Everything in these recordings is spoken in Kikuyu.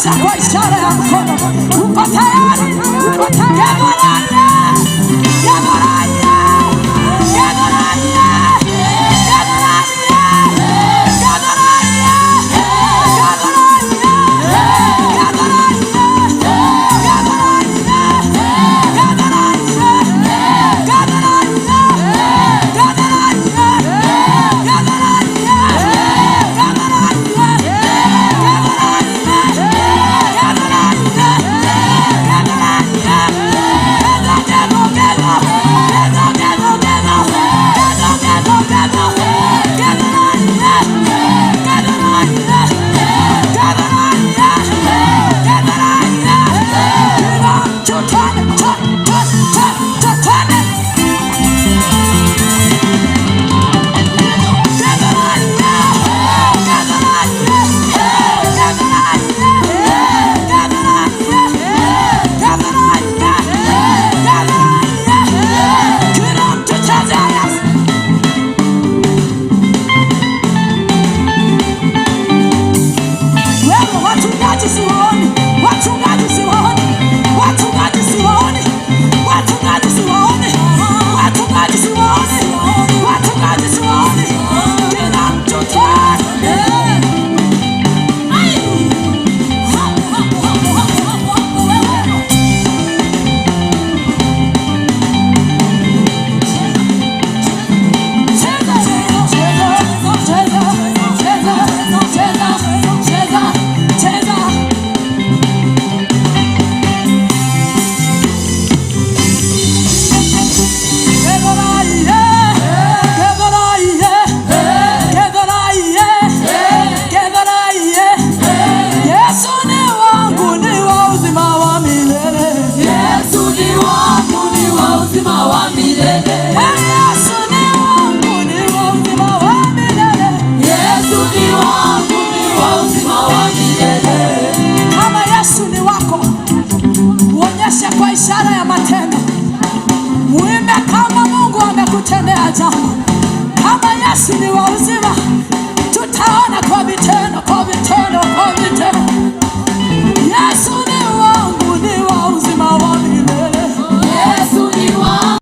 Onyesha kwa ishara ya mkono. Uko tayari? Uko tayari? Geboraya! Geboraya! Geboraya! Geboraya! Geboraya! Geboraya! Geboraya! Geboraya! Geboraya! Geboraya! Geboraya! Geboraya! Geboraya! Geboraya! Gebo, gebo, gebo! Gebo, gebo, gebo! Geboraya! Geboraya! Geboraya! Geboraya! One, two, turn, turn, turn, turn, turn, turn it! Geboraya! Geboraya! Geboraya! Geboraya! Geboraya! Geboraya! Kila mtu cheza yes! Wewe wachungaji siwaoni, wachungaji siwaoni, wachungaji siwaoni, wachungaji siwaoni, wachungaji siwaoni, wachungaji siwaoni. Kila mtu twende. Ai! Hapo, hapo, hapo, hapo, hapo, hapo, wewe. Cheza, cheza, cheza, cheza, cheza, cheza, cheza. Geboraya, Geboraya, Geboraya, Geboraya. Yesu ni wangu, ni wa uzima wa milele. Yesu ni wangu, ni wa uzima wa milele. Yesu ni wangu, ni wa uzima wa milele. Yesu ni wangu, ni wa uzima wa milele. Kama Yesu ni wako, uonyeshe kwa ishara ya matendo. Muimbe kama Mungu amekutendea jambo. Kama Yesu ni wa uzima, tutaona kwa vitendo, kwa vitendo, kwa vitendo. Yesu ni wangu, ni wa uzima wa milele. Yesu ni wangu.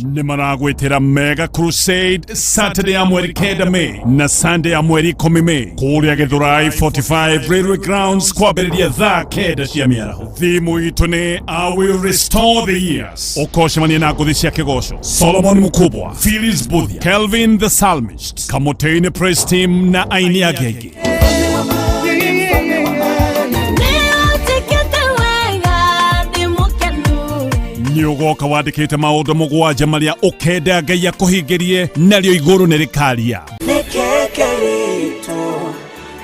Nĩ maragwĩtĩra Mega Crusade Saturday ya mweri 9 May na Sunday ya mweri 10 May kũrĩa Gĩthũrai 45 Railway Grounds kwambĩrĩria thaa 9 cia mĩaraho. Thimu itũ nĩ "I will restore the years". Ũkocemania na ngũthi cia kĩgoco Solomon Mkubwa, Phyllis Buthia, Kelvin the Psalmist, Kamoteinĩ Praise Team na aini angĩ aingĩ. Nĩũnjĩkĩte wega, ndĩ mũkenu. Nĩ ũgoka wandĩkĩte maũndũ 7 marĩa ũkenda Ngai akũhingĩrie, narĩo igũrũ nĩ rĩkaria. Nĩkĩkĩritũ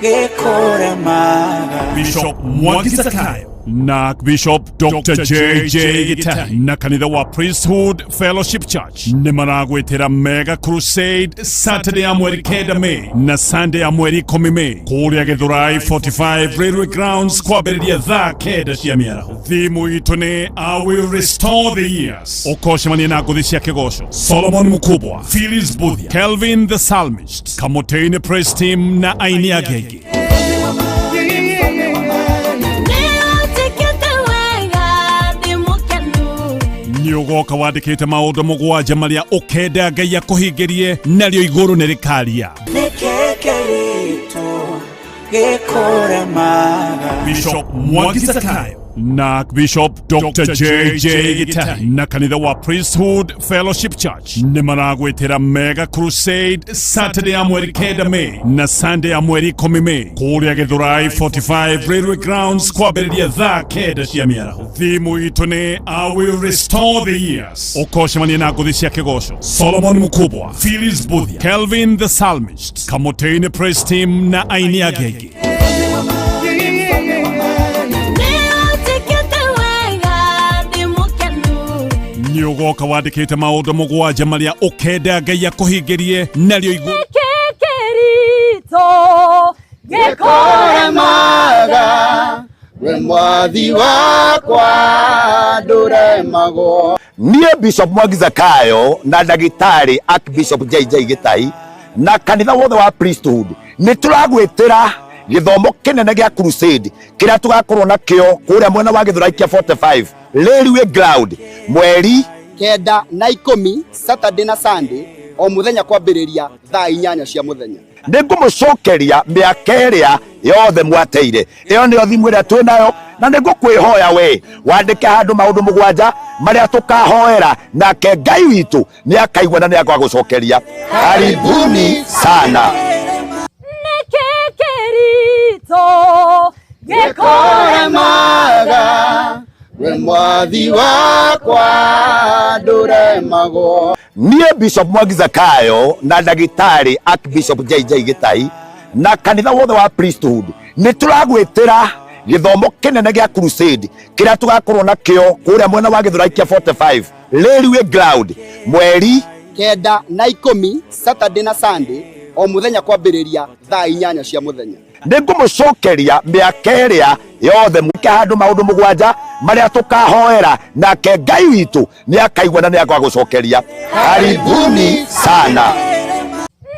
gĩkũremaga? Bishop Mwangi Zakayo na Bishop Dr. JJ Gitahi na kanitha wa Priesthood Fellowship Church nĩ maragwĩtĩra Mega Crusade Saturday ya mweri 9 May na Sunday ya mweri 10 May kũrĩa Gĩthũrai 45 Railway Grounds kwambĩrĩria thaa 9 cia mĩaraho. Thimu itũ nĩ "I will restore the years". Ũkocemania na ngũthi cia kĩgoco Solomon Mkubwa, Phyllis Buthia, Kelvin the Psalmist, Kamoteinĩ Praise Team na aini angĩ aingĩ. Nĩũnjĩkĩte wega, ndĩ mũkenu. Nĩ ũgoka wandĩkĩte maũndũ 7 marĩa ũkenda Ngai akũhingĩrie, narĩo igũrũ nĩ rĩkaria. Nĩkĩkĩritũ gĩkũremaga? Bishop Mwangi Zakayo na Bishop Dr. JJ Gitahi na kanitha wa Priesthood Fellowship Church nĩ maragwĩtĩra Mega Crusade Saturday ya mweri 9 May na Sunday ya mweri 10 May kũrĩa Gĩthũrai 45 Railway Grounds kwambĩrĩria thaa 9 cia mĩaraho. Thimu itũ nĩ "I will restore the years". Ũkocemania na ngũthi cia kĩgoco Solomon Mkubwa, Phyllis Buthia, Kelvin the Psalmist, Kamoteinĩ Praise Team na aini angĩ aingĩ. Nĩũnjĩkĩte wega, ndĩ mũkenu. Nĩ ũgoka wandĩkĩte maũndũ 7 marĩa ũkenda Ngai akũhingĩrie, narĩo igũrũ Nĩkĩkĩritũ gĩkũremaga? We mwathi wakwa ndũremagwo. Niĩ Bishop Mwangi Zakayo na ndagĩtarĩ Archbishop JJ Gĩtai na kanitha wothe wa priesthood nĩ tũragwĩtĩra gĩthomo kĩnene gĩa crusade kĩrĩa tũgakorwo nakĩo kũrĩa mwena wa Gĩthũrai kĩa 45 Railway Ground mweri 9 na 10, Saturday na Sunday, o mũthenya kwambĩrĩria thaa 8 cia mũthenya. Nĩ ngũmũcokeria mĩaka ĩrĩa yothe mwateire. Ĩyo nĩyo thimũ ĩrĩa twĩ nayo, na nĩ ngũkwĩhoya we wandĩke handũ maũndũ 7 marĩa tũkahoera, nake Ngai witũ nĩ akaigua na nĩ agagũcokeria. Karibuni sana. Nĩkĩ kĩritũ Gĩkũremaga, we mwathi wakwa ndũremagwo. Niĩ Bishop Mwangi Zakayo na ndagĩtarĩ Archbishop JJ Gĩtai na kanitha wothe wa priesthood nĩ tũragwĩtĩra gĩthomo kĩnene gĩa crusade kĩrĩa tũgakorwo nakĩo kũrĩa mwena wa Gĩthũrai kĩa 45 Railway Ground mweri 9 na 10, Saturday na Sunday, o mũthenya kwambĩrĩria thaa 8 cia mũthenya. Nĩ ngũmũcokeria mĩaka ĩrĩa yothe mwĩke handũ maũndũ 7 marĩa tũkahoera, nake Ngai witũ nĩ akaigua na nĩ agagũcokeria. Karibuni sana.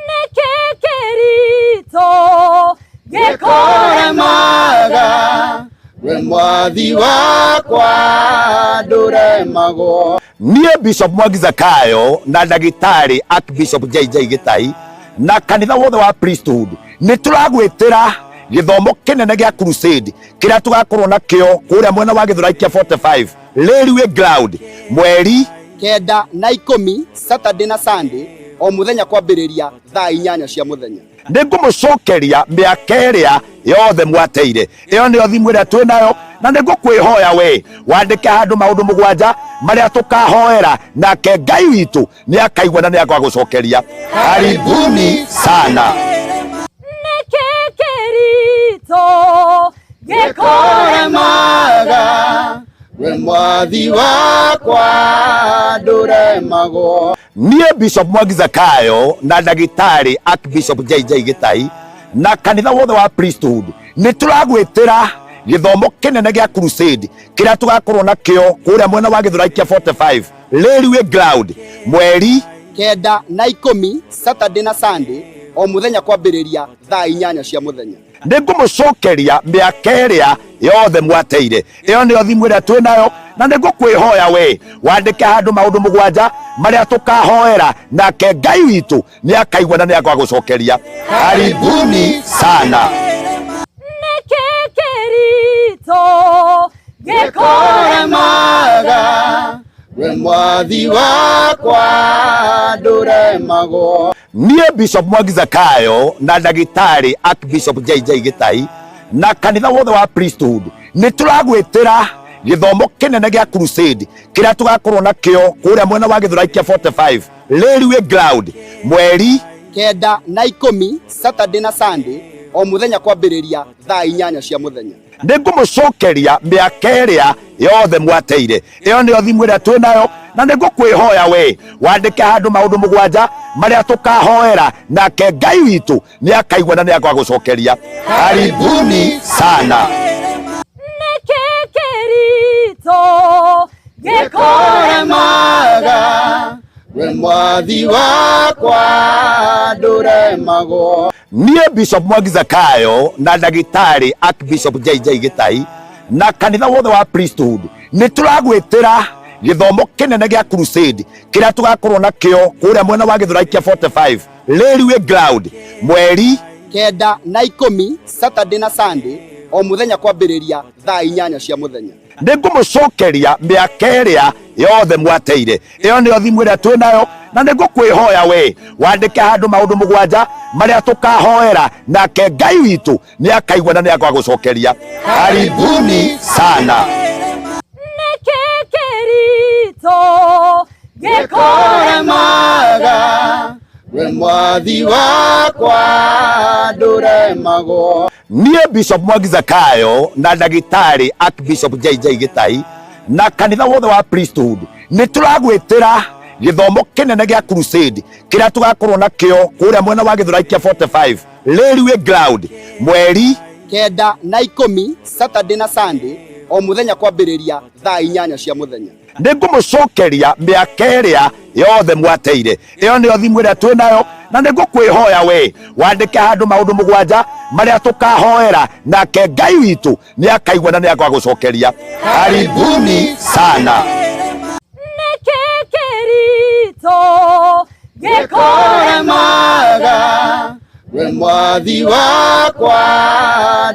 Nĩkĩ kĩritũ Gĩkũremaga, we mwathi wakwa ndũremagwo. Niĩ Bishop Mwangi Zakayo na ndagĩtarĩ Archbishop JJ Gĩtai na kanitha wothe wa priesthood nĩ tũragwĩtĩra gĩthomo kĩnene gĩa crusade kĩrĩa tũgakorwo nakĩo kũrĩa mwena wa Gĩthũrai kĩa 45 Railway Ground mweri 9 na 10, Saturday na Sunday, o mũthenya kwambĩrĩria thaa 8 cia mũthenya. Nĩ ngũmũcokeria mĩaka ĩrĩa yothe mwateire. Ĩyo nĩyo thimũ ĩrĩa twĩ nayo, na nĩ ngũkwĩhoya we wandĩke handũ maũndũ 7 marĩa tũkahoera, nake Ngai witũ nĩ akaigua na nĩ agagũcokeria. Karibuni sana. Nĩkĩ kĩritũ Gĩkũremaga, we mwathi wakwa ndũremagwo. Niĩ Bishop Mwangi Zakayo na ndagĩtarĩ Archbishop JJ Gĩtai na kanitha wothe wa priesthood nĩ tũragwĩtĩra gĩthomo kĩnene gĩa crusade kĩrĩa tũgakorwo nakĩo kũrĩa mwena wa Gĩthũrai kĩa 45 Railway Ground mweri 9 na 10, Saturday na Sunday, o mũthenya kwambĩrĩria thaa 8 cia mũthenya. Nĩ ngũmũcokeria mĩaka ĩrĩa yothe mwateire. Ĩyo nĩyo thimũ ĩrĩa twĩ nayo, na nĩ ngũkwĩhoya we wandĩke handũ maũndũ 7 marĩa tũkahoera, nake Ngai witũ nĩ akaigua na nĩ agagũcokeria. Karibuni sana. Nĩkĩ kĩritũ Gĩkũremaga, we mwathi wakwa ndũremagwo. Niĩ Bishop Mwangi Zakayo na ndagĩtarĩ Archbishop JJ Gĩtai na kanitha wothe wa priesthood nĩ tũragwĩtĩra gĩthomo kĩnene gĩa crusade kĩrĩa tũgakorwo nakĩo kũrĩa mwena wa Gĩthũrai kĩa 45 Railway Ground mweri 9 na 10, Saturday na Sunday, o mũthenya kwambĩrĩria thaa 8 cia mũthenya. Nĩ ngũmũcokeria mĩaka ĩrĩa yothe mwateire. Ĩyo nĩyo thimũ ĩrĩa twĩ nayo, na nĩ ngũkwĩhoya we wandĩke handũ maũndũ 7 marĩa tũkahoera, nake Ngai witũ nĩ akaigua na nĩ agagũcokeria. Karibuni sana. Nĩkĩ kĩritũ Gĩkũremaga, we mwathi wakwa ndũremagwo. Niĩ Bishop Mwangi Zakayo na ndagĩtarĩ Archbishop JJ Gĩtai na kanitha wothe wa priesthood nĩ tũragwĩtĩra gĩthomo kĩnene gĩa crusade kĩrĩa tũgakorwo nakĩo kũrĩa mwena wa Gĩthũrai kĩa 45 Railway Ground mweri 9 na 10, Saturday na Sunday, o mũthenya kwambĩrĩria thaa 8 cia mũthenya. Nĩ ngũmũcokeria mĩaka ĩrĩa yothe mwateire. Ĩyo nĩyo thimũ ĩrĩa twĩ nayo, na nĩ ngũkwĩhoya we wandĩke handũ maũndũ 7 marĩa tũkahoera, nake Ngai witũ nĩ akaigua na nĩ agagũcokeria. Karibuni sana. Nĩkĩ kĩritũ Gĩkũremaga, we mwathi wakwa ndũremagwo. Niĩ Bishop Mwangi Zakayo na ndagĩtarĩ Archbishop JJ Gĩtai na kanitha wothe wa priesthood nĩ tũragwĩtĩra gĩthomo kĩnene gĩa crusade kĩrĩa tũgakorwo nakĩo kũrĩa mwena wa Gĩthũrai kĩa 45 Railway Ground mweri 9 na 10 Saturday na Sunday o muthenya kwambĩrĩria thaa 8 cia muthenya. Nĩ ngũmũcokeria mĩaka ĩrĩa yothe mwateire. Ĩyo nĩyo thimũ ĩrĩa twĩ nayo, na nĩ ngũkwĩhoya we wandĩke handũ maũndũ 7 marĩa tũkahoera, nake Ngai witũ nĩ akaigua na nĩ agagũcokeria. Karibuni sana. Nĩkĩ kĩritũ Gĩkũremaga we mwathi wakwa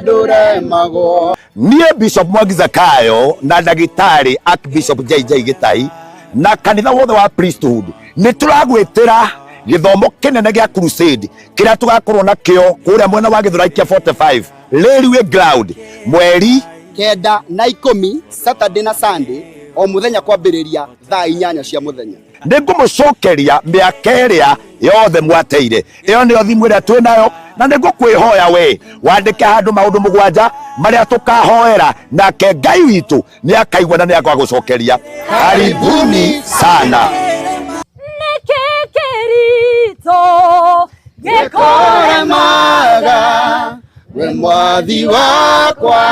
ndũremagwo. Niĩ Bishop Mwangi Zakayo na ndagĩtarĩ Archbishop JJ Gĩtai na kanitha wothe wa Priesthood nĩ tũragwĩtĩra gĩthomo kĩnene gĩa crusade kĩrĩa tũgakorwo nakĩo kũrĩa mwena wa Gĩthũrai kĩa 45 Railway Ground mweri 9 na 10 Saturday na Sunday o muthenya kwambĩrĩria thaa 8 cia muthenya. Nĩ ngũmũcokeria mĩaka ĩrĩa yothe mwateire. Ĩyo nĩyo thimũ ĩrĩa twĩ nayo, na nĩ ngũkwĩhoya we wandĩke handũ maũndũ 7 marĩa tũkahoera, nake Ngai witũ nĩ akaigua na nĩ agagũcokeria. Karibuni sana. Nĩkĩ kĩritũ Gĩkũremaga we mwathi wakwa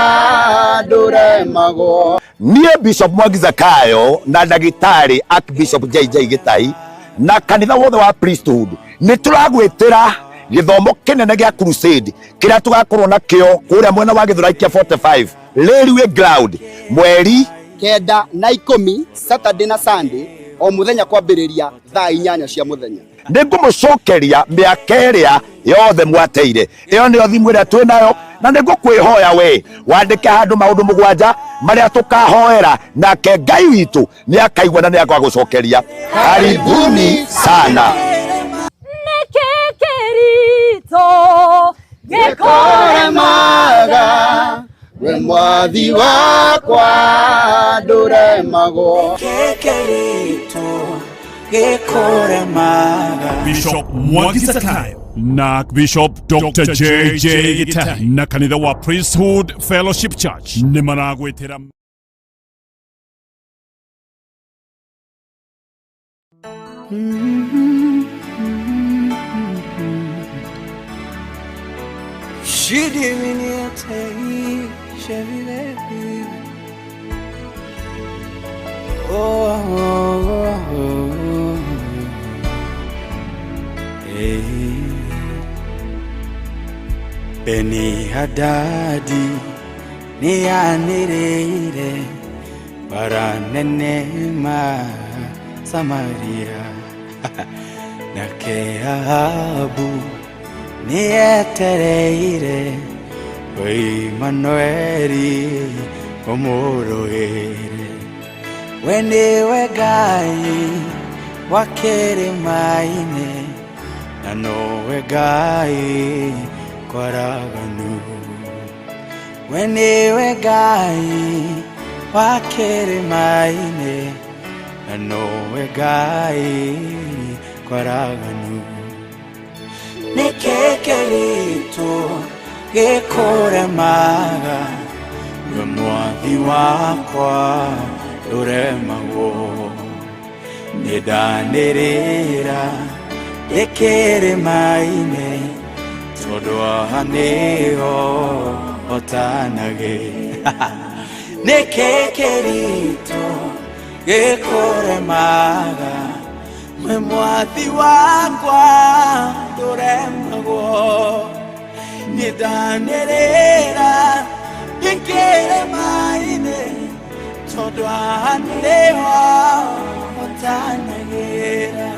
ndũremagwo. Niĩ Bishop Mwangi Zakayo na ndagĩtarĩ Archbishop JJ Gĩtai na kanitha wothe wa Priesthood nĩ tũragwĩtĩra gĩthomo kĩnene gĩa crusade kĩrĩa tũgakorwo nakĩo kũrĩa mwena wa Gĩthũrai kĩa 45 Railway Ground mweri 9 na 10 Saturday na Sunday o muthenya kwambĩrĩria thaa 8 cia muthenya. Nĩ ngũmũcokeria mĩaka ĩrĩa yothe mwateire. Ĩyo nĩyo thimũ ĩrĩa twĩ nayo, na nĩ ngũkwĩhoya we wandĩke handũ maũndũ 7 marĩa tũkahoera, nake Ngai witũ nĩ akaigua na nĩ agagũcokeria. Karibuni sana. Nĩkĩ kĩritũ Gĩkũremaga we mwathi wakwa ndũremagwo. Kĩkĩritũ gĩkũremaga. Bishop Mwangi Zakayo na Bishop Dr. JJ Gĩtai na kanitha wa Priesthood Fellowship Church nĩ maragwĩtĩra. Oh, oh, oh. Hey. Beni Hadadi nianĩrĩire bara nene ma Samaria, nake Ahabu nĩetereire Imanueli ũmũrũĩre. We nĩwe Ngai wa kĩrĩma-inĩ, na nowe Ngai kwaraganu. We nĩwe Ngai wa kĩrĩma-inĩ, na nowe Ngai kwaraganu. Nĩkĩ kĩritũ gĩkũremaga we mwathi wakwa ndũremagwo? Nĩndanĩrĩra ndĩ kĩrĩma-inĩ, tondũ haha nĩho hotanagĩ. Nĩkĩ kĩritũ gĩkũremaga we mwathi wakwa ndũremagwo? Nĩndanĩrĩra ndĩ kĩrĩma-inĩ, tondũ haha nĩho hotanagĩra.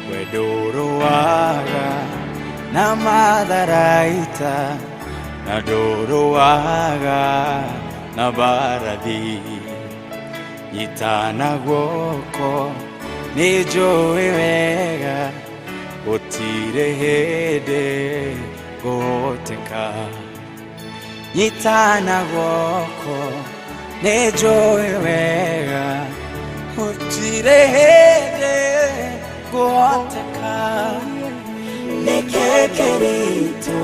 We ndũrũaga na matharaita, na ndũrũaga na mbarathi. Nyitana guoko nĩ njũĩ wega gũtirĩ hĩndĩ ngũhoteka. Nyitana guoko nĩ njũĩ wega gũtirĩ hĩndĩ ngũhoteka. Nĩkĩ kĩritũ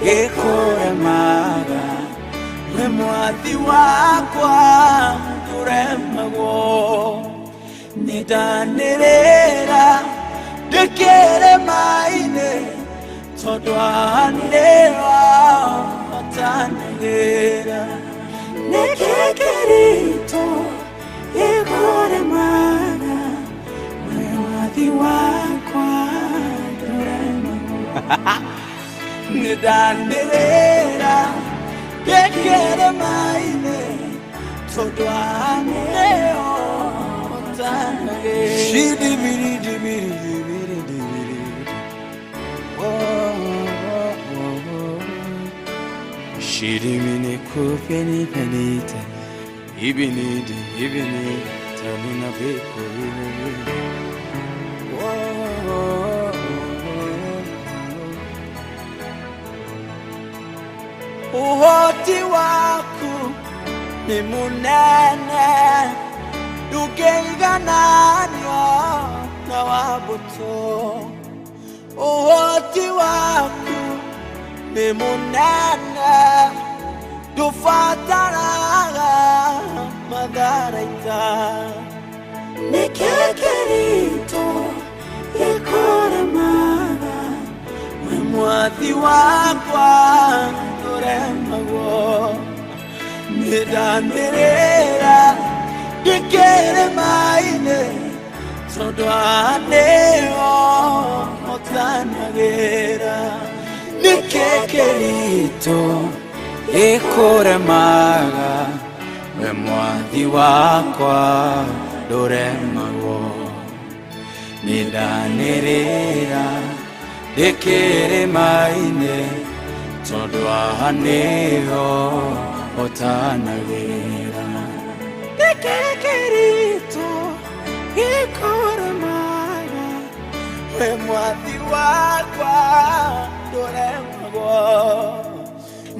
gĩkũremaga we mwathi wakwa ndũremagwo? Nĩndanĩrĩra ndĩ kĩrĩma-inĩ, tondũ haha nĩho. Nĩndanĩrĩra ngĩkĩre maĩ-inĩ tondũ nĩo ũtanagĩra. Shidibiri-dibiri-dibiri-dibiri. Oh, oh, oh, oh. Shidimini kupeni penita ibinidi ibini tanina beko ibini. Oh, oh, oh, oh. Uhoti waku ni munene ndũngĩigananio na wa mbũtũ. Ũhoti waku nĩ mũnene ndũbataraga matharaita. Nĩkĩ kĩritũ gĩkũremaga? We mwathi wakwa ndũremagwo. Nĩndanĩrĩra ndĩkĩrĩ maĩ-inĩ tondũ nĩo ũtanagĩra. Nĩkĩ kĩritũ gĩkũremaga? We mwathi wakwa ndũremagwo. Nĩndanĩrĩra ndĩkĩrĩ maĩ-inĩ tondũ haha nĩho ũtanagĩra. Nĩkĩ kĩritũ gĩkũremaga? We mwathi wakwa ndũremagwo.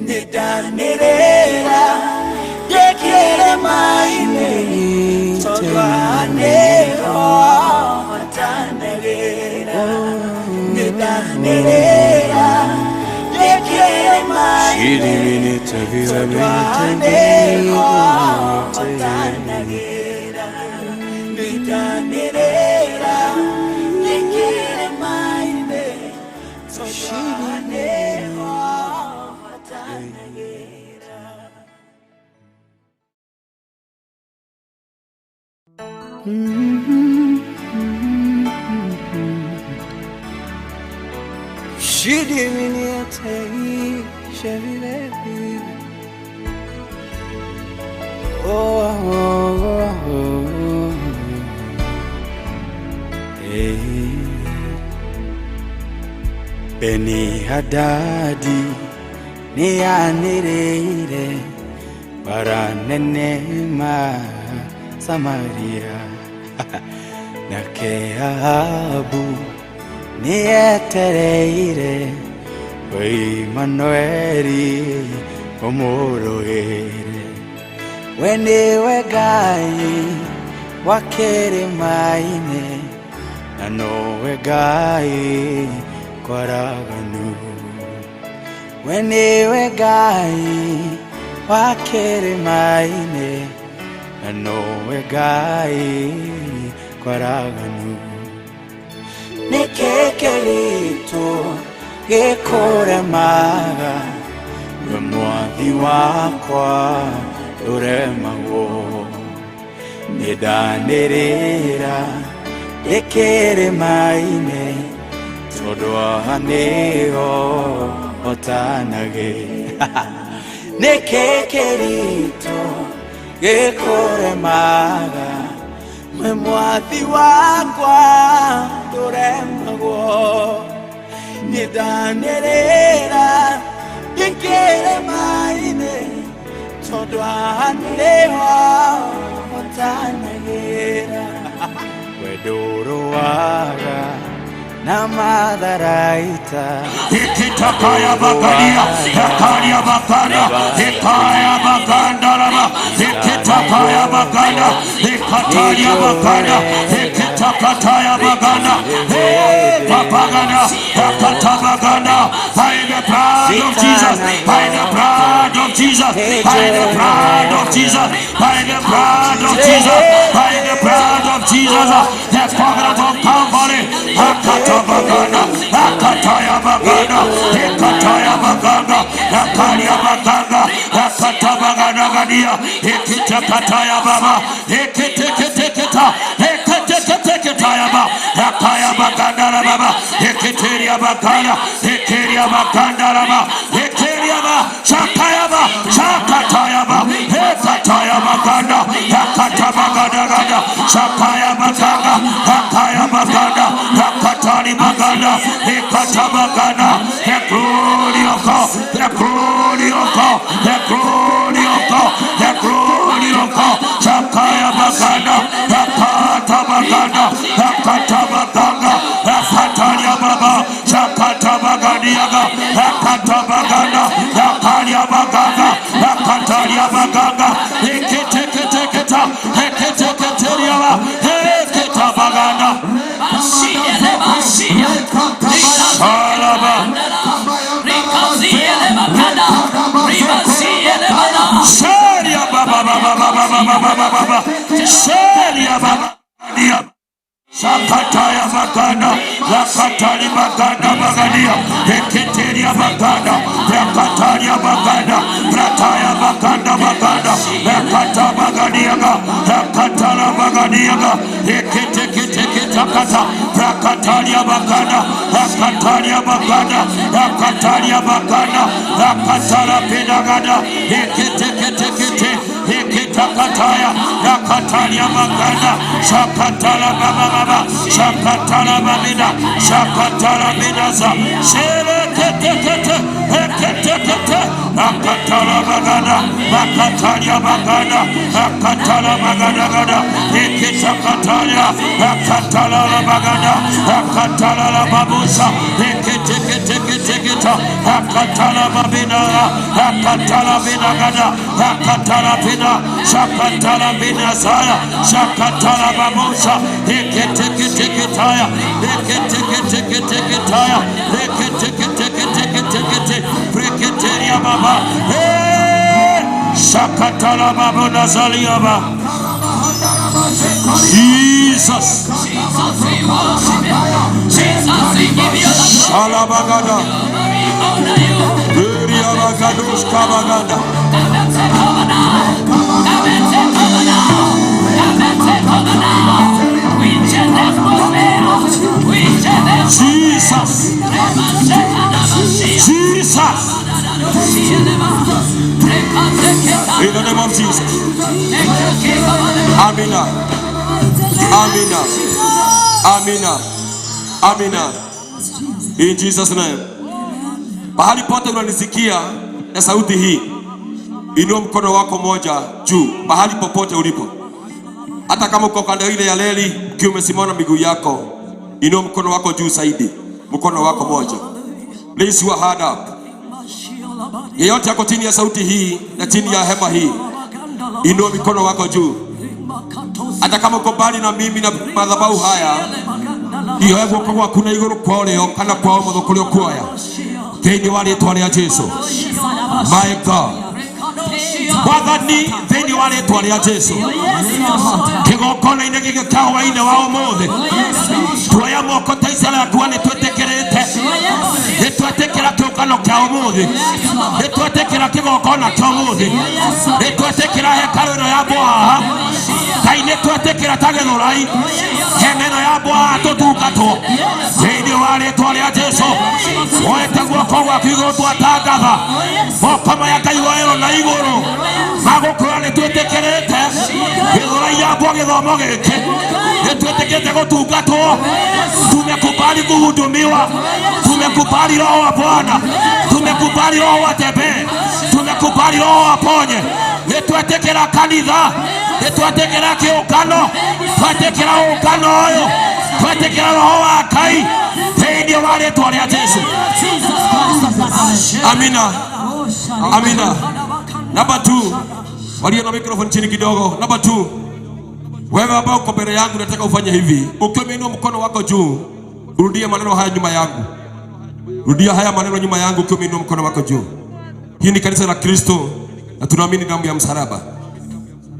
Nĩndanĩrĩra ndĩkĩrĩ maĩ-inĩ tondũ haha nĩho ũtanagĩra. Nĩndanĩrĩra ndĩkĩrĩ maĩ-inĩ tondũ haha nĩho ũtanagĩra. Nĩndanĩrĩra ndĩkĩrĩ maĩ-inĩ tondũ haha nĩho ũtanagĩra. Oh, oh, oh, oh. Hey. Beni Hadadi nĩanĩrĩire baranenema Samaria nake Ahabu nĩetereire we Imanueli ũmũrũĩre. We nĩwe Ngai wa kĩrĩma-inĩ na nowe Ngai kwaraganu. We nĩwe Ngai wa kĩrĩma-inĩ na nowe Ngai kwaraganu. Nĩkĩ kĩritũ gĩkũremaga? We mwathi wakwa ndũremagwo. Nĩndanĩrĩra ndĩkĩrĩma-inĩ tondũ haha nĩho ũtanagĩra. Nĩkĩ kĩritũ gĩkũremaga? We mwathi wakwa ndũremagwo. Nĩndanĩrĩra ndĩkĩrĩma-inĩ tondũ haha nĩho ũtanagĩra. We ndũrũaga na matharaita. Ikitakaya bakaria, hekaria bakana, hekaya bakandaraba, ikitakaya bakana, hekataria bakana, hekitakataya bakana, hepapagana, hekatabagana. By the blood of Jesus, by the blood of Jesus, by the blood of Jesus, by the blood of Jesus, by the blood of Jesus, the covenant of Calvary, Hekatabagana, Hekataya bagana, Hekataya bagana, Hekaria bagana, Hekatabagana gadia, Hekitakataya baba, Hekitikita, Hekitikita, Eketayaba, Akayaba Gandaraba, Eketeriaba Ganda, Ekeriaba Gandaraba, Ekeriaba, Shakayaba, Shakatayaba, Ekatayaba Ganda, Akataba Ganda Ganda, Shakayaba Ganda, Akayaba Ganda, Akatari Baganda, Ekataba Ganda, the glory of God, the glory of God, the glory of God, the glory of God, Shakayaba Ganda, Akatabaganda, Akatabaganda, Akataria Baba, Shakatabagadiaga, Akatabaganda, Akaria Baganga, Akataria Baganga, Eketeketeketa, Eketeketeriaba, Eketabaganda, Shalaba, Sharia Baba Baba Baba Baba Baba Baba, Sharia Baba. Sakataya Baganda, Lakatari Baganda Bagadia, Eketeria Baganda, Rakataria Baganda, Prataya Baganda Baganda, Rakata Bagadiaga, Rakatara Bagadiaga, Eketeketekata, Rakataria Baganda, Rakataria Baganda, Rakataria Baganda, Rakatara Pinagada, Eketeketekete, Eketakataya, Rakataria Baganda, Shakatara Baba Baba, Shakatara Babina, Shakatara Binaza, Shereketekete, Eketekete, Akatara Baganda, Bakataria Baganda, Akatara Baganda Gada, Eketakataria, Akatara Baganda, Akatara Babusa, Eketeketeketa, Akatara Babina, Akatara Binagada, Akatara Bina, Shakatara Binasaya, Shakatara Babusa, Eketeketeketaya, Eketeketeketaya, Eketeketeketekete, Preketeria Baba, Shakatara Babu Nazaliaba. Jesus. Shalabagada. Beriabagados Kabagada. Jesus. Jesus. In the name of Jesus. Amina. Amina. Amina. Amina. In Jesus name. Pahali pote unanisikia na sauti hii, inua mkono wako moja juu, pahali popote ulipo. Hata kama uko kando ile ya reli ukiwa umesimama miguu yako, inua mkono wako juu zaidi, mkono wako moja. Raise your hand up. Yeyote yako chini ya sauti hii na chini ya hema hii, inua mikono wako juu. Hata kama uko mbali na mimi na madhabahu haya, iyo guoko gwaku na iguru kwa ũrĩo kana kwa ũmotho kũrĩa ũkuoya, thĩinĩ wa rĩtwa rĩa Jesu. My God, Mwathani, thĩinĩ wa rĩtwa rĩa Jesu, kĩgongona-inĩ gĩkĩ kĩa hwaĩ-inĩ wa ũmũthĩ, tuoya moko ta icara yakua, nĩ twĩtĩkĩrĩte, nĩ twetĩkĩra kĩũngano kĩa ũmũthĩ, nĩ twetĩkĩra kĩgongona kĩa ũmũthĩ, nĩ twetĩkĩra hekarũ ĩno ya Bwaha. Ngai, nĩ twetĩkĩra ta Gĩthũrai hema ĩno ya Bwaha tũtungatwo thĩinĩ wa rĩtwa rĩa Jesu. Woete guoko gwaku igũrũ, twatangatha moko maya Ngai woerwo na igũrũ magũkwĩra nĩ twĩtĩkĩrĩte Gĩthũrai ya Bwa gĩthomo gĩkĩ, nĩ twĩtĩkĩrĩte gũtungatwo, tumekubali kuhudumiwa, tumekubali Roho wa Bwana, tumekubali Roho atembee, tumekubali Roho aponye. Nĩ twetĩkĩra kanitha, nĩ twetĩkĩra kĩũngano, twetĩkĩra ũngano ũyũ, twetĩkĩra Roho wa Ngai thĩinĩ wa rĩtwa rĩa Jesu. Amina. Amina. Namba 2, walio na microphone chini kidogo. Namba 2, wewe ambao uko mbele yangu, nataka ufanye hivi. Ukiwa umeinua mkono wako juu, urudie maneno haya nyuma yangu. Rudia haya maneno nyuma yangu ukiwa umeinua mkono wako juu. Hii ni kanisa la Kristo na tunaamini damu ya msalaba.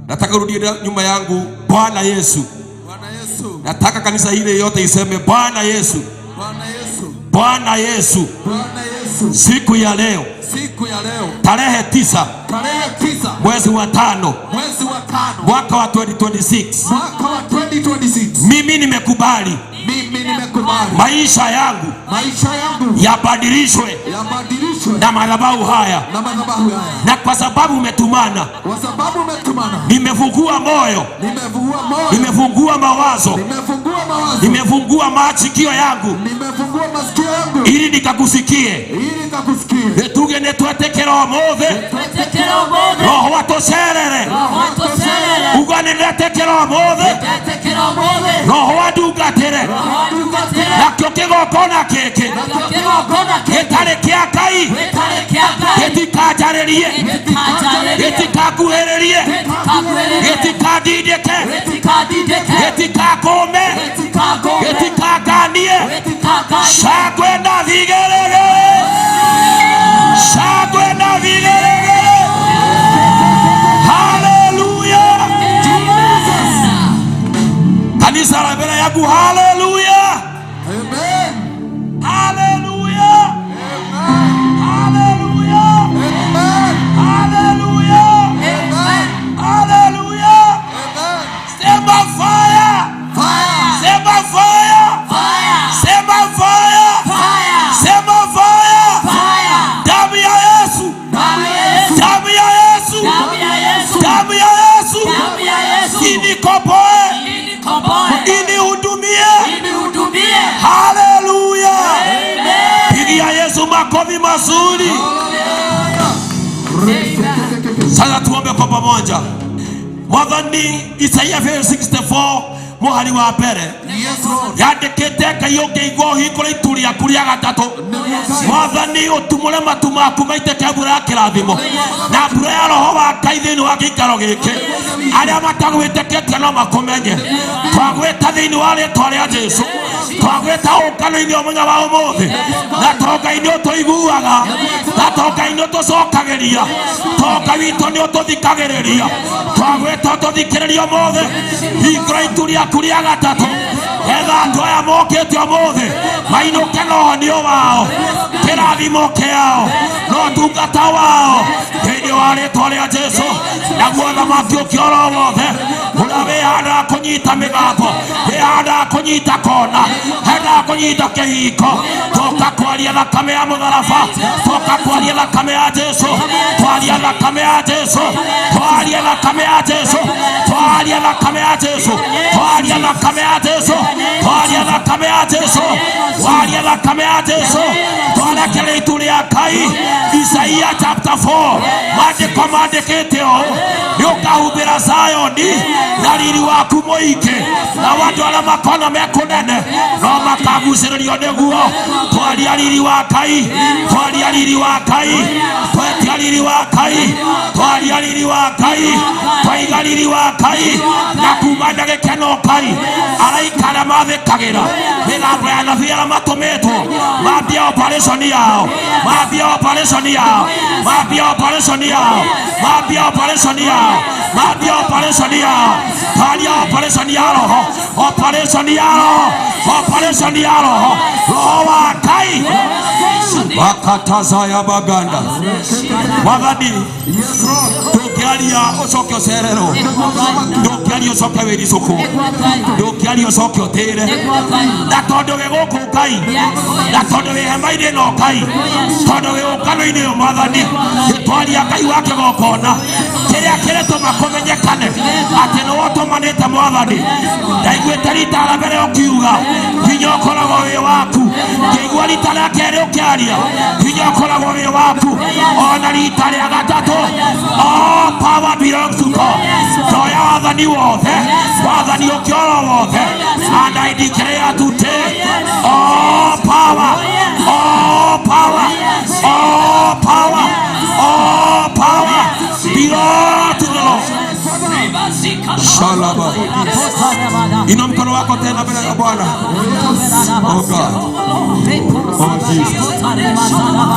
Nataka urudie nyuma yangu, Bwana Yesu. Bwana Yesu. Nataka kanisa hili yote iseme Bwana Yesu. Bwana Yesu. Bwana Yesu. Bwana Yesu. Siku ya leo, Siku ya leo, tarehe 9 tarehe 9 mwezi wa 5 mwezi wa 5 mwaka wa 2026, mwaka wa 2026, mimi nimekubali mimi nimekubali maisha yangu maisha yangu yabadilishwe yabadilishwe na madhabahu haya, na madhabahu haya, na kwa sababu umetumana, kwa sababu umetumana, nimefungua moyo, nimefungua moyo, nimefungua mawazo, nimefungua mawazo, nimefungua masikio yangu nimefungua masikio yangu ili nikakusikie. ili nikakusikie. Nituge nitwetikira umuthi Twetekera umuthi. roho atũcerere Roho atũcerere. uga nĩ ndetĩkĩra ũmũthĩ Ndetekera umuthi. roho andungatĩre Roho andungatĩre. nakĩo kĩgongona gĩkĩ Nakĩo kĩgongona gĩtarĩ kĩa Ngai gĩtarĩ kĩa Ngai gĩtikanjarĩrie gĩtikanjarĩrie gĩtikanguhĩrĩrie gĩtikanguhĩrĩrie gĩtikandindĩke gĩtikandindĩke gĩtikakũme gĩtikangũme gĩtikanganie gĩtikanganie shangwe na vigeregere shangwe na vigeregere haleluya kanisa la mbele yangu haleluya Amen. haleluya haleluya Amen. haleluya Amen. haleluya Amen. sema fire Fire. sema fire Fire. sema fire Fire. sema fire Fire. damu ya Yesu Damu ya Yesu. damu ya Yesu Damu ya Yesu. damu ya Yesu Damu ya Yesu. inikomboe Inikomboe. inihudumie Inihudumie. haleluya Amen. pigia Yesu makofi mazuri sasa tuombe kwa pamoja mwathani Isaia 64 muhari wa mbere Yes, Lord. yandĩkĩte Ngai ũngĩigua ũhingũre itu rĩaku rĩa gatatũ mwathani ũtumũre matu maku maitĩke mbura ya kĩrathimo na mbura ya roho wa Ngai thĩinĩ wa gĩikaro gĩkĩ arĩa matagwĩtĩkĩtie no makũmenye twagwĩta thĩinĩ wa rĩtwa rĩa Jesũ twagwĩta ũngano-inĩ ũmũthenya wa ũmũthĩ na to Ngai nĩ ũtũiguaga na to Ngai nĩ ũtũcokagĩria to Ngai witũ nĩ ũtũthikagĩrĩria twagwĩta ũtũthikĩrĩrie ũmũthĩ hingũra itu rĩaku rĩa gatatũ etha andũ aya mokĩte ũmũthĩ mainũke na ũhonio wao kĩrathimo kĩao na ũtungata wao thĩinĩ wa rĩtwa rĩa Jesũ naguo thamaki ũkĩoro wothe ũrĩa wĩhandaga kũnyita mĩgambo wĩhandaga kũnyita kona hendaga kũnyita kĩhingo tũka kwaria thakame ya mũtharaba tũka kwaria thakame ya Jesũ twaria thakame ya Jesũ twaria thakame ya Jesũ twaria thakame ya Jesũ twaria thakame ya Jesũ twaria thakame ya Jesũ twaria thakame ya Jesũ twarekere itu rĩa Ngai Isaia chapter 4 maandĩko mandĩkĩte ũũ nĩ ũkahumbĩra Zayoni na riri waku mũingĩ na andũ arĩa makona me kũnene no makagucĩrĩrio nĩguo twaria riri wa Ngai twaria riri wa Ngai twetia riri wa Ngai twaria riri wa Ngai twaiga riri wa Ngai na kuma ndagĩka ĩno Ngai araika arĩa mathĩkagĩra mĩgambo ya nabii arĩa matũmĩtwo mambie operation yao mambie operation yao mambie operation yao mambie operation yao mambie operation yao twaria operation ya roho operation ya roho operation ya roho roho wa Ngai wakataza ya baganda mwathani Yes, Lord. ndũngĩaria ũcoke ũcererwo ndũngĩaria ũcoke wĩricũkwo ndũngĩaria ũcoke ũtĩre na tondũ wĩ gũkũ Ngai na tondũ wĩ hema-inĩ ĩno Ngai tondũ wĩ ũngano-inĩ ũyũ mwathani gĩtwaria Ngai wa kĩgongona kĩrĩa kĩrĩtũma kũmenyekane atĩ nĩwe ũtũmanĩte mwathani ndaiguĩte rita rĩa mbere ũkiuga hinya ũkoragwo wĩ waku ngĩigua rita rĩa kerĩ ũkĩaria hinya ũkoragwo wĩ waku ona rita rĩa gatatũ all power belongs to God toya wathani wothe wathani ũkĩoro wothe and I declare today all power all power all power all power belongs to the Lord. Shalaba. Inua mkono wako tena mbele ya Bwana. Oh God. Oh Jesus.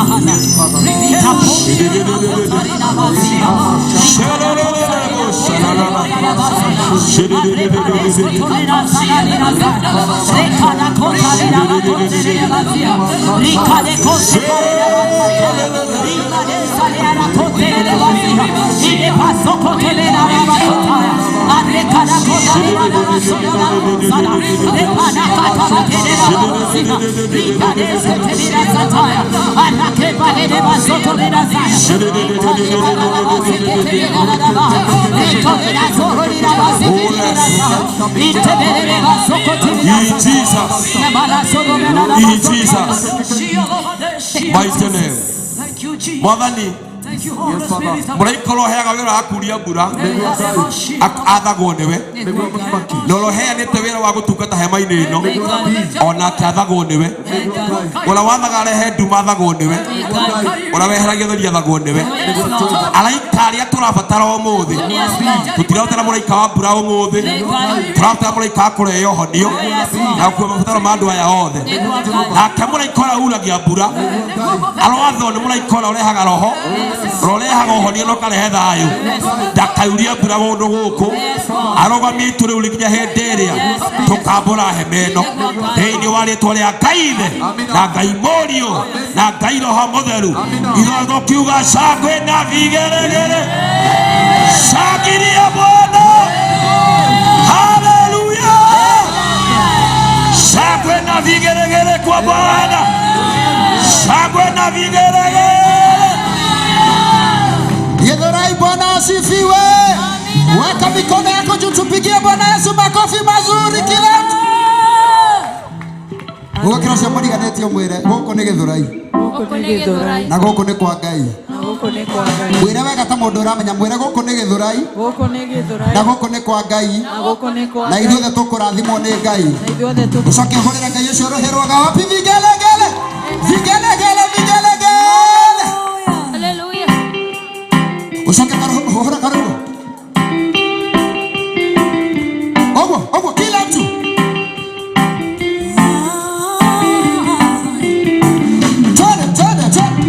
In Jesus. In Jesus. Mighty name. Thank you, Jesus. Mwathani Thank you, Holy Spirit. mũraika ũrĩa ũheaga wĩra wa kuria mbura athagwo nĩwe na ũrĩa ũheanĩte wĩra wa gũtungata hema-inĩ ĩno onake athagwo nĩwe ũrĩa wathaga arehe nduma athagwo nĩwe ũrĩa weheragia ũtheri athagwo nĩwe araika arĩa tũrabatara ũmũthĩ tũtirabatara mũraika wa mbura ũmũthĩ tũrabatara mũraika wa kũrehe ũhonio na gũkua mabataro ma andũ aya othe nake mũraika ũrĩa uragia mbura aroathwo nĩ mũraika ũrĩa ũrehaga roho ũrĩa ũrehaga ũhonio na ũkarehe thayũ ndakaurie mbura kũndũ gũkũ arũgamie itu rĩu nginya hĩndĩ ĩrĩa tũkambũra hema ĩno thĩinĩ wa rĩtwa rĩa Ngai Ithe na Ngai Mũriũ na Ngai Roho Mũtheru ithuothe tũkiuga shangwe na vigeregere shangilia Bwana haleluya shangwe na vigeregere kwa Bwana shangwe na vigeregere. Yedorai, Bwana asifiwe. Weka mikono yako juu, tupigie Bwana Yesu makofi mazuri kila mtu. Ũgũkĩra ũcio mũriganĩtie ũmwĩre gũkũ nĩ Gĩthũrai Gũkũ nĩ Gĩthũrai. na gũkũ nĩ kwa Ngai. Na gũkũ nĩ kwa Ngai. Mwĩre wega ta mũndũ ũramenya, mwĩre gũkũ nĩ Gĩthũrai Gũkũ nĩ Gĩthũrai. na gũkũ nĩ kwa Ngai Na gũkũ nĩ kwa na Ngai. ithuothe tũkũrathimwo nĩ Ngai. Na ithuothe tũkũ- Ũcoke ũhũrĩre Ngai ũcio rũhĩ rwaga wapi vigelegele vigelegele vigelegele. Hallelujah. Ũcoke hũra karũgũ ũguo ũguo kila mtu. Twende twende twende.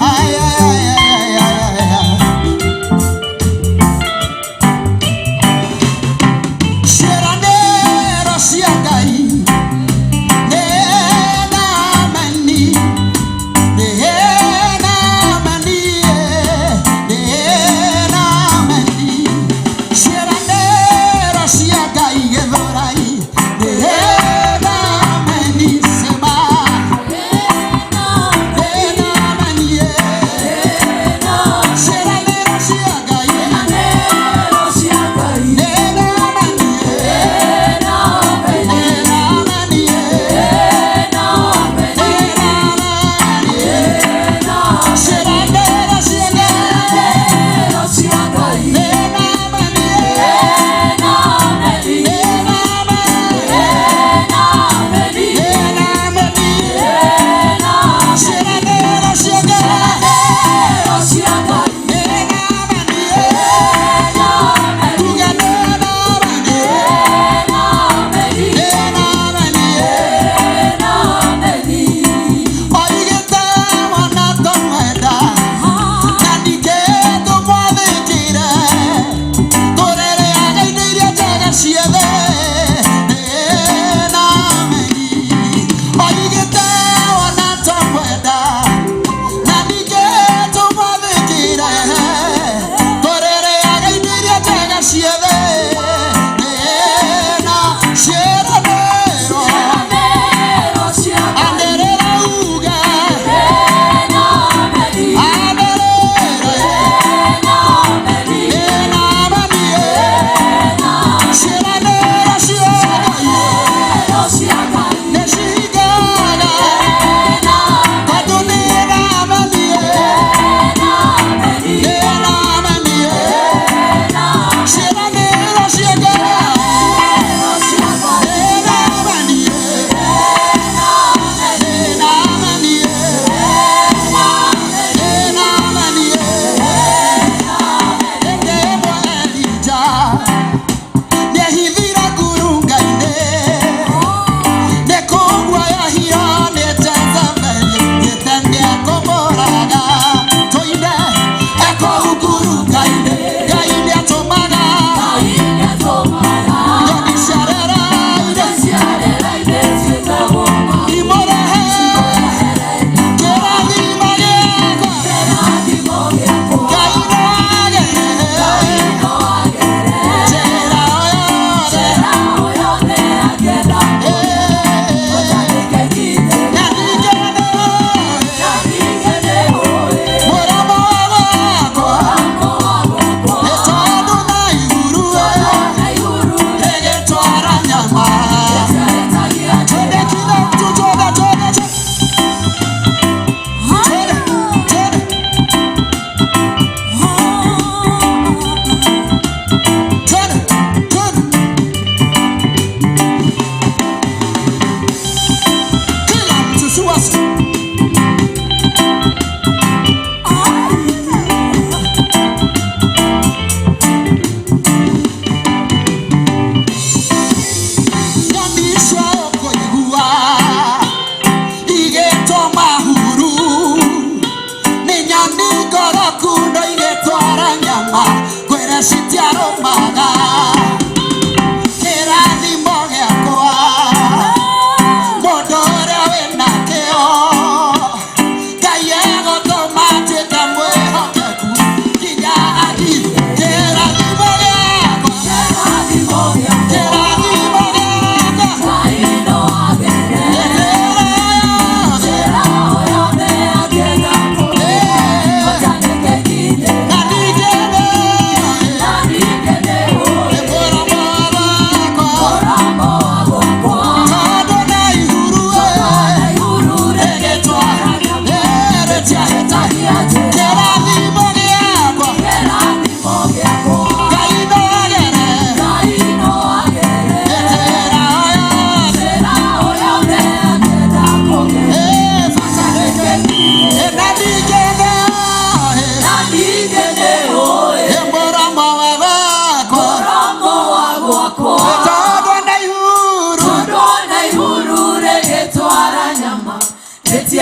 Ay, ay, ay, ay, ay, ay, ay. Ciĩranĩro cia Ngai nĩ na meni nĩ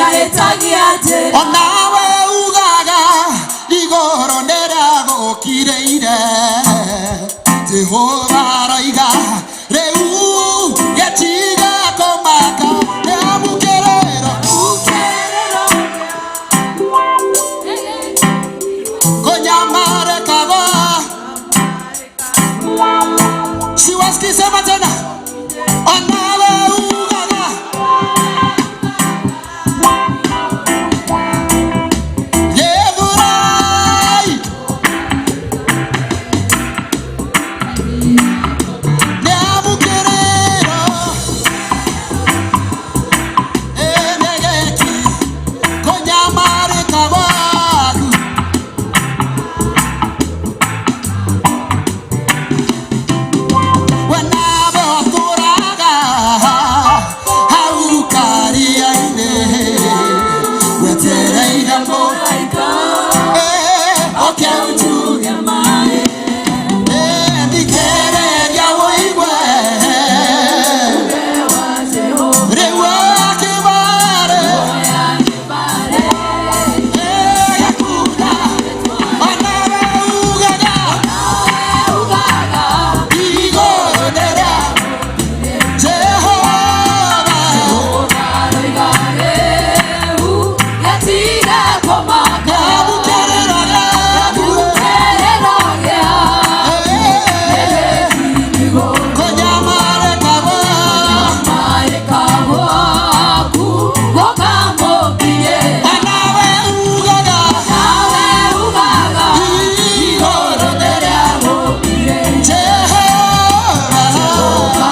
Ndiahĩtagia njĩra. Onawe ugaga igũrũ nĩragũkirĩire. Jehova aroiga rĩu gĩtiga kũmaka nĩamũkĩrĩro kũnyamarĩka gwa siwasikisema tena onawe ugaga Gĩthurai nĩamũkĩrĩro enegeki kũnyamarĩka gwaku we nawe ũtũraga hau karia-inĩ wetereire Mũraika oke ũtuge maĩ. Thikĩrĩria ũigue Wa Jehova rĩu akĩbare oya kĩbare. gĩkunda onawe ugaga Ugaga igũrũ nĩrĩa Jehova aroiga rĩu gĩtiga kũmaka. Nĩamũkĩrĩro gĩaku Kĩrĩro gĩa kũnyamarĩka gwa marĩka gwaku gũkamũkinyĩra. onawe ugaga Nawe ugaga igũrũ nĩrĩa gũkire. Jehova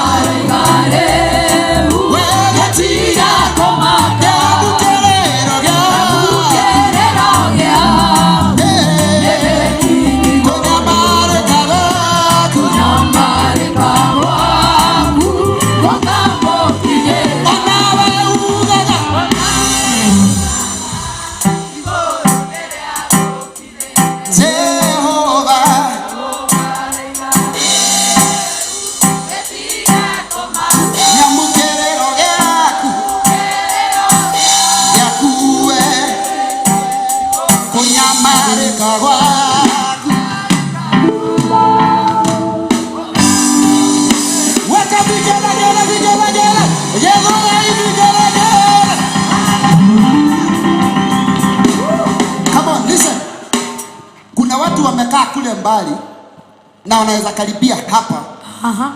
Aroiga rĩu we gĩtiga kũmaka. nĩamũkĩrĩro gĩaku Kĩrĩro gĩa kũnyamarĩka gwaku marĩka gwaku gũkamũkinyĩra. onawe ugaga Jehova nyamũkĩrĩro gĩaku gĩaku we kũnyamarĩka gwaku weka vigelegele vigelegele gĩthũrai vigelegele. Come on, listen. Kuna watu wamekaa kule mbali na wanaweza karibia hapa Aha.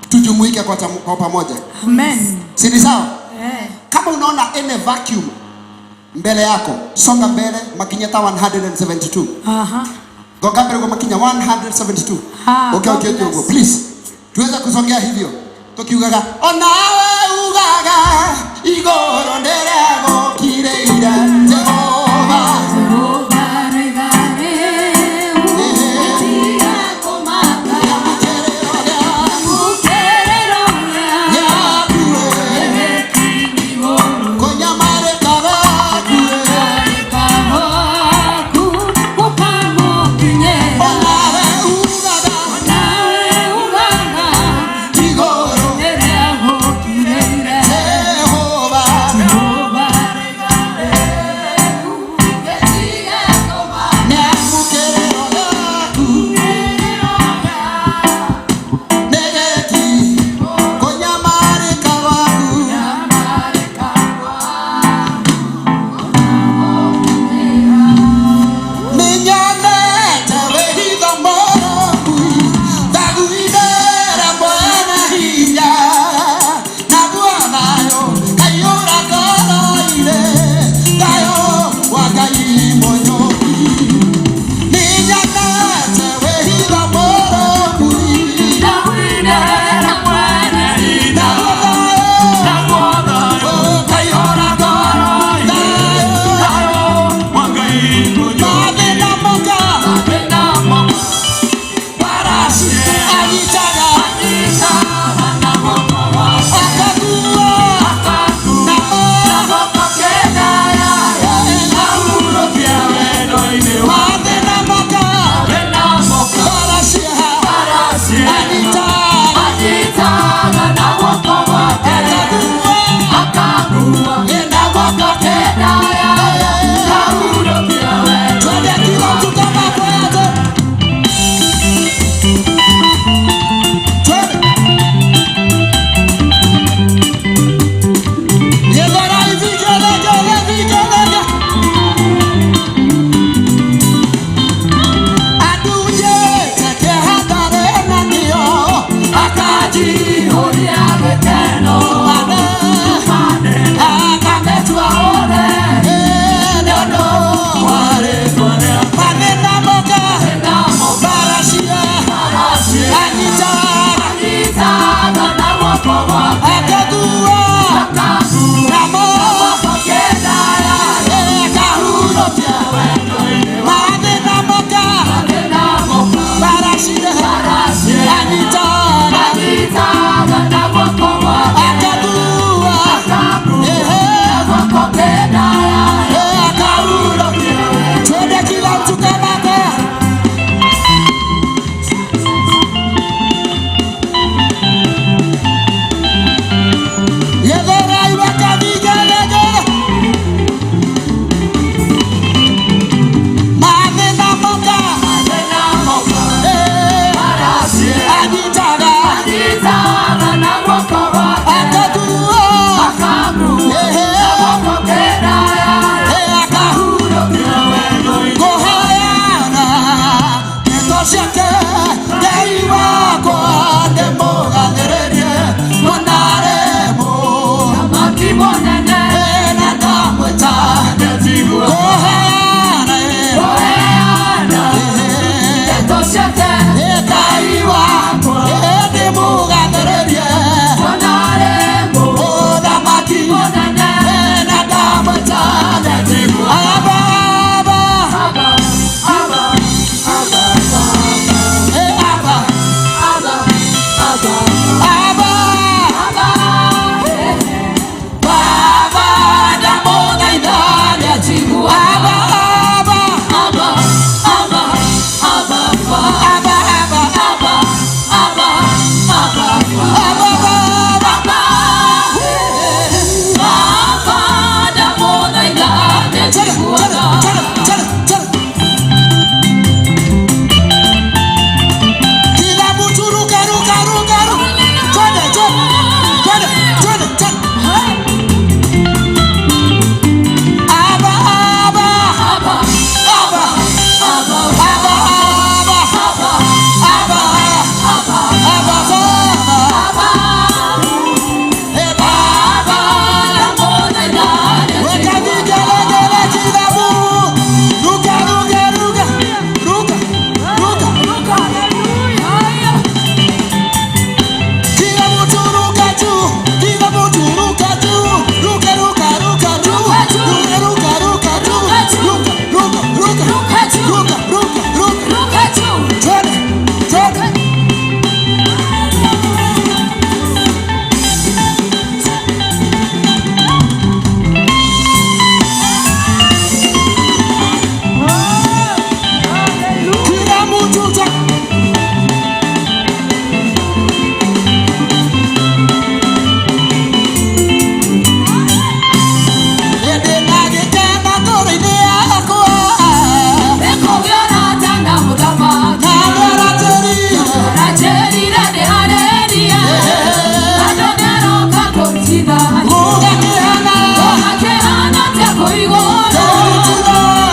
tujumuike kwa pamoja, Amen. si ni sawa? Eh. Kama unaona any vacuum mbele yako, songa mbele makinya ta 172. Aha. Gonga mbele kwa makinya 172. Ah, Okay, God okay, okay, bless. okay. Please. Tuweze kusongea hivyo tukiugaga onawe ugaga igũrũ nĩrĩgũkirĩire Jehova. Jehova aroiga rĩu gĩtiga kũmaka. Nyamũkĩrĩro gĩaku Kĩrĩro gĩa gĩaku we kũnyamarĩka gwaku marĩka gwaku gũkamũkinyĩra. onawe ugaga Nawe ugaga igũrũ nĩrĩagũkirĩire. Jehova Jehova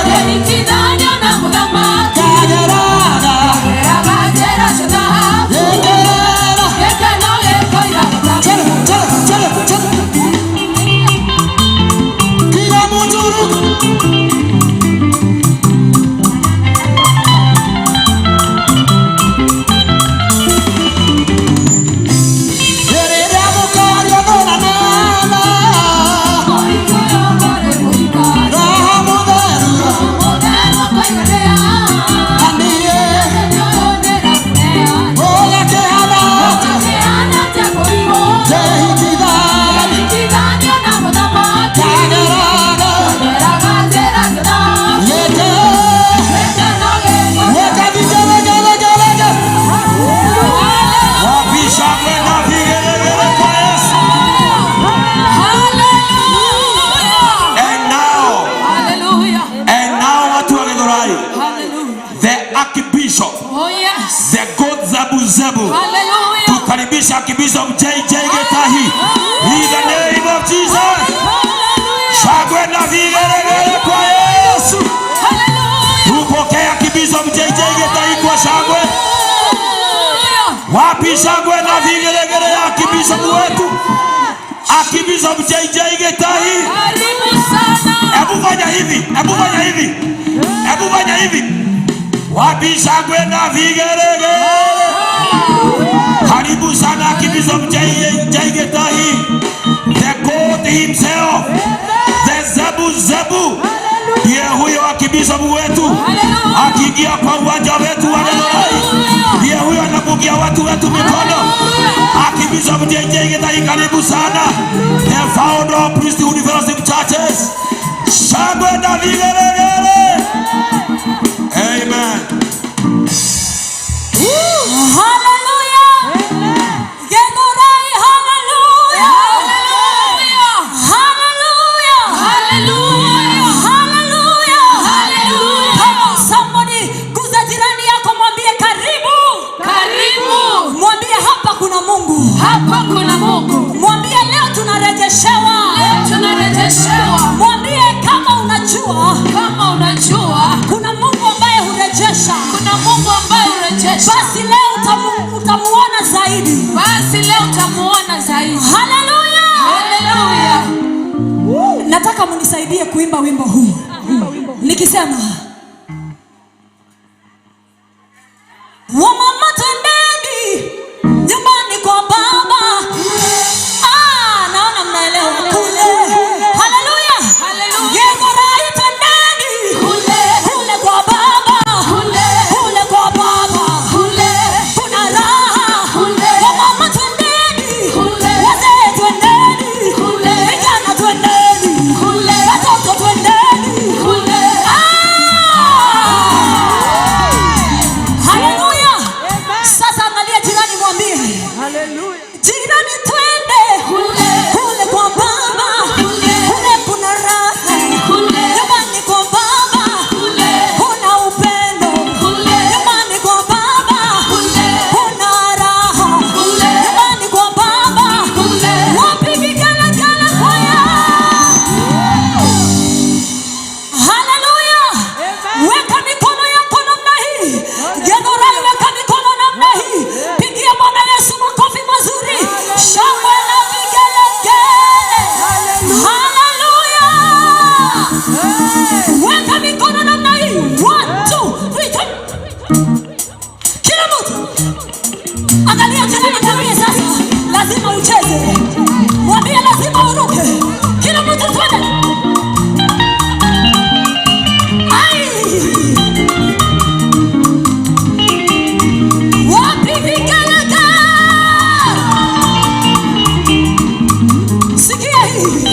Ndehitithanio na mũthamaki. Ngageraga njĩra cia thahabu. Gĩkeno gĩkoira Kila mtu ruka. Rĩrĩa mũkaria thũna nana. Roho Mũtheru. Aniĩ. Ũgakĩhana atĩa? Ndehitithania. Ngageraga. Gĩkeno. Weka vigelegele. Wapi shangwe na vigelegele kwa Yesu? And now, and now watu wa Githurai, the Archbishop, Oh yes. the God Zebu Zebu, Hallelujah. tukaribisha Archbishop JJ Gitahi in the name of Jesus. Shangwe na vigelegele kwa Yesu. Tupokee Archbishop JJ Gitahi kwa shangwe. Wapi shangwe na vigelegele ya Archbishop wetu, Archbishop JJ Gitahi? Karibu sana. Hebu fanya hivi, hebu fanya hivi, hebu fanya hivi. Wapi shangwe na vigelegele? Karibu sana Archbishop JJ Gitahi, the God himself, the Zebu Zebu. Ndiye huyo Archbishop wetu akiingia kwa uwanja wetu wa Githurai, ndiye huyo anapungia watu wetu mikono. Archbishop JJ Gitahi, karibu sana, the founder of Priesthood Fellowship Churches. Shangwe na vigelegele. Amen. Hallelujah. Githurai, hallelujah. Hallelujah. Hallelujah. Hallelujah. Come on, somebody, guza jirani yako mwambie karibu. Karibu. Mwambie hapa kuna Mungu. Hapa kuna Mungu. Mwambie leo tunarejeshewa. Leo tunarejeshewa. Mwambie kama unajua Kama unajua kuna Mungu ambaye hurejesha, kuna Mungu ambaye hurejesha, basi leo utamuona zaidi. Basi leo utamuona zaidi. Haleluya! Haleluya. Nataka munisaidie kuimba wimbo huu nikisema, wamama twendeni nyumbani kwa baba. Ah, naona mnaelewa kule. Haleluya! Haleluya. Githurai twendeni Kule. kule kwa baba, Kule. kule kwa baba Kule. kuna raha. Kule. Wamama twendeni, Kule. wazee twendeni, Kule. vijana twendeni, Kule. watoto twendeni. Kule. Ah! Haleluya! Sasa angalia jirani, mwambie jirani, twende Kule. kule kwa baba, Kule. kule kuna raha. Kule. Nyumbani kwa baba Kule. kuna upendo. Kule. Nyumbani kwa baba Kule. kuna raha. Kule. Nyumbani kwa baba Kule. wapi vigelegele kwaya? Haleluya! Weka mikono yako namna hii. Githurai, weka mikono namna hii. Pigia Bwana Yesu makofi mazuri, shangwe na vigelegele. Haleluya! Weka mikono namna hii. One, two, three, two. Kila mtu angalia jirani, mwambie sasa lazima ucheze, mwambie lazima uruke. Kila mtu twende. Ai! Wapi vigelegele? Sikia hii.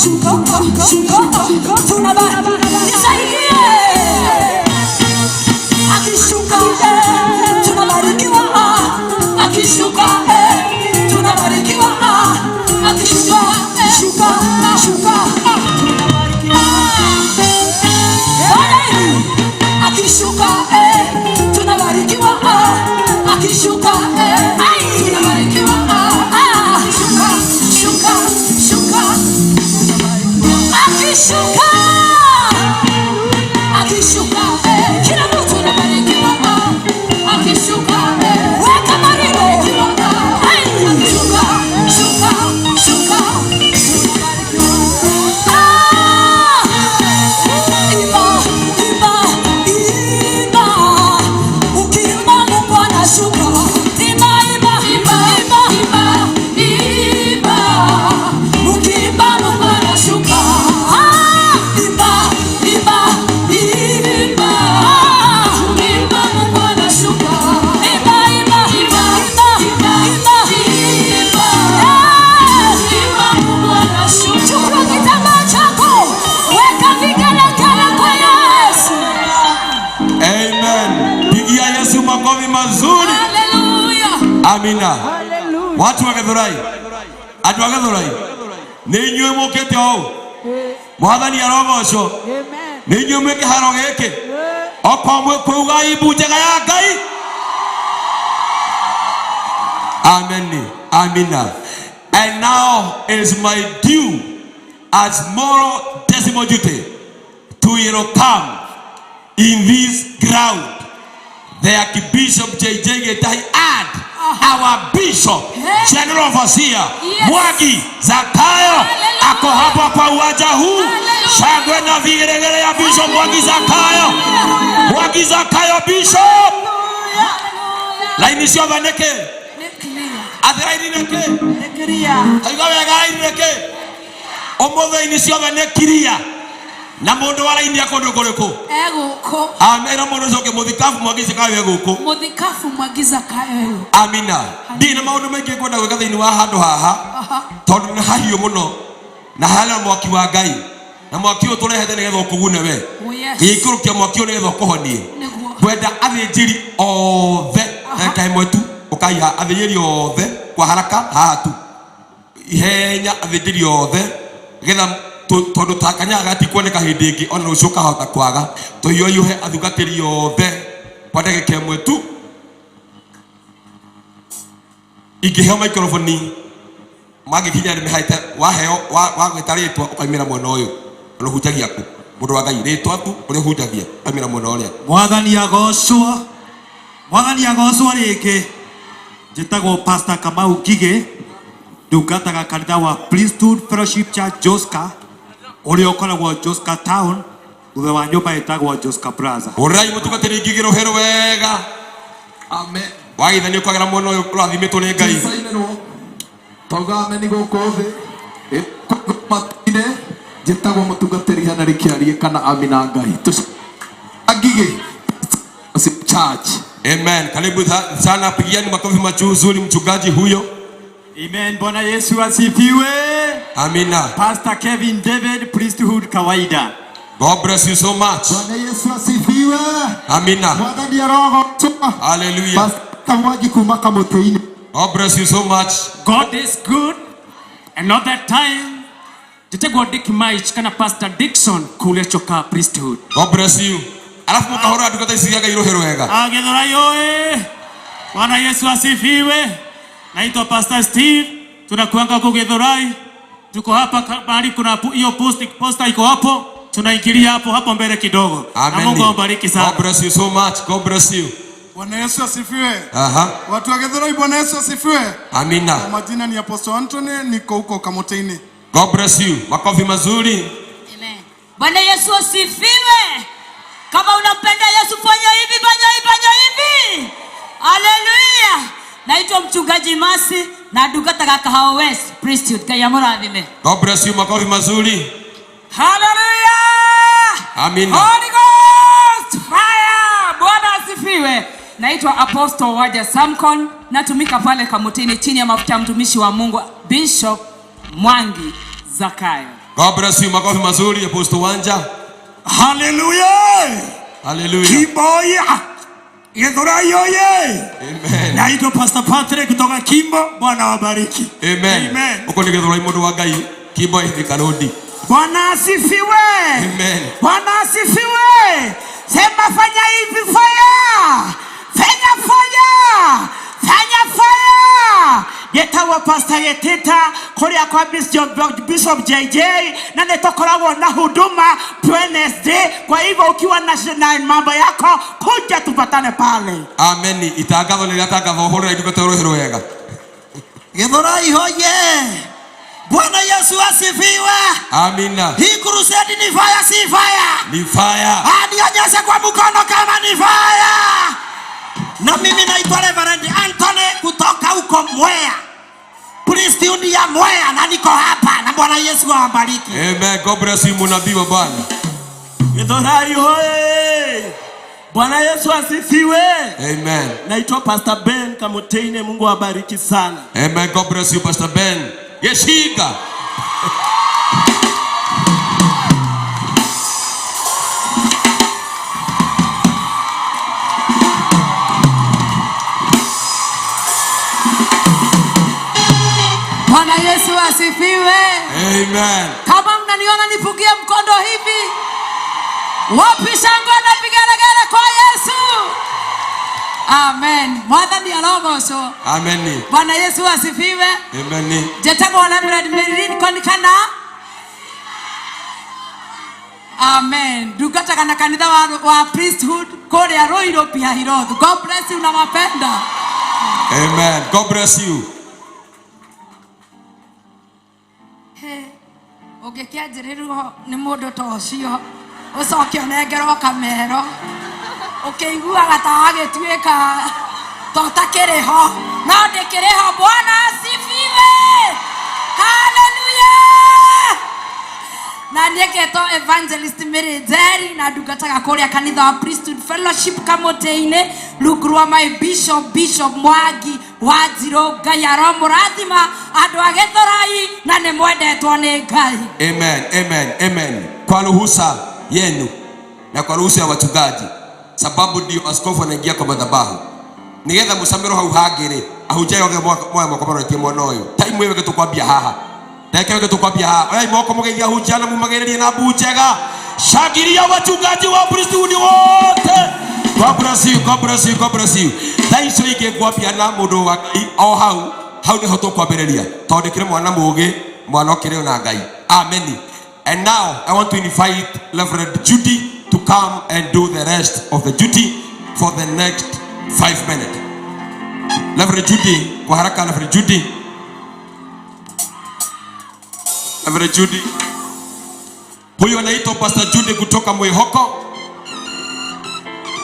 Shuka, shuka, tunabarikiwa. Nisaidie. Akishuka, tunabarikiwa. Akishuka, tunabarikiwa. Akishuka, shuka, shuka, tunabarikiwa. Fanya hivi. Akishuka, tunabarikiwa. Akishuka, tunabarikiwa. Shuka, shuka, shuka, akishuka, akishuka, kila mtu anabarikiwa. Akishuka, weka maringo. Akishuka, shuka, shuka, imba, imba, imba. Ukiimba Mungu anashuka. Imba, imba, imba, imba, imba. Ukiimba Mungu anashuka. Imba, imba, imba. Ukiimba Mungu anashuka. Imba, imba, imba, imba, imba, imba. Imba Mungu anashuka. Chukua kitambaa chako, weka vigelegele kwa Yesu. Amen. Pigia Yesu makofi mazuri. Hallelujah. Amina. Watu wa Githurai, andũ a Githurai, nĩ inyuĩ mũkĩte ũũ, Mwathani arogocwo, nĩ inyuĩ mwĩ kĩharo gĩkĩ, okorwo mwĩ kũu imbu njega ya Ngai. Amen. Amina. And now is my due as moral decimal duty to welcome in this ground the Archbishop J.J. Gitahi and our Bishop General Overseer Mwangi Zakayo ako hapa kwa uwanja huu. Shangwe na vigelegele ya Bishop Mwangi Zakayo. Mwangi Zakayo Bishop. Laini ciothe nĩkĩ? Athi raini nĩkĩ? Taiga wega raini nĩkĩ? Ũmũthĩ raini ciothe nĩ kiria. Na mũndũ wa raini akũndũ kũrĩkũ? Egũkũ. Amera mũndũ ũcio mũthikabu Mwangi Zakayo egũkũ. Mũthikabu Mwangi Zakayo. Amina. Ndirĩ na maũndũ maingĩ ngwenda gwĩka thĩinĩ wa handũ haha, tondũ nĩ hahiũ mũno na harĩa mwaki wa Ngai, na mwaki ũyũ tũrehete nĩgetha ũkũgune we. Oh, yes. Gĩikũrũkia mwaki ũyũ nĩgetha ũkũhonie. Nĩguo. Ngwenda athĩnjĩri othe ndagĩka ĩmwe tu ũkaiha athĩnjĩri othe kwa haraka haha tu ihenya athĩnjĩri othe nĩgetha tondũ ta kanyaga gatikuoneka hĩndĩ ĩngĩ ona rũciũ ũkahota kwaga tũhiũhiũhe athungatĩri othe kwa ndagĩka ĩmwe tu. Ingĩheo microphone mangĩkinya nĩmĩhaite waheo wagwĩta rĩtwa ũkaimĩra mwena ũyũ ũrĩa ũhunjagia kũ mũndũ wa Ngai rĩtwa tu ũrĩa ũhunjagia ũkaimĩra mwena ũrĩa. Mwathani agocwo, Mwathani agocwo rĩngĩ. Njĩtagwo Pastor Kamau Ngigĩ, ndungataga kanitha wa Priesthood Fellowship Church Joska, ũrĩa ũkoragwo Joska Town, thutha wa nyũmba ĩtagwo Joska Plaza. Hũrĩrai mũtungatĩri Ngigĩ rũhĩ wega. Amen. Wagĩithania ũkagera mwena ũyũ ũrathimĩtwo nĩ Ngai. Tauga ameni gũkũ thĩ matu-inĩ. Njĩtagwo mũtungatĩri Henry Kĩarie kana Amina Ngai. Ngigĩ Church. Amen. Karibu sana, pigiani makofi mazuri mchungaji huyo. Amen. Bwana Yesu asifiwe. Amina. Pastor Kevin David, Priesthood kawaida. God bless you so much. Bwana Yesu asifiwe. Amina. Mwathani arogocwo. Hallelujah. Pastor Mwangi kuma Kamũtĩ-inĩ. God bless you so much. God is good and all that time. Njĩtagwo Dick Mike kana Pastor Dickson kule Choka Priesthood. God bless you. Alafu mukahũra ndungata ici cia Ngai rũhĩ rwega. Githurai oe. Bwana Yesu asifiwe. Naitwa Pastor Steve, tunakuanga huko Githurai. Tuko hapa mahali kuna hiyo posta iko hapo, tunaingilia hapo hapo mbele kidogo. Na Amen. Mungu awabariki sana. God bless you so much. God bless you. Bwana Yesu asifiwe. Aha. Watu wa Githurai, Bwana Yesu asifiwe. Amina. Kwa majina ni Apostle Anthony, niko huko Kamotini. God bless you. Makofi mazuri. Amen. Bwana Yesu asifiwe. Kama unampenda Yesu fanya hivi, fanya hivi, fanya hivi. Hallelujah. Naitwa mchungaji Masi na ndungataga Kahawa West Priesthood. Ngai amũrathime. God bless you. Makofi mazuri. Hallelujah. Amina. Holy Ghost fire. Bwana asifiwe. Naitwa Apostle Waja Samkon, natumika pale Kamotini chini ya mafuta ya mtumishi wa Mungu Bishop Mwangi Zakayo. God bless you. Makofi mazuri Apostle Wanja. Haleluya. Haleluya. Kimboya. Githurai oye. Amen. Naitwa Pastor Patrick kutoka Kimbo. Bwana wabariki. Amen. Amen. Uko ni Githurai mundu wa Ngai. Kimbo Thika Road. Bwana asifiwe. Amen. Bwana asifiwe. Sema fanya hivi fire. Fanya fire. Fanya fire. Getagwo Pastor Getita kuria kwa Bishop JJ na nitukoragwo na huduma Wednesday. Kwa hivyo ukiwa na mambo yako kuja tupatane pale. Amen. Itangatho ni rĩratangathwo hũrĩra indungata rũhĩ rwega. Githurai hoye. Bwana Yesu asifiwe. Amina. Hii crusade ni fire, si fire? Ni fire. Nionyeshe kwa mkono kama ni fire. Na mimi naitwa Reverend Anthony kutoka huko Mwea. Priesthood ya Mwea na niko hapa na Bwana Yesu awabariki. Amen. God bless you munabii wa Bwana. Githurai hoye. Bwana Yesu asifiwe. Amen. Naitwa Pastor Ben Kamuteine, Mungu awabariki sana. Amen. God bless you Pastor Ben. Yeshika. Bwana Yesu asifiwe. Amen. Kama mnaniona nipungie mkondo hivi, wapi shangwe na vigelegele kwa Yesu? Amen. Mwathani arogocwo. Amen. Bwana Yesu asifiwe. Amen. Njetagwo Reverend Mary Konikana. Amen. Ndungataga na kanitha wa priesthood kuria Ruiru Piahirothu. God bless you na mapenda. Amen. God bless you. Hey, ũngĩkĩanjĩrĩrwo nĩ mũndũ ta ũcio ũcoke ũnengerwo kamero ũkĩiguaga ta wagĩtuĩka ta ũtakĩrĩ ho, no ndĩkĩrĩ ho. Bwana asifiwe. Haleluya. Na niĩ ngetwo Evangelist Mary Njeri na ndungataga kũrĩa kanitha wa Priesthood Fellowship Kamũtĩ-inĩ rungu rwa my Bishop, Bishop Mwangi wa Njirũ. Ngai aromũrathima andũ a Gĩthũrai na nĩ mwendetwo nĩ Ngai. Amen, amen, amen. Kwa ruhusa yenu na kwa ruhusa ya wachungaji, sababu ndio askofu anaingia kwa madhabahu nigetha mucamĩro hau hangĩ-rĩ, ahunjia othe moya moko maroretie mwena ũyũ. Time ĩyo ĩgĩtũkwambia haha, ndagĩka ĩyo ĩgĩtũkwambia haha. Oyai moko mũgeithie ahunjia na mumagĩrĩrie na mbu njega. Shangilia wachungaji wa priesthood wote. God bless you, God bless you, God bless you. Thaa icio ingĩ ngwambia na mũndũ wa Ngai o hau, hau nĩho tũkwambĩrĩria, tondũ ndĩkĩrĩ mwana mũũgĩ, mwana ũkĩrĩ na Ngai. Amen. And now I want to invite Reverend Judy to come and do the rest of the duty for the next 5 minutes. Reverend Judy, kwa haraka Reverend Judy. Reverend Judy. Huyu anaitwa Pastor Judy kutoka Mwihoko.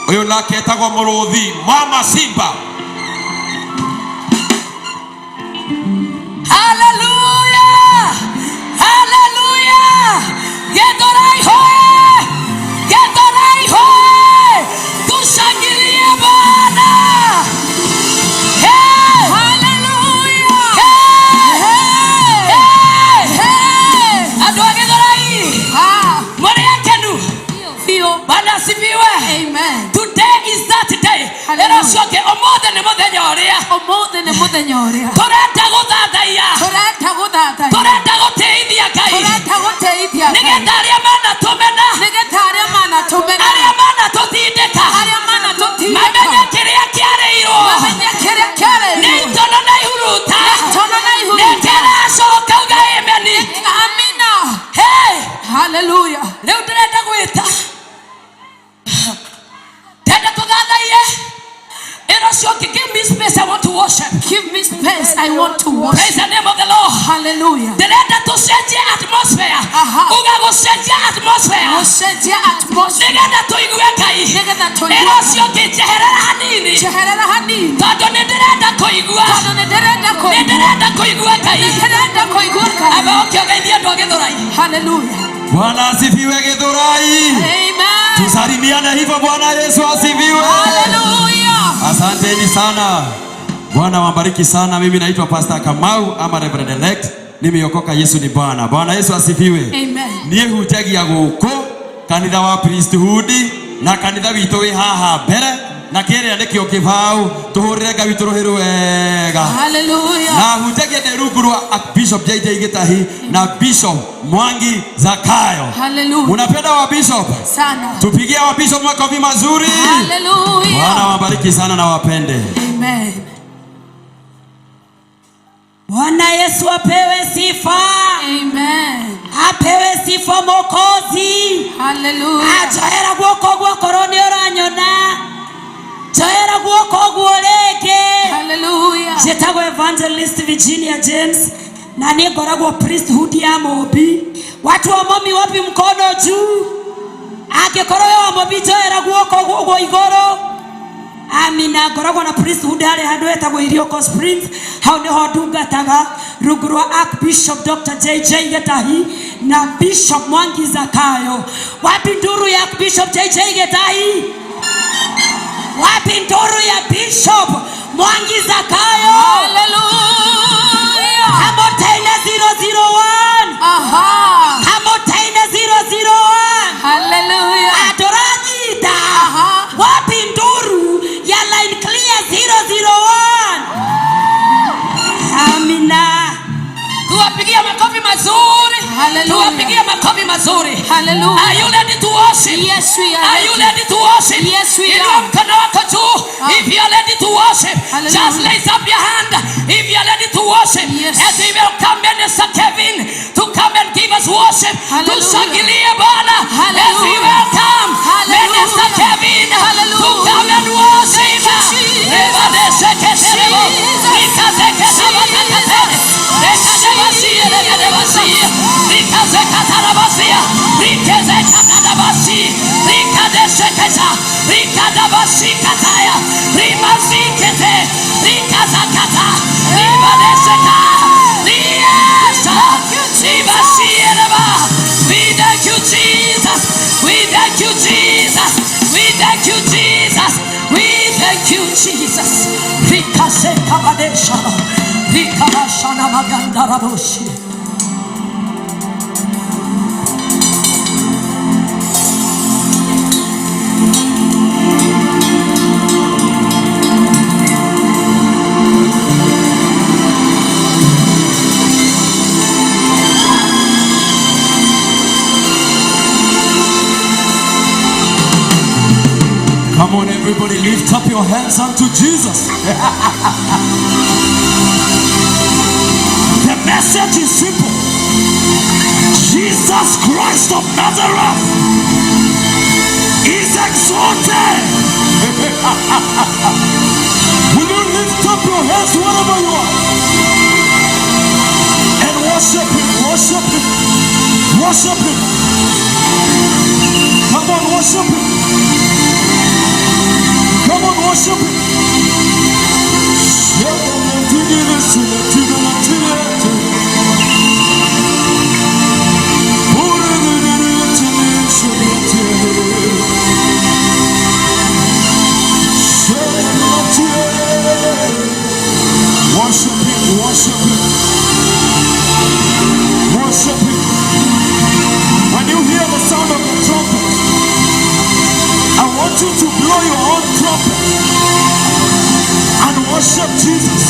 Huyu nake etagwo Mũrũthi, Mama Simba. Hallelujah! Hallelujah! Githurai hoye! Githurai hoye! Tushangilie Bwana! Hey! Hallelujah! Hey! Hey! Hey! Andũ a Githurai! Mũrĩ akenu? Biũ. Bwana asifiwe. Amen. Today is that day. Ĩno ũcio ũngĩ, ũmũthĩ nĩ mũthenya ũrĩa. Ũmũthĩ nĩ mũthenya ũrĩa. Tũrenda gũthathaiya. Tũrenda gũthathaiya. Tũrenda gũtĩithia Ngai. Tũrenda gũtĩithia Ngai. Nĩgetha arĩa manatũmena. Nĩgetha arĩa manatũmena. Arĩa manatũtindĩka. Arĩa manatũtindĩka. Mamenye kĩrĩa kĩarĩirwo. Mamenye kĩrĩa kĩarĩirwo. Nĩ itono na ihuruta. Nĩ itono na ihuruta. Nĩ kĩracoka uga amen. Amina. Hey! Hallelujah. Rĩu ndĩrenda gwĩta. Ndĩrenda tũthathaiye. Ĩno ũcio ũngĩ, give me space, I want to worship. Give me space, I want to worship. Praise the name of the Lord. Hallelujah. Ndĩrenda tũcenjie atmosphere. Uga gũcenjia atmosphere. Gũcenjia atmosphere. Nĩgetha tũigue Ngai. Nĩgetha tũigue Ĩno ũcio ũngĩ, njeherera hanini. Njeherera hanini. Tondũ nĩ ndĩrenda kũigua. Tondũ nĩ ndĩrenda kũigua. Nĩ ndĩrenda kũigua Ngai. Nĩ ndĩrenda kũigua Ngai. Amba ũke ũgeithie andũ a Gĩthũrai. Hallelujah. Bwana asifiwe Githurai. Amen. Tusalimiane hivyo. Bwana Yesu asifiwe. Hallelujah. Asanteni sana. Bwana wabariki sana. Mimi naitwa Pastor Kamau ama Reverend Elect. Nimeokoka, Yesu ni Bwana. Bwana Yesu asifiwe. Amen. Niĩ hunjagia gũkũ kanitha wa priesthood na kanitha witũ wĩ haha mbere na kĩrĩa nĩkĩo kĩbaũ tũhũrĩre Ngai witũ rũhĩ rwega. Hallelujah. Na hunjagia ndĩ rungu rwa Bishop JJ Gitahi na Bishop Mwangi Zakayo. Hallelujah. Unapenda wa bishop? Sana. Tupigie wa bishop makofi mazuri. Hallelujah. Bwana wabariki sana na wapende. Amen. Bwana Yesu apewe sifa. Amen. Apewe sifa Mwokozi. Hallelujah. Njoera guoko guokorwo nĩ ũranyona. Njoera guoko guo rĩngĩ. Hallelujah. Njĩtagwo Evangelist Virginia James na niĩ ngoragwo priesthood ya Mobi. Watu wa Momi wapi mkono juu? Angĩkorwo wĩ wa Mobi njoera guoko guo igũrũ. Amina. Ngoragwo na priesthood harĩa handũ hetagwo Irioko Springs, hau nĩho ndungataga rungu rwa Archbishop Dr. JJ Getahi na Bishop Mwangi Zakayo. Wapi nduru ya Archbishop JJ Getahi? Wapi nduru ya Bishop Mwangi Zakayo? Hallelujah. Kamotene 001. Aha. Kamotene 001. Hallelujah. Atoranyita. Wapi nduru ya line clear 001? Amina. Tuwapigie makofi mazuri. Hallelujah. Tuwapigie makofi mazuri. Hallelujah. Are you ready to worship? Yes, we are Are you ready. ready to worship? Yes, we Inua are. mkono wako juu. Ah. If you are ready to worship, Hallelujah. just raise up your hand. If you are ready to worship, Yes. as we welcome Minister Kevin to come and give us worship. Hallelujah. Tushangilie Bwana as we Hallelujah. welcome Hallelujah. Minister Kevin to Hallelujah. come and worship. Thank you, Jesus. We thank you, Jesus. We thank you, Jesus. We thank you, Jesus. We thank you, Jesus. Rikasekabadesha. Rikabashana magandaraboshi. Come on, everybody, lift up your hands unto Jesus. The message is simple. Jesus Christ of Nazareth is exalted. Will you lift up your hands wherever you are and worship Him, worship Him, worship Him. Come on, worship Him. Come on, worship Him. Worship Him, worship Him, worship Him. When you hear the sound of the trumpet, I want you to blow your own trumpet and worship Jesus.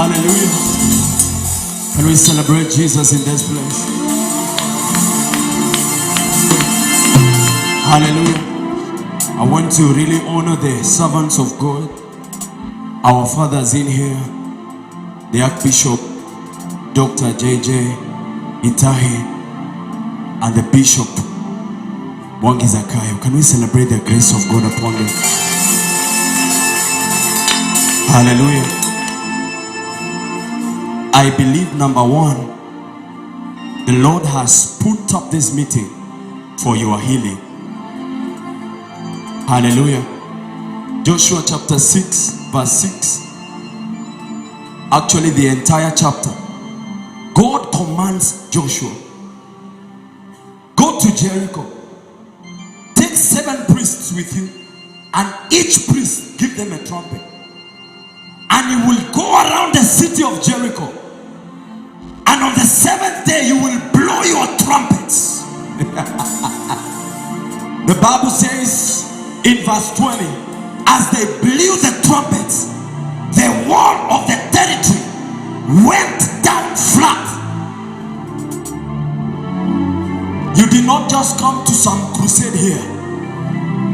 Hallelujah. Can we celebrate Jesus in this place? Hallelujah. I want to really honor the servants of God, our fathers in here, the Archbishop, Dr. J.J. Itahi, and the Bishop, Mwangi Zakayo. Can we celebrate the grace of God upon them? Hallelujah. I believe, number one, the Lord has put up this meeting for your healing. Hallelujah. Joshua chapter 6, verse 6. Actually, the entire chapter. God commands Joshua, go to Jericho, take 7 priests with you, and each priest give them a trumpet. And you will go around the city of Jericho, and on the 7th day you will blow your trumpets. The Bible says in verse 20, as they blew the trumpets, the wall of the territory went down flat. You did not just come to some crusade here.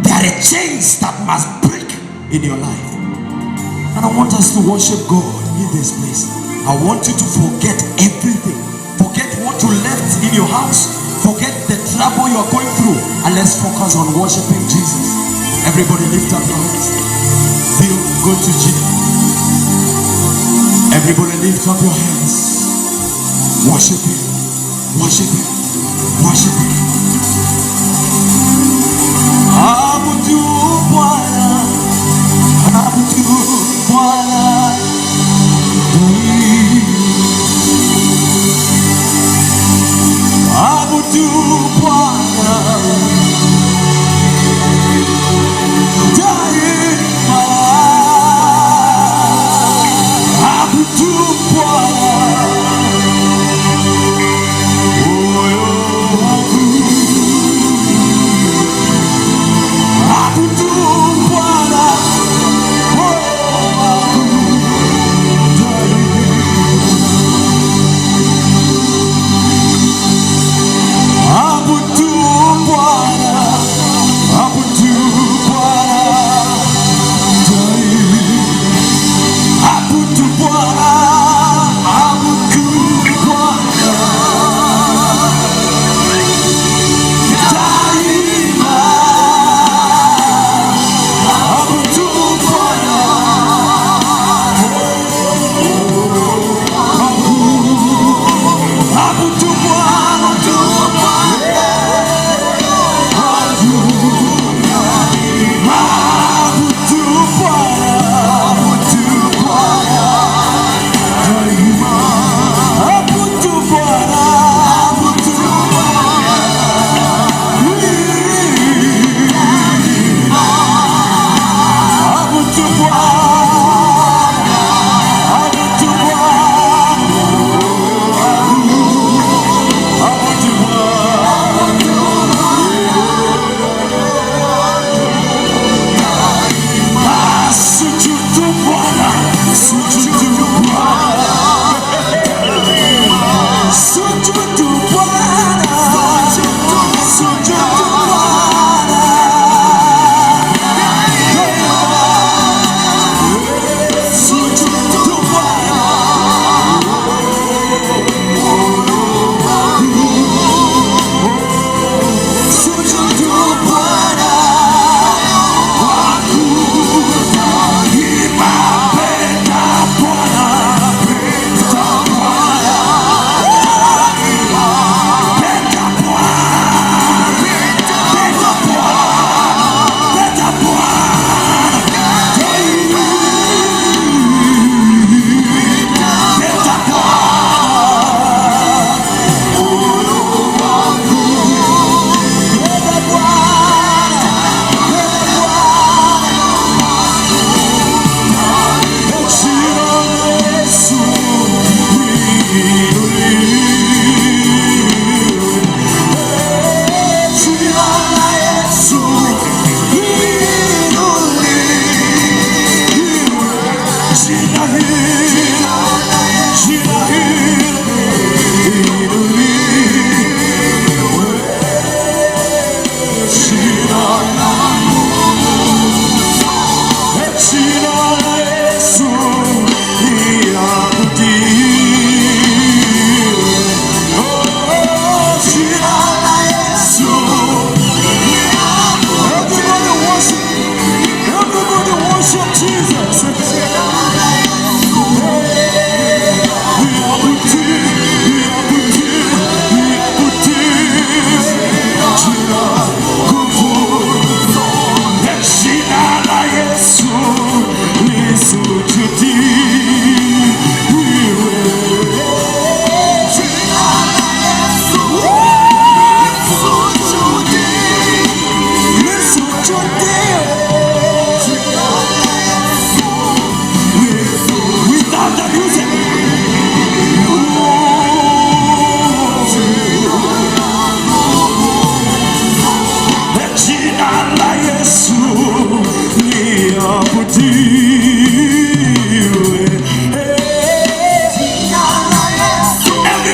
There are chains that must break in your life. And I want us to worship God in this place. I want you to forget everything. Forget what you left in your house. Forget the trouble you are going through. And let's focus on worshiping Jesus. Everybody lift up your hands. Feel good to Jesus. Everybody lift up your hands. Worship Him. Worship Him. Worship Him. Abudu Bwana. Abudu Bwana. Abudu Bwana. Daima. Abudu Bwana. Moyo wangu. Abudu Bwana. Moyo wangu. Daima.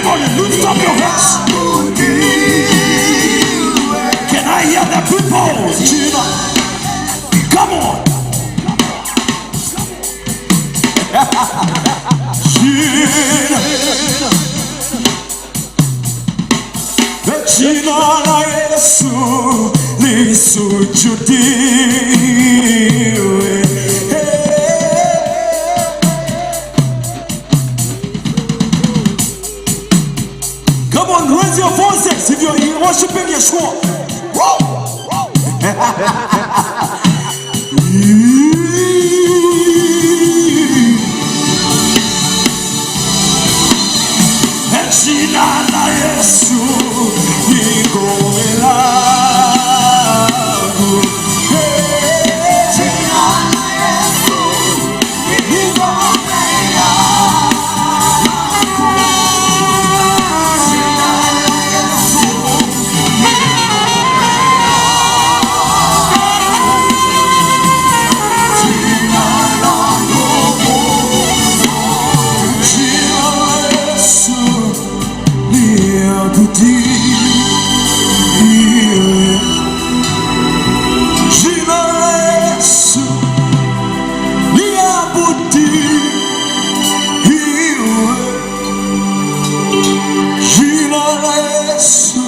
Everybody, lift up your hands. Can I hear the people? Gina. Come on. Gina. Jina la Yesu lisujudiwe. Come on, raise your voices if you're worshiping Yeshua. Woo! Jina la Yesu ni ngome langu. Jina la Yesu ni ngome yangu. Jina la Yesu ni ngome yangu. Jina langu, jina la Yesu niabudiwe. Jina la Yesu niabudiwe. Jina la Yesu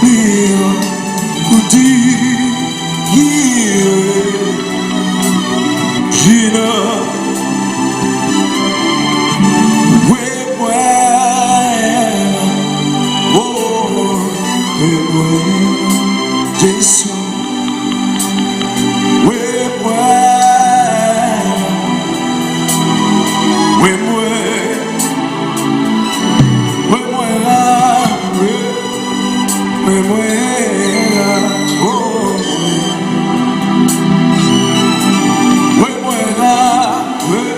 niabudiwe. Jina wewe, oh, wewe Yesu, wewe, wewe, wewe, wewe, oh, wewe, wewe.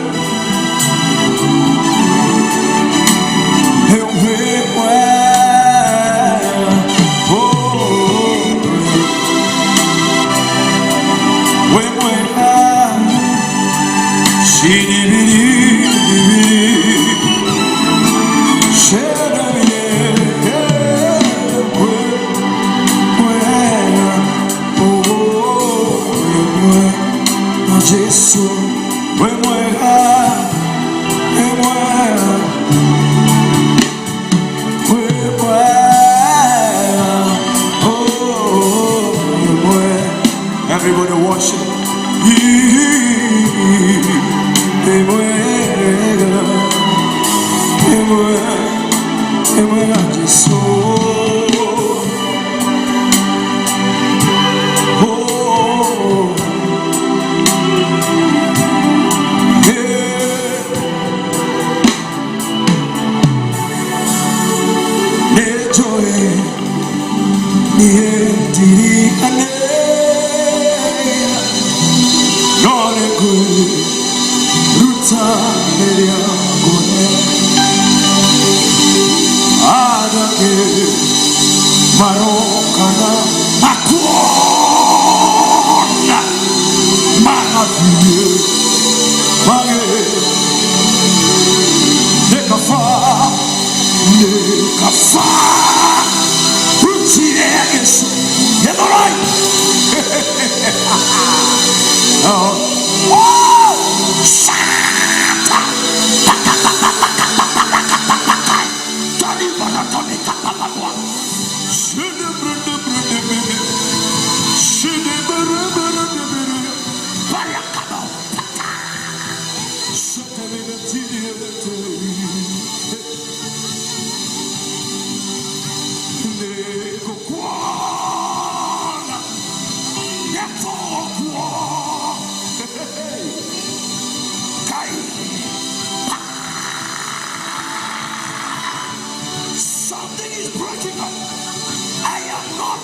Jesu, wewe, wewe, oh, everybody worship. Jesu. Oh, yeah. Nejoe, niendirikane, none ruta neriagone, adake marokana makuona maravie mage nekafa nekafa rutiregesu yedorai. Oh, oh, shata. Something is breaking up. I am not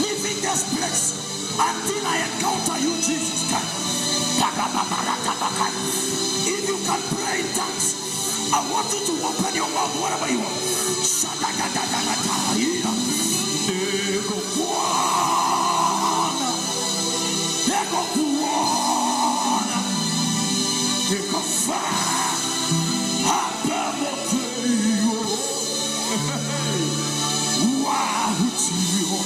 leaving this place until I encounter you, Jesus Christ. If you can pray in tongues, I want you to open your mouth wherever you are. Wahutio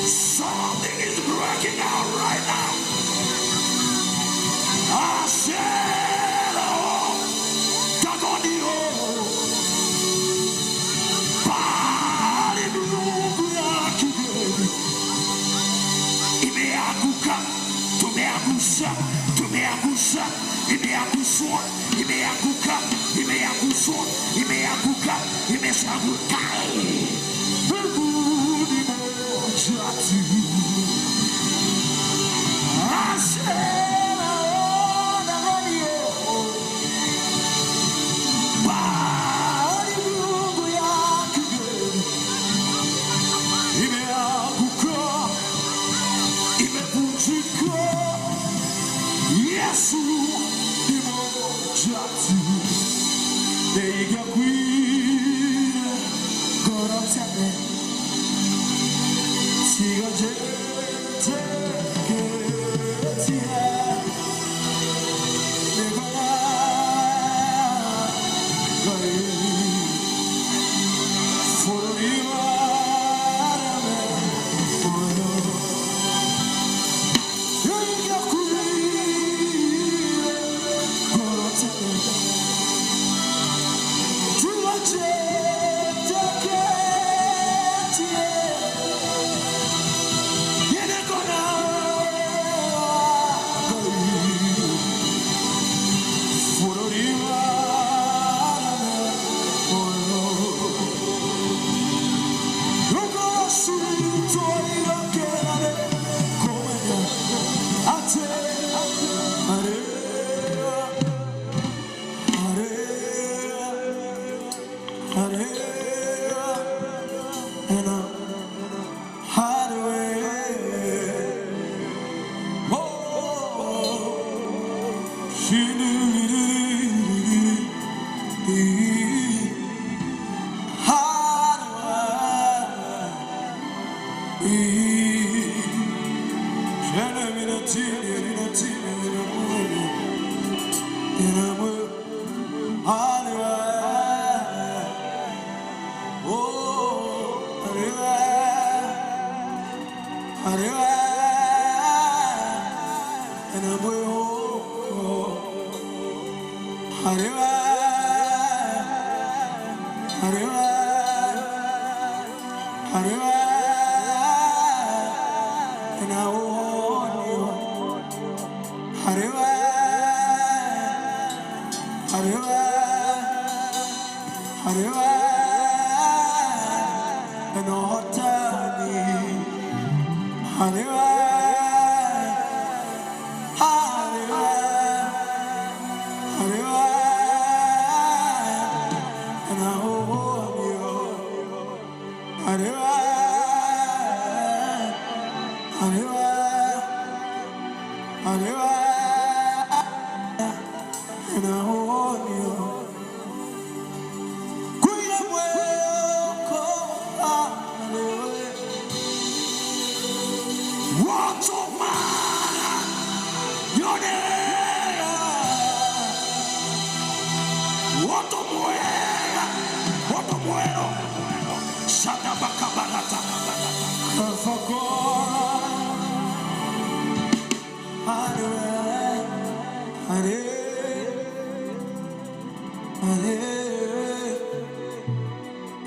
Something is breaking out right now. I said, oh, Dagonio, Bali miungu ya kigeni imeanguka, tumeangusha, tumeangusha, imeangushwa, imeanguka, imeangushwa, imeanguka, imeshaanguka. Mungu ni moja tu. Asema Dagonio, Bali miungu ya kigeni imeanguka, imevunjika. Yesu ni moja tu. Neigakwire ngoro ciake ciganjeteketie nĩgona Ngai bũrũri wa arĩa me muoyo. Nĩngakuire ngoro ciake ciganjeteketie nĩgona Ngai bũrũri wa arĩa me muoyo.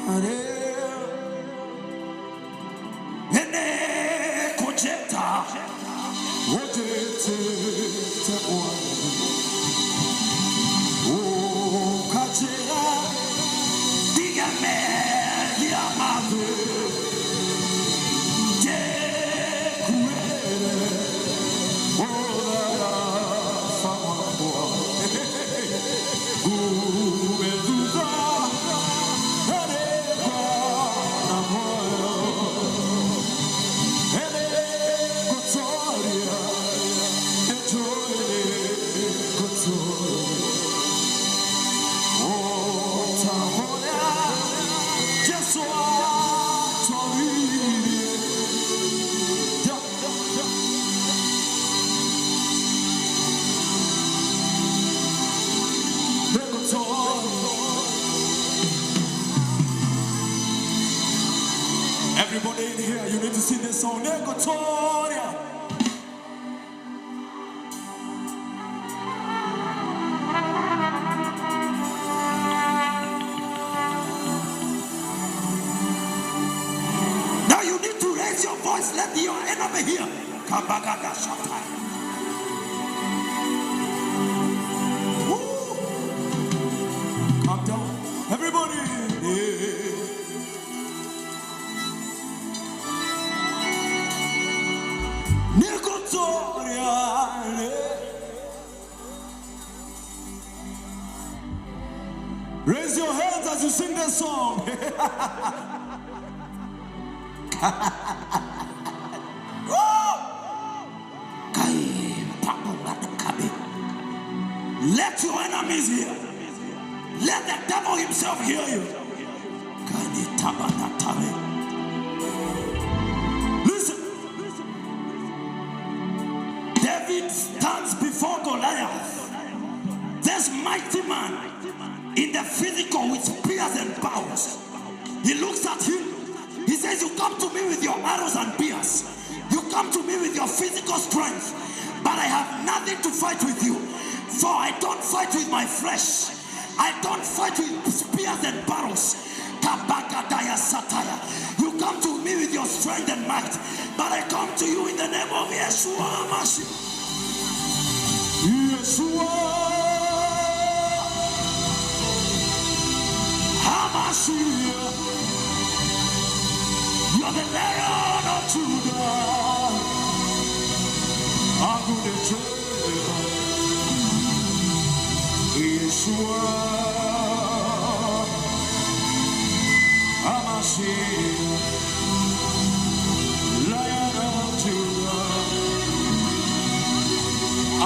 Hare Ũnjĩtĩte Mwathani, ũkanjĩra ndige mehia ma thĩ, njĩkuĩre mũtharaba wakwa. Ngume thutha na nĩngona muoyo, nĩngũtooria, nĩnjũĩ nĩngũtooria. O ta ũrĩa Jesũ aatoririe. Yeah, yeah. Nĩngũtooria. Everybody in here, you need to sing this song. Nĩngũtooria. Now you need to raise your voice, let your enemy hear. Kabagada shatai. Woo! Calm down. Everybody. Yeah. Nĩngũtooria. Raise your hands as you sing this song. Let your enemies hear. Let the devil himself hear you. Kani. Listen. David stands before Goliath. This mighty man in the physical with spears and bows. He looks at him. He says, you come to me with your arrows and spears. You come to me with your physical strength. But I have nothing to fight with you. For I don't fight with my flesh. I don't fight with spears and barrels. Kabagadaya sataya. You come to me with your strength and might. But I come to you in the name of Yeshua Mashiach. Yeshua HaMashiach. You're the Lion of Judah. Agunecheva. Yeshua HaMashiach, Lion of Judah.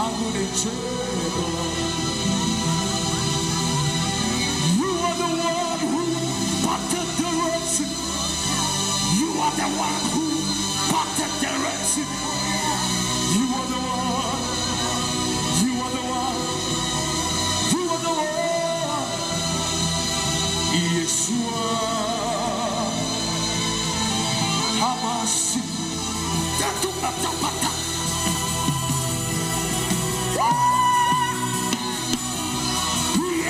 Agunecheva. You are the one who parted the Red Sea. You are the one who parted the Red Sea. You are the one. You are the one. You are the one. Yeshua HaMashiach.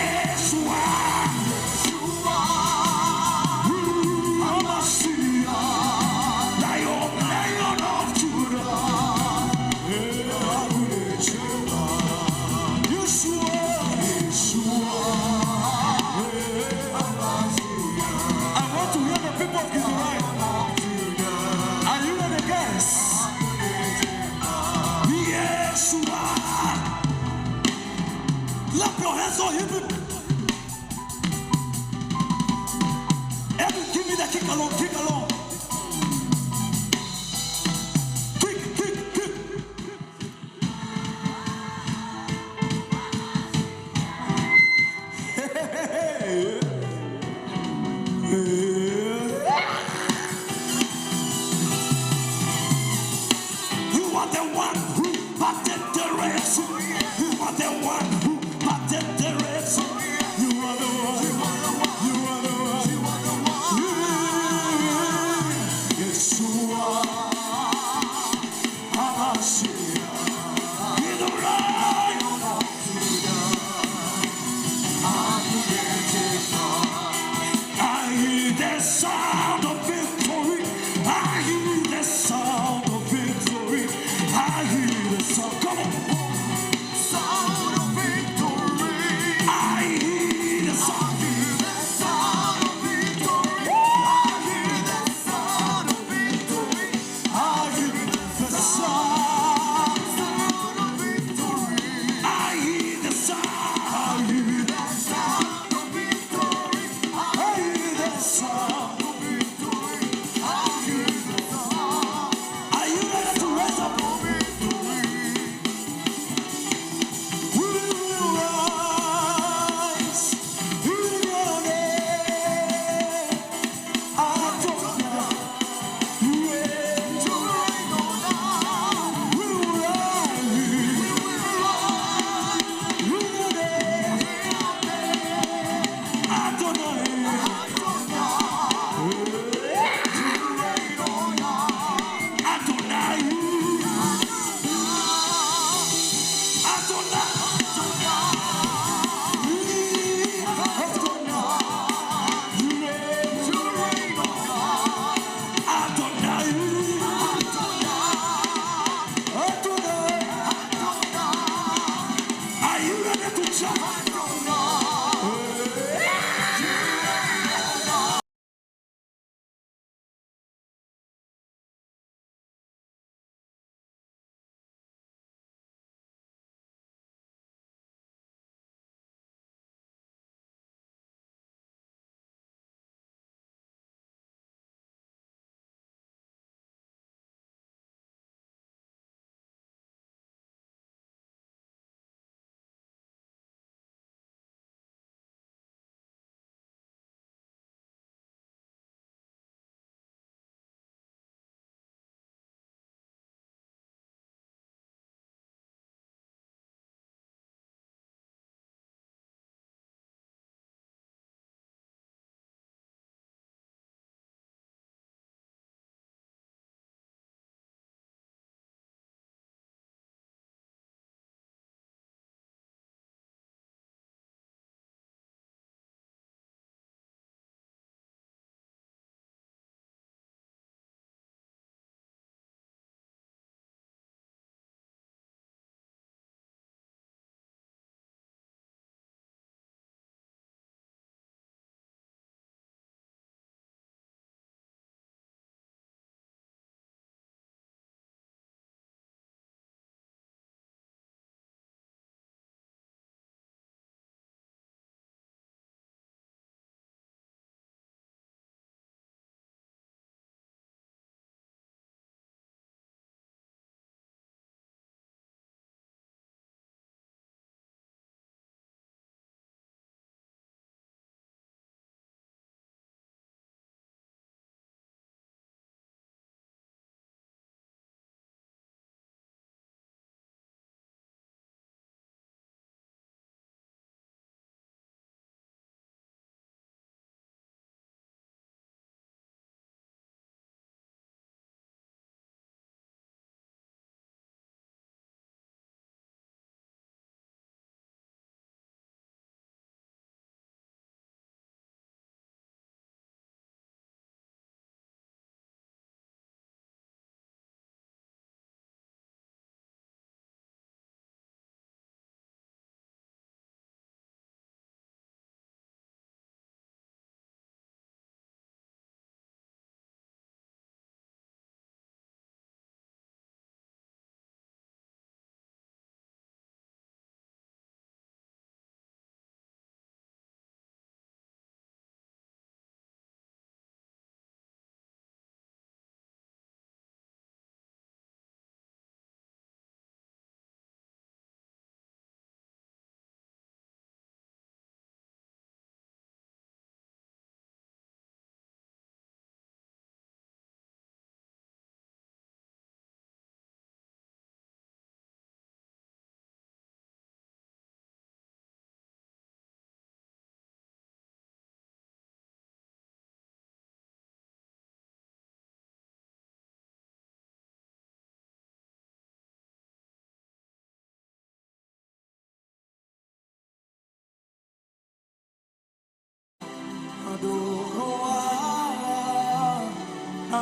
Yeshua HaMashiach. Lion, Lion of Judah. Yeshua, Yeshua. I want to hear the people of Githurai. Are you ready, guys? Yeshua. Clap your hands, all you people. Every, give me the kick along, kick along. Kick, kick, kick. Hey, You are the one who parted the Red Sea. You are the one who parted the Red Sea. You are the one. You are the one. You are the one.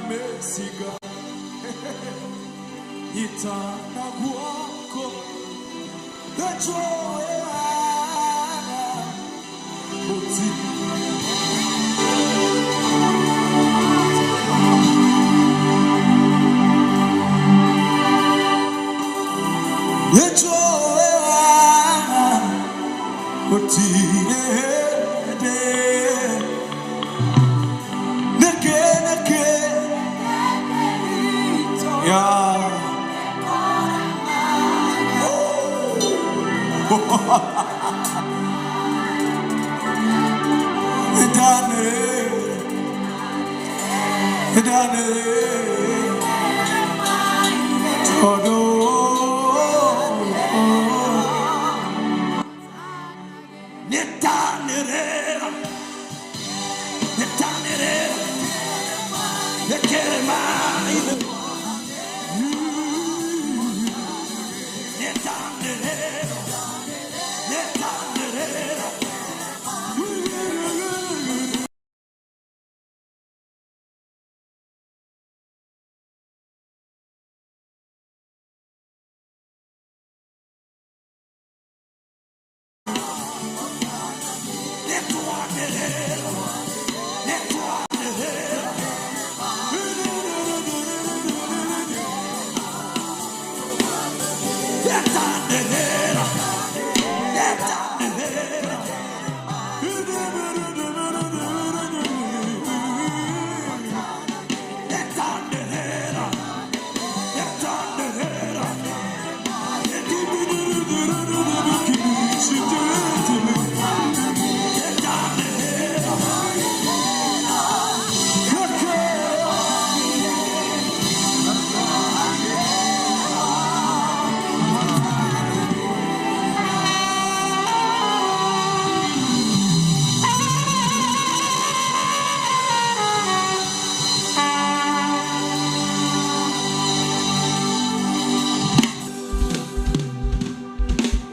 mĩcinga nyita na guoko nĩnjũĩ wega gũtirĩ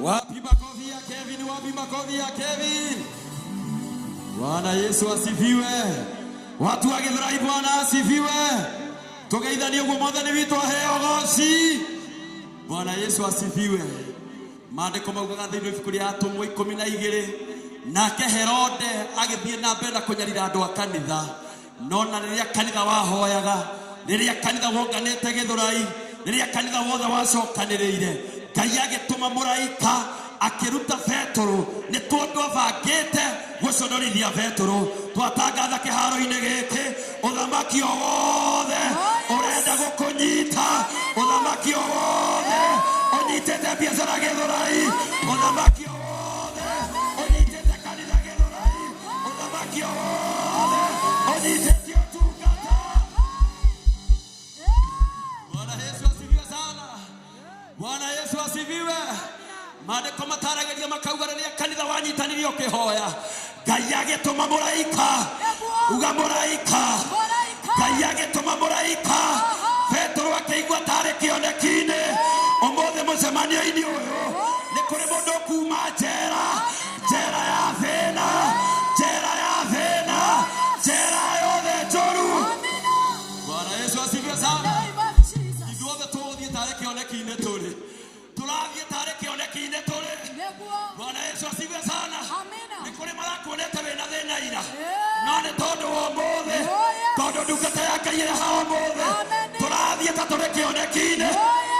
Wapi makofi ya Kevin? Wapi makofi ya Kevin? Bwana Yesu asifiwe. Watu wa Githurai, Bwana asifiwe. Tugeithanie ũguo Mwathani witũ aheo goci. Bwana Yesu asifiwe. Maandĩko maugaga thĩinĩ wa ibuku rĩa Atũmwo 12 nake Herode agĩthiĩ na mbere na kũnyarira andũ a kanitha, no na rĩrĩa kanitha wahoyaga, rĩrĩa kanitha wonganĩte Githurai, rĩrĩa kanitha wothe wacokanĩrĩire, Ngai agĩtũma mũraika akĩruta Petũrũ nĩ tondũ abangĩte gũconorithia Petũrũ. Twatangatha kĩharo-inĩ gĩkĩ, ũthamaki o wothe ũrenda gũkũnyita, ũthamaki o wothe ũnyitĩte biacara Githurai, ũthamaki o wothe ũnyitĩte kanitha Githurai, ũthamaki o wothe ũnyitĩte ũtungata. Bwana Yesu asifiwe sana. Bwana Yesu asifiwe. Maandĩko mataragĩria makauga rĩrĩa kanitha wanyitanire ũkĩhoya, Ngai agĩtũma mũraika, uga mũraika, Ngai agĩtũma mũraika. Petero akĩigua tarĩ kĩoneki-inĩ. Ũmũthĩ mũcemanio-inĩ ũyũ nĩ kũrĩ mũndũ kuma njera, njera ya thĩna, njera ya thĩna, njera yothe njũru. Bwana Yesu asifiwe sana. Ithuothe tũgũthiĩ tarĩ kĩoneki-inĩ tũrĩ, tũrathiĩ tarĩ kĩoneki-inĩ tũrĩ. Bwana Yesu asifiwe sana. Nĩ kũrĩ marakuonete wĩna thĩna ira, no nĩ tondũ wa ũmũthĩ, tondũ ndungata ya Ngai ĩrĩ haha ũmũthĩ, tũrathiĩ ta tũrĩ kĩoneki-inĩ,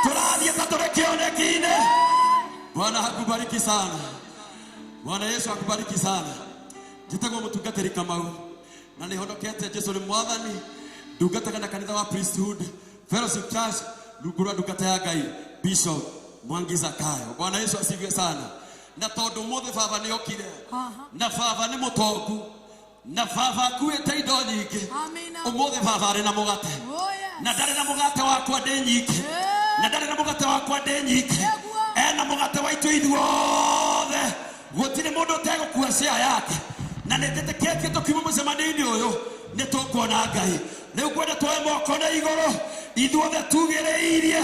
tũrathiĩ ta tũrĩ kĩoneki-inĩ. Bwana hakubariki sana. Bwana Yesu akubariki sana. Njĩtagwo mũtungatĩri Kamau na nĩhonokete Jesu nĩ Mwathani. Ndungataga na kanitha wa Priesthood Fellowship Church rungu rwa ndungata ya Ngai Bishop Mwangi Zakayo. Bwana Yesu asifiwe sana. Na tondũ ũmũthĩ baba nĩ okire, na baba nĩ mũtongu, na baba akuĩte indo nyingĩ, ũmũthĩ baba arĩ na mũgate, na ndarĩ na mũgate wakwa ndĩ nyiki, na ndarĩ na mũgate wakwa ndĩ nyiki, ena mũgate waitũ ithuothe. Gũtirĩ mũndũ ũtegũkua share yake, na nĩ njĩtĩkĩtie tũkiuma mũcemanio-inĩ ũyũ nĩ tũkuona Ngai. Rĩu ngwenda tuoe moko na igũrũ ithuothe tugĩrĩirie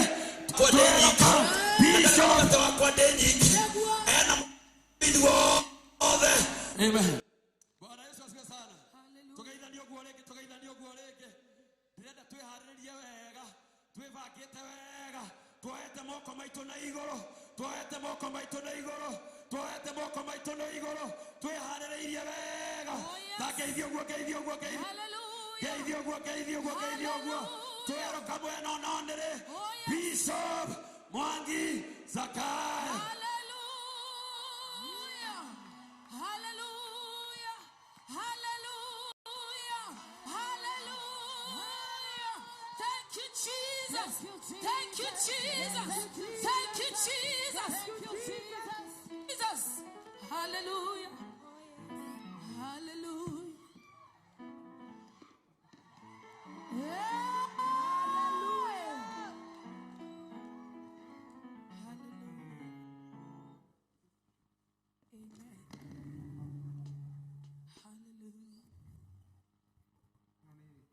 Bishop wakwa ndĩ nyiki, ena ithuothe. Amen. Bwana Yesu asifiwe sana. Tugeithanie ũguo rĩngĩ, tugeithanie ũguo rĩngĩ. Ndĩrenda twĩ Twĩbangĩte wega, tuoete moko maitũ na igũrũ, tuoete moko maitũ na igũrũ, tuoete moko maitũ na igũrũ, twĩharĩrĩirie wega. Ta ngeithie ũguo, ngeithie ũguo, ngeithie ũguo, ngeithie ũguo, ngeithie ũguo. Twĩrũka mwena ononĩrĩ. Bishop Mwangi Zakayo. Hallelujah. Hallelujah. Hallelujah. Hallelujah. Thank you, Jesus. Thank you, Jesus. Thank you, Jesus. Jesus. Hallelujah. Hallelujah. Hallelujah.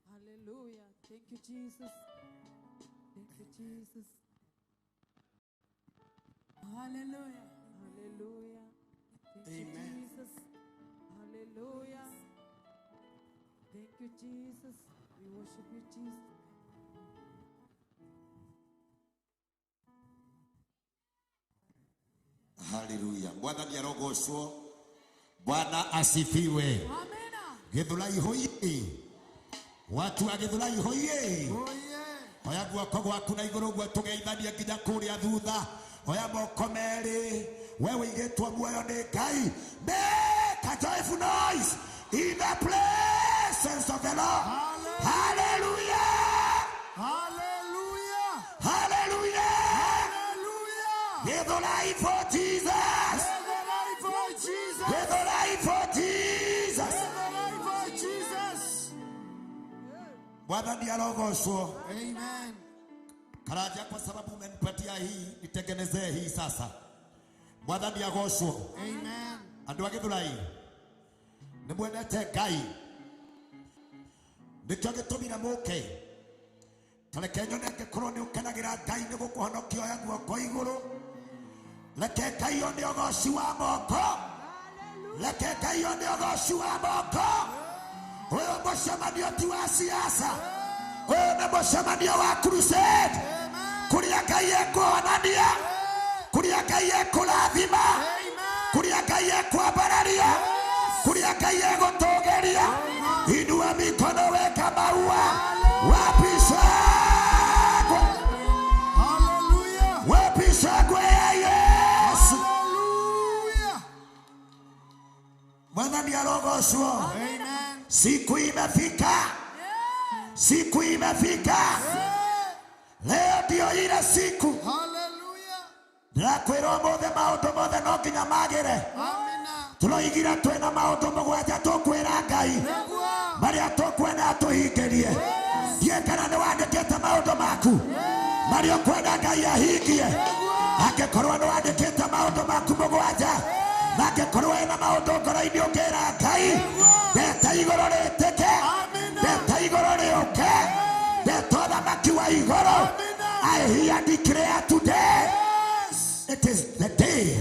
Hallelujah. Thank you, Jesus. Thank you, Jesus. Hallelujah. Hallelujah. Thank you, Jesus. Hallelujah. Thank you, Jesus. We worship you, Jesus. Haleluya. Mwathani arogocwo. Bwana asifiwe. Amina. Githurai hoye. Watu a Githurai hoye. Oya guoko gwaku na igũrũ ũguo tũgeithanie nginya kũrĩa thutha. Oya moko merĩ. We wĩigĩtwo muoyo nĩ Ngai. Make a joyful noise in the presence of the Lord. Hallelujah. Hallelujah. Hallelujah. Hallelujah. Githurai for Jesus. Githurai for Jesus. Githurai for Jesus. Githurai for Jesus. Mwathani arogocwo. Amen. Karanja, kwa sababu umenipatia hii, nitengenezee hii sasa. Mwathani agocwo. Amen. Andũ a Githurai nĩ mwendete Ngai, nĩkĩo gĩtũmire mũke. Ta reke nyone angĩkorwo nĩ ũkenagĩra Ngai nĩ gũkũhonokia, oya guoko igũrũ. Reke Ngai one ũgoci wa moko. Reke Ngai one ũgoci wa moko. Ũyũ mũcemanio ti wa siasa, ũyũ nĩ mũcemanio wa crusade, kũrĩa Ngai ekũhonania, kũrĩa Ngai ekũrathima, kũrĩa Ngai ekwambararia, kũrĩa Ngai egũtũgĩria. Inua mikono, weka maua. Wapi shangwe? Hallelujah. Wapi shangwe ya Yesu? Hallelujah. Mwathani arogocwo. Amen. Siku imefika, siku imefika. Leo ndio ile siku. Hallelujah. Ndĩrakwĩra ũmũthĩ maũndũ mothe no nginya magĩre. Amina. Tũroigire twĩna maũndũ mũgwanja tũkwĩra Ngai marĩa tũkwenda atũhingĩrie. Ndiĩ kana nĩ wandĩkĩte maũndũ maku marĩa ũkwenda Ngai ahingie. Angĩkorwo nĩ wandĩkĩte maũndũ maku mũgwanja, na angĩkorwo wĩna maũndũ ngoro-inĩ ũkĩra Ngai, ndeta igũrũ rĩtĩke, ndeta igũrũ rĩũke, ndeta ũthamaki wa igũrũ. I hear declare today, it is the day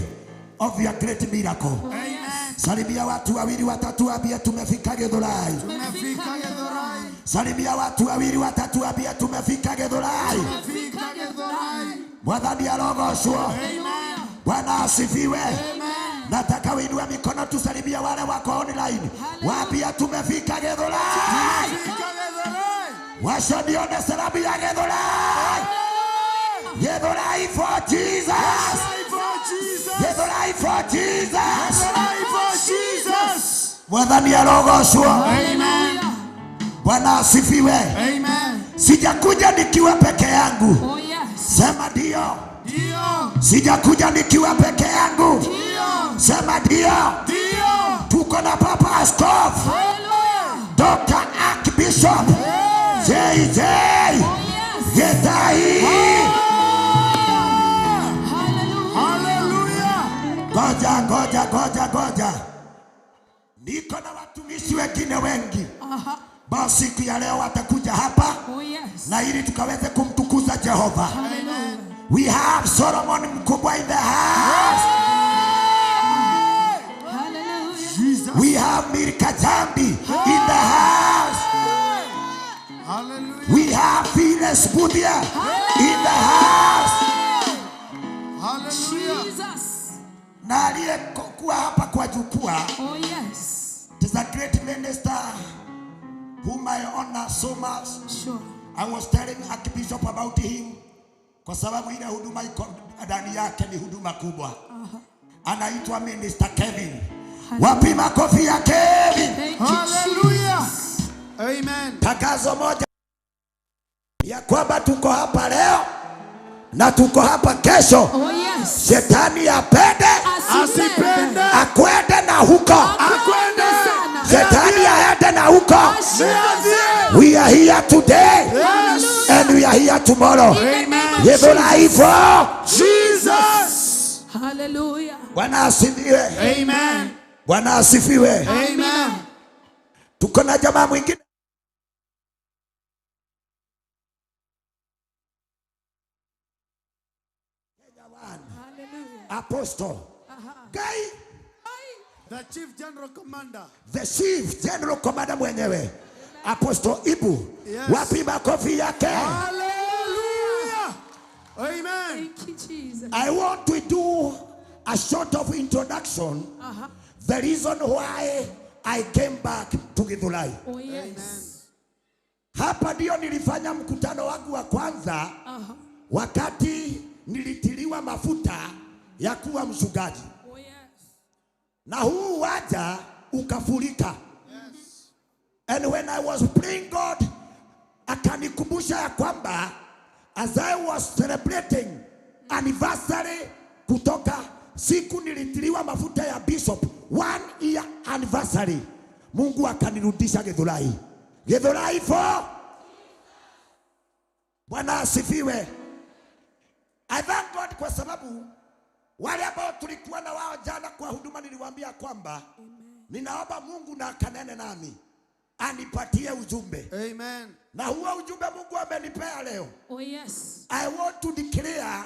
of your great miracle. Amen. Salimia watu wawili watatu, ambie tumefika Githurai. Tumefika Githurai. Salimia watu wawili watatu, ambie tumefika Githurai. Tumefika Githurai. Mwathani arogocwo. Amen. Bwana asifiwe. Amen. Nataka uinue mikono tusalimie wale wako online. Waambie tumefika Githurai. Tumefika Githurai. Washa nione salamu ya Githurai. Githurai for Jesus. Githurai for Jesus. Githurai for Jesus. Githurai for Jesus. Mwathani arogocwo. Amen. Bwana asifiwe. Amen. Sijakuja nikiwa peke yangu. Oh, yes. Sema ndio. Ndio. Sijakuja nikiwa peke yangu. Ndio. Sema ndio. Ndio. Tuko na Papa Askofu Hallelujah. Dr. Archbishop JJ Oh, yes. Gitahi. Hallelujah. Hallelujah. Ngoja, ngoja, ngoja, ngoja. Niko na watumishi wengine wengi Aha. ambao siku ya leo watakuja hapa Oh, yes. na ili tukaweze kumtukuza Jehova. Hallelujah. We have Solomon Mkubwa in the house. Hallelujah. We have Milka Jambi in the house. We have Phyllis Budia in the house. Hallelujah. Jesus. Na aliyekuwa hapa kwa jukwaa, Oh yes. it is a great minister whom I honor so much. Sure. I was telling Archbishop about him kwa sababu ile huduma iko ndani yake ni huduma kubwa. Anaitwa Minister Kevin. Wapi makofi ya Kevin? Thank you, Hallelujah. Amen. Tangazo moja ya kwamba tuko hapa leo na tuko hapa kesho. Oh yes. Shetani apende Asipende. akwende na huko, Akwende sana. shetani aende na huko. Ashinde sana. We are here today Yes. and we are here tomorrow. In the name of Githurai Jesus. Hallelujah. Bwana asifiwe. Amen. Bwana asifiwe. Amen. Tuko na jamaa mwingine Hallelujah. Apostle Guy, The Chief General Commander. the chief general commander mwenyewe Apostle Ibu. Yes. Wapi makofi yake? Hallelujah. Amen. Thank you, Jesus. I want to do a short of introduction. The reason why I came back to Githurai. Oh yes. Hapa ndio nilifanya mkutano wangu wa kwanza wakati nilitiliwa mafuta ya kuwa mchungaji. Oh yes. Na huu uwanja ukafurika. And when I was praying God akanikumbusha ya kwamba as I was celebrating anniversary kutoka siku nilitiliwa mafuta ya bishop, 1 year anniversary, Mungu akanirudisha Githurai. Githurai for Bwana asifiwe. I thank God kwa sababu wale ambao tulikuwa na wao jana kwa huduma niliwaambia kwamba ninaomba Mungu na akanene nami anipatie ujumbe. Amen. Na huo ujumbe Mungu amenipea leo. Oh yes. I want to declare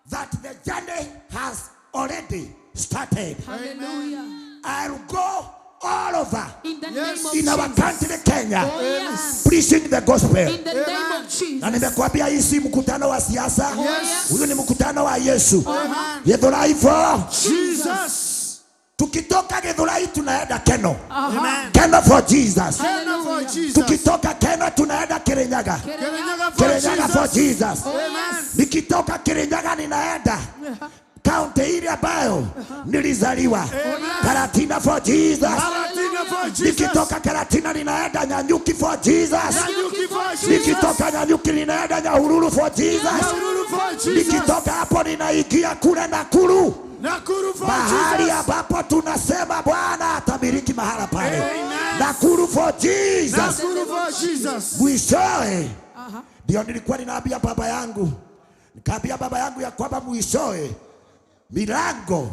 that the journey has already started. Hallelujah. I'll go all over In the Yes. name of in our Jesus. country Kenya Oh yes. preaching the gospel. In the name of Jesus. Na nimekuambia hii si mkutano wa siasa. Yes. Huyu ni mkutano wa Yesu. Amen. Githurai for Jesus. Tukitoka Githurai tunaenda Keno. Amen. Keno for Jesus. Keno for Jesus. Tukitoka Keno tunaenda Kirinyaga. Kirinyaga for Kirinyaga for Jesus. Jesus. Amen. Nikitoka Kirinyaga ninaenda kaunti ile ambayo nilizaliwa, Karatina for Jesus. Karatina for Jesus. Nikitoka Karatina ninaenda Nanyuki for Jesus. Nanyuki for Jesus. Nikitoka Nanyuki ninaenda Nyahururu for Jesus. Nyahururu for Jesus. Nikitoka hapo ninaingia kule Nakuru, Nakuru for mahali Jesus. ambapo tunasema Bwana atamiliki mahala pale. Amen. Nakuru for Jesus. Nakuru for Jesus. Mwishowe ndio nilikuwa ninaambia baba yangu, nikaambia baba yangu ya kwamba mwishowe milango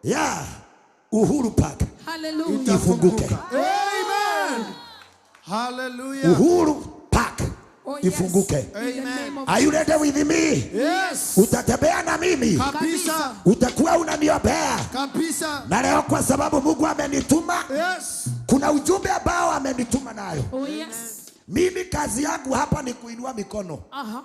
ya Uhuru Park Hallelujah. ifunguke. Amen. Hallelujah. Uhuru Park Oh, yes. ifunguke. In the name of Are you ready with me? Yes. Utatembea na mimi, Kabisa. utakuwa unaniombea. Kabisa. Na leo kwa sababu Mungu amenituma, Yes. kuna ujumbe ambao amenituma nayo. Oh yes. Mimi kazi yangu hapa ni kuinua mikono, Aha.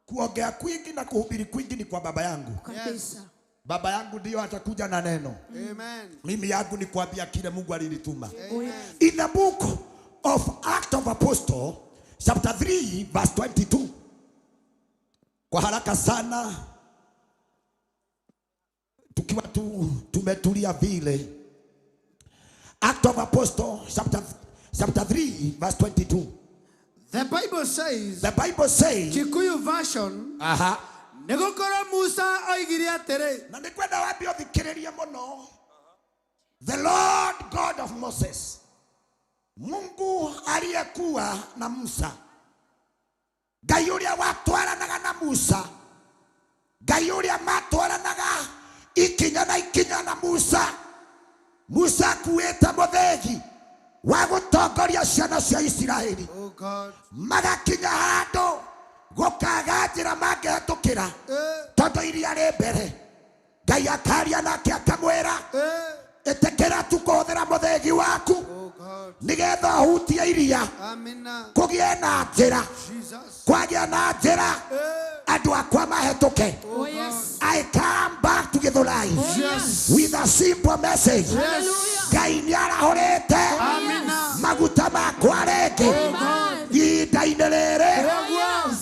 kuongea kwingi na kuhubiri kwingi ni kwa baba yangu. Kabisa. Baba yangu ndiyo atakuja na neno. Amen. Mimi yangu ni kuambia kile Mungu alinituma. Oh yes. In the book of Act of Apostle chapter 3 verse 22. Kwa haraka sana tukiwa tu, tumetulia vile. Act of Apostle chapter 3 verse 22. The Bible says, The Bible says, Kikuyu version, aha, nĩgũkorwo Musa oigire atĩrĩ, na nĩkwenda wambe ũthikĩrĩrie mũno. The Lord God of Moses, Mungu aliyekuwa na Musa, Ngai ũrĩa watwaranaga na Musa, Ngai ũrĩa matwaranaga ikinya na ikinya na Musa. Musa akuĩte mũthĩgi wa gũtongoria ciana cia Isiraeli, Oh God. magakinya handũ gũkaga njĩra mangĩhetũkĩra tondũ iria rĩ mbere. Ngai akaria nake akamwĩra, Eh. ĩtĩkĩra tu kũhũthĩra mũthĩgi waku. Oh God. Nigetha hutie iria. Kũgĩe na njĩra. Kwagĩa na njĩra. Andũ akwa mahĩtũke. I come back to Githurai with a simple message. Ngai nĩarahũrĩte maguta makwa rĩngĩ ihinda-inĩ rĩrĩ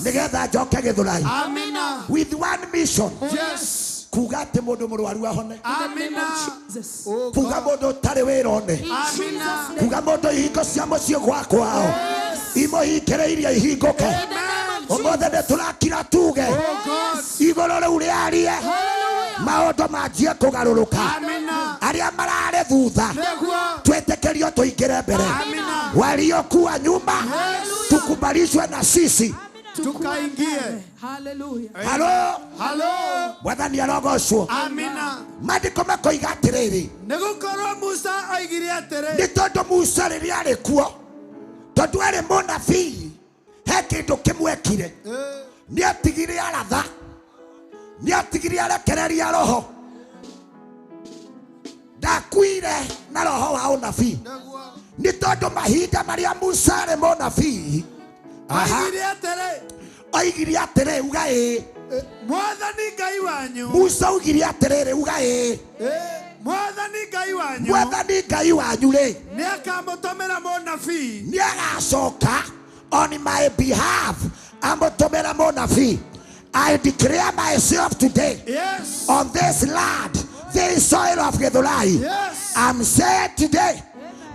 nĩgetha njoke Githurai with one mission. Kuga atĩ mũndũ mũrwaru ahone. Kuga mũndũ ũtarĩ wĩra one. Kuga mũndũ ihingo cia mũciĩ gwakwao imũhingĩrĩirie ihingũke. Ũmũthĩ nĩtũrakira tuge igũrũ rĩu rĩarie maũndũ manjie kũgarũrũka. Arĩa mararĩ thutha twĩtĩkĩrio tũingĩre mbere. Waliokuwa nyuma tukubalishwe na sisi tukaingie. Hallelujah. Halo. Halo. Mwathani arogocwo. Amina. Maandĩko makoiga atĩrĩrĩ, nĩgũkorwo Musa oigire atĩrĩ, nĩ tondũ Musa rĩrĩa arĩ kuo, tondũ arĩ mũnabii, he kĩndũ kĩmwekire. Nĩatigire aratha, nĩatigire arekereria roho. Ndakuire na roho wa ũnabii. Nĩ tondũ mahinda marĩa Musa arĩ mũnabii, oigire atĩrĩ, oigire atĩrĩ, uga ĩĩ. Mwathani Ngai wanyu. Musa oigire atĩrĩrĩ, uga ĩĩ. Mwathani Ngai wanyu. Mwathani Ngai wanyu rĩ, nĩakamũtũmĩra mũnabii. Nĩagacoka on my behalf amũtũmĩra mũnabii. I declare myself today, yes, on this land, this soil of Githurai. Yes. I'm said today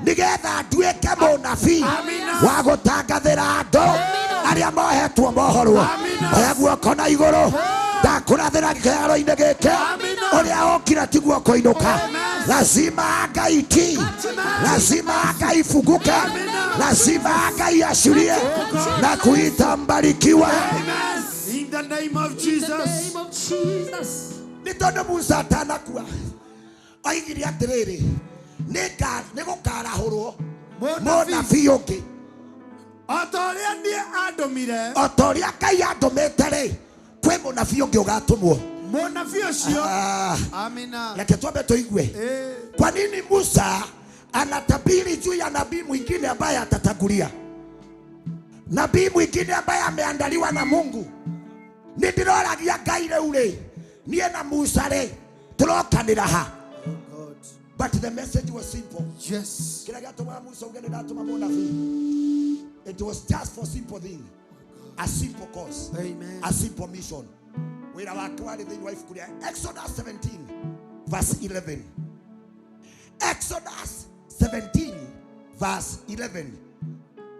nigetha nduĩke mũnabii wa gũtangathĩra andũ arĩa mohetwo mohorwo. Oya guoko na igũrũ, ndakũrathĩra kĩharo-inĩ gĩkĩ, ũrĩa ũkira tiguo kũinũka. Lazima anga itii, lazima anga ifunguke, lazima anga iashirie na kuita mbarikiwa. In the name of Jesus. Nĩ tondũ Musa atanakua oigire atĩrĩrĩ, nĩgũkarahũrwo mũnabii ũngĩ o ta ũrĩa niĩ andũmire, o ta ũrĩa Ngai andũmĩte rĩ, kwĩ mũnabii ũngĩ ũgatũmwo. Mũnabii ũcio. Amina. Reke twambe tũigue kwa nini Musa anatabiri juu ya nabii mwingine ambaye atatangulia, nabii mwingine ambaye ameandaliwa na Mungu. Nĩ ndĩroragia Ngai rĩu rĩ, niĩ na Musa rĩ tũrokanĩra ha? But the message was simple. Yes. Kila gĩatũmaga Musa uge nĩndatũma mũnabii. It was just for simple thing. A simple cause. Amen. A simple mission. Wĩra wake warĩ thĩinĩ wa ibuku rĩa Exodus 17 verse 11. Exodus 17 verse 11.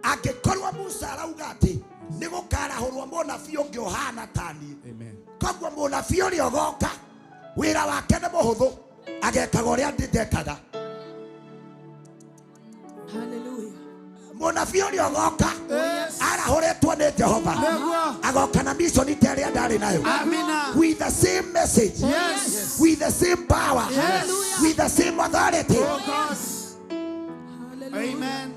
Angĩkorwo Musa arauga atĩ nĩgũkarahũrwo mũnabii ũngĩ ũhana ta niĩ, koguo mũnabii ũrĩa ũgoka wĩra wake nĩ mũhũthũ, agekaga ũrĩa ndekaga. Hallelujah. Mũnabii ũrĩa ũgoka arahũrĩtwo nĩ Jehova, agoka na mission ta ĩrĩa ndarĩ nayo. With the same message, yes, with the same power, yes, with the same authority. Oh God. Amen.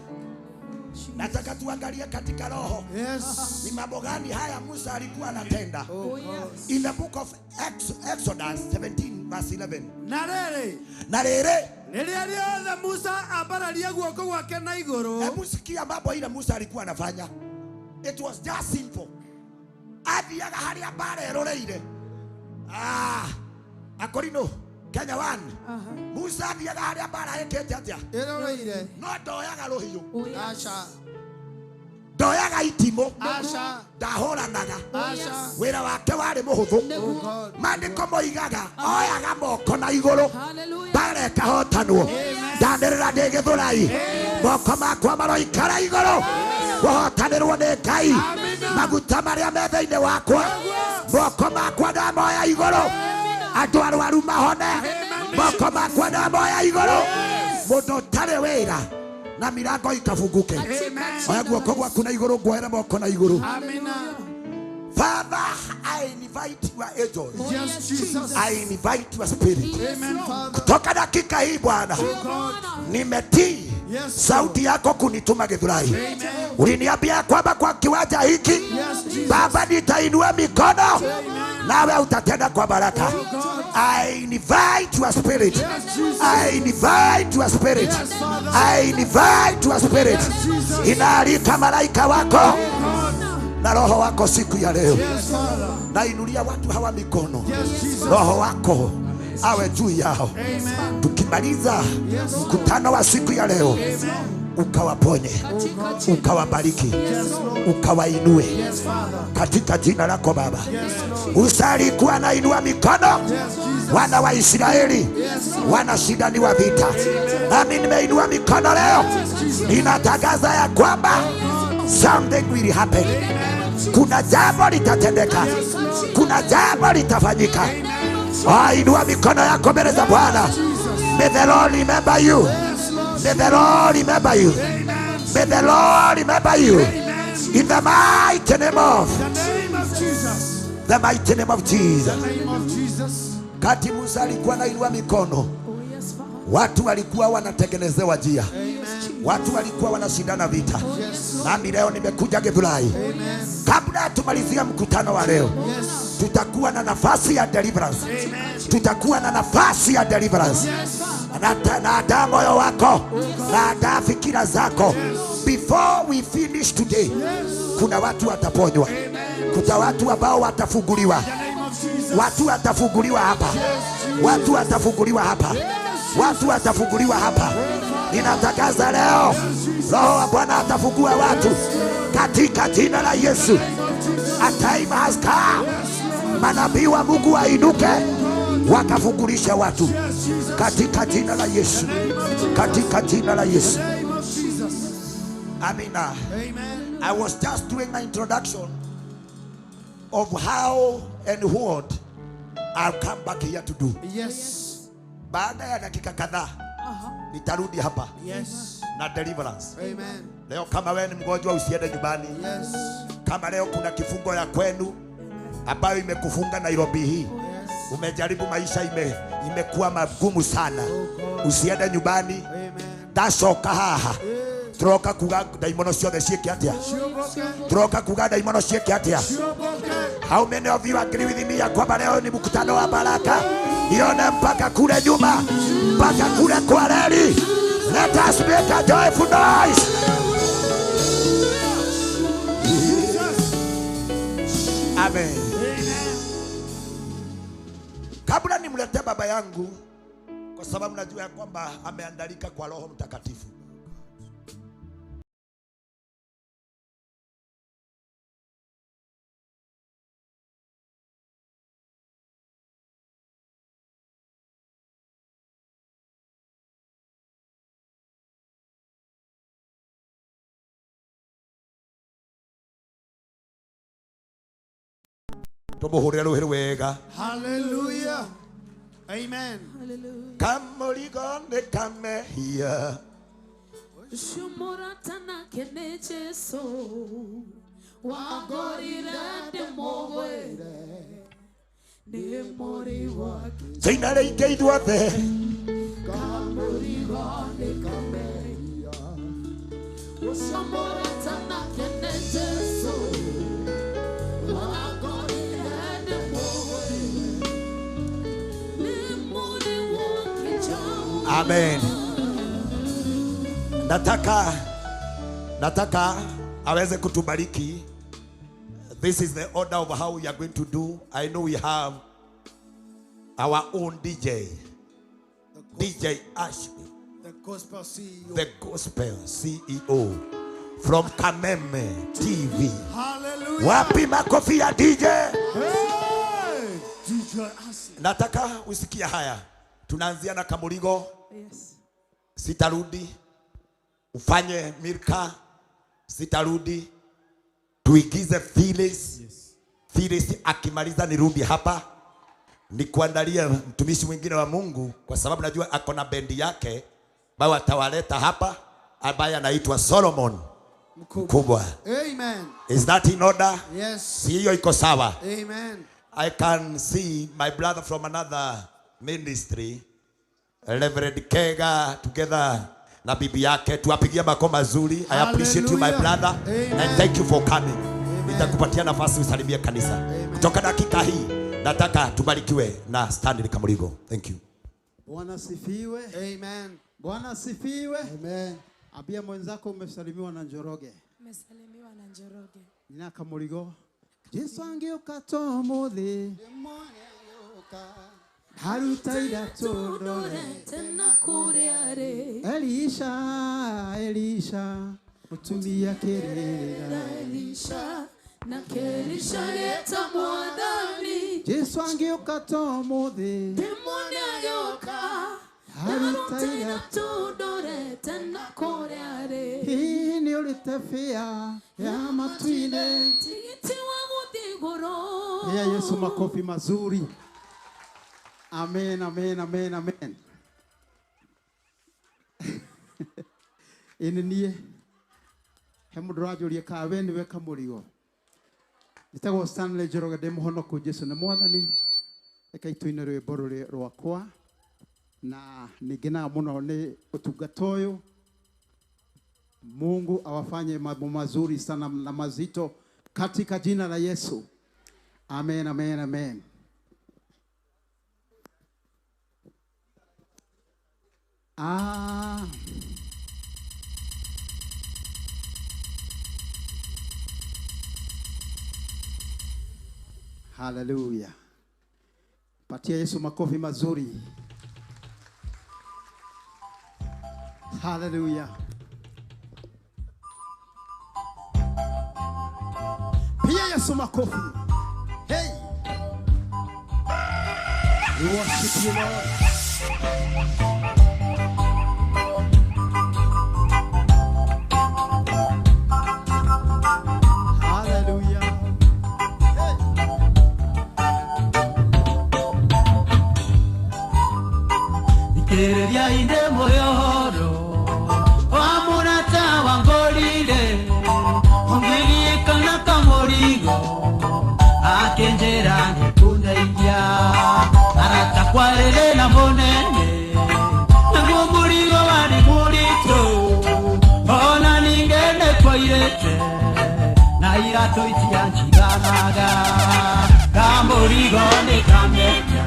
Nataka tuangalie katika roho. Yes. Ni mambo gani haya Musa alikuwa anatenda? Oh, yes. In the book of Exodus 17 verse 11. Na rĩrĩ, Na rĩrĩ, rĩrĩa rĩothe Musa ambararia guoko gwake na igũrũ. Hebu sikia mambo ile Musa alikuwa anafanya. It was just simple. Athiaga harĩa mbara ĩroreire. Akorino Kenya 1. Musa athiaga harĩa mbara ĩkĩte atĩa? Ĩroreire. No ndoyaga rũhiũ. Aca. Ndoyaga itimũ. Aca. Ndahũranaga. Aca. Wĩra wake warĩ mũhũthũ. Maandĩko moigaga oyaga moko na igũrũ, mbara ĩkahotanwo. Ndanĩrĩra ndĩ Gĩthũrai, moko makwa maroikara igũrũ, kũhotanĩrwo nĩ Ngai. Maguta marĩa me thĩinĩ wakwa, moko makwa ndamoya igũrũ, andũ arwaru mahone, moko makwa ndamoya igũrũ, mũndũ ũtarĩ wĩra na milango ikafunguke. Oya guoko gwaku na igũrũ, nguoere moko na igũrũ. Father, I invite your angels. Yes, Jesus. I invite your spirit. Amen, Father. Kutoka dakika hii Bwana, nimetii sauti yako kunituma Githurai. Uliniambia kwamba kwa kiwanja hiki, Baba, nitainua mikono Nawe utatenda kwa baraka. I invite your spirit. I invite your spirit. I invite your spirit. Inaalika malaika wako na roho wako siku ya leo. Nainulia watu hawa mikono. Roho wako awe juu yao. Tukimaliza mkutano wa siku ya leo, ukawaponye, ukawabariki, ukawainue katika jina lako Baba. Musa alikuwa anainua mikono, wana wa Israeli wanashindaniwa vita. Nami nimeinua mikono leo, ninatangaza ya kwamba something will happen. Kuna jambo litatendeka, kuna jambo litafanyika. Inua mikono yako mbele za Bwana. May the Lord remember you. May the Lord remember you. May the Lord remember you. In the mighty name of Jesus. The mighty name of Jesus. The name of Jesus. Kati Musa alikuwa anainua mikono, watu walikuwa wanatengenezewa njia, watu walikuwa wanashindana vita. Nami leo nimekuja Githurai. Kabla tumalizia mkutano wa leo, tutakuwa na nafasi ya deliverance. Tutakuwa na nafasi ya deliverance. Naandaa moyo wako, naandaa fikira zako. Before we finish today, kuna watu wataponywa, kuna watu ambao watafunguliwa. Watu watafunguliwa hapa, watu watafunguliwa hapa, watu watafunguliwa hapa. Ninatangaza leo, Roho wa Bwana atafungua watu katika jina la Yesu. A time has come. Manabii wa Mungu wainuke wakafungulisha watu katika jina la Yesu, katika jina la Yesu. Amina. I was just doing my introduction of how and what I'll come back here to do. Yes. Baada ya dakika kadhaa nitarudi hapa. Yes. Na deliverance. Amen. Leo kama wewe ni mgonjwa usiende nyumbani. Yes. Kama leo kuna kifungo ya kwenu ambayo imekufunga Nairobi hii. Umejaribu maisha imekuwa magumu sana. Usiende nyumbani. Ndacoka haha. Turoka kuga daimono ciothe ciĩke atĩa? Turoka kuga daimono ciĩke atĩa? How many of you agree with me ya kwamba leo ni mkutano wa baraka? Nione mpaka kule nyuma, mpaka kule kwa reli. Let us make a joyful noise. Amen. Kabla nimlete baba yangu, kwa sababu najua ya kwamba ameandalika kwa Roho Mtakatifu. Tumuhurire ruhi rwega. Hallelujah. Amen. Kamurigo nĩ kamehia. Ũcio mũrata nake nĩ Jesũ, wangorire ndĩmũgwĩre, nĩ mũri wake. Thĩna rĩingĩ ithuothe. Kamũrigo nĩ kamehia. Ũcio mũrata nake nĩ Jesũ, wangorire ndĩmũgwĩre, nĩ mũri wake. Amen. Nataka aweze kutubariki. This is the order of how we are going to do. I know we have our own DJ, DJ Ashley, the gospel CEO, the gospel CEO from Kameme TV. Hallelujah. Wapi makofi ya DJ? Hey, DJ Ashley. Nataka usikie haya. Tunaanzia na Kamurigo. Yes. Sitarudi. Ufanye mirka. Sitarudi. Tuigize Phyllis. Yes. Phyllis akimaliza nirudi hapa nikuandalie mtumishi mwingine wa Mungu, kwa sababu najua ako na bendi yake ambayo atawaleta hapa, ambaye anaitwa Solomon Mkubwa. Amen. Is that in order? Yes. Si hiyo iko sawa? Amen. I can see my brother from another ministry, Reverend Kega, together na bibi yake. Tuwapigie makofi mazuri. I appreciate you my brother. Amen. And thank you for coming. Nitakupatia nafasi usalimie kanisa. Kutoka dakika hii Nataka tubarikiwe na Stanley Kamurigo. Thank you. Bwana sifiwe. Amen. Bwana sifiwe. Amen. Ambia mwenzako umesalimiwa na Njoroge. Umesalimiwa na Njoroge. Nina Kamurigo. Jesu angĩũka to mũthĩ haruta iratũ ndore tena kũrĩa rĩ. Elisha, Elisha, mũtumia kĩrĩra. Elisha na Elisha geta mwathani. Jesu angĩũka to mũthĩ Ndĩmuone agĩũka haruta haruta iratũ iratũ ndore tena kũrĩa rĩ. Hihi nĩ ũrĩte bĩa ya matu-inĩ. Tigiti wa gũthiĩ igũrũ. Pea Yesu makofi mazuri. Amen, amen, amen, amen. Ĩnĩ niĩ he mũndũ ũranjũria kana we nĩwe Kamũrigo. Njĩtagwo Stanley Njoroge, ndĩ mũhonoku, Jesu nĩ mwathani. Reke tũine rwĩmbo rũrĩ rwakwa na nĩngenaga mũno nĩ ũtungata ũyũ. Mungu awafanye mambo mazuri sana na mazito katika jina la Yesu. Amen, amen, amen. Ah. Hallelujah. Patia Yesu makofi mazuri. Hallelujah. Pia Yesu makofi. Hey. We worship you, Lord. Hallelujah. Ikereria inde moyoro wa murata wangorire ongirie kana kamorigo akenjera ngikundeithia arata kwarere na munene naguo murigo wari murito ona ningene kwairete na iratũ itianjiganaga kamurigo nĩ kamenya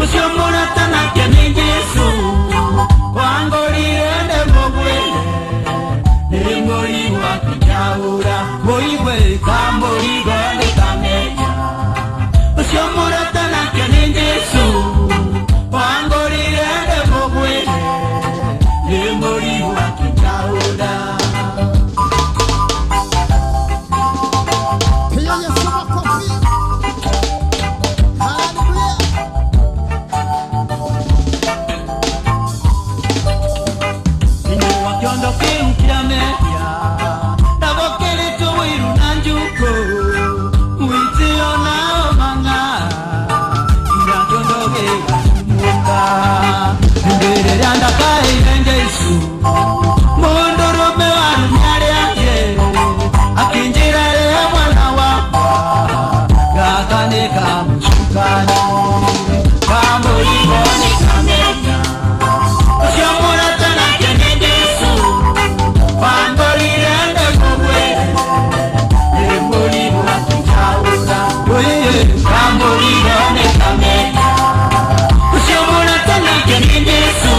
ucio mũrata nake nĩ Jesu wangorire ndĩmũgwĩre nĩ mũrigo akĩnjaũra mũigue kamũrigo nĩ kamenya ucio mũrata nake nĩ Jesu wangorire ndĩmũgwĩre nĩ mũrigo akĩnjaũra. Pia Yesu makofi. Hallelujah. Kinyua kĩondo kĩu kĩa mehia ndagũkĩrĩtwo wĩiru na njukũ mwĩtĩo nao mang'a nginya kĩondo gĩgatumũka hĩndĩ ĩrĩa ndakaĩire Jesũ mũndũrũme warumia arĩa angĩ akĩnjĩra rĩhe mwana wakwa gaka nĩ kamũcukani kamũrigo nĩ kamenya ũcio mũrata nake nĩ Jesũ wangorire ndĩmũgwĩre nĩ mũrigo akĩnjaũra ũyĩ kamũrigo nĩ kamenya ũcio mũrata nake nĩ Jesũ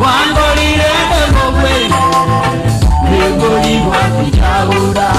wangorire ndĩmũgwĩre nĩ mũrigo akĩnjaũra.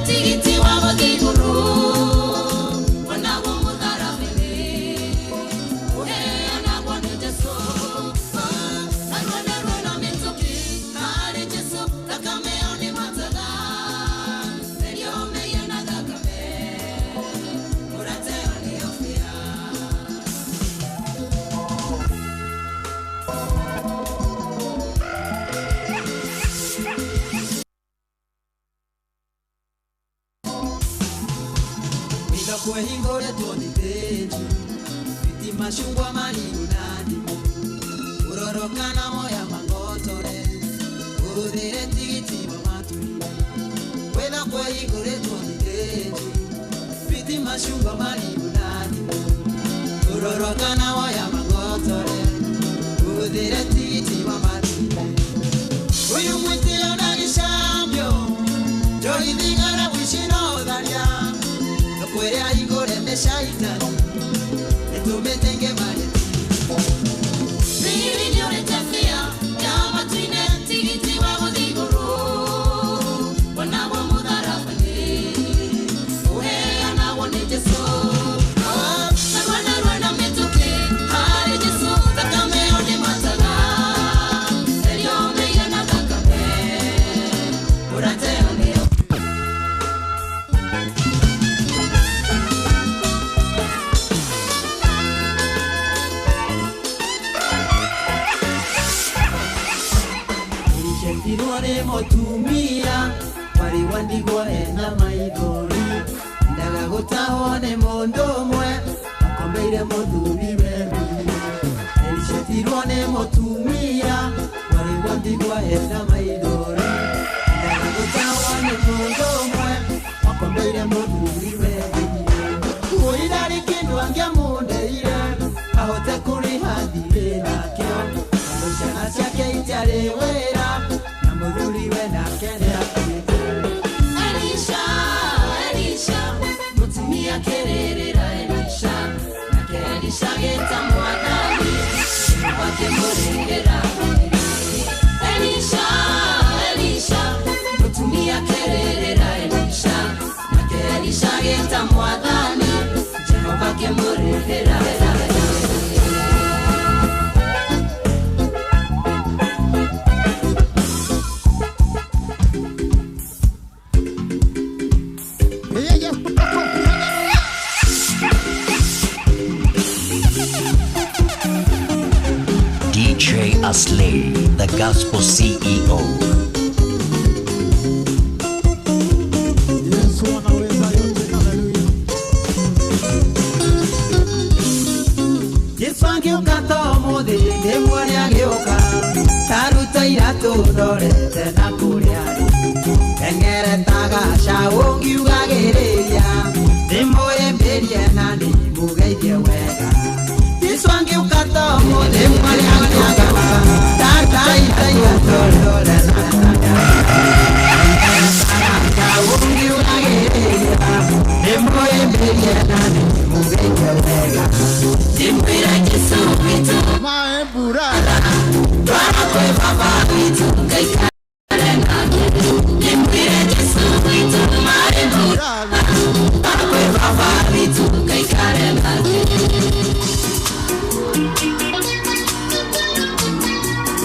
Tigiti wa Kwehingũrĩtwo thitĩnji Biti macungwa marigũ na ndimũ Ũroroka na moya mangotore Ũhũthĩre tigiti wa matunda Wĩna kwehingũrĩtwo thitĩnji Biti macungwa marigũ na ndimũ Ũroroka na moya mangotore Ũhũthĩre tigiti wa matunda Ũyũ mwĩtĩo na gĩcambio Njohi thigara ũici na ũtharia Kwere igore meshaitani etumete ngemare Riri nĩũrĩte bia ya matu-inĩ tigiti wa gũthiĩ igũrũ wonagwo mũtharaba-inĩ ũheanagwo nĩ Jesũ. Narua narua na mĩtũkĩ harĩ Jesũ thakame ĩyo nĩmataga therio mehia na thakame ũrateo nĩyo. Iricetirwo nĩ mũtumia warĩ wa ndigwa ena maithori endaga gũtahwo nĩ mũndũ ũmwe akomeire mũthuri weruire. Ericetirwo nĩ mũtumia warĩ wa ndigwa ena maithori endaga gũtahwo nĩ mũndũ ũmwe akomeire mũthuri weruire. Ũirarĩ kĩndũ angĩamũndeire ahote kũrĩha thirĩ nakĩo tondũ ciana ciake itiarĩ wĩra na mũthuriwe nake nĩakuĩte. Elisha, Elisha, mũtumia kĩrĩrĩra Elisha, nake Elisha agĩta mwathani, akĩmũrĩrĩra. Elisha, Elisha, mũtumia kĩrĩrĩra Elisha, nake Elisha agĩta mwathani, Jehova akĩmũrĩrĩra. DJ Asley, the Gospel CEO. Yesu anaweza yote, haleluya. Jesu angĩũka ta ũmũthĩ ndĩmuone agĩũka taruta iratũ ndorete na kũrĩa arĩ teng'ereta gacaũ ngiugagĩrĩria ndĩmũrĩmbĩrie na ndĩmũgeithie wega. Jesu angĩũka ta ũmũthĩ ndĩmuone agĩũka taruta iratũ ndorete na kũrĩa arĩ teng'ereta gacaũ ngiugagĩrĩria ndĩmũrĩmbĩrie na ndĩmũgeithie wega. Ndĩmwĩre Jesũ witũ maembura twara kwĩ baba witũ ngaikare nake. Ndĩmwĩre Jesũ witũ maembura twara kwĩ baba witũ ngaikare nake.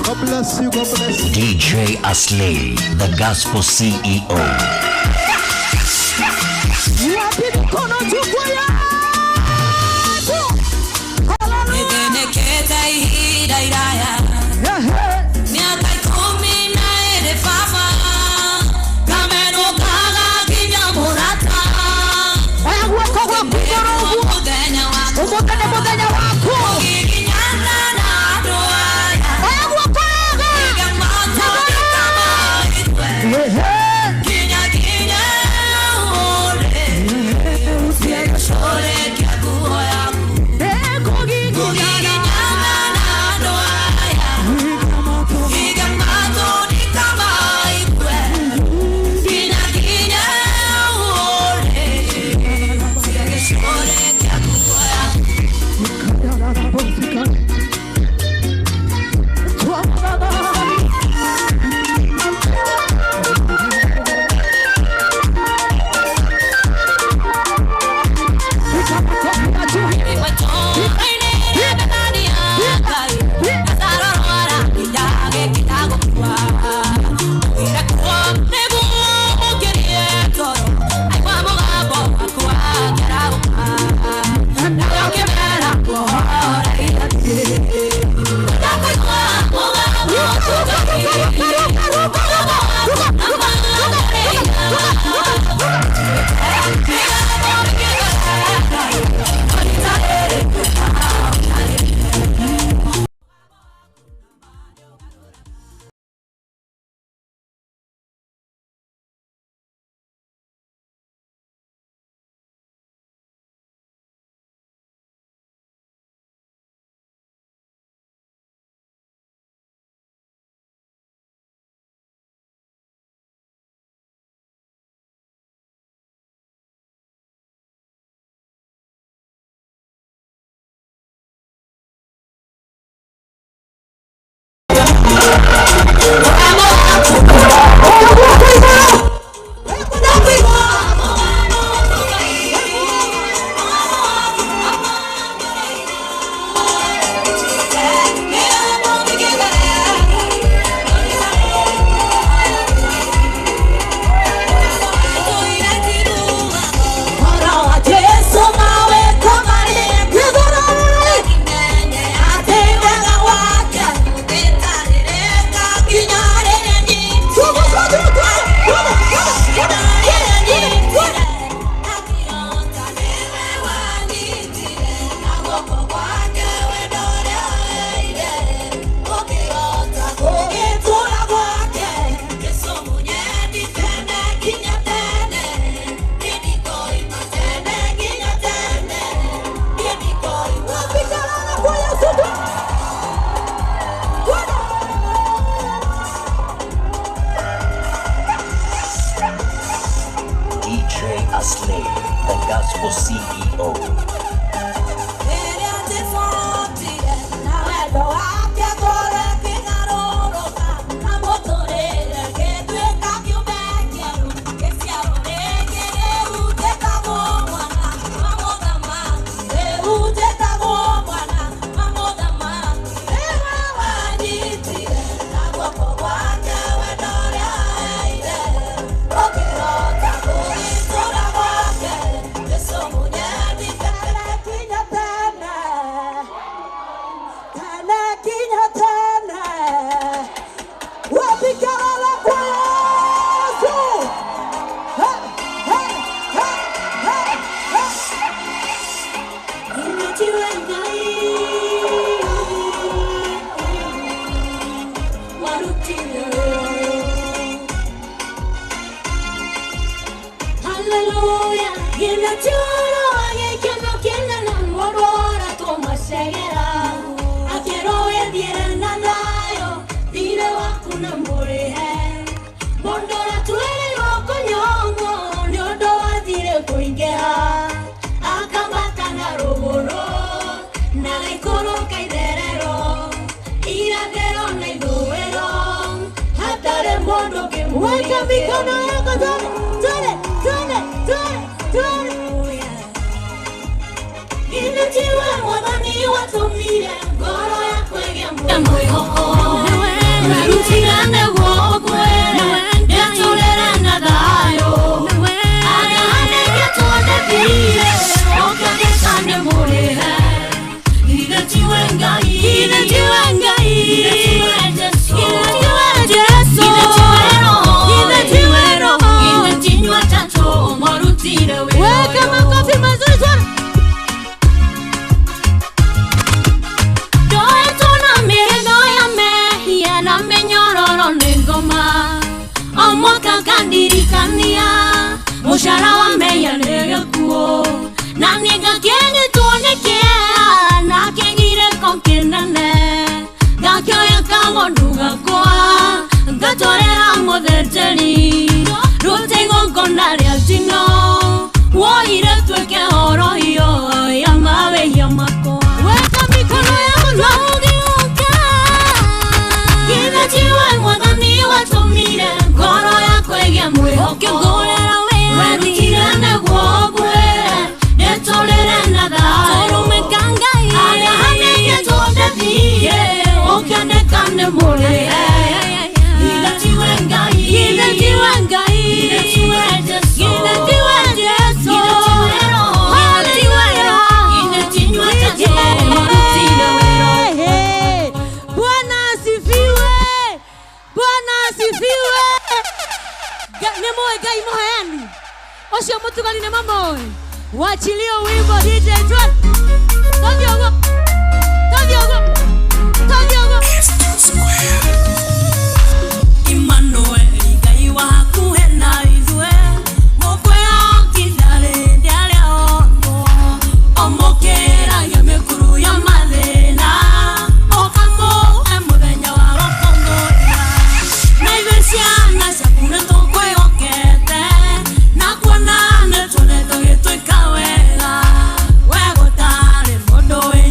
God bless you, God bless you. DJ Asley, the Gospel CEO. Wapi mkono juu kwa Yesu? Nĩthenekete ihinda iraya mĩaka 12 baba kamenũkaga nginya mũrata. Oya guoko gwaku igũrũ ũguo. Mũthenya waku Ũmũthĩ nĩ mũthenya waku. Ũgiginyana na andũ aya. Oya guoko wega. Iga matũrĩka maitwe. Kinya kinya ũrĩ. Ũcorekia nguo yaku. Kũgiginyana na andũ aya. Iga matũrĩka maitwe. Kinya kinya ũrĩ. Ũcorekia nguo yaku. Slay, the Gospel CEO. Weka mikono yako tone, tone, tone, tone, tone. Inatiwe mwathani watumire ngoro yakwa ĩgĩe mwĩhoko. Werutire nĩguo ngwĩre ndĩtũrĩre na thayũ. Arahanĩkĩtwo nĩ thiirĩ ũkĩandĩka nĩ mũrĩhe. Ithe tiwe Ngai, Ithe tiwe Ngai, Ithe tiwe Jesũ, Ithe tiwe Jesũ, Ithe tiwe Roho, Ithe tiwe Roho, Ithe tinyua tatu mwarutire wĩra. Weka makofi mazuri sana. Ndoetwo na mĩrigo ya mehia na mĩnyororo nĩ ngoma. O mwaka ngandirikania mũcara wa mehia nĩ gĩkuũ. Na niĩ ngakĩnyitwo nĩ kĩeha na kĩgirĩko kĩnene. Ngakĩoya kagondu gakwa ngatwarĩra mũthĩnjĩri. Rute igongona rĩa njino woire tuĩke horohio ya mawĩhia makwa. Weka mikono yako na ũgĩũka. Githĩ tiwe mwathani watũmire ngoro yakwa ĩgĩe mwĩhoko. Werutire nĩguo ngwĩre ndĩtũrĩre na thayũ. Arahanĩkĩtwo nĩ thiirĩ ũkĩandĩka nĩ mũrĩhe. Ithe tiwe Ngai, Ithe tiwe Ngai, Ithe tiwe Jesũ, Ithe tiwe Jesũ, Ithe tiwe Roho, Ithe tiwe Roho, Ithe tinyua tatu mwarutire wĩra. Bwana asifiwe. Bwana asifiwe. Nĩ mũĩ Ngai mũheani ũcio mũtugani nĩ mamũĩ. Wachilio wimbo DJ John. Tondiogo. Tondiogo. Tondiogo. Emmanuel Ngai wa hakuhĩ na ithuĩ mũkwĩhokitha rĩrĩa rĩotwo ũmũkĩragia mĩkuru ya mathĩna ũkamũhe mũthenya wa gũkũngũĩra na ithuĩ ciana ciaku nĩtũkwĩhokete na kuona nĩtuonete ũgĩtwĩka wega we gũtarĩ mũndũ wĩ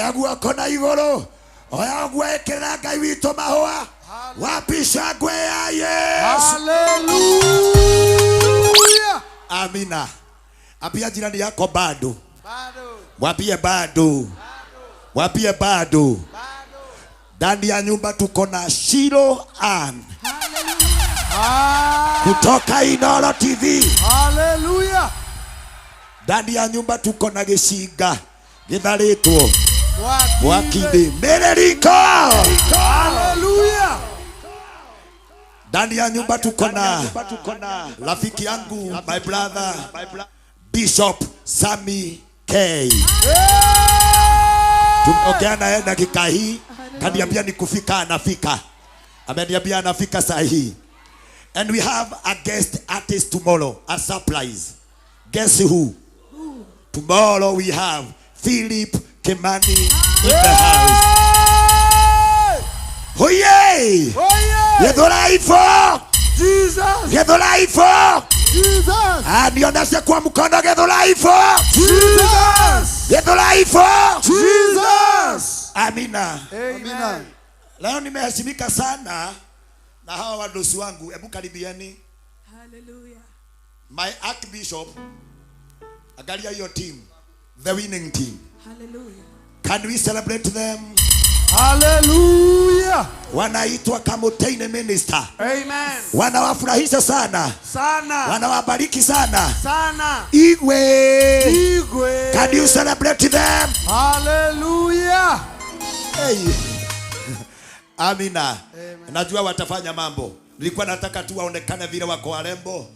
Oya guoko na igũrũ. Oya gwekera Ngai witũ mahũa. Wapi shangwe ya Yesu? Hallelujah. Amina. Ambia jirani yako bado. Mwambie bado. Mwambie bado. Ndani ya nyumba tuko na Shiro Ann kutoka Inoro TV. Hallelujah. Ndani ya nyumba tuko na gĩcinga gĩtharĩtwo mwaki-inĩ mĩrĩriko. Hallelujah. Ndani ya nyumba tuko na rafiki yangu, my brother Bishop Sammy K. Tumeongea naye dakika hii, kaniambia ni kufika anafika. Ameniambia anafika saa hii. And we have a guest artist tomorrow, a surprise. Guess who? Tomorrow we have Philip Kimani in the house. Oye! Githurai for Jesus. Githurai for Jesus. Ah, nionyeshe kwa mkono Githurai for Jesus. Githurai for Jesus. Amina. Amen. Leo nimeheshimika sana na hawa wadosi wangu. Hebu karibieni. Hallelujah. My archbishop, angalia hiyo team, the winning team. Hallelujah. Can we celebrate them? Hallelujah. Wanaitwa Kamutaine Minister. Amen. Wanawafurahisha sana. Sana. Wanawabariki sana. Sana. Igwe. Igwe. Can you celebrate them? Hallelujah. Hey. Amina. Amen. Najua watafanya mambo. Nilikuwa nataka tu waonekane vile wako warembo.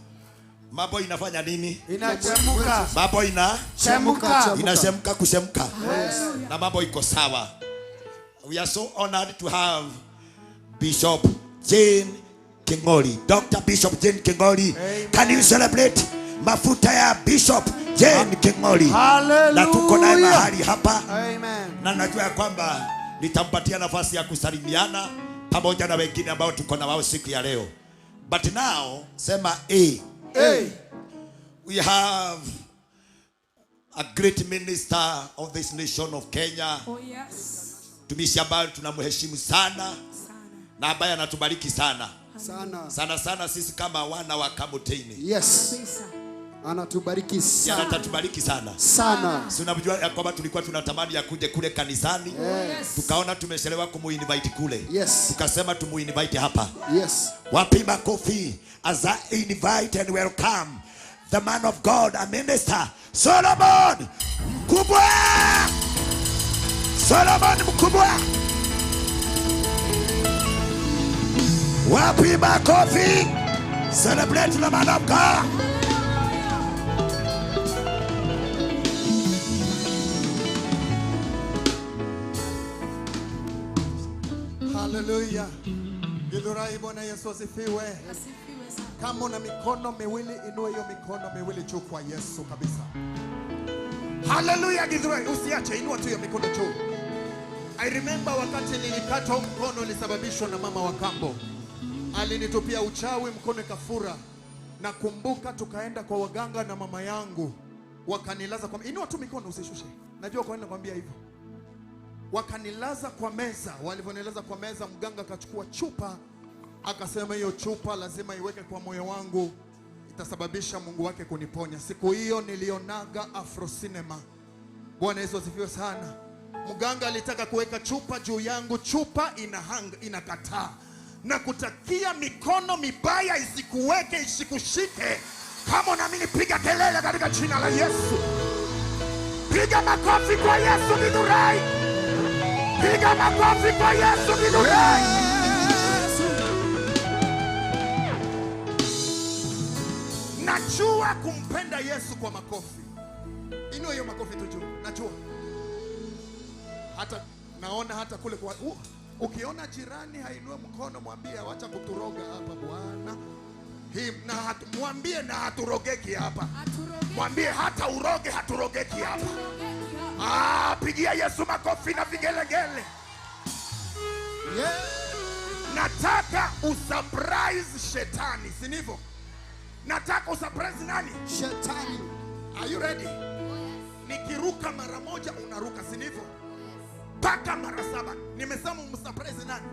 Mambo inafanya nini? Inachemuka. Mambo ina chemuka. Inachemka kuchemka. Yes. Na mambo iko sawa. We are so honored to have Bishop Jane Kingoli, Dr. Bishop Jane Kingoli. Amen. Can you celebrate mafuta ya Bishop Jane Kingoli? Hallelujah. Na tuko naye mahali hapa. Amen. Na najua ya kwamba nitampatia nafasi ya kusalimiana pamoja na wengine ambao tuko na wao siku ya leo. But now, sema A. A. We have a great minister of this nation of Kenya. Oh yes. Mtumishi ambaye tunamheshimu sana na ambaye anatubariki sana. Sana. Sana sana sisi kama wana wa Kamutaine. Yes. Anatubariki sana. Anatubariki sana. Sana. Si unajua ya kwamba tulikuwa tunatamani ya kuja kule kanisani. Yes. Tukaona tumechelewa kumuinvite kule. Yes. Tukasema tumuinvite hapa. Yes. Wapi makofi as I invite and welcome the man of God, a minister, Solomon Mkubwa. Solomon Mkubwa. Wapi makofi? Celebrate the man of God. Hallelujah. Githurai, Bwana Yesu asifiwe. Asifiwe sana. Kama una mikono miwili, inua hiyo mikono miwili juu kwa Yesu kabisa. Hallelujah. Githurai, usiache, inua tu hiyo mikono juu. I remember wakati nilikatwa mkono ulisababishwa na mama wa kambo. Alinitupia uchawi, mkono ikafura. Nakumbuka tukaenda kwa waganga na mama yangu. Wakanilaza kwa, inua tu mikono usishushe. Najua kwa nini nakwambia hivyo. Wakanilaza kwa meza. Walivyonilaza kwa meza, mganga akachukua chupa, akasema hiyo chupa lazima iweke kwa moyo wangu, itasababisha Mungu wake kuniponya. Siku hiyo nilionaga Afro Cinema. Bwana Yesu asifiwe sana. Mganga alitaka kuweka chupa juu yangu, chupa inakataa. Na kutakia mikono mibaya isikuweke, isikushike. Kama unaamini piga kelele katika jina la Yesu. Piga makofi kwa Yesu Githurai. Piga makofi kwa Yesu Githurai. Najua kumpenda Yesu kwa makofi. Inua hiyo makofi tu juu. Najua. Hata naona hata kule kwa ukiona jirani hainue mkono, mwambie acha kuturoga hapa bwana. Hii na mwambie na haturogeki hapa. Mwambie hata uroge haturogeki hapa. Ah, pigia Yesu makofi na vigelegele. Yeah. Nataka usurprise shetani, si ndivyo? Nataka usurprise nani? Shetani. Are you ready? Nikiruka mara moja unaruka, si ndivyo? Mpaka mara 7. Nimesema umsurprise nani?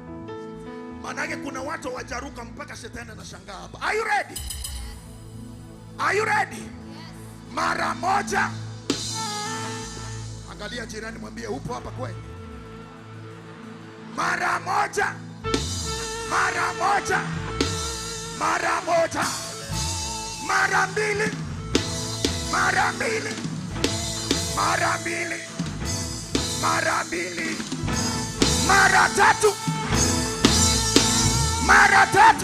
Maanake kuna watu wajaruka mpaka shetani anashangaa hapa. Are you ready? Are you ready? Yes. Mara 1. Angalia jirani mwambie upo hapa kweli. Mara 1. Mara 1. Mara 1. Mara 2. Mara 2. Mara 2. Mara 2. Mara 3. Mara 3.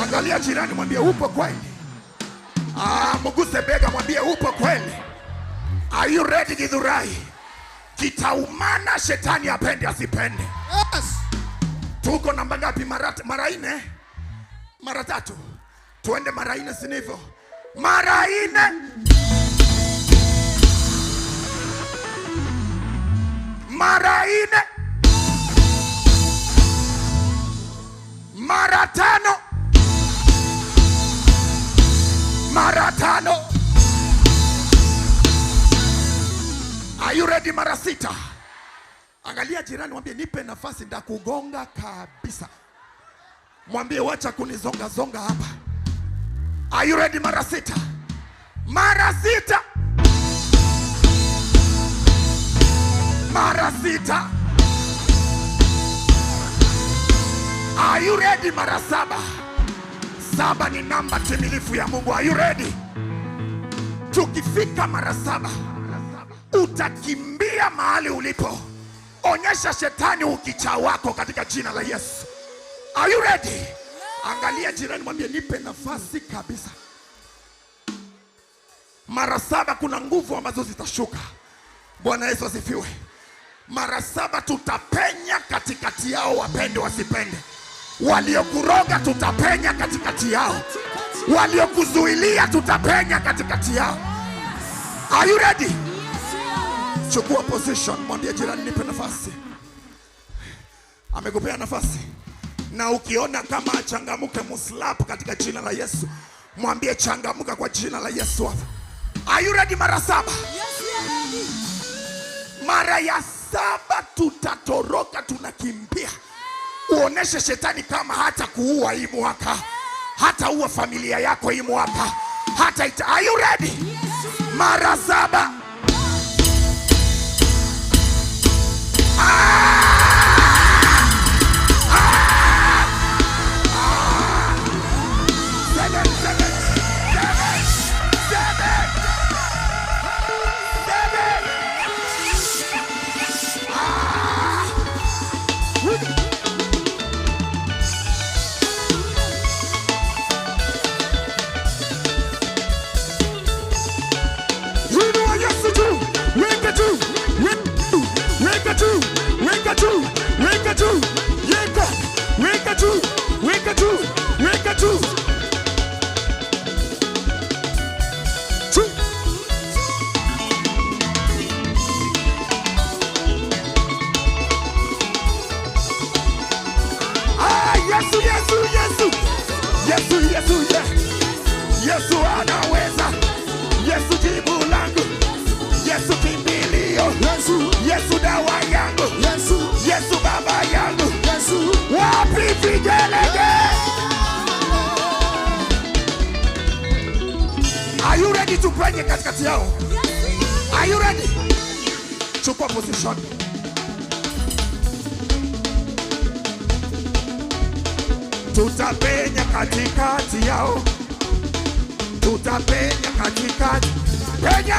Angalia jirani mwambie upo kweli. Ah, mguse bega mwambie upo kweli. Are you ready Githurai? Kitaumana shetani apende asipende. Yes. Tuko namba ngapi? Mara 4? Mara 3. Tuende mara 4 si ndivyo? Mara 4. Mara 4. Mara 5. Mara 5. Are you ready? Mara 6. Angalia jirani mwambie nipe nafasi ndakugonga kabisa. Mwambie wacha kunizonga zonga hapa. Are you ready? Mara 6. Mara 6. Mara 6. Are you ready? Mara 7. 7 ni namba timilifu ya Mungu. Are you ready? Tukifika mara 7, utakimbia mahali ulipo. Onyesha shetani ukichaa wako katika jina la Yesu. Are you ready? Angalia jirani mwambie nipe nafasi kabisa. Mara 7 kuna nguvu ambazo zitashuka. Bwana Yesu asifiwe. Mara 7 tutapenya katikati yao, wapende wasipende. Waliokuroga tutapenya katikati yao. Waliokuzuilia tutapenya katikati yao. Are you ready? Chukua position, mwambie jirani nipe nafasi. Amekupea nafasi. Na ukiona kama achangamuke muslap katika jina la Yesu. Mwambie changamuka kwa jina la Yesu hapa. Are you ready? Mara 7. Yes, we are ready. Mara ya 7 tutatoroka, tunakimbia. Uoneshe shetani kama hata kuua hii mwaka, hata uwa familia yako hii mwaka, hata ita. Are you ready? Yes. Mara 7. Seven, seven, seven, seven, seven. Ah! Inua Yesu juu, weka juu, weka juu, weka juu, weka juu, yeka, weka juu, weka juu, weka juu. Juu. Ah, Yesu, Yesu, Yesu. Yesu, Yesu, yeah. Yesu anaweza. Yesu jibu langu. Yesu kimbilio. Yesu, Yesu dawa yangu. Yesu, Yesu baba yangu. Yesu, wapi vigelegele? Are you ready to pray katikati yao? Are you ready? Chukua position. Tutapenya katikati yao. Tutapenya katikati. Penya!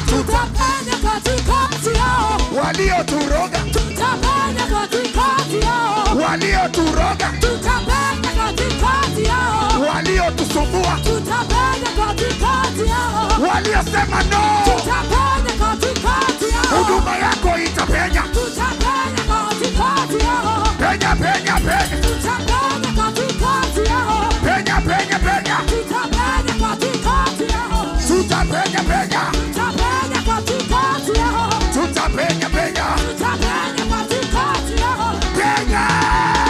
Tutapenya katikati yao. Walioturoga. Tutapenya katikati yao. Walioturoga. Tutapenya katikati yao. Waliotusumbua. Tutapenya katikati yao. Waliosema no. Tutapenya katikati yao. Huduma yako itapenya. Tutapenya katikati yao. Penya, penya, penya. Tutapenya katikati yao. Penya, penya, penya. Tutapenya katikati yao. Tutapenya, penya. Tutapenya katikati yao. Tutapenya, penya. Tutapenya katikati yao. Penya.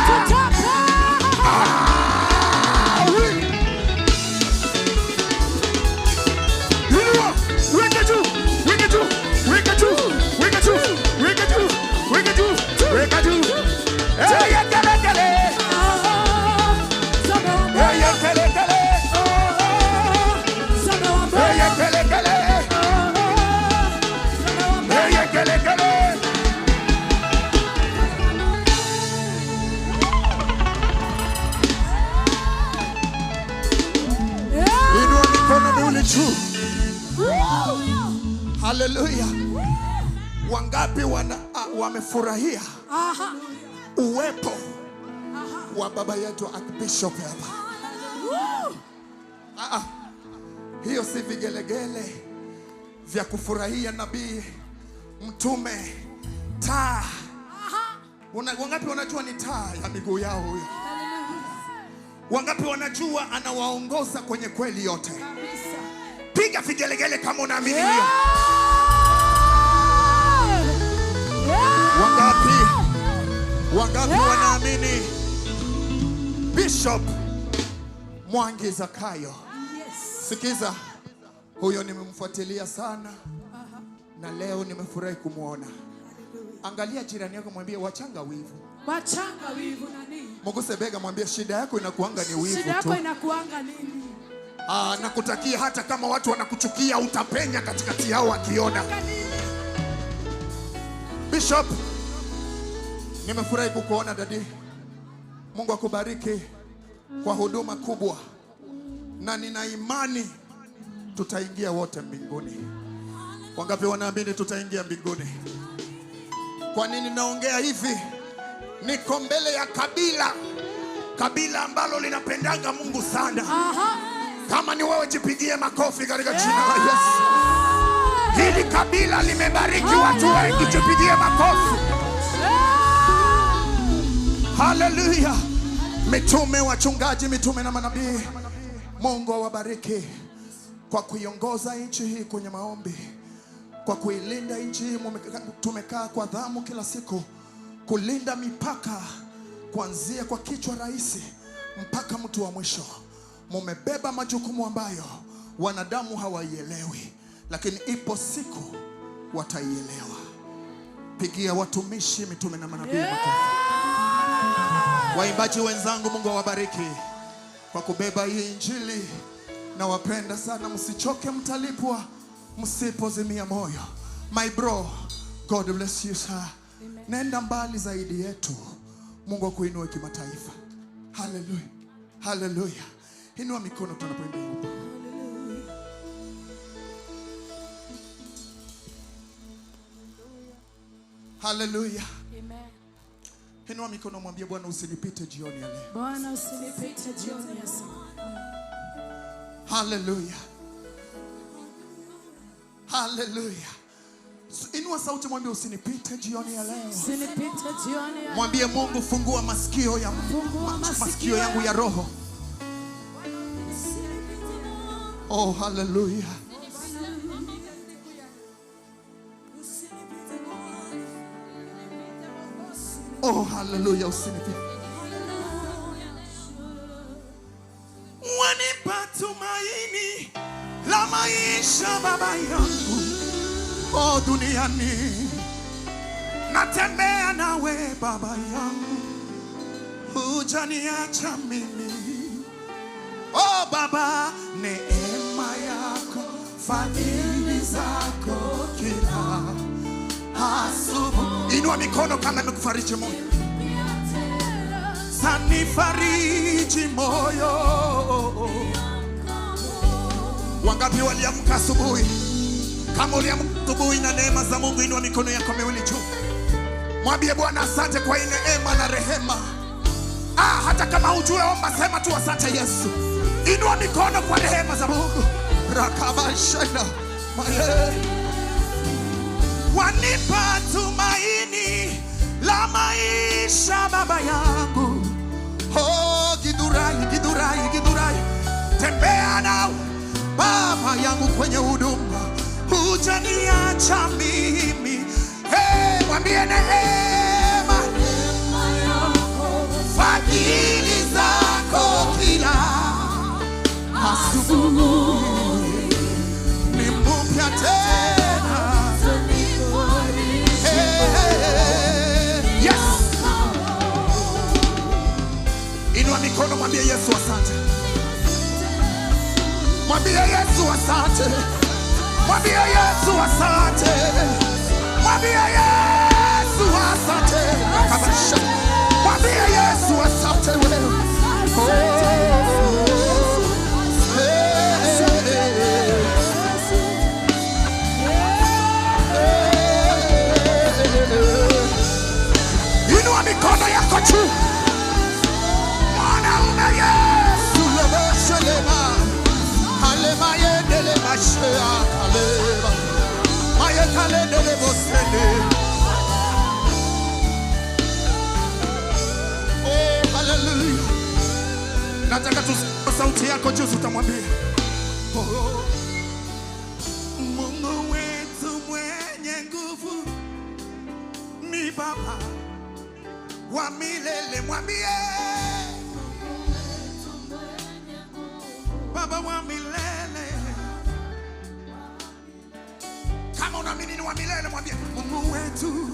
Tutapenya. Ah, oui. Inua, weka juu, weka juu, weka juu, Haleluya. Wangapi wamefurahia uwepo wa baba yetu Archbishop hapa? Hiyo si vigelegele vya kufurahia nabii, mtume, taa. Wangapi wanajua ni taa ya miguu yao huyo? Wangapi wanajua anawaongoza kwenye kweli yote? Piga vigelegele kama unaamini hiyo. Wangapi wanaamini Bishop Mwangi Zakayo? Sikiza, huyo nimemfuatilia sana na leo nimefurahi kumuona. Angalia jirani yako, mwambie wachanga wivu. Wachanga wivu nani? Muguse bega, mwambie shida yako inakuanga ni wivu tu. Shida yako inakuanga nini? Nakutakia hata kama watu wanakuchukia utapenya katikati yao wakiona. Bishop, nimefurahi kukuona dadi. Mungu akubariki kwa huduma kubwa, na nina imani tutaingia wote mbinguni. Wangapi wanaamini tutaingia mbinguni? Kwa nini naongea hivi? Niko mbele ya kabila ambalo linapendanga Mungu sana. Kama ni wewe jipigie makofi katika jina la Yesu. Hili kabila limebariki watu wengi, jipigie makofi. Haleluya. Mitume, wachungaji, mitume na manabii, Mungu awabariki kwa kuiongoza nchi hii kwenye maombi, kwa kuilinda nchi hii. Tumekaa kwa dhamu kila siku kulinda mipaka, kuanzia kwa kichwa rais mpaka mtu wa mwisho. Mumebeba majukumu ambayo wanadamu hawaielewi, lakini ipo siku wataielewa. Pigia watumishi, mitume na manabii makofi. Waimbaji wenzangu, Mungu awabariki kwa kubeba hii injili. Nawapenda sana, msichoke, mtalipwa msipozimia moyo. My bro, God bless you sir. Amen. Nenda mbali zaidi yetu, Mungu akuinue kimataifa. Hallelujah. Hallelujah. Inua mikono tunapoimba hapa. Hallelujah. Amen. Inua mikono, mwambie Bwana usinipite jioni ya leo. Bwana usinipite jioni ya leo. Hallelujah. Hallelujah. Inua sauti, mwambie usinipite jioni ya leo. Usinipite jioni ya leo. Mwambie Mungu, fungua masikio ya masikio yangu ya roho. Oh, hallelujah. Oh, hallelujah, usinipite. Wanipa tumaini la maisha baba yangu. Oh, duniani natembea nawe baba yangu, hujaniacha mimi. Oh baba, neema yako, fadhili zako kila asubuhi. Inua mikono kama imekufariji moyo. Sanifariji moyo. Wangapi waliamka asubuhi? Kama uliamka asubuhi na neema za Mungu, inua mikono yako miwili juu. Mwambie Bwana asante kwa hii neema na rehema. Hata kama hujui omba, sema tu asante Yesu. Inua mikono kwa rehema za Mungu. Rakabashana. Wanipa tumaini la maisha baba yangu. Oh, Githurai, Githurai, Githurai. Tembea nao baba yangu kwenye huduma, hujaniacha mimi. Hey, mwambie neema, fadhili zako kila asubuhi ni mpya tena. Hey, yes. Inua mikono, mwambie Yesu asante. Mwambie Yesu asante. Mwambie Yesu asante. Mwambie Yesu asante. Mwambie Yesu asante wewe. Oh. Hey. mikono yako juu. Mwanaume Yesu Sulebeshelema Alema yendele mashea kaleba Mayekale dele bosende. Oh, hallelujah. Nataka tusikie sauti yako juu, utamwambia oh, Mungu wetu mwenye nguvu ni Baba wa milele. Mwambie Baba wa milele. Kama unaamini ni wa milele, mwambie Mungu wetu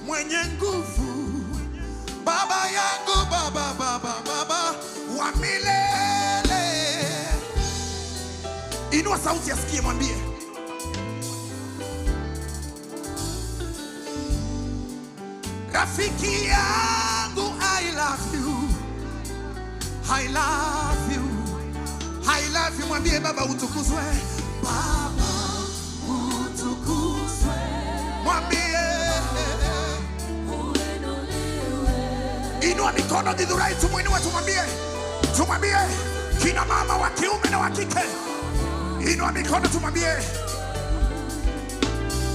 mwenye nguvu, Baba yangu, Baba, Baba, Baba wa milele. Inua sauti asikie, mwambie rafiki yangu, I love you, I love you, I love you. Mwambie Baba utukuzwe, Baba utukuzwe. Mwambie inua mikono Githurai, tumuinue, tumwambie, tumwambie kina mama wa kiume na wa kike, inua mikono tumwambie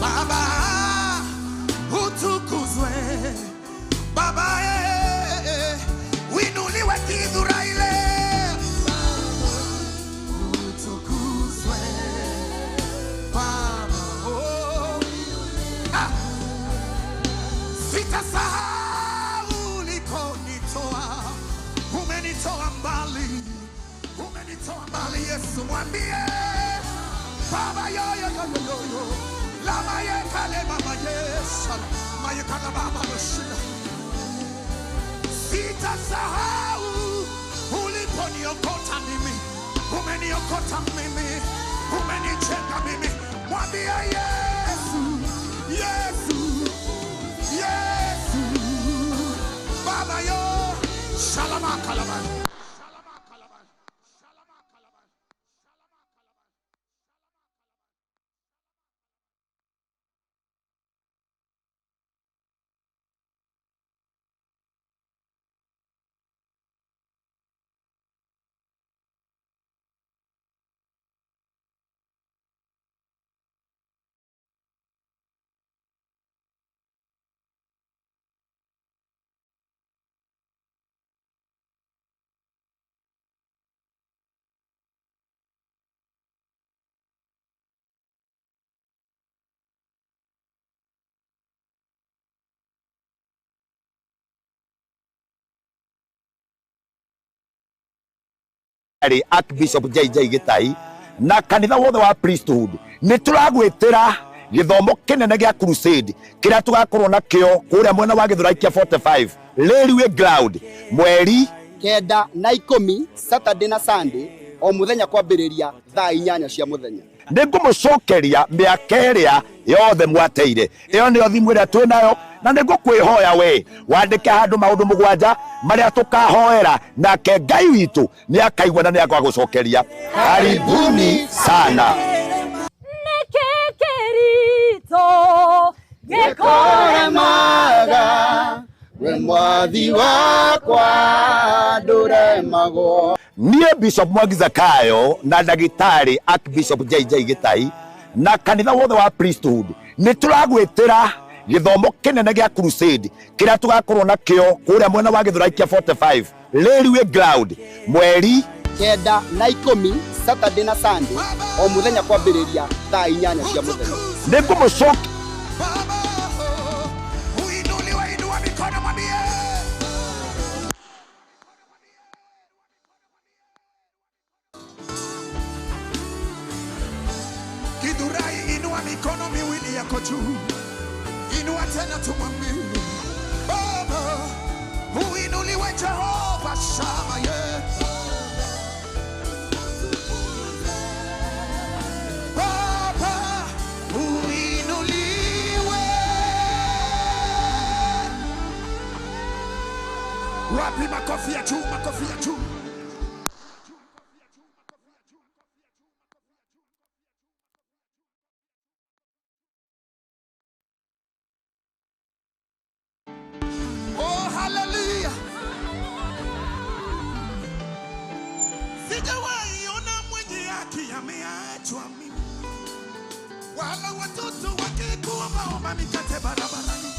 Baba utukuzwe, Baba uinuliwe Githurai leo. Utukuzwe Baba, oh. Ah. Sitasahau ulikonitoa, umenitoa mbali, umenitoa mbali Yesu. Mwambie Baba yo yo yo yo yo, lama ye kale mama Yesu, maye kala baba yoshina. Sitasahau uliponiokota mimi, umeniokota mimi, umenijenga mimi. Mwambie Yesu, Yesu, Yesu, Baba yo, shalama kalama. Archbishop JJ Gitahi na kanitha wothe wa priesthood nĩ tũragwĩtĩra gĩthomo kĩnene gĩa crusade kĩrĩa tũgakorwo nakĩo kũrĩa mwena wa Githurai kĩa 45 Railway Ground mweri 9 na 10 Saturday na Sunday o muthenya kwambĩrĩria thaa 8 cia muthenya. Nĩ ngũmũcokeria mĩaka ĩrĩa yothe mwateire. Ĩyo nĩyo thimũ ĩrĩa twĩ nayo, na nĩ ngũkwĩhoya we wandĩke handũ maũndũ 7 marĩa tũkahoera, nake Ngai witũ nĩ akaigua na nĩ agagũcokeria. Karibuni sana. Nĩkĩkĩrito gĩkũremaga we mwathi wakwa ndũremagwo. Niĩ Bishop Mwangi Zakayo na ndagĩtarĩ Archbishop JJ Gitahi na kanitha wothe wa priesthood nĩ tũragwĩtĩra gĩthomo kĩnene gĩa crusade kĩrĩa tũgakorwo nakĩo kũrĩa mwena wa Githurai kĩa 45 Railway Ground mweri 9 na 10 Saturday na Sunday o muthenya kwambĩrĩria thaa 8 cia muthenya. Nĩ ngũmũcokia Uinuliwe, inua mikono mwambie Githurai, inua mikono miwili yako juu, inua tena tumwambie Baba uinuliwe, Jehova Shama ye Baba uinuliwe. Wapi makofi ya juu, makofi ya juu. Oh, Omba mikate barabarani.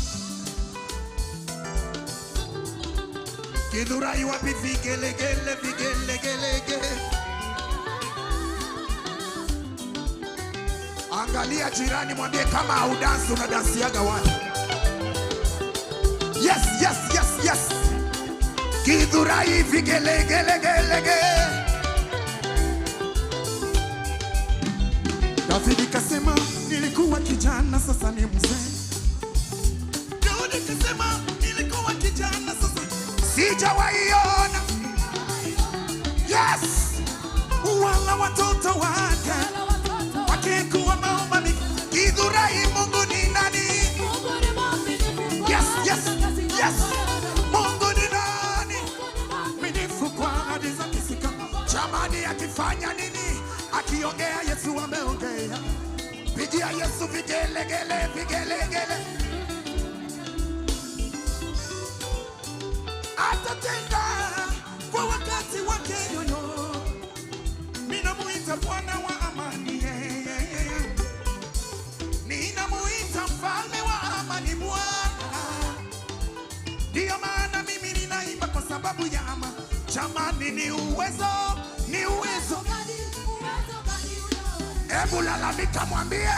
Githurai wapi vigelegele vigelegelege. Angalia jirani, mwambie kama haudansi unadansiaga wapi? Yes, yes, yes, yes. Githurai vigelegelegelege. David kasema nilikuwa kijana sasa ni mzee. Daudi kasema nilikuwa kijana sasa sijawaiona. Yes, wala watoto wake wakikuwa maomba. Githurai, Mungu ni nani? Yes, yes, yes. Mungu ni nani? Mwaminifu kwa ahadi zake sika. Jamani, akifanya nini? Akiongea Yesu ameongea. Pigia Yesu vigelegele vigelegele. Atatenda kwa wakati wake yoyo. Ninamuita Bwana wa amani, yeah, yeah, yeah. Ninamuita mfalme wa amani Bwana. Ndiyo maana mimi ninaimba kwa sababu ya ama. Jamani, ni uwezo, ni uwezo. Hebu lalamika mwambie.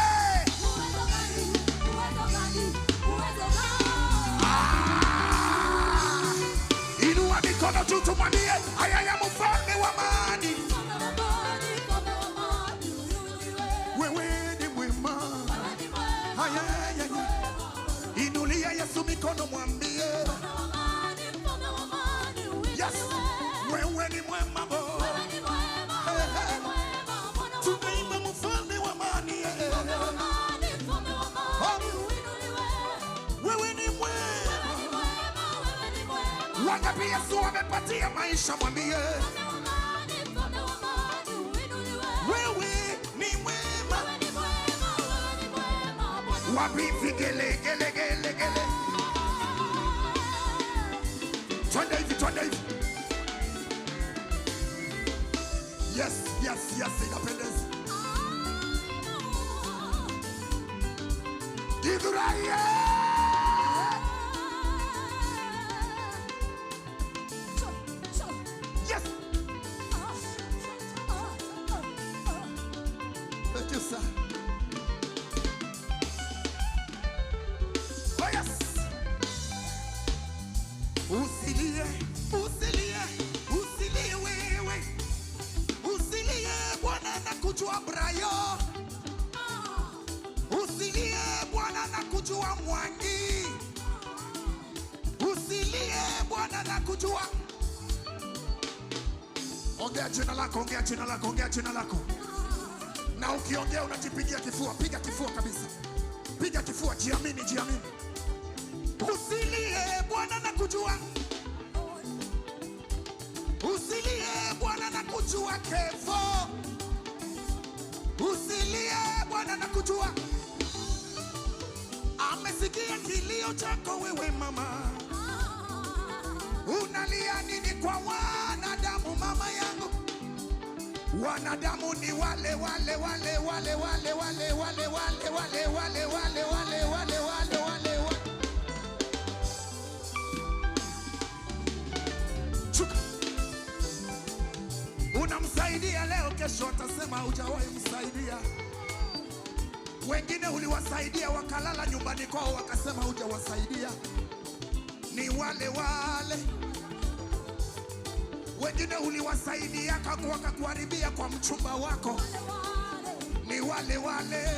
Inua mikono juu tumwambie, haya ya mfalme wa amani. Wewe ni mwema. Haya ya inulia Yesu mikono mwambie. Yes, wewe ni mwema Bwana. Tunaimba mfalme wa amani. Wewe ni mwema. Wangapi Yesu amepatia maisha mwambie. Wewe ni mwema. Wapi vigelegelegelegele. Twende hivi, twende hivi. Yes, yes, yes, inapendeza. Githurai. Yes. Thank you, sir. Oh yes. Usilie, usilie, usilie wewe. Usilie, Bwana nakujua Brayo. Usilie, Bwana nakujua Mwangi. Usilie, Bwana nakujua. Ongea jina lako, ongea jina lako, ongea jina lako. Na ukiongea unajipigia kifua, piga kifua kabisa. Piga kifua, jiamini, jiamini. Usilie, Bwana nakujua. Usilie, Bwana nakujua Kefo. Usilie, Bwana nakujua. Amesikia kilio chako wewe mama. Unalia nini kwa wanadamu mama yangu? Wanadamu ni wale wale wale wale wale wale wale wale wale wale wale wale wale wale wale wale. Chuka. Unamsaidia leo, kesho atasema hujawahi msaidia. Wengine uliwasaidia wakalala nyumbani kwao wakasema hujawasaidia. Ni wale wale. Wengine uliwasaidia wakakuharibia kwa mchumba wako. Ni wale wale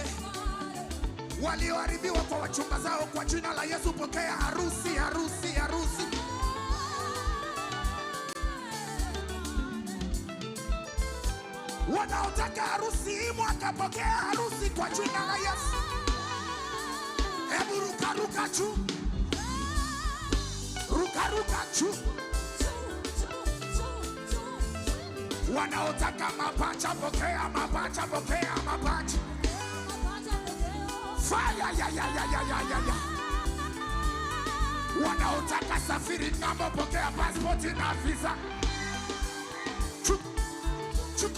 walioharibiwa kwa wachumba zao. Kwa jina la Yesu pokea harusi, harusi, harusi. Wanaotaka harusi hii mwaka pokea harusi kwa jina la Yesu. Hebu ruka ruka juu. Ruka ruka juu. Wanaotaka mapacha pokea mapacha, pokea mapacha. Fire ya ya ya ya ya ya ya. Wanaotaka safiri ng'ambo pokea passport na visa. Chuk chuk.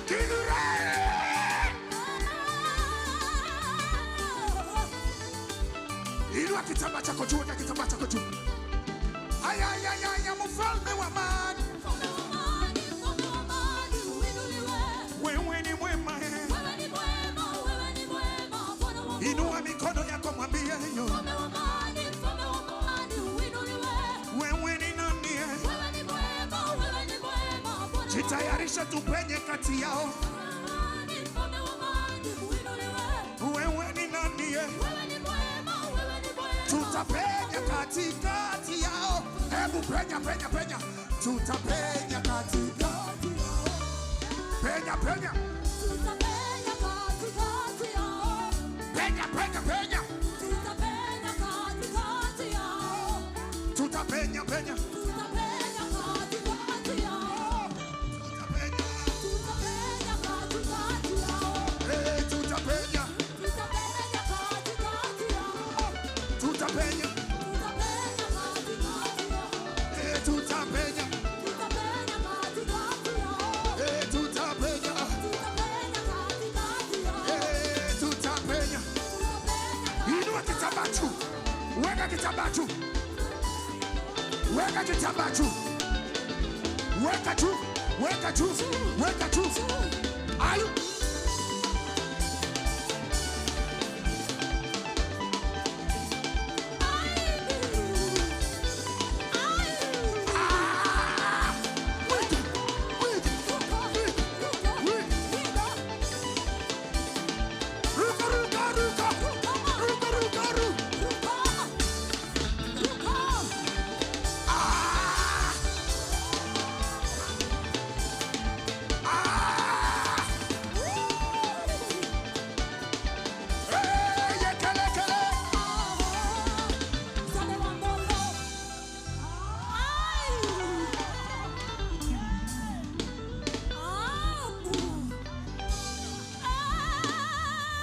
Githurai. kitambaa chako juu, weka kitambaa chako juu. Aya, aya, aya, aya, mfalme wa amani. Wewe ni mwema, eh. Inua mikono yako mwambie yo. Wewe ni nani? Eh? Jitayarishe tupenye kati yao. Wewe ni nani? Eh? Tutapenya katikati yao. Hebu penya, penya, penya. Tutapenya katikati yao. Penya, penya. Penya, penya, penya. Tutapenya, penya. Eh, tutapenya. Tutapenya. Eh, tutapenya. Eh, tutapenya. Eh, tutapenya. Inua kitambaa juu. Weka kitambaa juu. Weka kitambaa juu. Weka juu. Weka juu. Weka juu. Ayu. Ruka, ruka, ruka. Ruka, ruka, ruka. Hey, yekele, kele.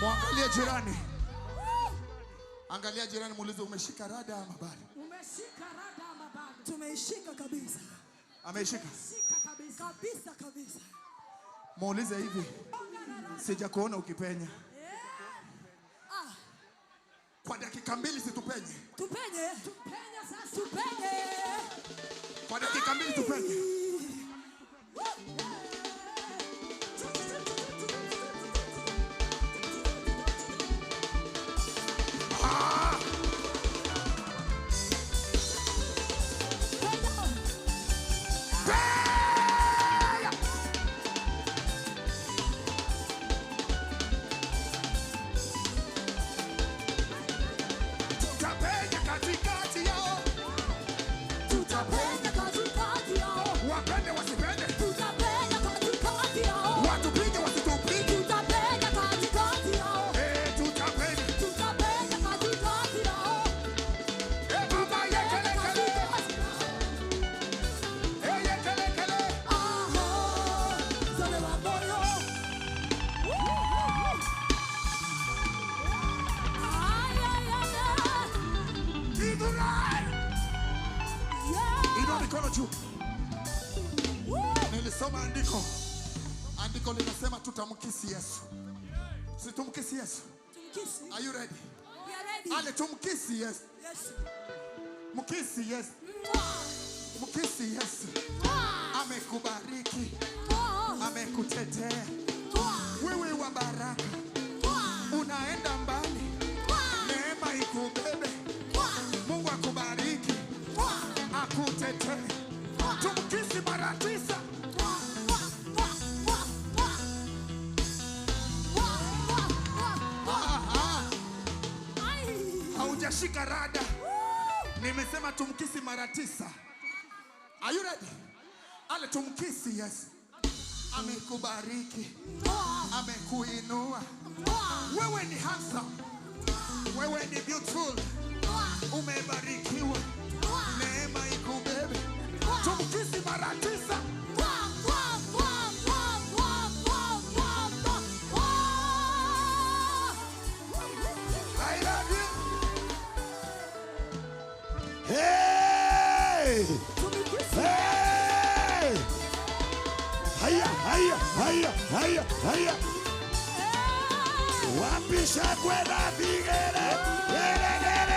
Mwangalie jirani. Angalia jirani, muulize umeshika rada ama bado? Umeshika rada ama bado? Tumeishika kabisa. Ameishika. Shika kabisa. Kabisa kabisa. Muulize hivi. Sijakuona ukipenya. Ah, Kwa dakika mbili situpenye. tupenye. Tupenye sasa. Tupenye. Kwa dakika mbili tupenye. Tutapenya katikati yao. Tutapenya katikati yao. Wapende wasipende. Tutapenya katikati yao. Watupige wasitupige. Tutapenya katikati yao. Eh, tutapenya. Tutapenya katikati yao. Eh, baba yekele kele. Eh, yekele kele. Aho, zale wa moyo. Ay, ay, ay, ay. Idhurai. Inua mikono juu. Nilisoma andiko. Andiko linasema tutamkisi Yesu. Si tumkisi Yesu. Tumkisi. Are you ready? We are ready. Ale tumkisi Yesu. Yes. Mkisi Yesu. Mkisi Yesu. Amekubariki. Amekutetea. Wewe wa baraka. Unaenda mbali. Neema ikubebe. Mungu akubariki. Akutetee. Tumkisi mara 9. Haujashika rada. Nimesema tumkisi mara 9. Are you ready? Ale tumkisi Yesu. Amekubariki. Amekuinua. Wewe ni handsome. Wewe ni beautiful. Umebarikiwa. Neema ikubebe. Tumkisi mara 9. I love you. Hey! Hey! Haya, haya, haya, haya, haya. Wapi shangwe na vigelegele?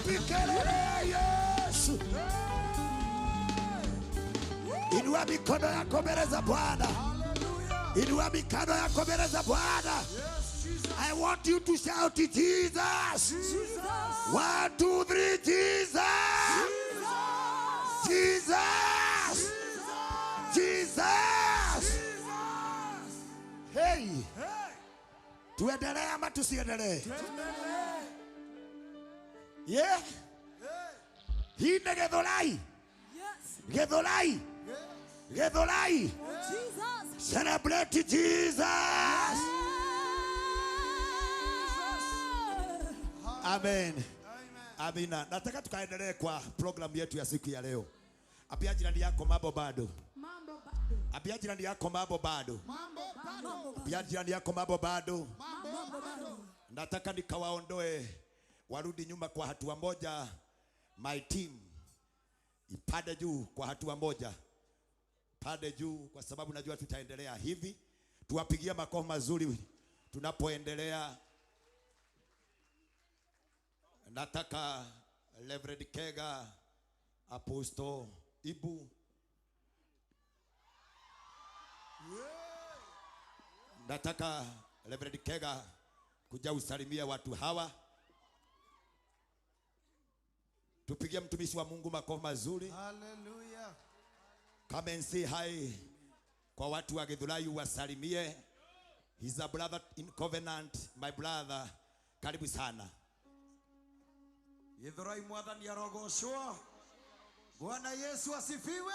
Wapi kelele ya Yesu? Inua mikono yako mbele za Bwana. Inua mikono yako mbele za Bwana. I want you to shout Jesus. Jesus. 1, 2, 3, Jesus. Jesus. Jesus. Hey. Tuendelee ama tusiendelee? Yeah. Hii ni Githurai. Githurai. Githurai. Jesus. Celebrate Jesus. Amen. Amina. Nataka tukaendelee kwa program yetu ya siku ya leo. Apia jirani yako mambo bado. Mambo bado. Apia jirani yako mambo bado. Mambo bado. Apia jirani yako mambo bado. Mambo bado. Nataka nikawaondoe warudi nyuma kwa hatua moja. My team ipande juu kwa hatua moja. Pande juu kwa sababu najua tutaendelea hivi. Tuwapigie makofi mazuri tunapoendelea. Nataka Reverend Kega, Apostle Ibu. Nataka Reverend Kega kuja usalimia watu hawa. Tupigie mtumishi wa Mungu makofi mazuri. Hallelujah. Come and say hi kwa watu wa Githurai wasalimie. He's a brother in covenant, my brother. Karibu sana. Githurai mwathani arogocwo. Bwana Yesu asifiwe.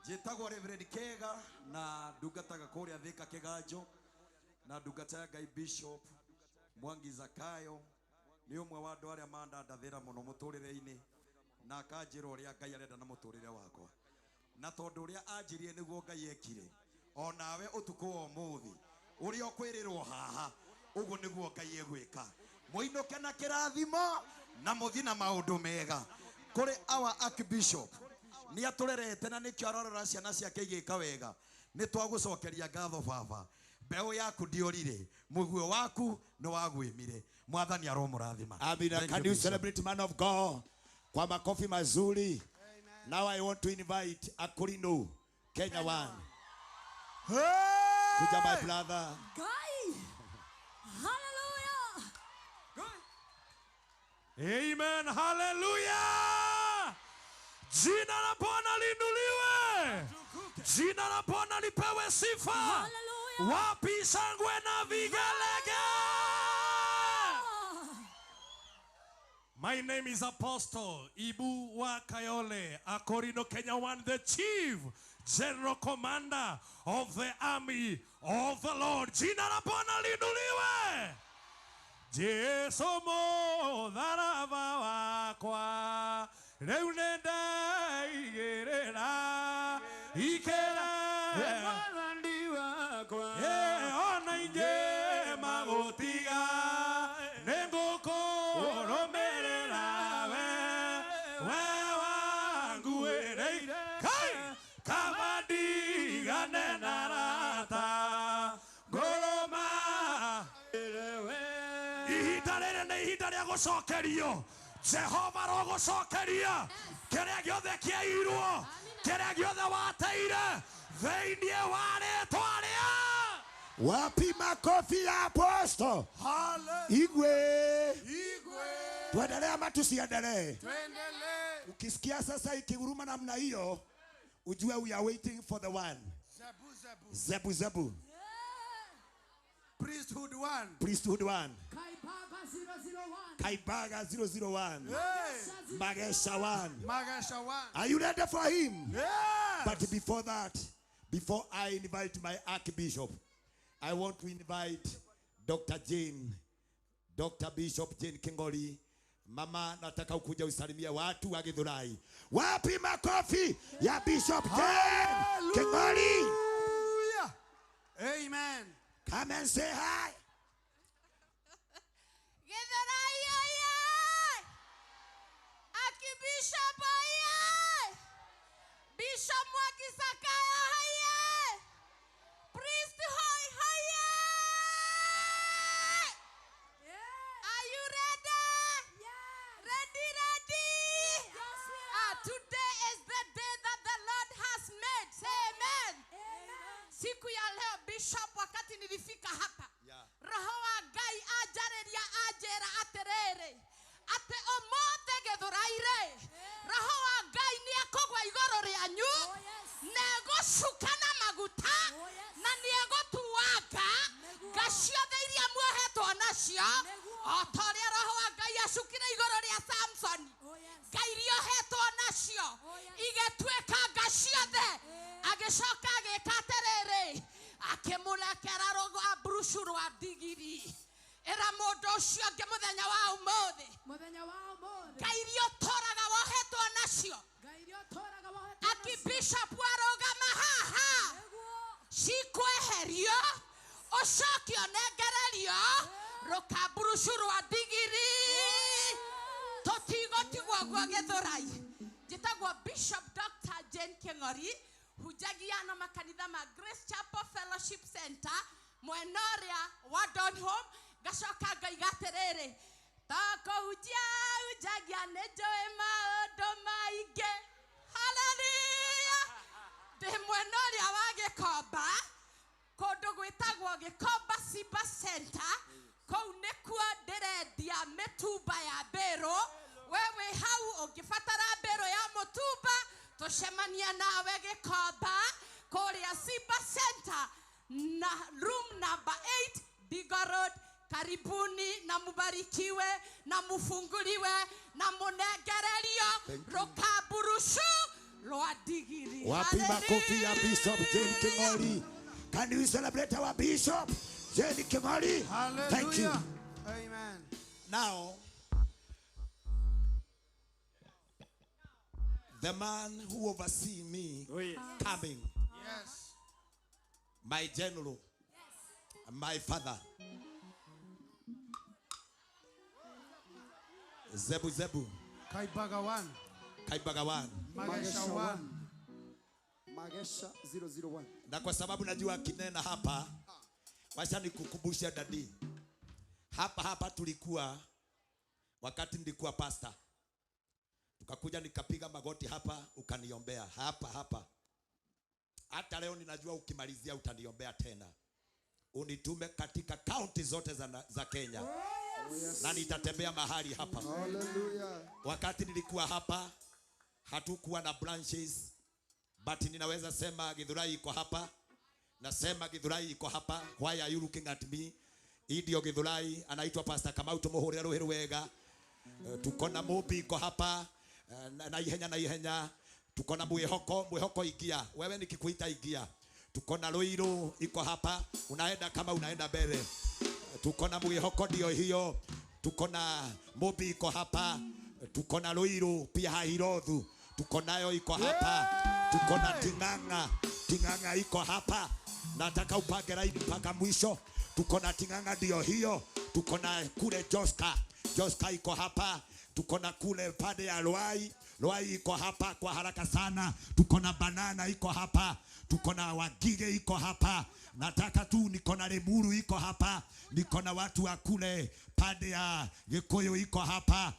Njĩtagwo Reverend Kega na ndungataga kũrĩa Thika Kĩganjo na ndungata ya Ngai Bishop Mwangi Zakayo nĩ ũmwe wa andũ arĩa mandandathĩra mũno mũtũrĩre-inĩ na akanjĩra ũrĩa Ngai arenda na mũtũrĩre wakwa, na tondũ ũrĩa anjĩrire nĩguo Ngai ekire, onawe ũtukũ wa ũmũthĩ ũrĩa ũkwĩrĩrwo haha ũguo nĩguo Ngai egwĩka. Mũinũke na kĩrathimo na mũthiĩ na maũndũ mega. Kũrĩ our Archbishop nĩ atũrerete na nĩkĩo arorera ciana ciake igĩka wega. Nĩ twagũcokeria ngatho baba. Mbeũ yaku ndiorire, mũguo waku nĩ wagwĩmire. Mwathani aromũrathima. Amina. Thank Can you, you Bishop. celebrate man of God kwa makofi mazuri? Amen. Now I want to invite Akorino Kenya one. Hey! Kuja my brother. Guy. Hallelujah. Amen. Hallelujah. Jina la Bwana liinuliwe. Jina la Bwana lipewe sifa. Hallelujah. Wapi shangwe na vigelegele? My name is Apostle Ibu wa Kayole, Akorino Kenya One, the Chief General Commander of the Army of the Lord. Jina la Bwana liinuliwe. Jesu mutharaba wakwa rĩu nĩndeigĩrĩra ikĩra Mwathani wakwa ona ingĩ magũtiga nĩngũkũrũmĩrĩra we we wanguĩrĩire Kai! Kaba ndigane na rata ngũrũma ihinda rĩrĩ nĩ ihinda rĩa gũcokerio. Jehova rogũcokeria kĩrĩa gĩothe kĩairwo, kĩrĩa gĩothe wateire thĩinĩ wa rĩtwa rĩa. Wapi makofi ya Apostle? Igwe. Igwe. Tuendelee ama tusiendelee? Tuendelee. Ukisikia sasa ikiguruma namna hiyo, ujue we are waiting for the one. Zebu zebu. Zebu zebu. Priesthood one. Priesthood one. Kaibaga 001. Kaibaga 001. Hey. Magesha 1. Magesha 1. Are you ready for him? Yes. But before that, before I invite my Archbishop, I want to invite Dr. Jane, Dr. Bishop Jane Kingori. Mama, nataka ukuja usalimie watu wa Githurai. Wapi makofi ya Bishop Jane Kingori? Hallelujah. Amen. Come and say hi. Githurai oye! Archbishop oye! Bishop Mwangi Zakayo oye! Priest hoi oye! Are you ready? Yeah. Siku ya leo Bishop, wakati nilifika hapa, roho wa Ngai anjarĩria anjĩra atĩrĩrĩ, atĩ ũmũthĩ Gĩthũrai-rĩ, roho wa Ngai nĩ ekũgwa igũrũ rĩanyu, na egũcuka na maguta, na nĩ egũtuanga nga ciothe iria muohetwo nacio, o ta ũrĩa roho wa Ngai acukire igũrũ rĩa Samsoni, nga iria ohetwo nacio igĩtuĩka nga ciothe. Agĩcoka agĩka atĩrĩrĩ, akĩmũrekera rũgamburucu rwa ndigiri. Ĩra mũndũ ũcio ũngĩ mũthenya wa ũmũthĩ, Mũthenya wa ũmũthĩ, nga iria ũtũraga wohetwo nacio, Ngai iria ũtũũraga wohetwo aki bishop warũgama haha, cikweherio ũcoke ũnengererio rũkamburucu rwa ndigiri. Tũtigũtigwo guo Gĩthũrai. Njĩtagwo Bishop Dr. Jane Kĩng'ori, hunjagia na makanitha ma Grace Chapel Fellowship Center mwena ũrĩa wa Donholm. Ngacoka ngaiga atĩrĩrĩ, tokũhunjia hunjagia nĩ njũĩ maũndũ maingĩ. Haleluya! Ndĩ mwena ũrĩa wa Gĩkomba, kũndũ gwĩtagwo Gĩkomba Simba Center. Kũu nĩkuo ndĩrendia mĩtumba ya mbĩrũ. We wĩ hau ũngĩbatara mbĩrũ ya mũtumba, tũcemanie nawe Gĩkomba kũrĩa Simba Center na room number 8 Digo Road. Karibuni na mubarikiwe na mufunguliwe na munengererio rũkamburucu rwa ndigiri. Wapi makofi ya Bishop Jane King'ori? Can we celebrate our Bishop Jane King'ori? Thank you. Hallelujah. Amen. Now, the man who oversee me coming, Yes. my general, my father, Zebu Zebu, Kaibagawan. Kaibagawan. Magesha 1. Magesha 001. Na kwa sababu najua akinena hapa, wacha nikukumbushe dadi. Hapa hapa tulikuwa wakati nilikuwa pastor. Tukakuja nikapiga magoti hapa, ukaniombea hapa hapa. Hata leo ninajua ukimalizia utaniombea tena. Unitume katika kaunti zote za Kenya. Yes. Na nitatembea mahali hapa. Hallelujah. Wakati nilikuwa hapa hatukuwa na branches, but ninaweza sema Githurai iko hapa. Nasema Githurai iko hapa. Why are you looking at me? Hii ndio Githurai, anaitwa Pastor Kamau, tumuhurire ruhi rwega. Tuko na Mubi iko hapa, na ihenya na ihenya. Tuko na Mwihoko, Mwihoko ingia. Wewe nikikuita ingia. Tuko na Ruiru iko hapa, unaenda kama unaenda mbele. Tuko na Mwihoko ndio hiyo. Tuko na Mubi iko hapa. Tuko na Ruiru pia Hairothu. Tuko nayo iko hapa. Tuko na Ting'ang'a. Ting'ang'a iko hapa. Nataka upange line mpaka mwisho. Tuko na Ting'ang'a ndio hiyo. Tuko na kule Joska. Joska iko hapa. Tuko na kule pande ya Ruai. Ruai iko hapa kwa haraka sana. Tuko na Banana iko hapa. Tuko na Wangige iko hapa. Nataka tu niko na Lemuru iko hapa. Niko na watu wa kule pande ya Gikuyu iko hapa.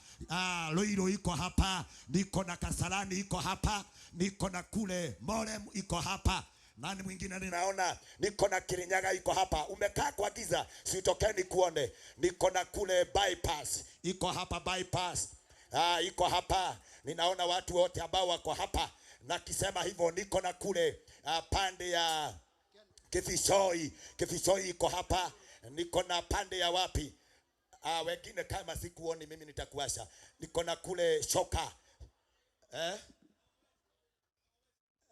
Ruiru iko hapa. Niko na Kasarani iko hapa. Niko na kule Morem iko hapa. Nani mwingine ninaona? Niko na Kirinyaga iko hapa. Umekaa kwa giza, sitokee nikuone. Niko na kule bypass iko hapa, bypass. Iko hapa. Ninaona watu wote ambao wako hapa. Na kisema hivyo niko na kule pande ya Kifisoi. Kifisoi iko hapa. Niko na pande ya wapi? Wengine kama sikuoni mimi nitakuasha. Niko na kule Shoka.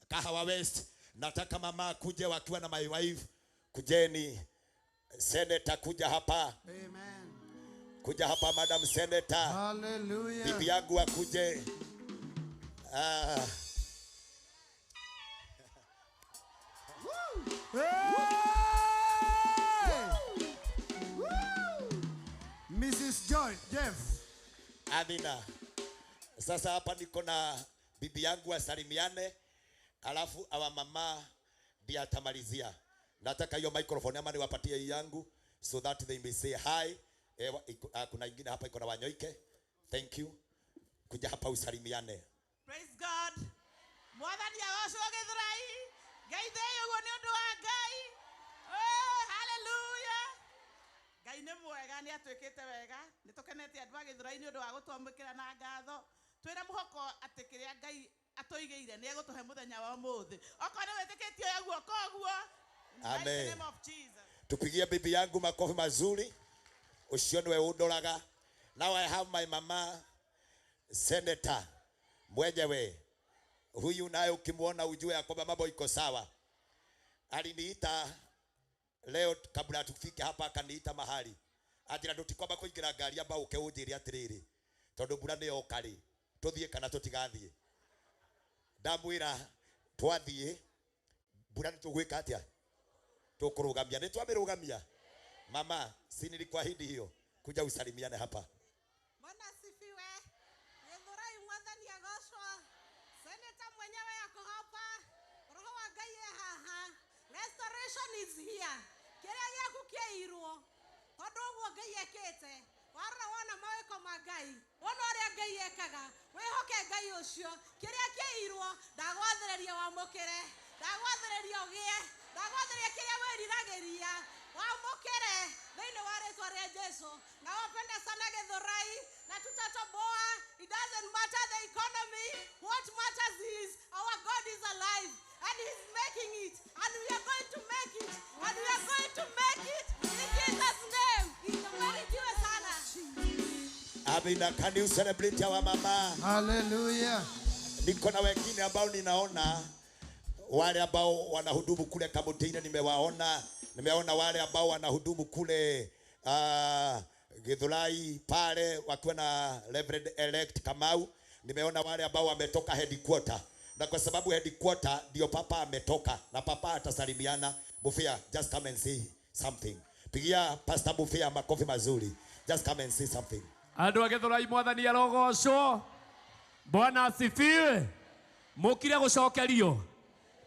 Kahawa West. Nataka mama kuje wakiwa na my wife. Kujeni. Senator kuja hapa. Amen. Kuja hapa Madam Senator. Hallelujah. Bibi yangu akuje. Hey! Woo! Mrs. Joy, Jeff. Amina. Sasa hapa niko na bibi yangu asalimiane, alafu awa mama ndiye atamalizia. Nataka hiyo microphone ama niwapatie hii yangu so that they may say hi. Kuna ingine hapa iko na Wanyoike. Thank you. Kuja hapa usalimiane. Praise God. Mwathani agocwo Githurai. Ngai thĩĩ ũguo nĩ ũndũ wa Ngai. Mwathani atwĩkĩte wega, nĩ tũkenete andũ a Gĩthũrai nĩ ũndũ wa gũtwamũkĩra na ngatho. Twĩna mũhoko atĩ kĩrĩa Ngai atũigĩire nĩ egũtũhe mũthenya wa ũmũthĩ. Okorwo nĩ wĩtĩkĩtie oya guoko ũguo. In the mighty Amen. name of Jesus. Tupigie bibi yangu makofi mazuri. Ucio niwe undoraga. Now I have my mama senator mwenyewe. Huyu naye ukimwona ujue ya kwamba mambo iko sawa. Aliniita leo kabla tufike hapa, akaniita mahali anjira ndutikwamba kuingira ngari amba uke unjire atiriri tondu mbura ni yoka ri tuthie kana tutigathie. Ndamwira twathie mbura ni tugwika atia, tukurugamia ni twamirugamia. Mama, si nilikuahidi hiyo, kuja usalimiane hapa. Bwana asifiwe. Githurai mwathani agocwo. Seneta mwenyewe ako hapa. Roho wa Ngai e haha. Restoration is here. Kĩrĩa gĩaku kĩairwo. Tondũ ũguo Ngai ekĩte. Warora wona mawĩko ma Ngai. Wona ũrĩa Ngai ekaga. Wĩhoke Ngai ũcio. Kĩrĩa kĩairwo ndagwathĩrĩria wamũkĩre. Ndagwathĩrĩria ũgĩe. Ndagwathĩrĩria kĩrĩa wĩriragĩria. Wamũkĩre thĩinĩ wa rĩtwa rĩa Jesu. Nawapenda sana Githurai na tutatoboa. It doesn't matter the economy. What matters is our God is alive and he's making it, and we are going to make it, and we are going to make it in Jesus' name. Mbarikiwe sana. Amina. Can you celebrate our mama? Hallelujah. Niko na wengine ambao ninaona wale ambao wanahudumu kule Kamutini nimewaona. Nimeona wale ambao wanahudumu kule Githurai pale wakiwa na Reverend Elect Kamau. Nimeona wale ambao wametoka headquarter, na kwa sababu headquarter ndio papa ametoka na papa atasalimiana. Mufia, just come and see something. Pigia Pastor Mufia makofi mazuri. Just come and see something. Andu a Githurai mwathani arogocwo. Bwana asifiwe. Mukire gucokerio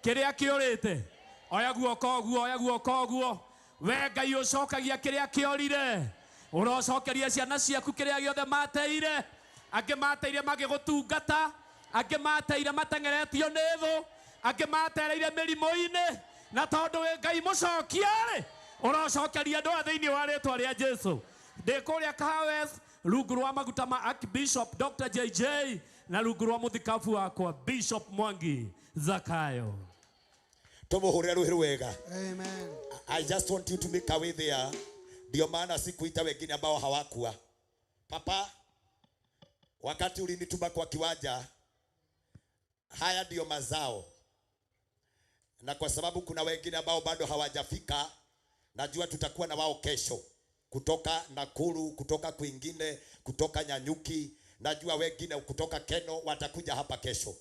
kiria kiurite. Oya guoko ũguo, oya guoko ũguo. We Ngai ũcokagia kĩrĩa kĩorire. Ũrocokeria ciana ciaku kĩrĩa gĩothe mateire. Angĩ mateire magĩgũtungata, angĩ mateire mateng'eretio nĩ thũ, angĩ matereire mĩrimũ-inĩ. Na tondũ wĩ Ngai mũcokia-rĩ, ũrocokeria andũ aya thĩinĩ wa rĩtwa rĩa Jesu. Ndĩ kũrĩa Kahawa West, rungu rwa maguta ma Archbishop Dr. JJ na rungu rwa mũthikabu wakwa Bishop Mwangi Zakayo. Tumuhurire ruhi rwega. Amen. I just want you to make a way there. Ndio maana sikuita wengine ambao hawakuwa. Papa, wakati ulinituma kwa kiwanja, haya ndio mazao. Na kwa sababu kuna wengine ambao bado hawajafika, najua tutakuwa na wao kesho. Kutoka Nakuru, kutoka kwingine, kutoka Nyanyuki, najua wengine kutoka Keno watakuja hapa kesho.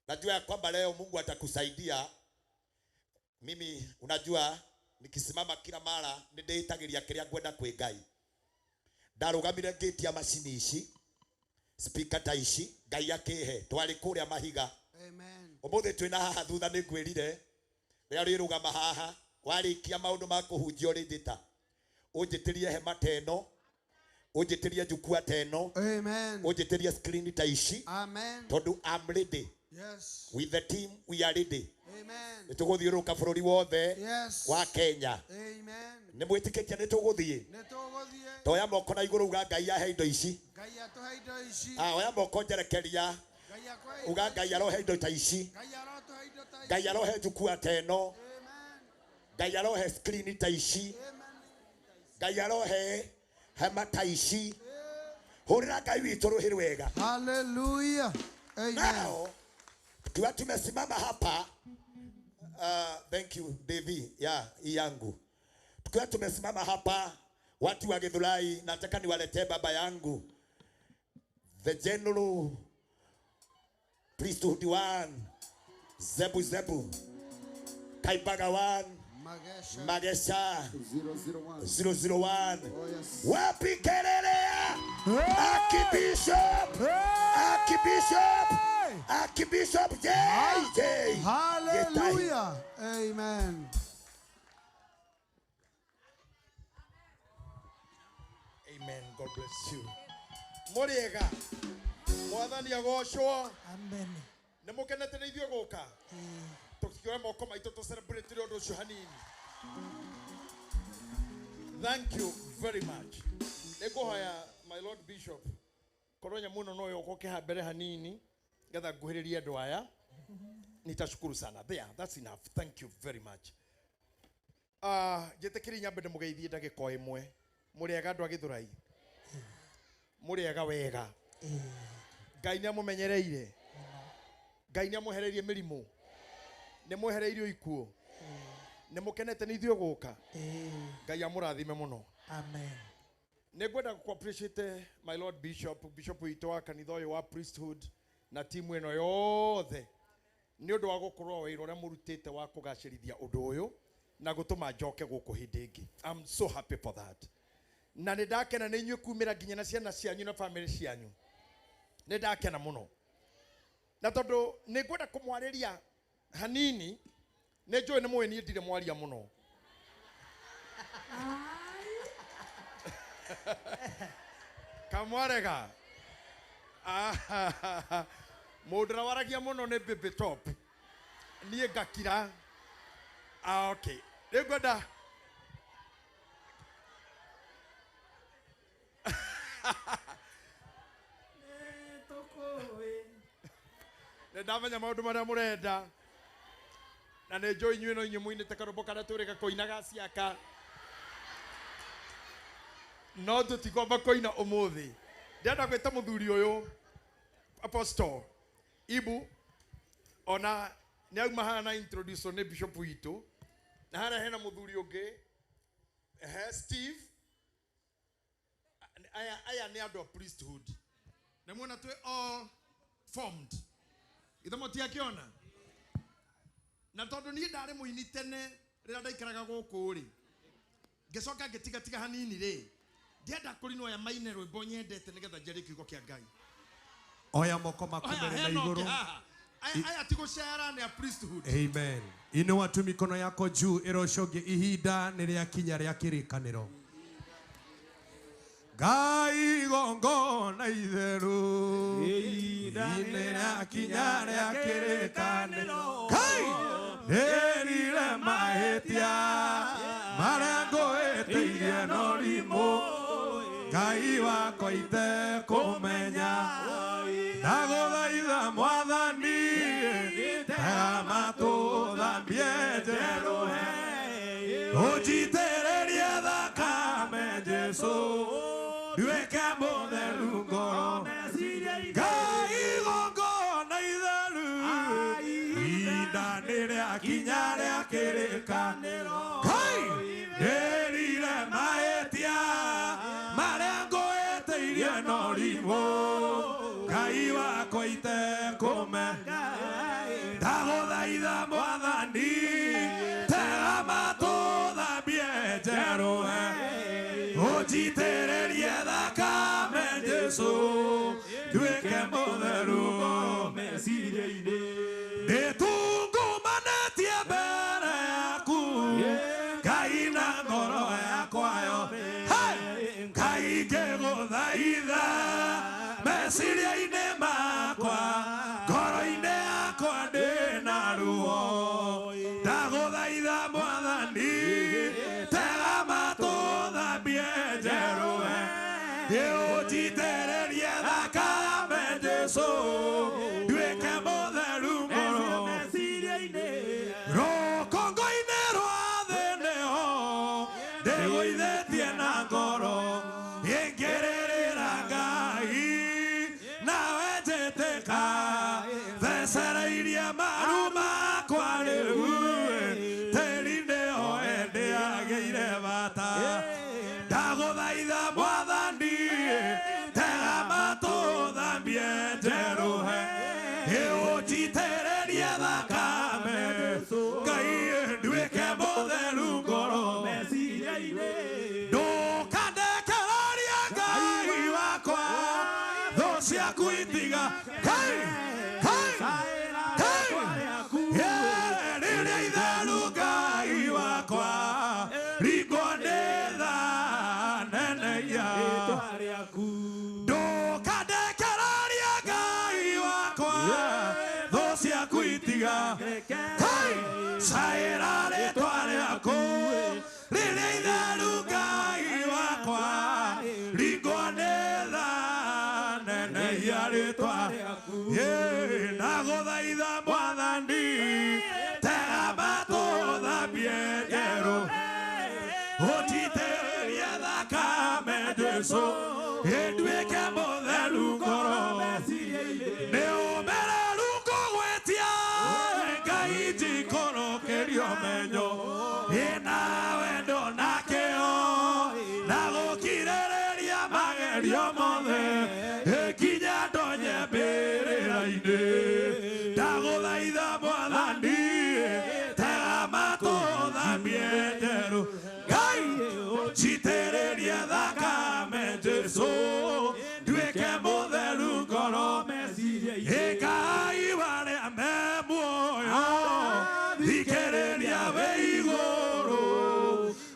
Najua ya kwamba leo Mungu atakusaidia. Mimi unajua nikisimama kila mara nĩndĩĩtagĩria kĩrĩa ngwenda kwĩ Ngai. Ndarugamire ngĩtia ya macini ici, speaker ta ici, Ngai akĩhe, twarĩ kũrĩa mahiga. Amen. Ũmũthĩ twĩna haha thutha nĩngwĩrire, rĩrĩa ũrĩrũgama haha, warĩkia maũndũ ma kũhunjia ũrĩnjĩta. Ũnjĩtĩrie hema ta ĩno, ũnjĩtĩrie jukwaa ta ĩno, Amen. ũnjĩtĩrie screen ta ici. Amen. Tondũ I'm ready. Yes. With the team we are ready. Amen. Nĩtũgũthiũrũrũka bũrũri wothe Yes. wa Kenya. Amen. Nĩ mwĩtĩkĩtie nĩtũgũthiĩ? Nĩtũgũthiĩ. Toya moko na igũrũ uga Ngai ahe indo ici. Ngai atũhe indo ici. Ah, oya moko njerekeria. Ngai akũhe Uga Ngai arohe indo ta ici. Ngai arotũhe indo ta ici. Ngai arohe jukwaa ta ĩno. Ngai arohe screen ta ici. Ngai arohe hema ta ici. Hũrĩra Ngai witũ rũhĩ rwega. Hallelujah. Amen. Now, tukiwa tumesimama hapa, thank you Devi, yeah, hii yangu. Tukiwa tumesimama hapa, watu wa Githurai, nataka niwaletee baba yangu the general priesthood one, Zebu Zebu, Kaibaga one, Magesha, Magesha 001. 001. Oh, yes. Wapi kelele ya Archbishop, Archbishop, Archbishop JJ. Hallelujah. Amen. Amen. God bless you. Muriega. Mwathani agocwo. Amen. Nĩ mũkenete nĩ ithuĩ gũka. Tũkĩoya moko maitũ tũ celebrate ũndũ ũcio hanini. Thank you very much. Nĩngũhoya my lord bishop korwo nyamũ ĩno no yũka ũkĩha mbere hanini ngetha nguhĩrĩrie andũ aya. Nitashukuru sana. There, that's enough. Thank you very much. Njĩtĩkĩri nyambe ndĩmũgeithie ndagĩka o ĩmwe. Mũrĩega andũ a Gĩthũrai? Mũrĩega wega? Ngai nĩamũmenyereire? Ngai nĩamwehereirie mĩrimũ? Nĩmwehereirio ikuũ? Nĩmũkenete nĩ ithuĩ gũka? Ngai amũrathime mũno. Amen. Nĩngwenda gũkũ appreciate my lord bishop, bishop witũ wa kanitha ũyũ wa priesthood na timu ĩno yothe nĩ ũndũ wa gũkorwo wĩra ũrĩa mũrutĩte wa kũgacĩrithia ũndũ ũyũ na gũtũma njoke gũkũ hĩndĩ ĩngĩ. I'm so happy for that. Na nĩ ndakena nĩ inyuĩ kumĩra nginya na ciana cianyu na famĩlĩ cianyu. Nĩ ndakena mũno. Na tondũ nĩ ngwenda kũmwarĩria hanini, nĩ njũĩ nĩ mũĩ niĩ ndirĩ mwaria mũno. Kamwarega. Mũndũ ũrĩa waragia mũno nĩ Baby Top. Niĩ ngakira. Okay. Rĩu ngwenda nĩ ndamenya maũndũ marĩa mũrenda na nĩ njũĩ inyuĩ no inyuĩ mũinĩte karũmbo karĩa tũrĩga kũina ga ciaka no tũtikwamba kũina ũmũthĩ. Ndĩrenda gwĩta mũthuri ũyũ Apostle Ibu ona nĩ auma haha na introduce nĩ bishop witũ na harĩa hena mũthuri ũngĩ Steve. Aya nĩ andũ a priesthood. Nĩ muona twĩ all formed. Ithe mũtiakĩona? Na tondũ niĩ ndarĩ mũini tene rĩrĩa ndaikaraga gũkũ rĩ, ngĩcoka ngĩtigatiga hanini rĩ, ndienda kũrinwo aya maine rwĩmbo nyendete nĩgetha njarie kiugo kĩa Ngai. Oya moko maku Oya, mbere na hena ũngĩ igũrũ. haha. Aya ti gũcera nĩ a priesthood. Amen. Inua tu mikono yako juu ĩrocogie ihinda nĩ rĩakinya rĩa kĩrĩkanĩro. Ngai igongona itheru ihinda nĩ rĩakinya rĩa kĩrĩkanĩro. Ngai ndĩrire mahĩtia marĩa ngũhĩtĩirie no rimũ. Ngai wakwa itekũmenya ndagũthaitha Mwathani tega matũ thambie njerũhe ũnjitĩrĩrie thakame Jesũ nduĩke mũtheru ngoro. Ngai igongona itheru ihinda nĩ rĩakinya rĩa kĩrĩkanĩro. Ngai ndĩrire mahĩtia marĩa ngũhĩtĩirie no rimũ. Ngai wakwa itekũmenya ndagũthaitha Mwathani tega matũ thambie njerũhe ũnjitĩrĩrie thakame Jesũ nduĩke mũtheru meciria-inĩ. Ndĩtungumanĩtie mbere yaku Ngai na ngoro yakwa yothe. Ngai ngĩgũthaitha meciria-inĩ makwa ngoro-inĩ yakwa ndĩna ruo. Ndagũthaitha Mwathani tega matũ thambie njerũhe ũnjitĩrĩrie thakame Jesũ nduĩke mũtheru ngoro. Rũkũngũ-inĩ rwa thĩ nĩho ndĩgũithĩtie na ngoro ingĩrĩrĩra Ngai nawe njĩtĩka thecereirie maru makwa rĩu tĩri nĩho ndĩagĩire bata. Ndagũthaitha Mwathani tega matũ thambie njerũhe ũnjitĩrĩrie thakame Ngai nduĩke mũtheru ngoro. Ndũkandekererie Ngai wakwa thũ ciaku itiga Ngai Ngai Ngai rĩrĩa itheru Ngai wakwa ringwo nĩ tha neneia. Ndũkandekererie Ngai wakwa thũ ciaku itiga Ngai caĩra rĩtwa rĩaku rĩrĩa itheru Ngai wakwa. Jesu nduĩke mũtheru ngoro nĩ ũmereru ngũgwĩtia Ngai njikũrũkĩrio menyo ĩna wendo na kĩo na gũkirĩrĩria magerio mothe nginya ndonye mbĩrĩra-inĩ ndagũthaitha Mwathani tega matũ thambie njerũ Ngai njitĩrĩrie thakame Jesu nduĩke mũtheru ngoro Ngai warĩa me muoyo thikĩrĩria wĩ igũrũ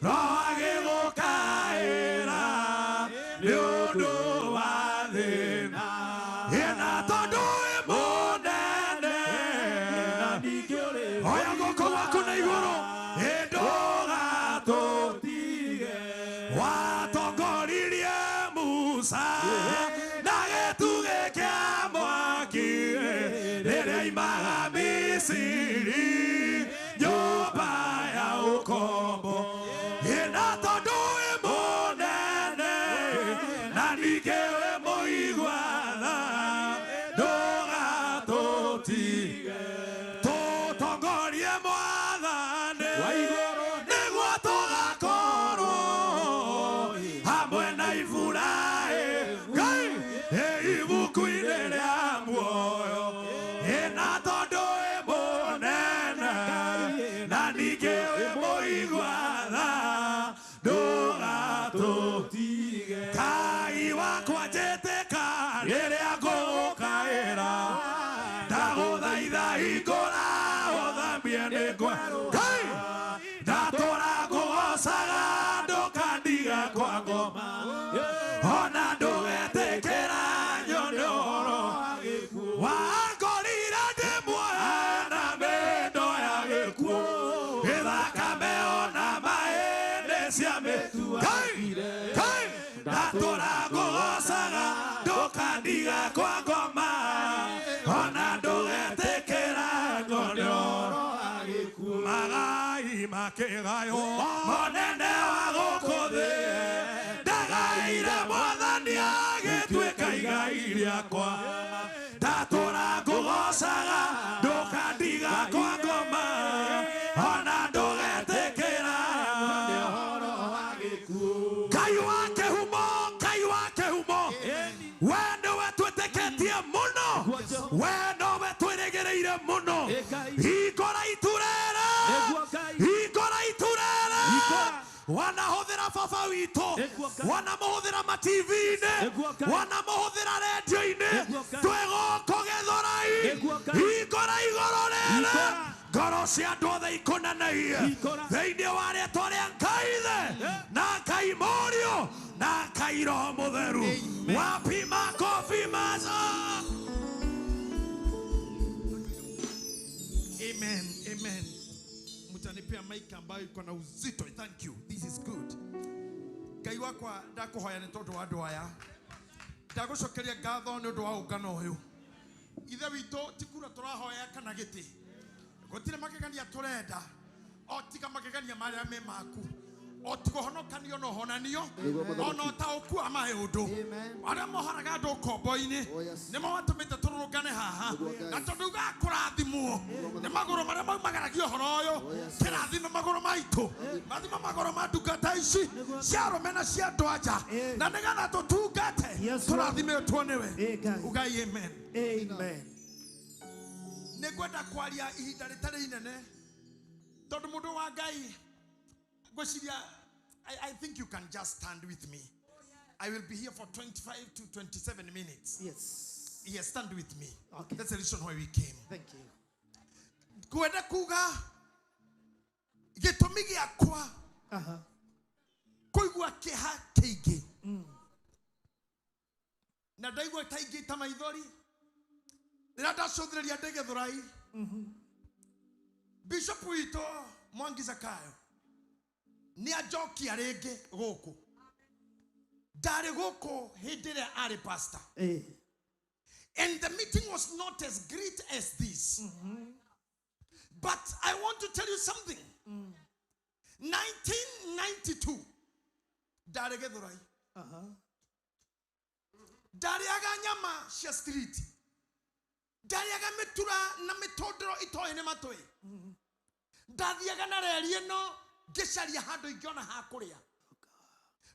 Roho agĩgũkaĩra nĩ ũndũ wa thĩna ĩna tondũ wĩ mũnene oya guoko gwaku na igũrũ ndũgatũtige watongoririe Musa na gĩtugĩ kĩa mwaki rĩrĩa aimaga Misiri nyũmba ya ũkombo ĩna tondũ wĩ mũnene na ningĩ wĩ mũigua tha ndũgatũtige tũtongorie Mwathani nĩguo tũgakorwo hamwe na Iburahĩmu Ngai ibuku-inĩ rĩa muoyo ĩna tondũ wĩ mũnene na ningĩ wĩ mũigua tha ndũgatũtige Ngai wakwa njĩtĩka rĩrĩa ngũgũkaĩra ndagũthaitha hingũra ũthambie nĩ Ngai ndatũra ngũgocaga ndũkandiga kwa ngoma ona ndũgetĩkĩra nyone ũhoro wangorire ndĩ muoyo na mĩndo ya gĩkuũ gĩthakame ona maĩ nĩ cia Ngai Ngai ndatũra ngũgocaga ndũkandiga kwa ngoma ona ndũgetĩkĩra nyone ũhoro magai makĩgaywo monene wa gũkũ thĩ ndagaire Mwathani agĩtuĩka igai rĩakwa ndatũra ngũgocaga ndũkandiga kwa ngoma ona ndũgetĩkĩra Ngai wa kĩhumo Ngai wa kĩhumo we nĩwe twĩtĩkĩtie mũno we nowe twĩrĩgĩrĩire mũno hingũra iturere hingũra iturere wanahũthĩra baba witũ wanamũhũthĩra ma-TV-inĩ wanamũhũthĩra rendio-inĩ twĩ gũkũ Gĩthũrai hingũra igũrũ rĩrĩ ngoro cia andũ othe ikũneneie thĩinĩ wa rĩtwa rĩa Ngai Ithe na Ngai Mũriũ na Ngai Roho Mũtheru wapi makofi maza. Amen, amen. Mtanipea mic ambayo iko na uzito. Thank you. This is good. Ngai wakwa ndakuhoya nĩ tondũ wa andũ aya. Ndagũcokeria ngatho nĩ ũndũ wa ũngano ũyũ. Ithe witũ ti kura tũrahoya kana gĩtĩ. Gũtirĩ magegania tũrenda. O tiga magegania marĩa me maku. O tiga ũhonokanio na ũhonanio. Ona ũtaũku wa maũndũ. Arĩa mohoraga andũ ũkombo-inĩ nĩmo matũmĩte tũrũrũngane haha. Na tondũ ugaga kũrathimwo nĩ magũrũ marĩa maumagaragia ũhoro ũyũ kĩrathime magũrũ maitũ mathime magũrũ ma ndungata ici cia arũme na cia andũ anja na nĩgetha tũtungate tũrathimĩtwo nĩwe. Ugai amen. Amen. Nĩngwenda kwaria ihinda rĩtarĩ inene tondũ mũndũ wa Ngai ngwĩciria I think you can just stand with me. I will be here for 25 to 27 minutes. Yes. Yes, stand with me. Okay. That's the reason why we came. Thank you. Kwenda kuga gĩtũmi gĩakwa kũigua kĩeha kĩingĩ na ndaigua ta ingĩita maithori rĩrĩa ndacũthĩrĩria ndĩ Gĩthũrai Bishop witũ Mwangi Zakayo nĩ anjokia rĩngĩ gũkũ ndarĩ gũkũ hĩndĩ ĩrĩa arĩ pastor. And the meeting was not as great as this. But I want to tell you something. 1992 ndarĩ Gĩthũrai. Ndarĩaga nyama cia street. Ndarĩaga mĩtura na mĩtũndũro itoĩ nĩ matũĩ. Ndathiaga na reri ĩno ngĩcaria handũ ingĩona ha kũrĩa.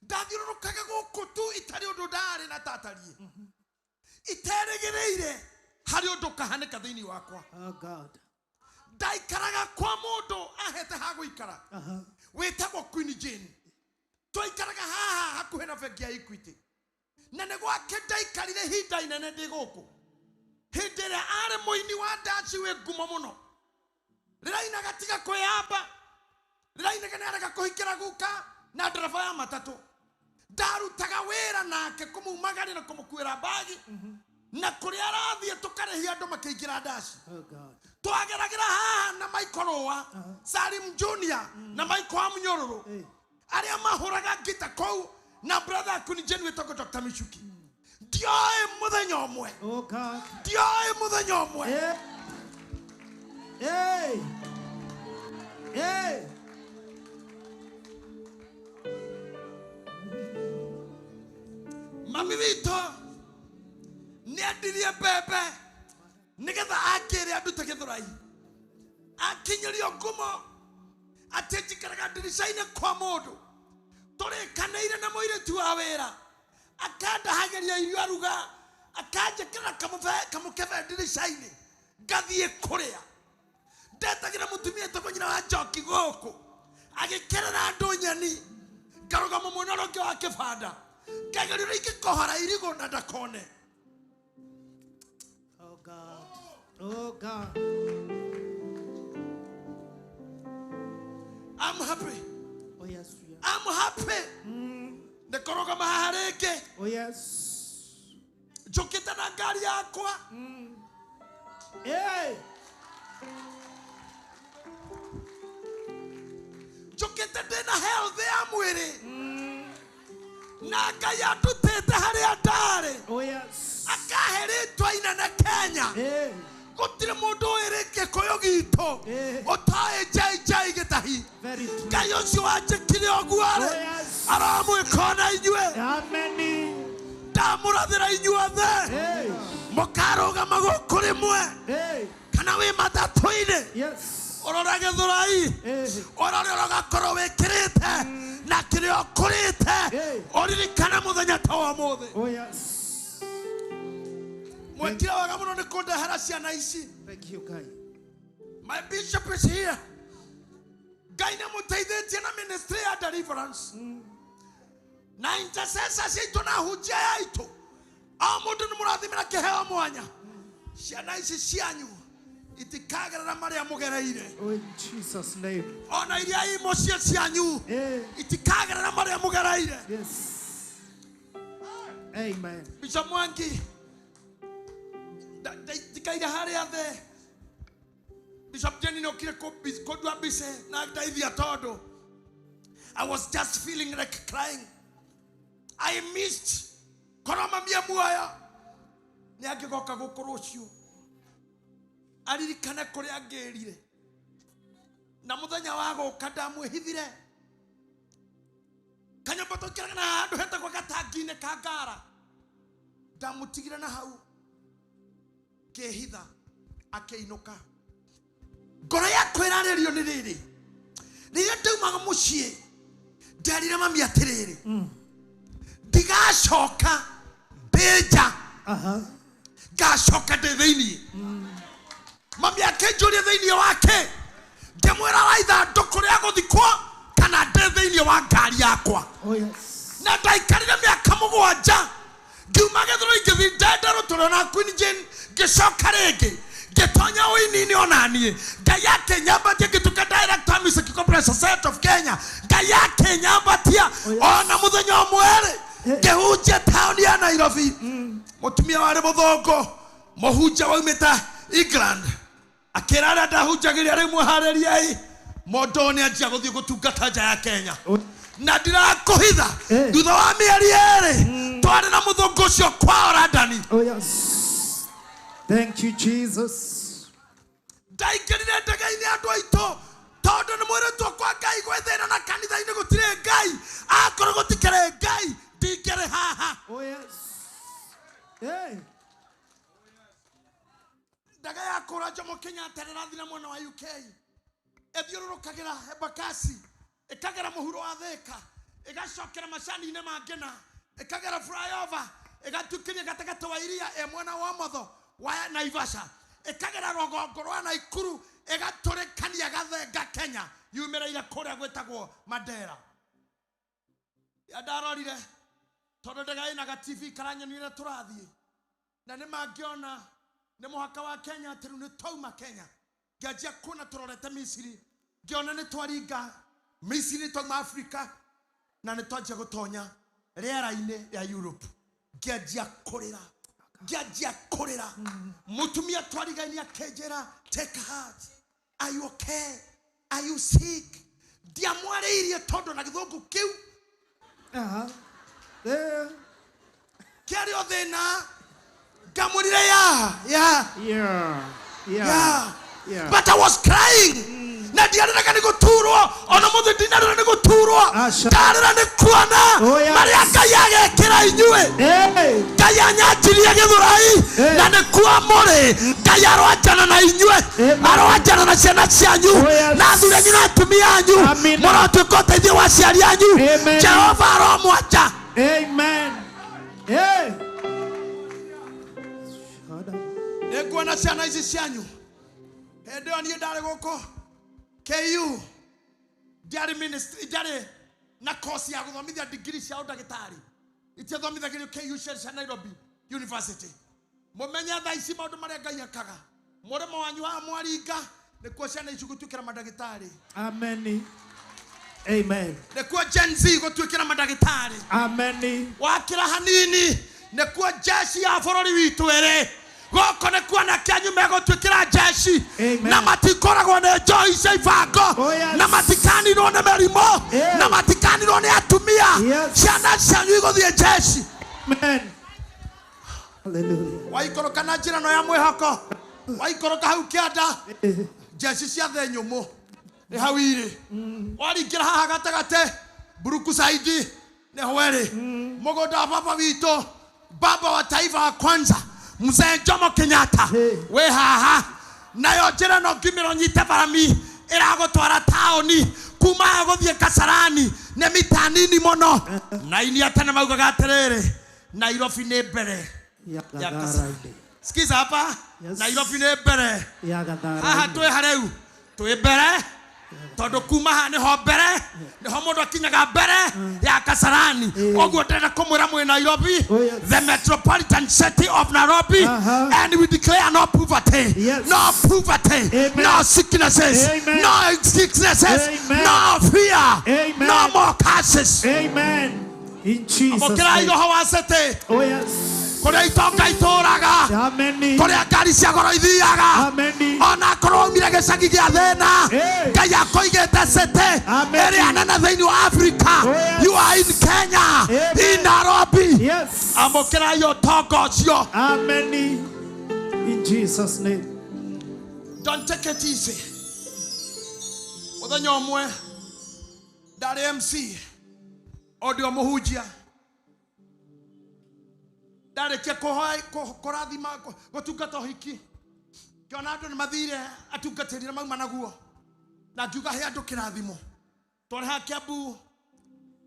Ndathiũrũrũkaga gũkũ tu itarĩ ũndũ ndarĩ na tatariĩ. Iterĩgĩrĩire harĩ ũndũ ũkahanĩka thĩinĩ wakwa. Oh God. Ndaikaraga kwa mũndũ ahete ha gũikara wĩtagwo Queen Jane. Twaikaraga haha hakuhĩ na bengi ya Equity. Na nĩ gwake ndaikarire ihinda inene ndĩ gũkũ. Hĩndĩ ĩrĩa arĩ mũini wa ndaci wĩ ngumo mũno. Rĩrainaga tiga kwĩyamba. Rĩrainaga nĩarega kũhikĩra guka na ndereba ya matatũ. Ndarutaga wĩra nake kũmumagaria na kũmũkuĩra mbagi. Na kũrĩa arathiĩ tũkarĩhia andũ makĩingĩra ndaci. Oh God. Twageragĩra haha na Michael Rũa, Salim Junior na Michael wa Mũnyororo arĩa mahũraga ngita kũu na brother Queen Jane wĩtagwo Dr. Michuki. Ndioĩ mũthenya ũmwe. Oh God. Ndioĩ mũthenya ũmwe. Hey. Hey. Mami witũ nĩendirie mbembe nĩgetha akĩre andute Gĩthũrai. Akinyĩrio ngumo atĩ njikaraga ndirica-inĩ kwa mũndũ tũrĩkanĩire na mũirĩtu wa wĩra akandahagĩria irio aruga akanjĩkĩra kamũkebe ndirica-inĩ ngathiĩ kũrĩa. Ndetagĩra mũtumia wĩtagwo nyina wa Njoki gũkũ agĩkerera andũ nyeni ngarũgama mwena ũrĩa ũngĩ wa kĩbanda ngageria ũrĩa ingĩkohora irigũ na ndakone. Oh God. Oh God. I'm happy. Oh yes. We are. I'm happy. Nĩkũrũgama haha rĩngĩ. Oh yes. Njũkĩte na ngari yakwa. Hey. Njũkĩte ndĩna health ya mwĩrĩ. Na Ngai andutĩte harĩa ndarĩ. Oh yes. Akahe rĩtwa inene Kenya. Gũtirĩ mũndũ ũĩ Gĩkũyũ gitũ ũtoĩ JJ Gĩtahi. Very true. Ngai ũcio wanjĩkire ũguo rĩ Oh yes. aramwĩka ona inyuĩ. Amen. Ndamũrathĩra inyuothe Hey. mũkarũgama gũkũ rĩmwe Hey. kana wĩ matatũ-inĩ. Yes. Ũrore Gĩthũrai. Ũrore ũrĩa ũgakorwo wĩkĩrĩte na kĩrĩa ũkũrĩte ũririkane mũthenya ta wa ũmũthĩ. Oh yes. Mwekire wega mũno nĩ kũndehera ciana ici. Thank you, Ngai. My bishop is here. Ngai nĩ amũteithĩtie na ministry ya deliverance. Na intercessors aitũ na ahunjia aitũ. O mũndũ nĩ mũrathimĩra kĩheo mwanya. Ciana ici cianyu itikagerera marĩa mũgereire. Oh, in Jesus' name. Ona iria i mũciĩ cianyu itikagerera marĩa mũgereire. Yes. Amen. Bishop Mwangi ndikaire harĩa thĩ. Bishop Jenny nĩokire kũndua mbica na ndeithia tondũ I was just feeling like crying. I missed korwo mami e muoyo nĩ angĩgoka gũkũ rũciũ aririkane kũrĩa ngĩrire na mũthenya wa gũka ndamwĩhithire kanyũmba tũikaraga na handũ hetagwo gatangi-inĩ ka ngara ndamũtigire na hau ngĩhitha akĩinũka. Ngoro yakwa ĩrarĩrio nĩ rĩrĩ rĩrĩa ndaumaga mũciĩ nderire mami atĩrĩrĩ ndigacoka ndĩ nja ngacoka ndĩ thĩiniĩ. Mami akĩnjũria thĩiniĩ wake ngĩmwĩra wa ithandũkũ rĩa gũthikwo kana ndĩ thĩiniĩ wa ngari yakwa. Oh yes. Na ndaikarire mĩaka 7 ngiuma Gĩthũrai ngĩthiĩ Ndenderũ tũrĩ ona Queen Jane ngĩcoka rĩngĩ ngĩtonya ũini-inĩ ona niĩ. Ngai akĩnyambatia ngĩtuĩka director wa Music Corporation Society of Kenya. Ngai akĩnyambatia ona mũthenya ũmwe rĩ ngĩhunjia taũni ya Nairobi. Mũtumia warĩ mũthũngũ mũhunjia waumĩte England akĩra arĩa ndahunjagĩria rĩu mwĩharĩriei mũndũ ũyũ nĩanjia gũthiĩ gũtungata nja ya Kenya. Na ndirakũhitha thutha wa mĩeri 2 twarĩ na mũthũngũ ũcio kwao London. Oh yes. Thank you, Jesus. Ndaingĩrire ndege-inĩ andũ aitũ tondũ nĩ mwĩrĩtwo kwa Ngai gwĩ thĩna na kanitha-inĩ gũtirĩ Ngai. Akorwo gũtikĩrĩ Ngai ndingĩrĩ haha. Oh yes. Jomo Kenyatta rĩrathiĩ na mwena wa UK, ĩthiũrũrũkagĩra Embakasi, ĩkagera mũhuro wa Thĩka, ĩgacokera macani-inĩ ma Ngĩna, ĩkagera flyover, ĩgatuĩkĩria gatagatĩ wa iria ĩ mwena wa ũmotho wa Naivasha, ĩkagera rũgongo rwa Naikuru, ĩgatũrĩkania gathenga Kenya, yumĩrĩire kũrĩa gwĩtagwo Mandera. Ya ndarorire tondũ ndĩgaĩ na ga-TV karanyonire tũrathiĩ, na nĩ mangĩona nĩ mũhaka wa Kenya atĩ rĩu nĩ twauma Kenya. Ngĩanjia kuona tũrorete Misiri, ngĩona nĩ twaringa Misiri, twauma Afrika na nĩ twanjia gũtonya rĩera-inĩ rĩa Europe. Ngĩanjia kũrĩra, ngĩanjia kũrĩra. Mũtumia twarigainie akĩnjĩra, take heart, are you okay, are you sick? Ndiamwarĩirie tondũ na gĩthũngũ kĩu kĩarĩ o thĩna. Ngamwĩrire ya ya Yeah. yeah. But I was crying. Na ndiarĩraga nĩ gũturwo, ona mũthĩ ndinarĩra nĩ gũturwo, ndarĩra nĩ kuona marĩa Ngai agekĩra inyuĩ. Ngai anyanjirie Gĩthũrai na nĩkuo mũrĩ. Ngai aroanjana na inyuĩ, aroanjana na ciana cianyu, na athuri anyu na atumia anyu. Mũrotuĩka ũteithio wa aciari anyu. Jehova aromwanja. Amen. Hey. Nĩnguona ciana ici cianyu. Hĩndĩ ĩyo niĩ ndarĩ gũkũ KU, ndiarĩ ministry, ndiarĩ na course ya gũthomithia degree cia ũndagĩtarĩ, itiathomithagĩrio KU cia Nairobi University. Mũmenye thaa ici maũndũ marĩa Ngai ekaga. Mũrĩmo wanyu haha mwaringa nĩkuo ciana ici gũtuĩkĩra mandagĩtarĩ. Amen. Amen. Nĩkuo Gen Z gũtuĩkĩra mandagĩtarĩ. Amen. Wakĩra hanini nĩkuo jeshi ya bũrũri witũ ĩrĩ. Gũkũ nĩkuo anake anyu megũtuĩkĩra jeshi, na matikoragwo nĩ njohi cia ibango, na matikaninwo nĩ mĩrimũ, na matikaninwo nĩ atumia. Ciana cianyu igũthiĩ jeshi. Amen. Hallelujah. Waikũrũka na njĩra ĩno ya mwĩhoko, waikũrũka hau kĩanda, jeshi cia thĩ nyũmũ nĩ hau irĩ. Waringĩra haha gatagatĩ, Brookside nĩho ĩrĩ. Mũgũnda wa baba witũ, baba wa taifa wa kwanza, Mzee Jomo Kenyatta, wĩ haha. Nayo njĩra ĩno ngiumĩra ũnyite barami ĩragũtwara taũni, kuma haha gũthiĩ Kasarani nĩ mita nini mũno. Na inia tene maugaga atĩrĩrĩ, Nairobi nĩ mbere Ya ya Kasarani. Gatharaini. Sikiza hapa, Nairobi nĩ mbere. Ya Haha Gatharaini. twĩ harĩu, twĩ mbere tondũ kuma haha nĩho mbere, nĩho mũndũ akinyaga mbere ya Kasarani. Ũguo ndĩrenda kũmwĩra mwĩ Nairobi, the metropolitan city of Nairobi, and we declare no poverty, no poverty, no sicknesses, no sicknesses, no fear, no more curses. Amen. In Jesus' Amũkĩrai name. roho wa city. Oh yes. Kũrĩa itonga itũraga, kũrĩa ngari cia goro ithiaga, ona akorwo aumire gĩcagi gĩa thĩna, Ngai akũigĩte city ĩrĩa nene thĩinĩ wa Africa. You are in Kenya, in Nairobi. Amũkĩrai ũtonga ũcio. Amen. In Jesus' name. Don't take it easy. Mũthenya ũmwe ndarĩ MC, o ndĩ o mũhunjia, ndarĩkia kũrathima gũtungata ũhiki, ngĩona andũ nĩ mathire atungatĩri na mauma naguo, na ngiuga he andũ kĩrathimo. Twarĩ haha Kiambu,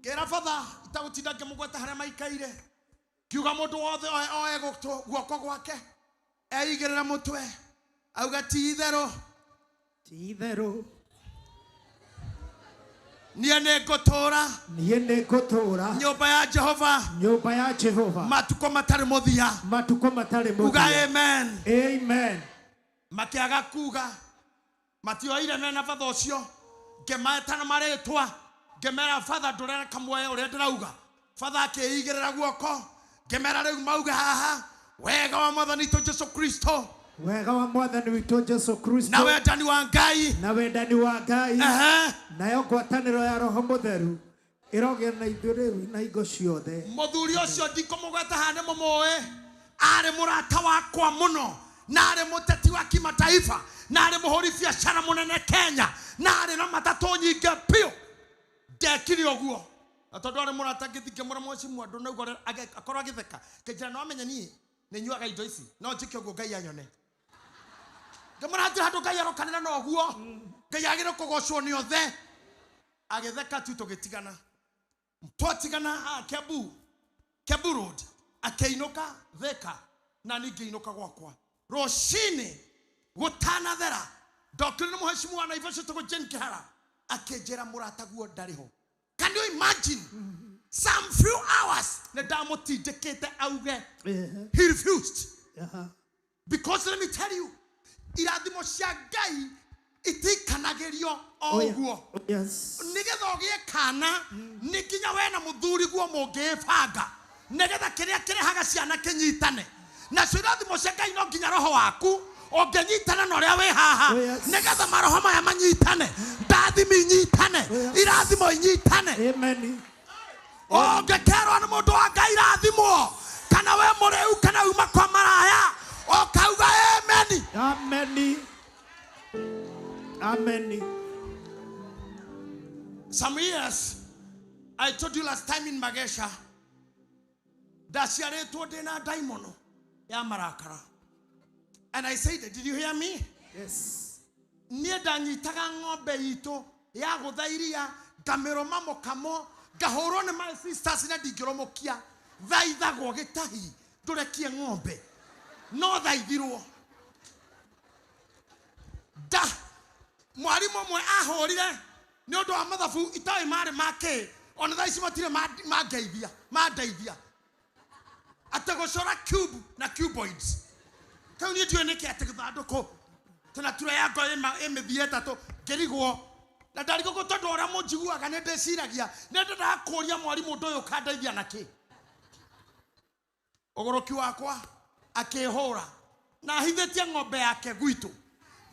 ngĩra batha itagũtinda ngĩmũgweta harĩa maikaire, ngiuga mũndũ wothe oe guoko gwake eigĩrĩre mũtwe, auga ti itherũ, Ti itherũ, niĩ nĩ ngũtũũra, niĩ nĩ ngũtũũra nyũmba ya Jehova, nyũmba ya Jehova, matukũ matarĩ mũthia, matukũ matarĩ mũthia. Uga amen. Amen. Makĩaga kuga, matioire mena batha ũcio, ngĩmeta na marĩtwa, ngĩmera batha ndũrereka muoye ũrĩa ndĩrauga. Batha akĩigĩrĩra guoko, ngĩmera rĩu mauge haha, wega wa Mwathani witũ Jesu Kristo, Wega wa Mwathani witũ Jesu Kristo, na wendani wa Ngai, na wendani wa Ngai, nayo ngwatanĩro ya Roho Mũtheru ĩrogĩa na ithuĩ rĩu na hingo ciothe. Mũthuri ũcio ndikũmũgweta haha nĩ mũmũĩ, arĩ mũrata wakwa mũno, na arĩ mũteti wa kimataifa, na arĩ mũhũri biacara mũnene Kenya, na arĩ na matatũ nyingĩ biũ. Ndekire ũguo na tondũ arĩ mũrata ngĩthiĩ ngĩmwĩra mheshimiwa ndũnauga ũrĩa akorwo agĩtheka, ngĩnjĩra no amenye niĩ nĩ nyuaga indo ici, no njĩke ũguo Ngai anyone. Ngĩmwĩra hatirĩ handũ Ngai arokanĩra na ũguo. Ngai agĩrĩirwo kũgocwo nĩ othe. Agĩtheka tu tũgĩtigana. Twatigana haha Kiambu, Kiambu Road, akĩinũka Thika na niĩ ngĩinũka gwakwa. Rũcinĩ gũtanathera ndokire nĩ mũhecimu wa Naivasha ũtagwo Jane Kĩhara akĩnjĩra mũrataguo ndarĩ ho. Can you imagine? Some few hours nĩ ndamũtindĩkĩte auge. He refused. Because let me tell you, irathimo cia Ngai itikanagĩrio o ũguo. Nĩgetha ũgĩe kana nĩ nginya we na mũthuri guo mũngĩĩbanga nĩgetha kĩrĩa kĩrehaga ciana kĩnyitane. Nacio irathimo cia Ngai no nginya roho waku ũngĩnyitana na ũrĩa wĩ haha nĩgetha maroho maya manyitane, ndathimi inyitane, irathimo inyitane. Ũngĩkerwo nĩ mũndũ wa Ngai rathimwo kana we mũrĩu kana uma kwa maraya ũkauga amen. Amen. Amen. Some years, I told you last time in Magesha, ndaciarĩtwo ndĩna ndaimono ya marakara. And I said, did you hear me? Yes. Niĩ ndanyitaga ng'ombe itũ ya gũtha iria, ngamĩrũma mũkamo, ngahũrwo nĩ my sisters na ndingĩrũmũkia. Thaithagwo gĩtahi, ndũrekie ng'ombe. No thaithirwo. Da mwarimũ ũmwe ahũrire nĩ ũndũ wa mathabu itoĩ marĩ ma kĩ, ona thaa ici matirĩ mangeithia, mandeithia. Atĩ gũcora cube na cuboids. Kau niĩ ndiũĩ nĩkĩ atĩ gĩthandũkũ tena triangle ĩ mĩthia ĩtatũ ngĩrigwo. Na ndarigwo tondũ ũrĩa mũnjiguaga nĩ ndĩciragia, nĩ ndendaga kũũria mwarimũ ũndũ ũyũ ũkandeithia na kĩ. Ũgũrũki wakwa akĩhũra na ahithĩtie ng'ombe yake gwitũ.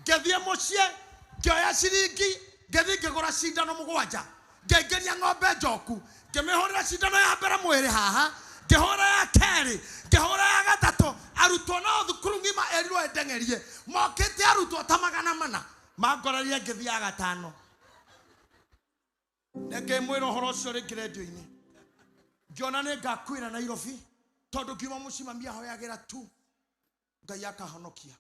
Ngĩthiĩ mũciĩ ngĩoya ciringi ngĩthiĩ ngĩgũra cindano mũgwanja ngĩingĩria ng'ombe njoku ngĩmĩhũrĩra cindano ya mbere mwĩrĩ haha ngĩhũra ya kerĩ ngĩhũra ya gatatũ. Arutwo nao thukuru ng'ima ĩrirwo ĩndeng'erie mokĩte arutwo ta 400 mangorerie ngĩthiĩ ya gatano. Nĩngĩmwĩra ũhoro ũcio rĩngĩ rendio-inĩ. Ngĩona nĩ ngakuĩra Nairobi tondũ ngiuma mũciĩ mami ahoyagĩra tu Ngai akahonokia.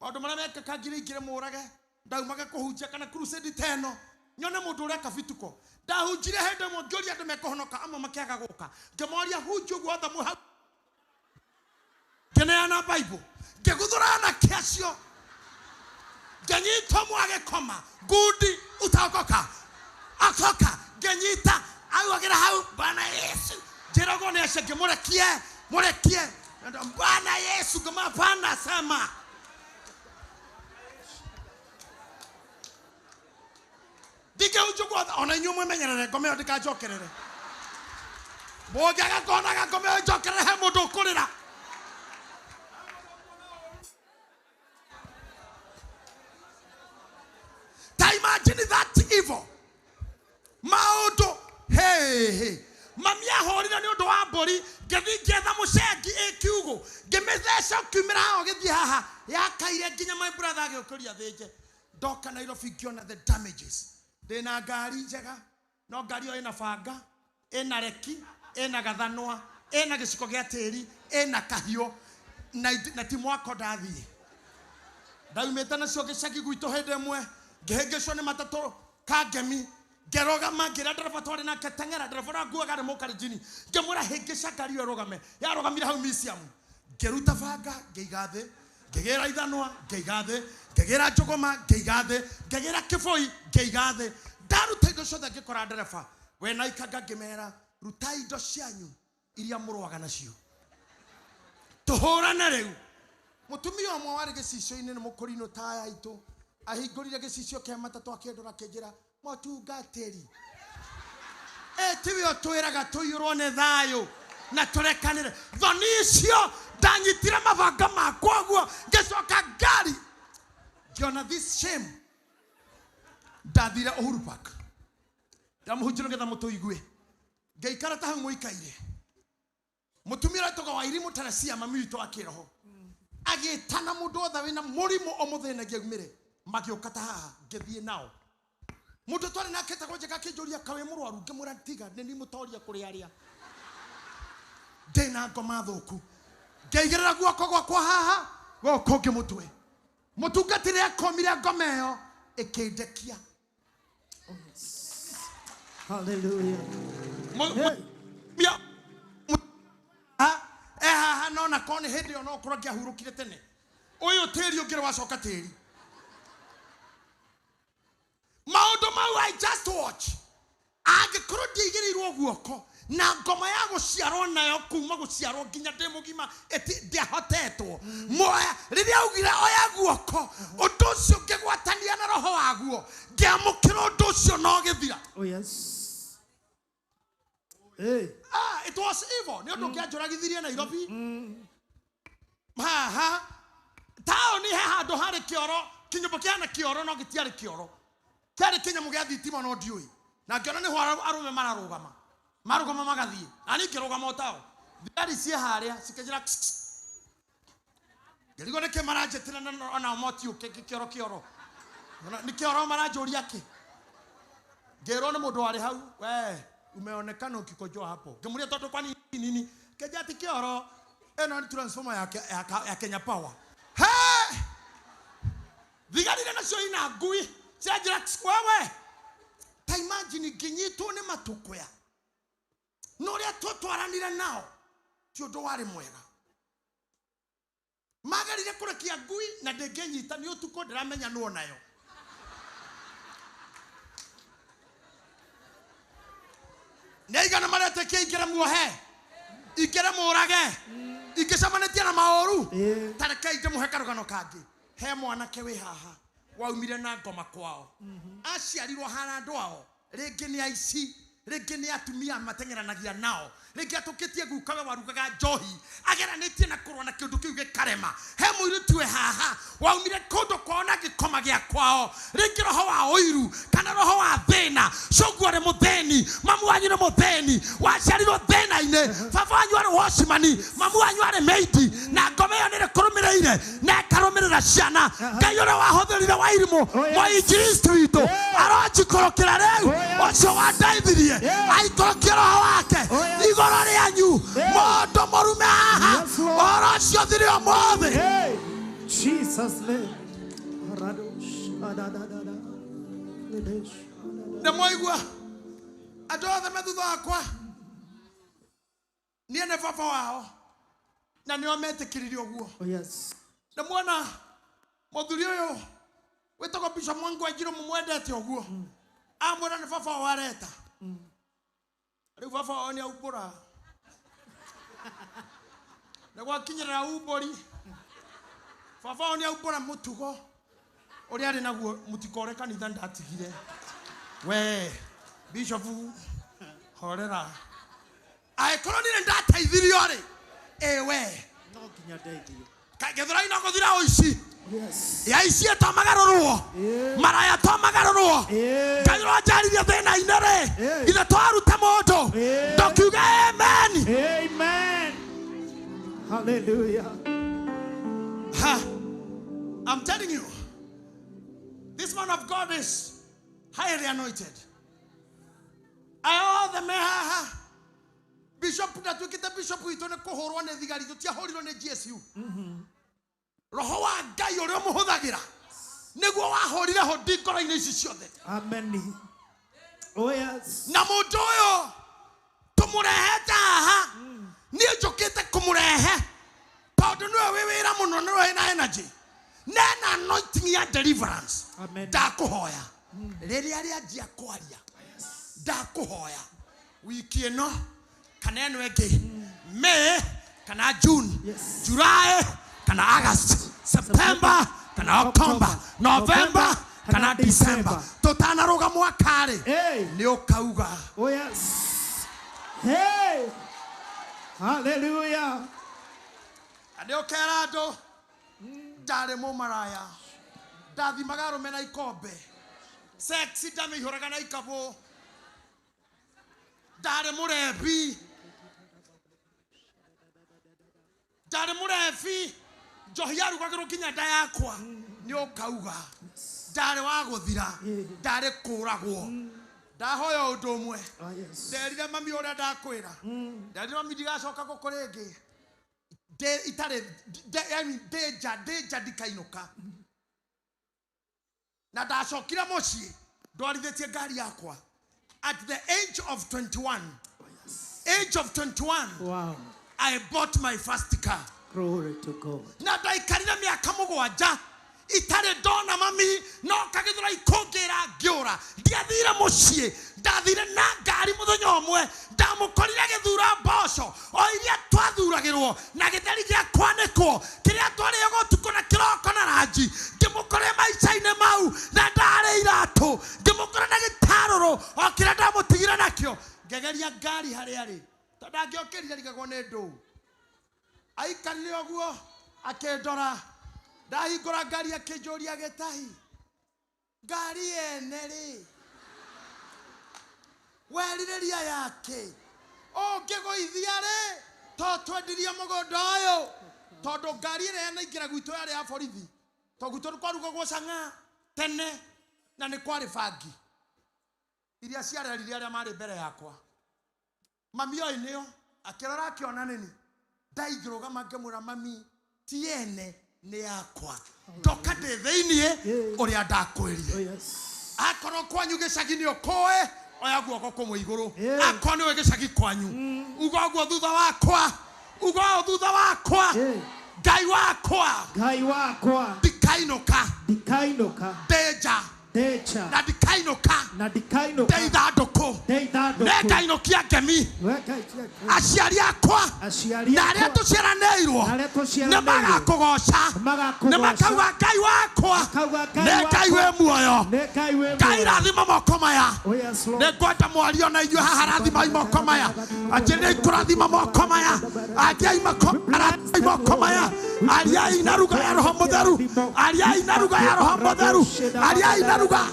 Maũndũ marĩa mekĩka ngiri igĩrĩ mũrage ndaumaga kũhunjia kana crusade ta ĩno nyone mũndũ ũreka bituko. Ndahunjire hĩndĩ ĩmwe ngĩũria andũ mekũhonoka amwe makĩaga gũka ngĩmoria hunjia ũguo othe mwĩ hau ngĩneana Bible ngĩguthũra anake acio ngĩnyita ũmwe agĩkoma ngundi utaokoka akoka ngĩnyita augagĩra hau Bwana Yesu njĩragwo nĩ acio ngĩmũrekie mũrekie Bwana Yesu ngĩmwĩra Bwana sema. Ndingĩhunjia ũguo ona inyuĩ mwĩmenyerere ngoma ĩyo ndĩkanjokerere. Mũngĩaga kuonaga ngoma ĩyo ĩnjokerere he mũndũ ũkũrĩra. Ta imagine that evil. Maũndũ hey hey. Mami ahũrire nĩ ũndũ wa mbũri ngĩthiĩ ngĩetha mũcengi ĩ kiugũ ngĩmĩtheca ũkiumĩra haha ũgĩthiĩ haha yakaire nginya my brother agĩũkĩria thĩnje. Ndoka Nairobi ngĩona the damages. Ndĩna ngari njega no ngari ĩyo ĩna banga ĩna reki ĩna gathanwa ĩna gĩciko gĩa tĩri ĩna kahiũ na ti mwako ndathiĩ. Ndaumĩte nacio gĩcagi gwitũ hĩndĩ ĩmwe ngĩhĩngĩcwo nĩ matatũ kangemi ngĩrũgama ngĩra ndereba twarĩ nake teng'era ndereba ũrĩa nguaga nĩ mũkarenjini ngĩmwĩra hĩngĩca ngari ĩyo ĩrũgame yarũgamire hau museum ngĩruta banga ngĩiga thĩ ngĩgĩra ithanwa ngĩiga thĩ ngĩgĩra njũgũma ngĩiga thĩ ngĩgĩra kĩbũi ngĩiga thĩ ndaruta indo ciothe ngĩkora ndereba we na ikanga ngĩmera rutai indo cianyu iria mũrũaga nacio tũhũrane rĩu. Mũtumia ũmwe warĩ gĩcicio-inĩ nĩ mũkũrinũ taya itũ ahingũrire gĩcicio kĩa matatũ akĩndora akĩnjĩra mũtungatĩri tiwe ũtwĩraga tũiyũrwo nĩ thayũ na tũrekanĩre. Thoni icio ndanyitire mabanga makwa ũguo ngĩcoka ngari ngĩona this shame. Ndathire Uhuru Park ndamũhunjĩra nĩgetha mũtũigue ngĩikara ta hau mũikaire. Mũtumia ũrĩa wa Irimũ Teresia mami witũ wa kĩroho agĩtana mũndũ wothe wĩna mũrimũ ũmũthĩnagia aumĩre magĩũka ta haha ngĩthiĩ nao. Mũndũ twarĩ nake etagwo Njega akĩnjũria kaĩ wĩ mũrwaru ngĩmwĩra tiga nĩ niĩ mũtoria kũrĩ arĩa ndĩna ngoma thũku. Ngĩigĩrĩra guoko gwakwa haha gũkũ ngĩ mũtwe. Mũtungatĩri akomire ngoma ĩyo ĩkĩndekia. Hallelujah. Haha no na korwo nĩ hĩndĩ ĩyo no ũkorwo ngĩahurũkire tene. Ũyũ tĩri ũngĩrĩ wacoka tĩri. Maũndũ mau I just watch. Angĩkorwo ndiaigĩrĩirwo guoko na ngoma ya gũciarwo nayo kuma gũciarwo nginya ndĩ mũgima ndiahotetwo. Moya rĩrĩa augire oya guoko ũndũ ũcio ngĩgwatania na roho waguo ngĩamũkĩra ũndũ ũcio na ũgĩthira. Oh yes. Hey. Ah, it was evil. Nĩ ũndũ ũngĩanjũragithirie Nairobi. Haha taũni he handũ harĩ kĩoro, kĩnyũmba kĩhana kĩoro no gĩtiarĩ kĩoro. Kĩarĩ kĩnyamũ gĩa thitima no ndiũĩ. Na ngĩona nĩho arũme mararũgama. Marũgama magathiĩ. Na niĩ ngĩrũgama o tao. Thigari ciĩ harĩa cikĩnjĩra ngĩrigwo nĩkĩ maranjĩtĩra na onao motiũke kĩoro kĩoro. Nĩ kĩoro maranjũria kĩ. Ngĩrwo nĩ mũndũ warĩ hau, we umeonekana ukikojoa hapo. Ngĩmũria tondũ kwani nini? Kĩnjĩra ti kĩoro ĩno nĩ transformer ya Kenya Power. He! Thigari iria nacio ina ngui ciranjĩra wewe. Ta imagine nginyitwo nĩ matũkũya. Na ũrĩa twatwaranire nao ti ũndũ warĩ mwega. Magerire kũrekia ngui na ndĩngĩnyita nĩ ũtukũ ndĩramenya nũ nayo. Nĩ aigana maretĩkia ingĩre muohe, ingĩre mũrage, ingĩcemanĩtie na maũru. Ta rekei ndĩmũhe karũgano kangĩ. He mwanake wĩ haha waumire na ngoma kwao. Aciarirwo hara andũ ao, rĩngĩ nĩ aici, rĩngĩ nĩ atumia mateng'eranagia nao, rĩngĩ atũkĩtie gukawe warugaga njohi, ageranĩtie na kũrũa na kĩũndũ kĩu gĩkarema. He mũirĩtu wĩ haha waumire kũndũ kwao na gĩkoma gĩa kwao, rĩngĩ roho wa ũiru kana roho wa thĩna. Cũguo arĩ mũthĩni, mamu wanyu nĩ mũthĩni, waciarirwo thĩna-inĩ, baba wanyu arĩ wocimani, mamu wanyu arĩ meiti, na ngoma ĩyo nĩ ĩrĩkũrũmĩrĩire na ĩkarũmĩrĩra ciana. Ngai ũrĩa wahũthĩrire Wairimũ mũinjilisti witũ aronjikũrũkĩra rĩu, ũcio wandeithirie aikũrũkie roho wake igũrũ rĩanyu. Mũndũ mũrume haha ũhoro ũcio ũthire ũmũthĩ. Jesus name. Radosh. Adadadada. Lidesh. Nĩ mwaigua andũ othe me thutha wakwa niĩ nĩ baba wao na nĩo metĩkĩrire ũguo. Oh yes. Nĩ muona mũthuri ũyũ wĩtagwo Bishop Mwangi wa Njirũ mũmwendete ũguo amwĩra nĩ baba wao areta. Rĩu baba wao nĩ aumbũra. Nĩ gwakinyĩrĩra umbũri. Baba wao nĩ aumbũra mũtugo ũrĩa arĩ naguo mũtikore kanitha ndatigire. We Bishop horera. Angĩkorwo niĩ nĩndateithirio rĩ, ĩ we. No nginya ndeithio. Gĩthũrai no gũthira ũici. Yes. Yaici to magarũrwo. Maraya to magarũrwo. Ngai ũronjaririe thĩna-inĩ rĩ, ithe twaruta mũndũ. Tũkiuga amen. Amen. Hallelujah. Ha. I'm telling you, this man of God is highly anointed. Aya othe me haha. Bishop ndatuĩkĩte bishop witũ nĩ kũhũrwo nĩ thigari, tũtiahũrirwo nĩ GSU. Roho wa Ngai ũrĩa ũmũhũthagĩra nĩguo wahũrire hũndi ngoro-inĩ ici ciothe. Amen. Oh yes. Na mũndũ ũyũ tũmũrehete haha, niĩ njũkĩte kũmũrehe tondũ nĩwe wĩ wĩra mũno, nĩwe wĩna energy na ena anointing ya deliverance. Amen. Ndakũhoya rĩrĩa rĩanjia kwaria, ndakũhoya wiki ĩno kana ĩno ĩngĩ, May kana June, July kana August, September kana October, November kana December, tũtanarũga mwaka rĩ, nĩ ũkauga. Oh yes. Hey. Hallelujah. Na nĩ ũkera andũ ndarĩ mũmaraya, ndathimaga arũme na ikombe, sex ndamĩihũraga na ikabũ, ndarĩ mũrebi, ndarĩ mũrebi, njohi yarugagĩrwo nginya nda yakwa. Nĩ ũkauga ndarĩ wa gũthira, ndarĩ kũragwo. Ndahoya ũndũ ũmwe, nderire mami ũrĩa ndakwĩra, nderire mami ndigacoka gũkũ rĩngĩ, itarĩ ndĩ nja ndikainũka. Na ndacokire mũciĩ ndwarithĩtie ngari yakwa at the age of 21. Age of 21. Wow. I bought my first car. Glory to God. Na ndaikarire mĩaka 7 itarĩ ndona mami no kagĩthũra ikũngĩra ngĩũra. Ndiathire mũciĩ, ndathire na ngari mũthenya ũmwe, ndamũkorire agĩthura mboco o iria twathuragĩrwo na gĩtheri gĩa kwanĩkwo kĩrĩa twarĩaga ũtukũ na kĩroko na ranji. Ngĩmũkorire maica-inĩ mau na ndarĩ iratũ, ngĩmũkora na gĩtarũrũ o kĩrĩa ndamũtigire nakĩo. Ngĩgeria ngari harĩa arĩ tondũ angĩokĩrire arigagwo nĩ ndũũ. Aikarire ũguo akĩndora, ndahingũra ngari akĩnjũria, Gĩtahi, ngari ene rĩ werirĩria yake ũngĩgũithia rĩ to twendirie mũgũnda ũyũ, tondũ ngari ĩrĩa yanaingĩra gwitũ yarĩ ya borithi, tondũ gwitũ kwarugagwo cang'aa tene na nĩ kwarĩ bangi iria ciarerire arĩa marĩ mbere yakwa. Mami oĩ nĩo, akĩrora akĩona nĩni ndaingĩrũgama ngĩmwĩra, mami ti ene nĩ yakwa, ndoka ndĩ thĩiniĩ ũrĩa ndakwĩrire. Akorwo kwanyu gĩcagi nĩ ũkũĩ, oya guoko kũmwe igũrũ. Akorwo nĩwe gĩcagi kwanyu, uga ũguo thutha wakwa, uga ũũ thutha wakwa, Ngai wakwa, Ngai wakwa, ndikainũka, ndikainũka, ndĩ nja, ndecha, na ndikainũka, na ndikainũka, ndĩ ithandũkũ, ndĩ ithandũkũ, nĩngainũkia ngemi aciari akwa na arĩa tũciaranĩirwo nĩ magakũgoca, nĩ makauga Ngai wakwa nĩ Ngai wĩ muoyo. Ngai rathima moko maya. Nĩ ngwenda mwario na inyuĩ haha, rathimai moko maya, anjĩrĩrai kũrathima moko maya, anjĩai rathimai moko maya, ariai na ruga ya Roho Mũtheru, ariai na ruga ya Roho Mũtheru, ariai na ruga.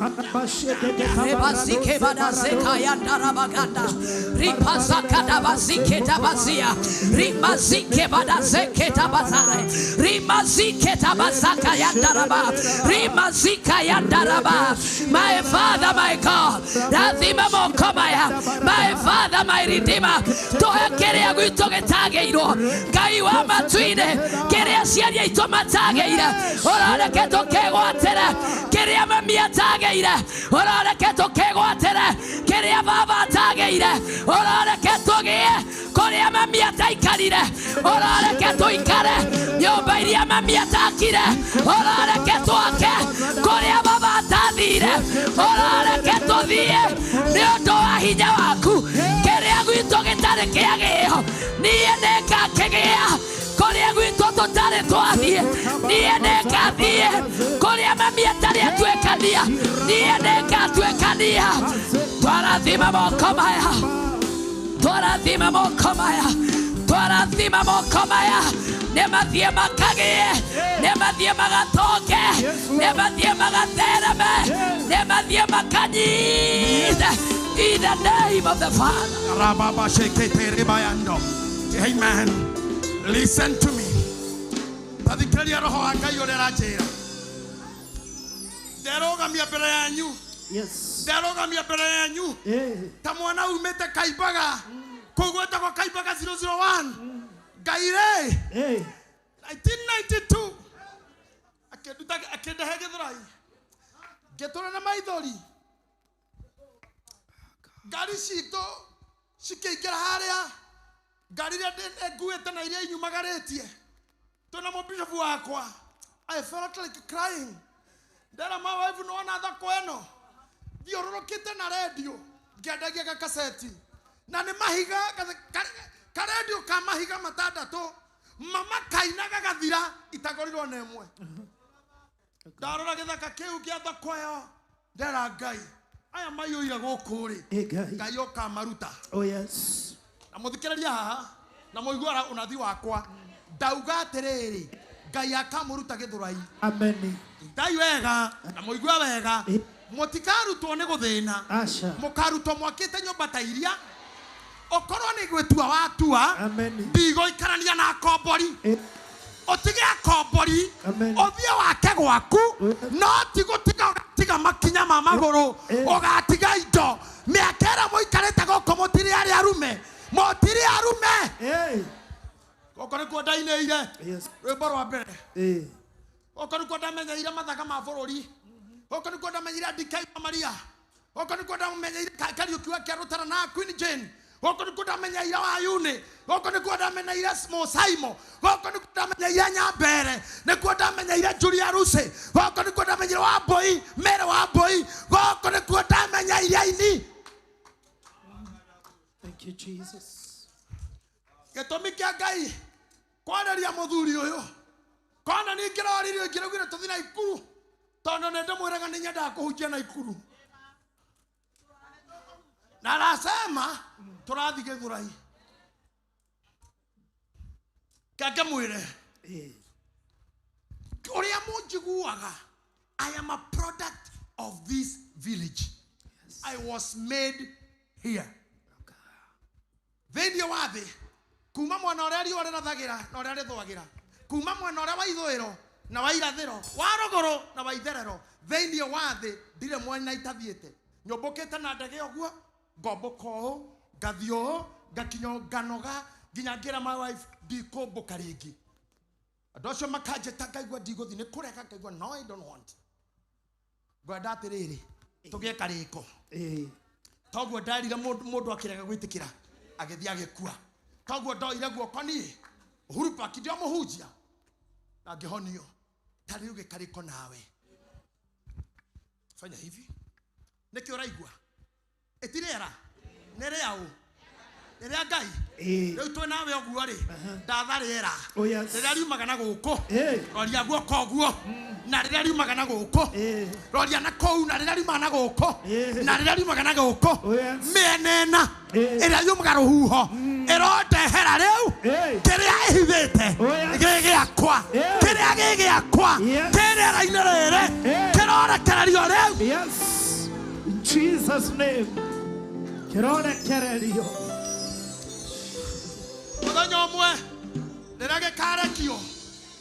Rebazike badazeka yandarabaganda ripazaka dabazike dabazia rimazike badazeke tabazai rimazike tabazaka yandaraba rimazika yandaraba. My Father, my God, rathima moko maya. My Father, my Redeemer, toa kĩrĩa gwitũ gĩtagĩirwo. Ngai wa matu-inĩ, kĩrĩa aciari aitũ matagĩire, ũroreke tũkĩgwatĩre. Kĩrĩa mami atagĩire, ũroreke tũkĩgwatĩre. Kĩrĩa baba atagĩire, ũroreke tũgĩe. Kũrĩa mami ataikarire, ũroreke tũikare. Nyũmba iria mami atakire, ũroreke twake. Kũrĩa baba atathire, ũroreke tũthiĩ. Nĩ ũndũ wa hinya waku, kĩrĩa gwitũ gĩtarĩ kĩagĩo, niĩ nĩngakĩgĩa. Kũrĩa gwitũ tũtarĩ twathiĩ, niĩ nĩngathiĩ. Kũrĩa mami atarĩ atuĩkania, niĩ nĩngatuĩkania. Twarathima moko maya, twarathima moko maya, twarathima moko maya. Nĩ mathiĩ makagĩe, nĩ mathiĩ magatoke, nĩ mathiĩ magathereme, nĩ mathiĩ makanyite. In the name of the Father. Rababa shekete rebayando. Amen. Listen to me. Tathikĩrĩria Roho wa Ngai ũrĩa aranjĩra. Nderũgamia mbere yanyu. Nderũgamia mbere yanyu ta mwana umĩte Kaimbaga, kũu gwĩtagwo Kaimbaga 001. Ngai rĩ, 1992 akĩnduta akĩndehe Gĩthũrai, ngĩtũra na maithori. Ngari citũ cikĩingĩra harĩa, ngari iria nguĩte na iria inyumagarĩtie, twĩna mũbishopu wakwa. I felt like crying. Ndera my wife nĩwona thoko ĩno thiũrũrũkĩte na redio ngĩendagia gakaseti, na nĩ mahiga karendio ka mahiga matandatũ, mama kaina gagathira itagũrirwo na ĩmwe. Ndarora gĩthaka kĩu kĩa thoko ĩyo, ndera Ngai aya maiyũire gũkũ rĩ, Ngai ũkamaruta. Oh yes. Na mũthikĩrĩria haha na mũiguara ũnathi wakwa, ndauga atĩrĩrĩ, Ngai akamũruta Gĩthũrai. Amen. Ngai wega na mũigue wega, mũtikarutwo nĩ gũthĩna, mũkarutwo mwakĩte nyũmba ta iria. Ũkorwo nĩ gwĩtua watua, ndigũikarania na akombori. Ũtige akombori, ũthiĩ wake gwaku, no ti gũtiga ũgatiga makinya ma magũrũ, ũgatiga indo. Mĩaka ĩrĩa mũikarĩte gũkũ mũtirĩ arĩa arume, mũtirĩ arume. Gũkũ nĩkuo ndainĩire rwĩmbo rwa mbere. Gũkũ nĩkuo ndamenyeire mathaga ma bũrũri. Gũkũ nĩkuo ndamenyire DK Maria. Gũkũ nĩkuo ndamenyeire Kariũki wa Kĩarũtara na Queen Jane. Gũkũ nĩkuo ndamenyeire Wayuni. Gũkũ nĩkuo ndamenyeire Musaimo. Gũkũ nĩkuo ndamenyeire Nyambere. Nĩkuo ndamenyeire Julia Rusi. Gũkũ nĩkuo ndamenyeire Wambui, Mary Wambui. Gũkũ nĩkuo ndamenyeire aini. Thank you, Jesus. Gĩtũmi kĩa Ngai kwarĩria mũthuri ũyũ kona nĩ ngĩroririo ngĩraugire tũthiĩ Naikuru tondũ nĩ ndĩmwĩraga nĩ nyendaga kũhunjia Naikuru na arasema tũrathiĩ Gĩthũrai. Keke mwĩre ũrĩa mũnjiguaga, I am a product of this village. I was made here. Thĩinĩ wa thĩ kuma mwena ũrĩa riũa rĩrathagĩra na ũrĩa rĩthũagĩra, kuma mwena ũrĩa wa ithũĩro na wa irathĩro, wa rũgũrũ na wa itherero, thĩinĩ wa thĩ ndirĩ mwena itathiĩte. Nyũmbũkĩte na ndege ũguo, ngombũka ũũ, ngathiĩ ũũ, ngakinya nganoga, nginya ngĩra my wife ndikũmbũka rĩngĩ. Andũ acio makanjĩta ngaigua ndigũthiĩ, nĩ kũrega ngaigua no I don't want. Ngwenda atĩrĩrĩ, tũgĩe karĩko. Toguo ndarire mũndũ akĩrega gwĩtĩkĩra, agĩthiĩ agĩkua. Toguo ndoire guoko niĩ Uhuru Park ndio mũhunjia na ngĩhonio. Ta rĩu gĩkarĩko nawe. Fanya hivi. Nĩkĩ ũraigua? Ĩtirĩera. Nĩ rĩa ũ? Nĩ rĩa Ngai. Rĩu twĩ nawe ũguo rĩ, ndatha rĩera. Rĩrĩa riumaga na gũkũ, roria guoko ũguo. Na rĩrĩa riumaga na gũkũ, roria na kũu, na rĩrĩa riumaga na gũkũ, na rĩrĩa riumaga na gũkũ, mĩena ĩna ĩrĩa yumaga rũhuho ĩrondehera rĩu kĩrĩa ĩhithĩte gĩ gĩakwa, kĩrĩa gĩ gĩakwa kĩ rĩera-inĩ rĩrĩ kĩrorekererio rĩu. Yes. In Jesus' name. Kĩrorekererio. Mũthenya ũmwe rĩrĩa gĩkarekio,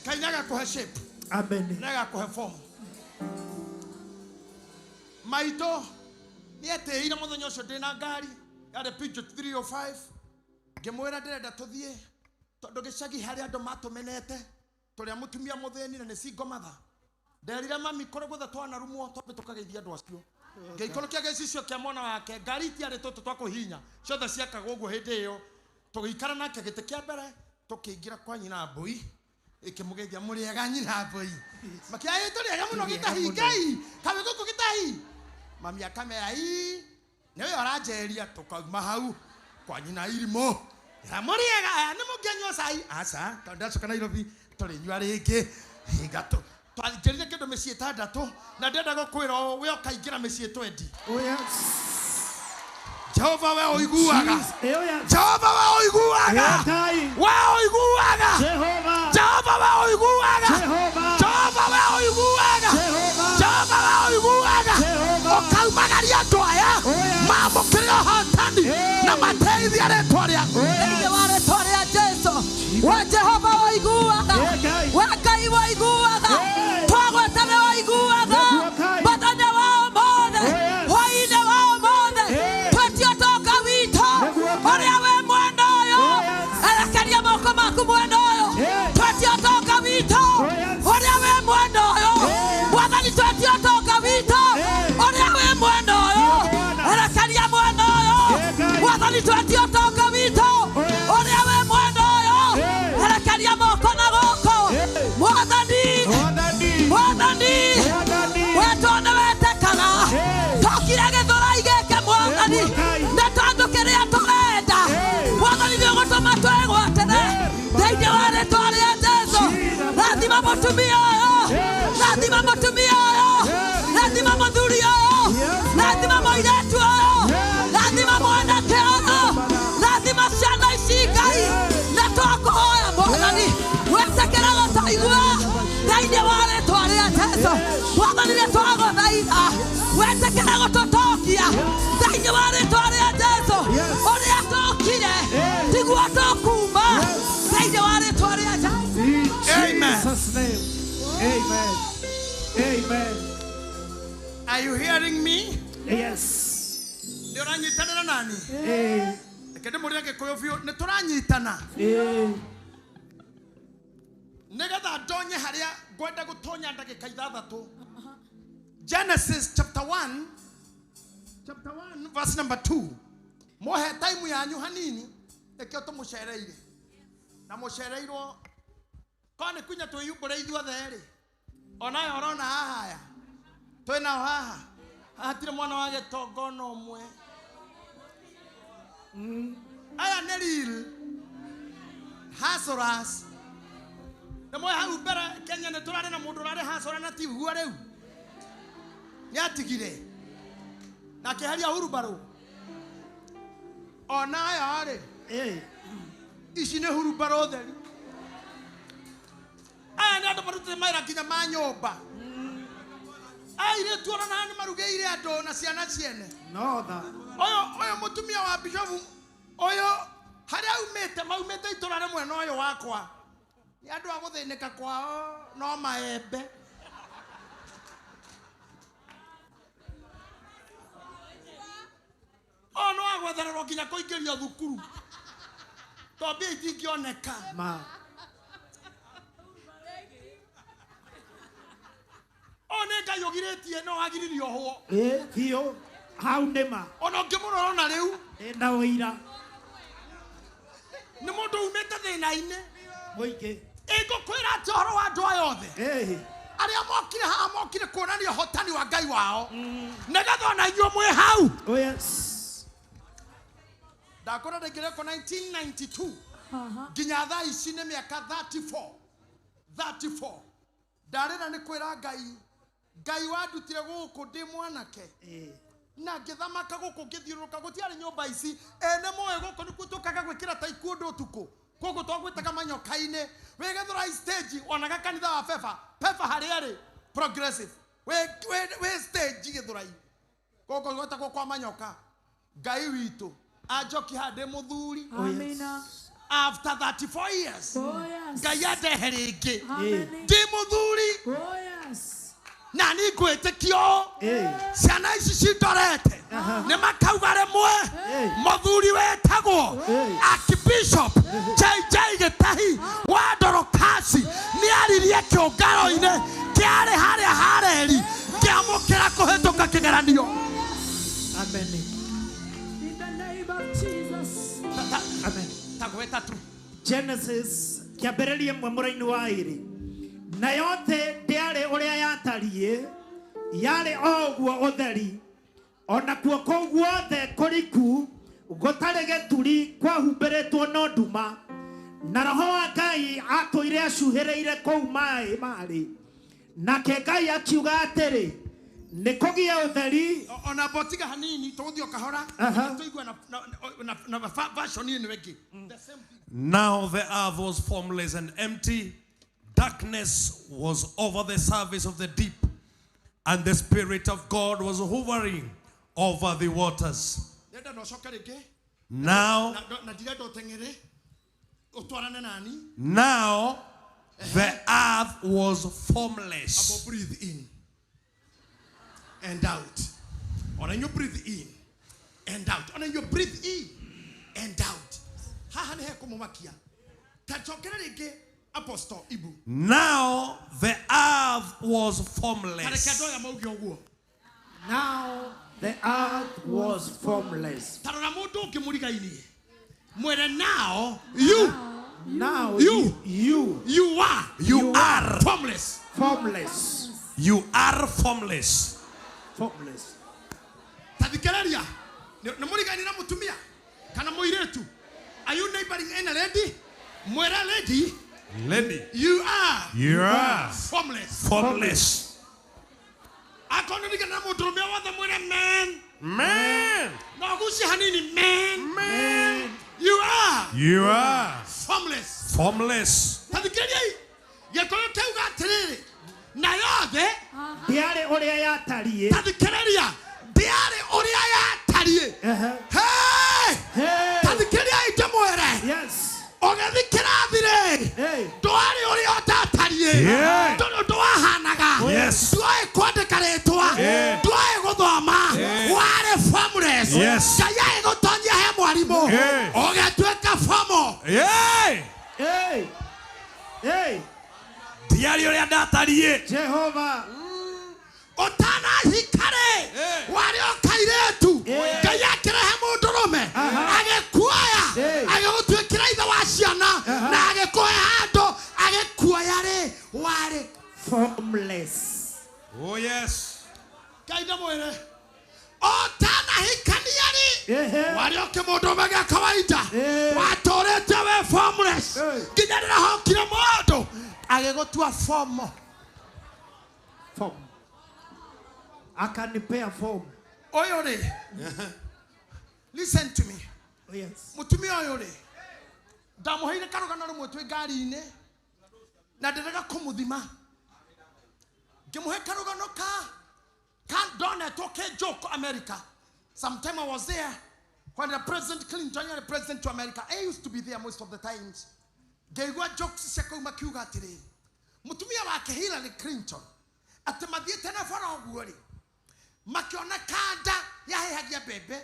Ngai nĩagakũhe shape. Amen. Nĩagakũhe form. Maitũ nĩetĩire mũthenya ũcio ndĩna ngari yarĩ Peugeot 305, ngĩmwĩra ndĩrenda tũthiĩ tondũ gĩcagi harĩ andũ matũmenete tũrĩa mũtumia mũthĩni na nĩ single mother. Nderire mami kũrĩ guothe twanarumwo twambe tũkageithia andũ acio. Ngĩikũrũkia gĩcicio kĩa mwana wake, ngari itiarĩ tũtũ twa kũhihinya, ciothe ciakagwo ũguo hĩndĩ ĩyo. Tũgĩikara nake gĩtĩ kĩa mbere, tũkĩingĩra kwa nyina mbũi, ĩkĩmũgeithia mũrĩega nyina mbũi. Makiuga ĩ tũrĩega mũno gĩtahi Ngai, kaĩ gũkũ gĩtahi. Mami akamera ii, nĩwe ũranjeria. Tũkauma hau kwa nyina irimũ. Ĩra mũrĩega, nĩ mũngĩanyua cai? Aca, tondũ ndacoka Nairobi tũrĩnyua rĩngĩ. Hinga twanjĩrire kĩndũ mĩciĩ ĩtandatũ na ndĩrenda gũkwĩra ũũ, we ũkaingĩra mĩciĩ 20. Oh yes. Jehova we ũiguaga. Jehova we ũiguaga. We ũiguaga. Jehova we ũiguaga. Jehova we ũiguaga. Jehova we ũiguaga. Ũkaumagaria andũ aya mamũkĩre ũhotani na mateithie rĩtwa rĩaku. Thĩinĩ wa rĩtwa rĩa Jesũ. We Jehova ũiguaga. We Ngai ũiguaga. Twagweta nĩ ũiguaga. Mũthenya wa ũmũthĩ, hwaĩ-inĩ wa ũmũthĩ, twetie ũtonga witũ ũrĩa wĩ mwena ũyũ. Erekeria moko maku mwena ũyũ. Twetie ũtonga witũ ũrĩa wĩ mwena ũyũ. Mwathani, twetie ũtonga witũ ũrĩa wĩ mwena ũyũ. Erekeria mwena ũyũ. Mwathani, twetie ũtonga witũ ũrĩa wĩ mwena ũyũ. Erekeria moko na gũkũ. Mwathani, Mwathani, wetwo nĩ wetĩkaga. Tokire Gĩthũrai gĩkĩ Mwathani, nĩ tondũ kĩrĩa tũrenda Mwathani nĩ ũgũtũma twĩgwatĩre thĩinĩ wa rĩtwa rĩa Jesũ. Rathima mũtumia ũyũ, rathima mũtumia ũyũ, rathima mũthuri ũyũ, rathima mũirĩtu ũyũ, rathima mwanake ũyũ, rathima ciana ici Ngai. Na twakũhoya Mwathani wetĩkĩra gũtũigua thĩinĩ wa rĩtwa rĩa Jesũ. Mwathani nĩ twagũthaitha wetĩkĩra gũtũtokia thĩinĩ wa rĩtwa rĩa Jesũ. Ũrĩa tũkire tiguo tũkuma thĩinĩ wa rĩtwa rĩa Jesũ. Amen. Jesus' name. Amen. Amen. Are you hearing me? Yes. Nĩ ũranyitanĩra nani? Reke ndĩmũrĩre Gĩkũyũ biũ, nĩ tũranyitana. Nĩgetha ndonye harĩa ngwenda gũtonya ndagĩka ithathatũ. Genesis chapter 1 chapter 1 verse number 2. Mohe time yanyu hanini nikio tumucereire. Na mucereirwo ko ni kunya twiyumbure ithuothe ri. Onayo urona haha ya. Twinao haha. Hatirĩ mwana wa gĩtongo na ũmwe. Aya nĩ real hustlers. Nĩ moĩ hau mbere Kenya nĩ tũrarĩ na mũndũ ũrarĩ hustler na tiguo rĩu. Nĩ atigire. Na akĩeheria hurumbarũ. Ona aya rĩ. Ici nĩ hurumbarũ theri. Aya nĩ andũ marutĩte mawĩra nginya ma nyũmba. Airĩtu ona nĩ marugĩire andũ na ciana ciene. No tha. Ũyũ mũtumia wa bishofu ũyũ harĩa aumĩte maumĩte itũra rĩmwe na ũyũ wakwa. Nĩ andũ a gũthĩnĩka kwao no maembe. O no agwethererwo nginya kũingĩrio thukuru. To mbia itingĩoneka. Ma. O nĩ Ngai ũgirĩtie no agiririe ohwo. Ĩ biũ hau nĩ ma. Ona ũngĩmũrora ona rĩu. Na ũira. Nĩ mũndũ umĩte thĩna-inĩ. Mũingĩ. Ĩngũkwĩra atĩ ũhoro wa andũ aya othe. Arĩa mokire haha mokire kuonania ũhotani wa Ngai wao. Nĩgetha ona inyuĩ mwĩ hau. Oh yes. Ndakora ndaingĩrire ko 1992. Nginya thaa ici nĩ mĩaka 34. 34. Ndarĩra nĩ kwĩra Ngai. Ngai wandutire gũkũ ndĩ mwanake. Na ngĩthamaka gũkũ ngĩthiũrũrũka gũtiarĩ nyũmba ici. Ene moĩ gũkũ nĩkuo tũkaga gwĩkĩra ta ikuũ ũtukũ. Gũkũ twagwĩtaga manyoka-inĩ. Wĩ Gĩthũrai stage onaga kanitha wa Pepa. Pepa harĩa arĩ progressive. Wĩ stage Gĩthũrai. Gũkũ gwĩtagwo kwa manyoka. Ngai witũ anjoki haha ndĩ mũthuri. Amina. After 34 years. Oh yes. Ngai andehe rĩngĩ. Amen. Ndĩ mũthuri. Oh yes. Na nĩ ngwĩtĩkio ciana ici cindorete nĩ makauga rĩmwe mũthuri wetagwo Archbishop JJ Gĩtahi wa Dorokasi nĩ aririe kĩũngano-inĩ kĩarĩ harĩa hareri kĩamũkĩra kũhĩtũka kĩgeranio. Amen. In the name of Jesus. Amen. Tagweta tu. Genesis kĩambĩrĩria ĩmwe mũraini wa ĩrĩ. Nayo thĩ ndĩarĩ ũrĩa yatariĩ, yarĩ o ũguo ũtheri. Ona kuo kũu guothe kũriku gũtarĩ gĩturi kwahumbĩrĩtwo no nduma. Na Roho wa Ngai atũire acuhĩrĩire kũu maĩ marĩ. Nake Ngai akiuga atĩrĩ, nĩ kũgĩe ũtheri. Ona botiga hanini tũgũthiĩ o kahora. Tũigue na version ĩno ĩngĩ. The same thing. Now the earth was formless and empty. Darkness was over the surface of the deep, and the Spirit of God was hovering over the waters. Nenda no coke rĩngĩ. Now, Na ndirenda ũteng'ere. Ũtwarane nani. now the earth was formless. Abo breathe in and out. Ona you breathe in and out. Ona you breathe in and out. Haha nĩ hekũmũmakia. Ta cokere rĩngĩ Apostle Ibu. Now the earth was formless. Tareke andũ aya mauge ũguo. Now the earth was formless. Tarora mũndũ ũngĩ mũrigainie. Mwĩre now you Now you you you are You are formless. Formless. You are formless. Formless. Tathikĩrĩria. Nĩ mũrigainie na mũtumia kana mũirĩtu. Are you neighboring any lady? Mwĩre lady. Lady. You are. You are. Formless. Formless. Akorwo nĩ na mũndũrũme wothe mwĩre man. Man. No gucie hanini man. Man. You are. You are. Formless. Formless. Tathikĩrĩriai. Gĩkũyũ kĩauga atĩrĩrĩ. Na yothe ndĩarĩ ũrĩa yatariĩ. Tathikĩrĩria. Ndĩarĩ ũrĩa yatariĩ. Hey! Tathikĩrĩriai ndĩmwĩre. Yes. Ũgĩthiĩ kĩrathi rĩ, ndwarĩ ũrĩa ũtatariĩ. Yeah. Ndũrĩ ũndũ wahanaga. Yes. Ndwoĩ kwandĩka rĩtwa. Yeah. Ndwoĩ gũthoma. Yeah. Warĩ formless. Yes. Ngai agĩgũtonyia he mwarimũ. Yeah. Ũgĩtuĩka formal. Yeah. Hey. Hey. Ndiarĩ ũrĩa ndatariĩ. Jehova. Ũtana Ũtanahika-rĩ, warĩ o kairĩtu. Ngai akĩrehe mũndũrũme, agĩkuoya, agĩgũtuĩkĩra ithe wa ciana, na agĩkũhe handũ, agĩkuoya-rĩ, warĩ formless. Oh yes. Ngai ndamwĩre ũtanahikania-rĩ, warĩ o kĩmũndũrũme gĩa kawaida, watũrĩte we formless, nginya rĩrĩa hokire mũndũ agĩgũtua form. Form. Akanipea form. Ũyũ rĩ, listen to me. Oh, yes. Mũtumia ũyũ rĩ, ndamũheire karũgano rũmwe twĩ ngari-inĩ na ndĩrega kũmũthima, ngĩmũhe karũgano ka ndonetwo ke joke America. Sometime I was there when the President Clinton the president to America. I used to be there most of the times. Ngĩigua jokes cia kũu makiuga atĩrĩrĩ, mũtumia wake Hillary Clinton atĩ mathiĩte na bara ũguo rĩ, makĩona kanda yahĩhagia mbembe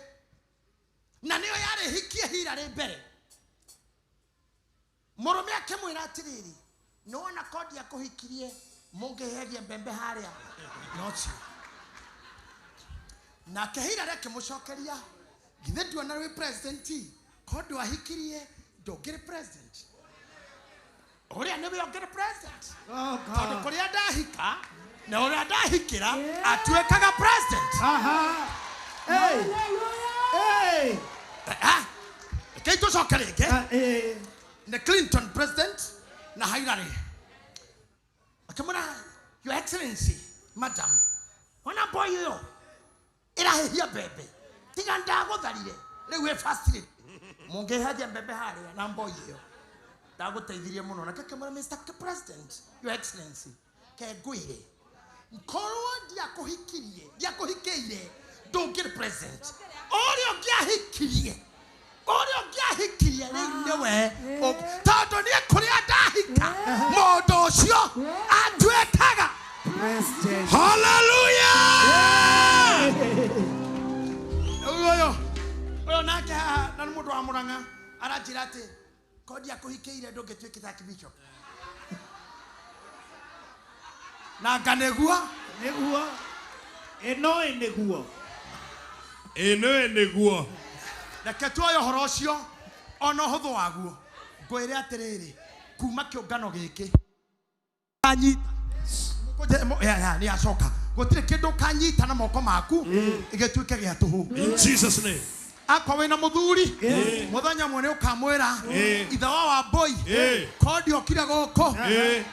na nĩyo yarĩ hikie Hillary mbere. Mũrũme akĩmwĩra atĩrĩrĩ, nĩwona kondi akũhikirie mũngĩhĩhagia mbembe harĩa nocio. Nake Hillary akĩmũcokeria, githĩ nduona wĩ president, kondi wahikirie ndũngĩrĩ president, ũrĩa nĩwe ũngĩrĩ president, tondũ kũrĩa ndahika na ũrĩa ndahikĩra atuĩkaga president. Hey. Hey. Reke tũcoke rĩngĩ. Nĩ Clinton president na Hillary. Akĩmwĩra, Your Excellency, madam, ona boy ũyũ ĩrahĩhia mbembe, tiga ndagũtharire rĩu wĩ first lady, mũngĩhĩhagia mbembe harĩa na boy ĩyo ndagũteithirie mũno. Nake akĩmwĩra, Mr. President, Your Excellency, ke ngwĩre, korwo ndiakũhikirie, ndiakũhikĩire, ndũngĩrĩ president. Ũrĩa ũngĩahikirie, ũrĩa ũngĩahikirie rĩu nĩwe, tondũ niĩ kũrĩa ndahika mũndũ ũcio atuĩkaga president. Hallelujah! Rĩu ũyũ nake haha na nĩ mũndũ wa Mũrang'a aranjĩra atĩ kondi akũhikĩire ndũngĩtuĩkĩte archbishop. Na nga nĩguo nĩguo ĩno nĩguo Ĩno nĩguo. Reke tuoye ũhoro ũcio ona ũhũthũ waguo, ngwĩre atĩrĩrĩ, kuma kĩũngano gĩkĩ kanyita nĩ acoka, gũtirĩ kĩndũ ũkanyita na moko maku gĩtuĩke gĩa tũhũ. In Jesus name. Akwa wĩna mũthuri, mũthenya ũmwe nĩ ũkamwĩra ithe wa Wambũi, kondi okire gũkũ,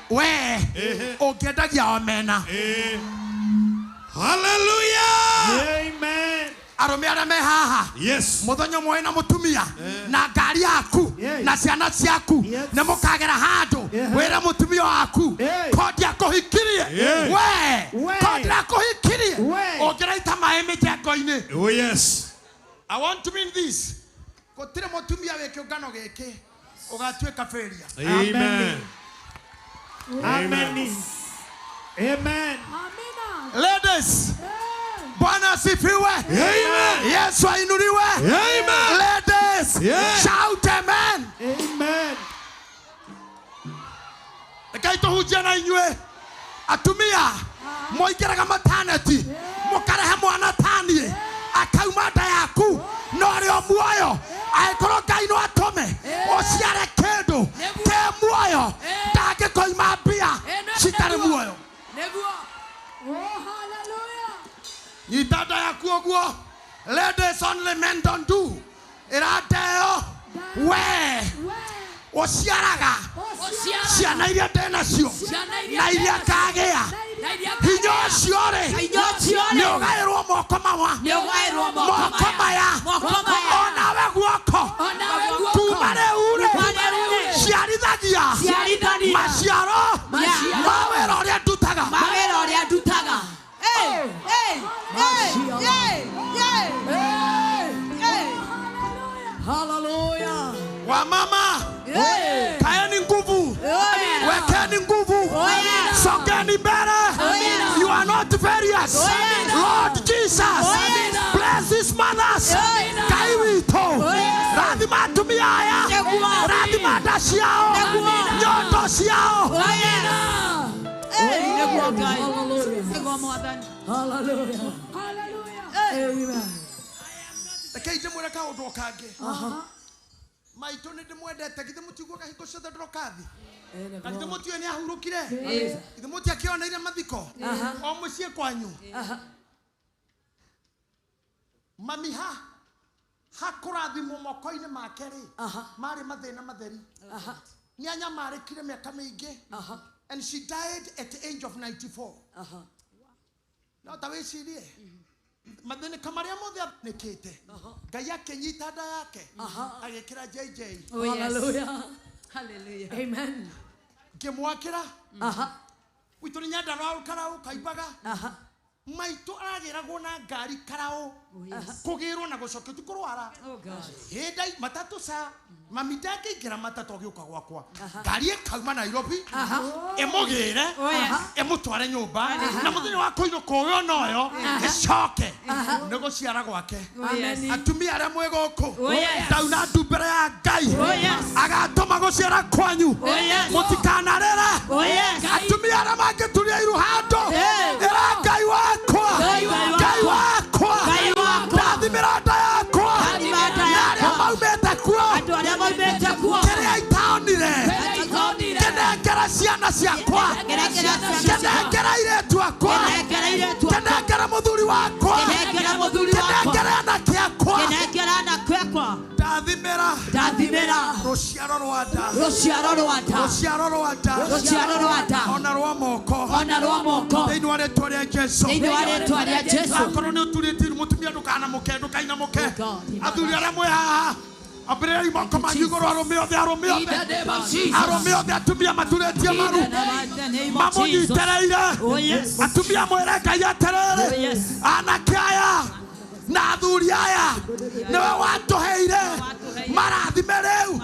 we ũngĩendagia omena. Hallelujah! Amen. Arũme arĩa me haha, Yes. mũthenya ũmwe wĩna mũtumia na ngari yaku na ciana ciaku, nĩ mũkagera handũ wĩre mũtumia waku, kondi akũhikirie we, kondi akũhikirie ũngĩraita maĩ mĩjengo-inĩ. Oh yes. I want to mean this. Gũtirĩ mũtumia wĩ kĩũngano gĩkĩ ũgatuĩka failure. Amen. Amen. Amen. Ladies, Bwana asifiwe. Amen. Yesu ainuliwe. Amen. Ladies, Yeah. shout amen. Amen. Reke tũhunjie na inyuĩ atumia mũingĩraga mataneti, mũkarehe mwana taniĩ akauma nda yaku no arĩ o muoyo, angĩkorwo Ngai no atũme ũciare kĩndũ kĩ muoyo, ndangĩkoima mbia citarĩ muoyo. Nĩguo. Oh, hallelujah. Nyita nda yaku ũguo. Ladies, only men don't do. Ĩrandeo we ũciaraga ciana iria ndĩ nacio na iria ngagĩa, hinya ũcio rĩ nĩ ũgaĩrwo moko mawa, moko maya, onawe guoko kuma rĩu rĩ ciarithagia maciaro ma wĩra ũrĩa ndutaga. Hey, hey, hey, hey, hey, hey. Hallelujah. Wamama, kaeni nguvu, wekeni nguvu, songeni mbele. You are not failures. Lord Jesus, bless these mothers. Ngai witũ, rathima atumia aya, rathima nda ciao, nyondo ciao. Nĩguo Ngai. Nĩguo Mwathani. Hallelujah. Amen. Rekei ndĩmwĩre kaũndũ o kangĩ. Maitũ nĩ ndĩmwendete, githĩ mũtiguaga hingo ciothe ndĩroka thĩ? Na githĩ mũtiũĩ nĩ ahurũkire? Githĩ mũtiakĩoneire mathiko? O mũciĩ kwanyu? Mami ha hakũrathimwo moko-inĩ make rĩ, marĩ mathĩna matheri. Nĩ anyamarĩkire mĩaka mĩingĩ. And she died at the age of 94. No ta wĩcirie mathĩnĩka marĩa mothe athinĩkĩte, Ngai akĩnyita nda yake agĩkĩra JJ. Oh, yes. Hallelujah. Hallelujah. Amen. Ngĩmwakĩra witũ nĩ Nyandarua karaũ kaimbaga. Maitũ aragĩragwo na ngari karaũ kũgĩrwo na gũcokio ti kũrwara. Hĩndĩ matatũ ca mami ndangĩingĩra matatũ agĩũka gwakwa, ngari ĩkauma Nairobi ĩmũgĩre ĩmũtware nyũmba, na mũthenya wa kũinũka ũyũ noyo ĩcoke nĩ gũciara gwake. Atumia arĩa mwĩ gũkũ, ndauna ndu mbere ya Ngai agatũma gũciara kwanyu mũtikanarĩre. Atumia arĩa mangĩturia iru handũ, ĩra Ngai wakwa, Ngai wakwa, ndathimĩra nda yakwa na arĩa maumĩte kuo, kĩrĩa itaonire kĩnengera ciana ciakwa, kĩnengera airĩtu akwa, kĩnengera mũthuri wakwa, kĩnengera anake akwa. Ndathimĩra rũciaro rwa nda, Rũciaro rwa nda. rũciaro rwa nda, Rũciaro rwa nda. ona rwa moko, Ona rwa moko. thĩinĩ wa rĩtwa rĩa Jesũ, Thĩinĩ wa rĩtwa rĩa Jesũ. Akorwo nĩ ũturĩtie iru, mũtumia ndũkanamuke, ndũkainamũke. Athuri arĩa mwĩ haha, ambĩrĩriai moko manyu igũrũ, arũme othe, arũme In othe, the name of Jesus. arũme othe, atumia maturĩtie maru In the name of Jesus. mamũnyitĩrĩire. Oh, yes. Atumia mwĩre Ngai atĩrĩrĩ, Oh, yes. anake aya na athuri aya nĩwe watũheire marathime rĩu.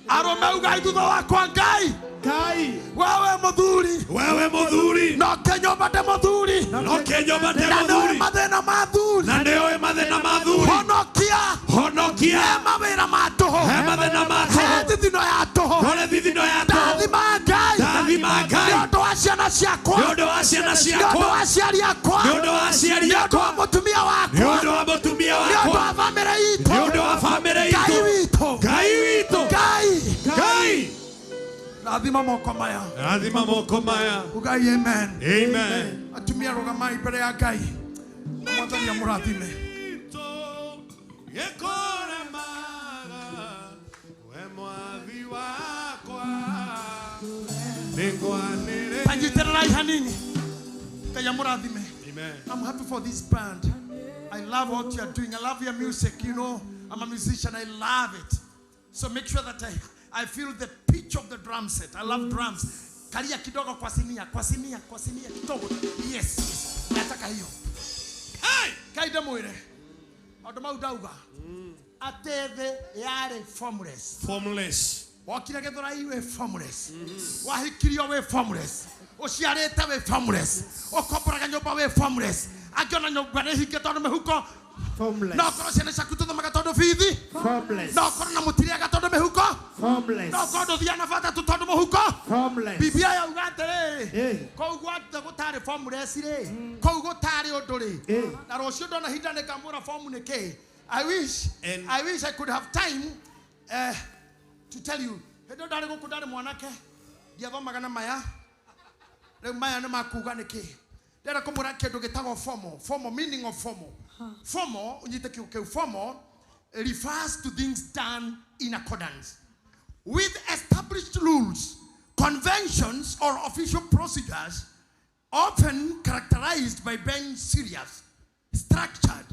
Arũme ugai thutha wakwa, Ngai Ngai, wewe mũthuri, Wewe mũthuri, no kĩnyũmba ndĩ mũthuri, no kĩnyũmba ndĩ na nĩũĩ mũthuri, mathĩna ma athuri, na nĩũĩ mathĩna ma athuri. Honokia, Honokia. He mawĩra ma tũhũ, He mathĩna ma he tũhũ, thithino ya tũhũ, kũrĩ thithino ya tũhũ. Ndathima Ngai, Ndathima Ngai. nĩ ũndũ wa ciana ciakwa, Nĩ ũndũ wa ciana nĩ ũndũ ciakwa, wa aciari akwa, nĩ ũndũ wa aciari nĩ ũndũ wa akwa, mũtumia wakwa, nĩ ũndũ wa mũtumia nĩ ũndũ wakwa, wa bamĩrĩ itũ, nĩ ũndũ wa bamĩrĩ Ngai itũ. witũ, Ngai witũ, Ngai, Ngai. Rathima moko maya, Rathima moko maya. Ugai amen. Amen. Atumia rũgamai mbere ya Ngai, na Mwathani amũrathime. Gĩkũremaga, we mwathi wakwa, nĩngwanĩrĩra. Tanyitĩrĩrai hanini. Ngai amũrathime. Amen. I'm happy for this band. I love what you are doing. I love your music. You know, I'm a musician. I love it. So make sure that I feel the pitch of the drum set. I love drums. Kalia kidogo kwa sinia, kwa sinia, kwa sinia kidogo. Yes, yes. Nataka hiyo. Hey! Kaida mwire. Maũndũ mau ndauga. Atĩ thĩ yarĩ formless. Formless. Wokire Gĩthũrai wĩ formless. Wahikirio wĩ formless. Ũciarĩte wĩ formless. Ũkomboraga nyũmba wĩ formless. Angĩona nyũmba nĩ hinge tondũ mĩhuko. Formless. No korwo ciana ciaku tũthomaga tondũ bithi. Formless. No korwo na mũtirĩaga tondũ mĩhuko. Formless. No korwo ndũthiaga na bata tu tondũ mũhuko. Formless. Bibia yauga atĩrĩrĩ, kũu gwothe gũtarĩ formless rĩ, kũu gũtarĩ ũndũ rĩ, na rũciũ ndona ihinda nĩngamwĩra form nĩ kĩĩ. I wish I could have time to tell you. Hĩndĩ ĩyo ndarĩ gũkũ ndarĩ mwanake, ndiathomaga na maya. Rĩu maya nĩ makuga nĩ kĩĩ. Ndĩrenda kũmwĩra kĩndũ gĩtagwo formal. Formal, meaning of formal. Formal, ũnyite kiugo kĩu, formal refers to things done in accordance with established rules, conventions, or official procedures, often characterized by being serious, structured,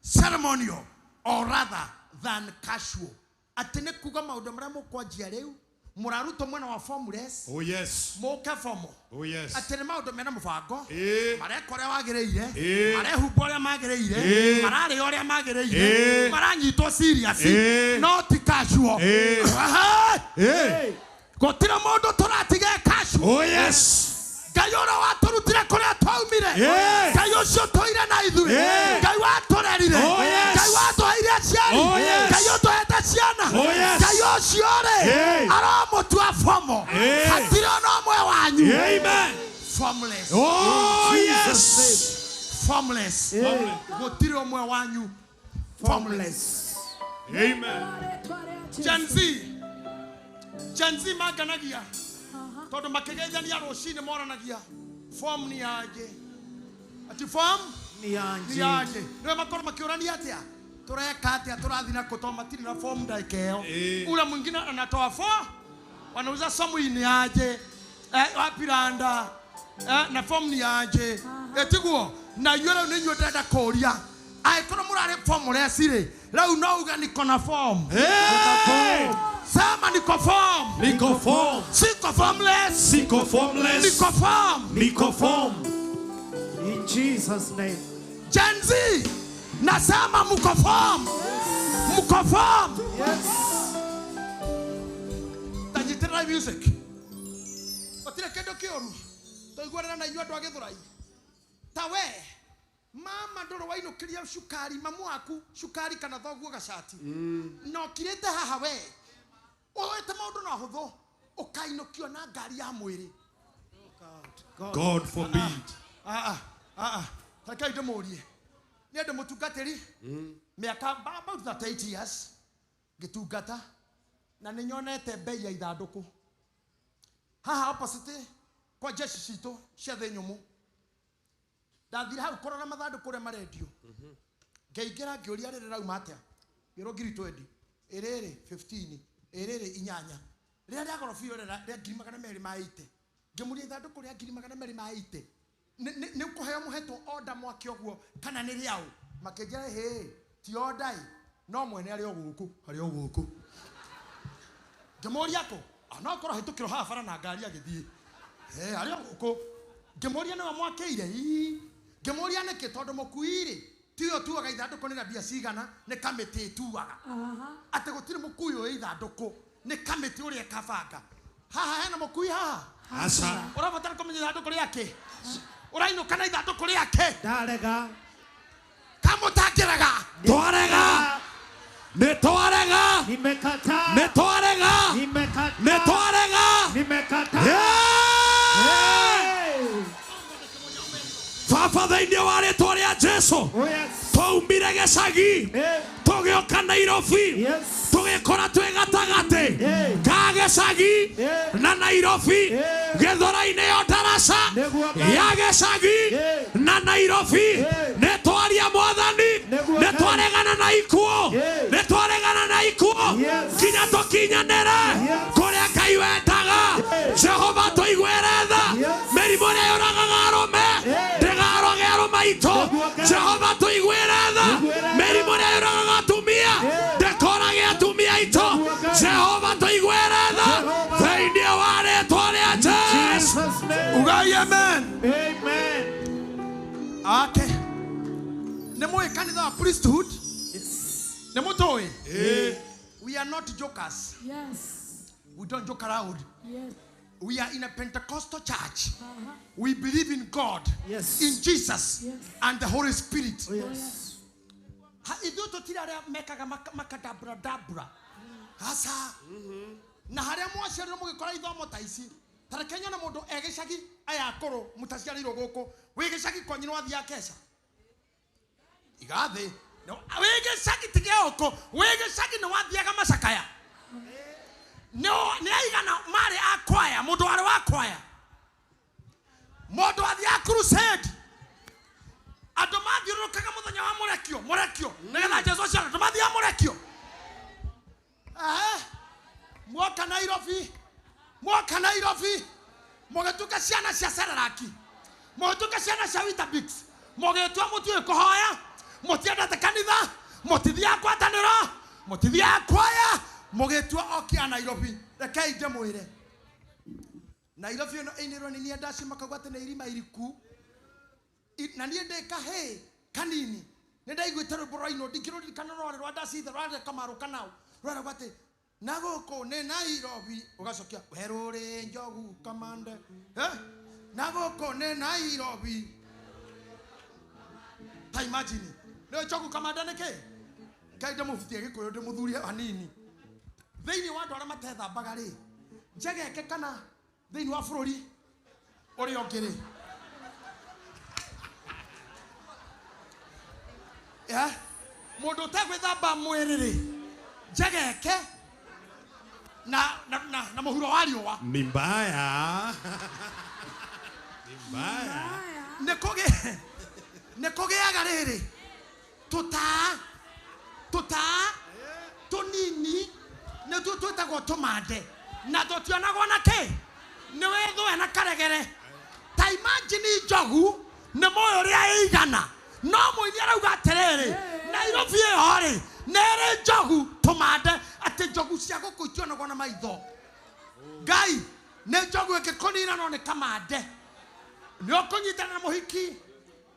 ceremonial, or rather than casual. Atĩ nĩ kuga maũndũ marĩa mũkwanjia rĩu, mũrarutwo mwena wa formless, Oh yes. mũke formal. Oh yes. Atĩ nĩ maũndũ mena mũbango, Ĩĩ. mareka ũrĩa wagĩrĩire, Ĩĩ. marehumba ũrĩa magĩrĩire, Ĩĩ. mararĩa ũrĩa magĩrĩire, Ĩĩ. maranyitwo serious, Ĩĩ. no ti casual. Ĩĩ. Ĩĩ. Gũtirĩ mũndũ tũratiga e casual. Oh yes. Ngai ũrĩa watũrutire kũrĩa twaumire, Ĩĩ. Ngai ũcio tũire na ithuĩ, Ĩĩ. Ngai watũrerire, Oh, yes. Ngai watũheire aciari, Oh, yes. Ngai ũtũhete ciana, Oh, yes. Ngai ũcio rĩ Ĩĩ. aromũtua bomo, Ĩĩ. hatirĩ ona ũmwe wanyu. Amen. Formless. Oh, In yes. Jesus' name. Formless. Gũtirĩ ũmwe wanyu formless. Amen. Gen Z. Gen Z manganagia tondũ makĩgeithania rũcinĩ moranagia form ni aje, ati form ni aje, ni aje. Nĩwe makorwo makĩũrania atĩa, tũreka atĩa, tũrathiĩ nakũ, tondũ matirĩ na form ndagĩka ĩyo. Ule mwingine anatoa form, wanauza somu ni aje, wapi randa, na form ni aje, etiguo na inyuĩ rĩu nĩ inyuĩ ndĩrenda kũũria angĩkorwo mũrarĩ formless rĩ, rĩu no uge niko na form. Hey! Sema niko form. Niko form. Siko formless. Siko formless. Niko form. Niko form. In Jesus' name. Gen Z, nasema mko form. Mko form. Yes. Tanyitĩrĩrai music. Gũtirĩ kĩndũ kĩũru tũiguanĩra na inyuĩ andũ a Gĩthũrai. Ta we mama ndũrĩ wainũkĩria cukari mamu waku cukari kana thoguo gacati na ũkirĩte haha we ũete maũndũ na hũthũ ũkainũkio na ngari ya mwĩrĩ. God forbid. Rekei ndĩmũrie, niĩ ndĩ mũtungatĩri mĩaka about 38 years ngĩtungata na nĩ nyonete mbei ya ithandũkũ haha opposite kwa jeshi citũ cia thĩ nyũmũ. Ndathire hau kũrora mathandũkũ ũrĩa marendio, ngĩingĩra ngĩũria rĩrĩ rauma atĩa, ngĩrwo ngiri 20, ĩrĩrĩ 15, ĩrĩrĩ 8, rĩrĩa rĩa goro biũ rĩa 280. Ngĩmũria ithandũkũ rĩa 280 nĩ ũkũheo mũhetwo order mwake ũguo kana nĩ rĩaũ? Makĩnjĩra hĩ ti order ĩ, no mwene arĩ o gũkũ, arĩ o gũkũ. Ngĩmũria kũ, no akorwo ahĩtũkĩrwo haha bara na ngari agĩthiĩ, arĩ o gũkũ. Ngĩmũria nĩwe mwakĩire? Ii. Ngĩmũria nĩkĩ? Tondũ mũkui rĩ tiyo tuaga ithandũkũ nĩ na mbia cigana, nĩ kamĩtĩ ĩtuaga. Atĩ gũtirĩ mũkui ũĩ ithandũkũ, nĩ kamĩtĩ ũrĩa ĩkabanga. Haha hena mũkui haha? Aca. Ũrabatara kũmenya ithandũkũ rĩake? Ũrainũka na ithandũkũ rĩake? Ndarega. Kamũtangĩrega? Twarega. Nĩ twarega. Nimekataa. Nĩ twarega. Nimekataa. Nĩ twarega. Nimekataa. Yeah! Baba thĩinĩ wa rĩtwa rĩa Jesu twaumire gĩcagi tũgĩũka Nairobi tũgĩkora twĩ gatagatĩ ka gĩcagi na Nairobi Gĩthũrai-inĩ yo ndaraca ya gĩcagi na Nairobi. Nĩ twaria Mwathani, nĩ twaregana na ikuũ, nĩ twaregana na ikuũ nginya tũkinyanĩre kũrĩa Ngai wendaga. Jehova tũiguĩre tha, mĩrimũ ĩrĩa yũragaga arũme ndĩgaroge arũme aitũ. Jehova tũiguĩre tha, mĩrimũ ĩrĩa yũragaga atumia ndĩkorage atumia aitũ. Jehova tũiguĩre tha thĩinĩ wa rĩtwa rĩa Jesu. Ugai amen. Amen. Ake nĩ mũĩ kanitha wa priesthood? Nĩ mũtũĩ? We are not jokers. Yes. We don't joke around. Yes. We are in a Pentecostal church. We believe in God, yes, in Jesus, yes, and the Holy Spirit. Oh, yes. Ithuĩ tũtirĩ arĩa mekaga makadabradabra. Asa. Na harĩa mwaciarirwo mũgĩkora ithomo ta ici, ta reke nyone mũndũ e gĩcagi aya akũrũ mũtaciarĩirwo gũkũ, wĩ gĩcagi kwanyu nĩwathiaga keca igathĩ, wĩ gĩcagi ti gĩa ũkũ, wĩ gĩcagi nĩwathiaga macakaya. Nĩ aigana marĩ a kwaya, mũndũ warĩ wa kwaya, mũndũ wathiaga crusade, andũ mathiũrũrũkaga mũthenya wa mũrekio, mũrekio nĩgetha Jesu aciarwo, andũ mathiaga mũrekio. Mwoka Nairobi, mwoka Nairobi, mũgĩtuĩka ciana cia Sereraki, mũgĩtuĩka ciana cia Weetabix, mũgĩtua mũtiũĩ kũhoya, mũtiendete kanitha, mũtithiaga ngwatanĩro, mũtithiaga kwaya, mũgĩtua oki a Nairobi. Rekei ndĩmwĩre, Nairobi ĩno ĩinĩrwo nĩ niĩ ndacio makauga atĩ nĩ irima iriku, na niĩ ndĩ kahĩĩ kanini nĩ ndaiguĩte rwĩmbo rwainwo, ndingĩrũririkana rwarĩ rwa ndacithe rwarĩ Kamaru Kanau, rwarauga atĩ na gũkũ nĩ Nairobi, ũgacokia werũ njogu kamande, na gũkũ nĩ Nairobi. Ta imagine nĩ njogu kamande nĩ kĩ? Ngai ndĩmũbutie Gĩkũyũ ndĩmũthurie hanini. Thĩinĩ wa andũ arĩa matethambaga rĩ, njegeke kana thĩinĩ wa bũrũri Ũrĩa ũngĩ rĩ? Yeah? Mũndũ ũtegwĩthamba mwĩrĩ rĩ, njegeke na mũhuro wa riũa. Ni mbaya. Ni mbaya. Nĩ kũgĩaga rĩrĩ tũtaa tũnini nĩtuo twĩtagwo tũmande na tũtionagwo na kĩ nĩ wĩthũe na karegere. Ta imagine njogu nĩ moĩ ũrĩa ĩigana no mũini arauga atĩrĩrĩ Nairobi ĩyo rĩ nĩ ĩrĩ njogu tũmande atĩ njogu cia gũkũ itionagwo na maitho. Ngai nĩ njogu ĩngĩkũnina no nĩ kamande. Nĩ ũkũnyitana na mũhiki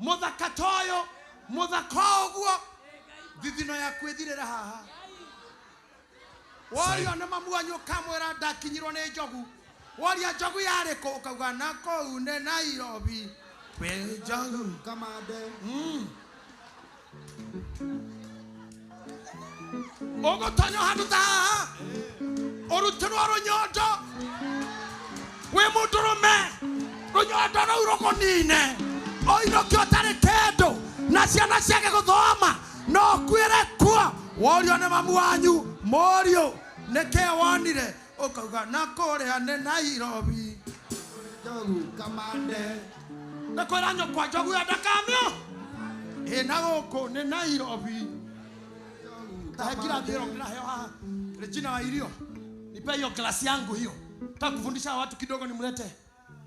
mũthaka ta ũyũ mũthaka ũguo thithino yaku ĩthirĩre haha. Worio nĩ mamu wanyu ũkamwĩra ndakinyirwo nĩ njogu. Woria njogu yarĩ kũ ũkauga na kũu nĩ Nairobi kwĩ njogu kamande. Ũgũtonywo handũ ta haha ũrutĩrwo rũnyondo wĩ mũndũrũme rũnyondo rũu rũkũnine ũinũke ũtarĩ kĩndũ na ciana ciake gũthoma no ũkuĩre kuo. Worio nĩ mamu wanyu mũriũ nĩkĩ wonire ũkauga na kũrĩa nĩ Nairobi njogu kamande. Nĩ kwĩra nyũkwa njogu ya ndakamio ĩna gũkũ nĩ Nairobi. Tahe ngirathi ĩno ndĩraheo haha. Regina wa irio, nipe hiyo glasi yangu hiyo. Nataka kufundisha watu kidogo, nimlete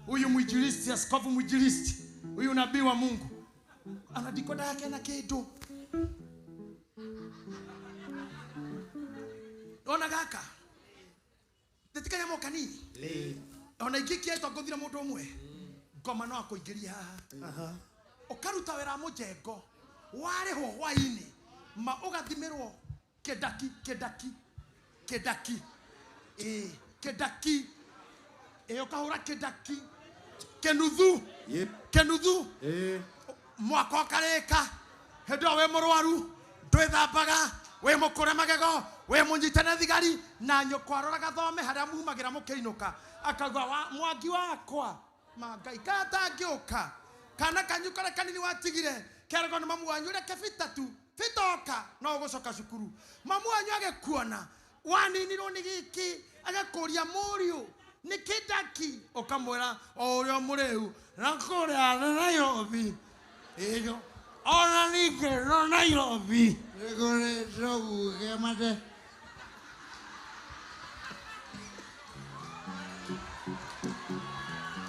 huyu mwinjilisti, askofu mwinjilisti, huyu nabii wa Mungu. Ana dikoda yake na kitu. Ona gaka. Tetikanya moka nini? Ona ingĩkĩetwo ngũthira mũndũ ũmwe. Ngoma no akũingĩria haha. Ũkaruta wĩra mũjengo. Warĩhwo hwainĩ ma ũgathimĩrwo kĩndaki kĩndaki kĩndaki. Kĩndaki. Ũkahũra kĩndaki. Kĩnuthu. Kĩnuthu. Mwaka ũkarĩka. Hĩndĩ ĩyo wĩ mũrwaru, ndwĩthambaga, wĩ mũkũre magego, wĩ mũnyite nĩ thigari, na nyũkwa aroraga thome harĩa mumagĩra mũkĩinũka. Akauga mwangi wakwa ma Ngai katangĩũka. Kana kanyu karĩa kanini watigire keragwo nĩ mamu wanyu reke bita tu bitoka no ũgũcoka cukuru. Mamu wanyu agĩkuona waninirwo nĩ gĩkĩ agakũria mũriũ nĩ kĩndaki ũkamwĩra o ũrĩa mũrĩu na kũrĩa nĩ Nairobi. Ĩyo ona ningĩ no Nairobi. Nĩ kũrĩ njogu kamande.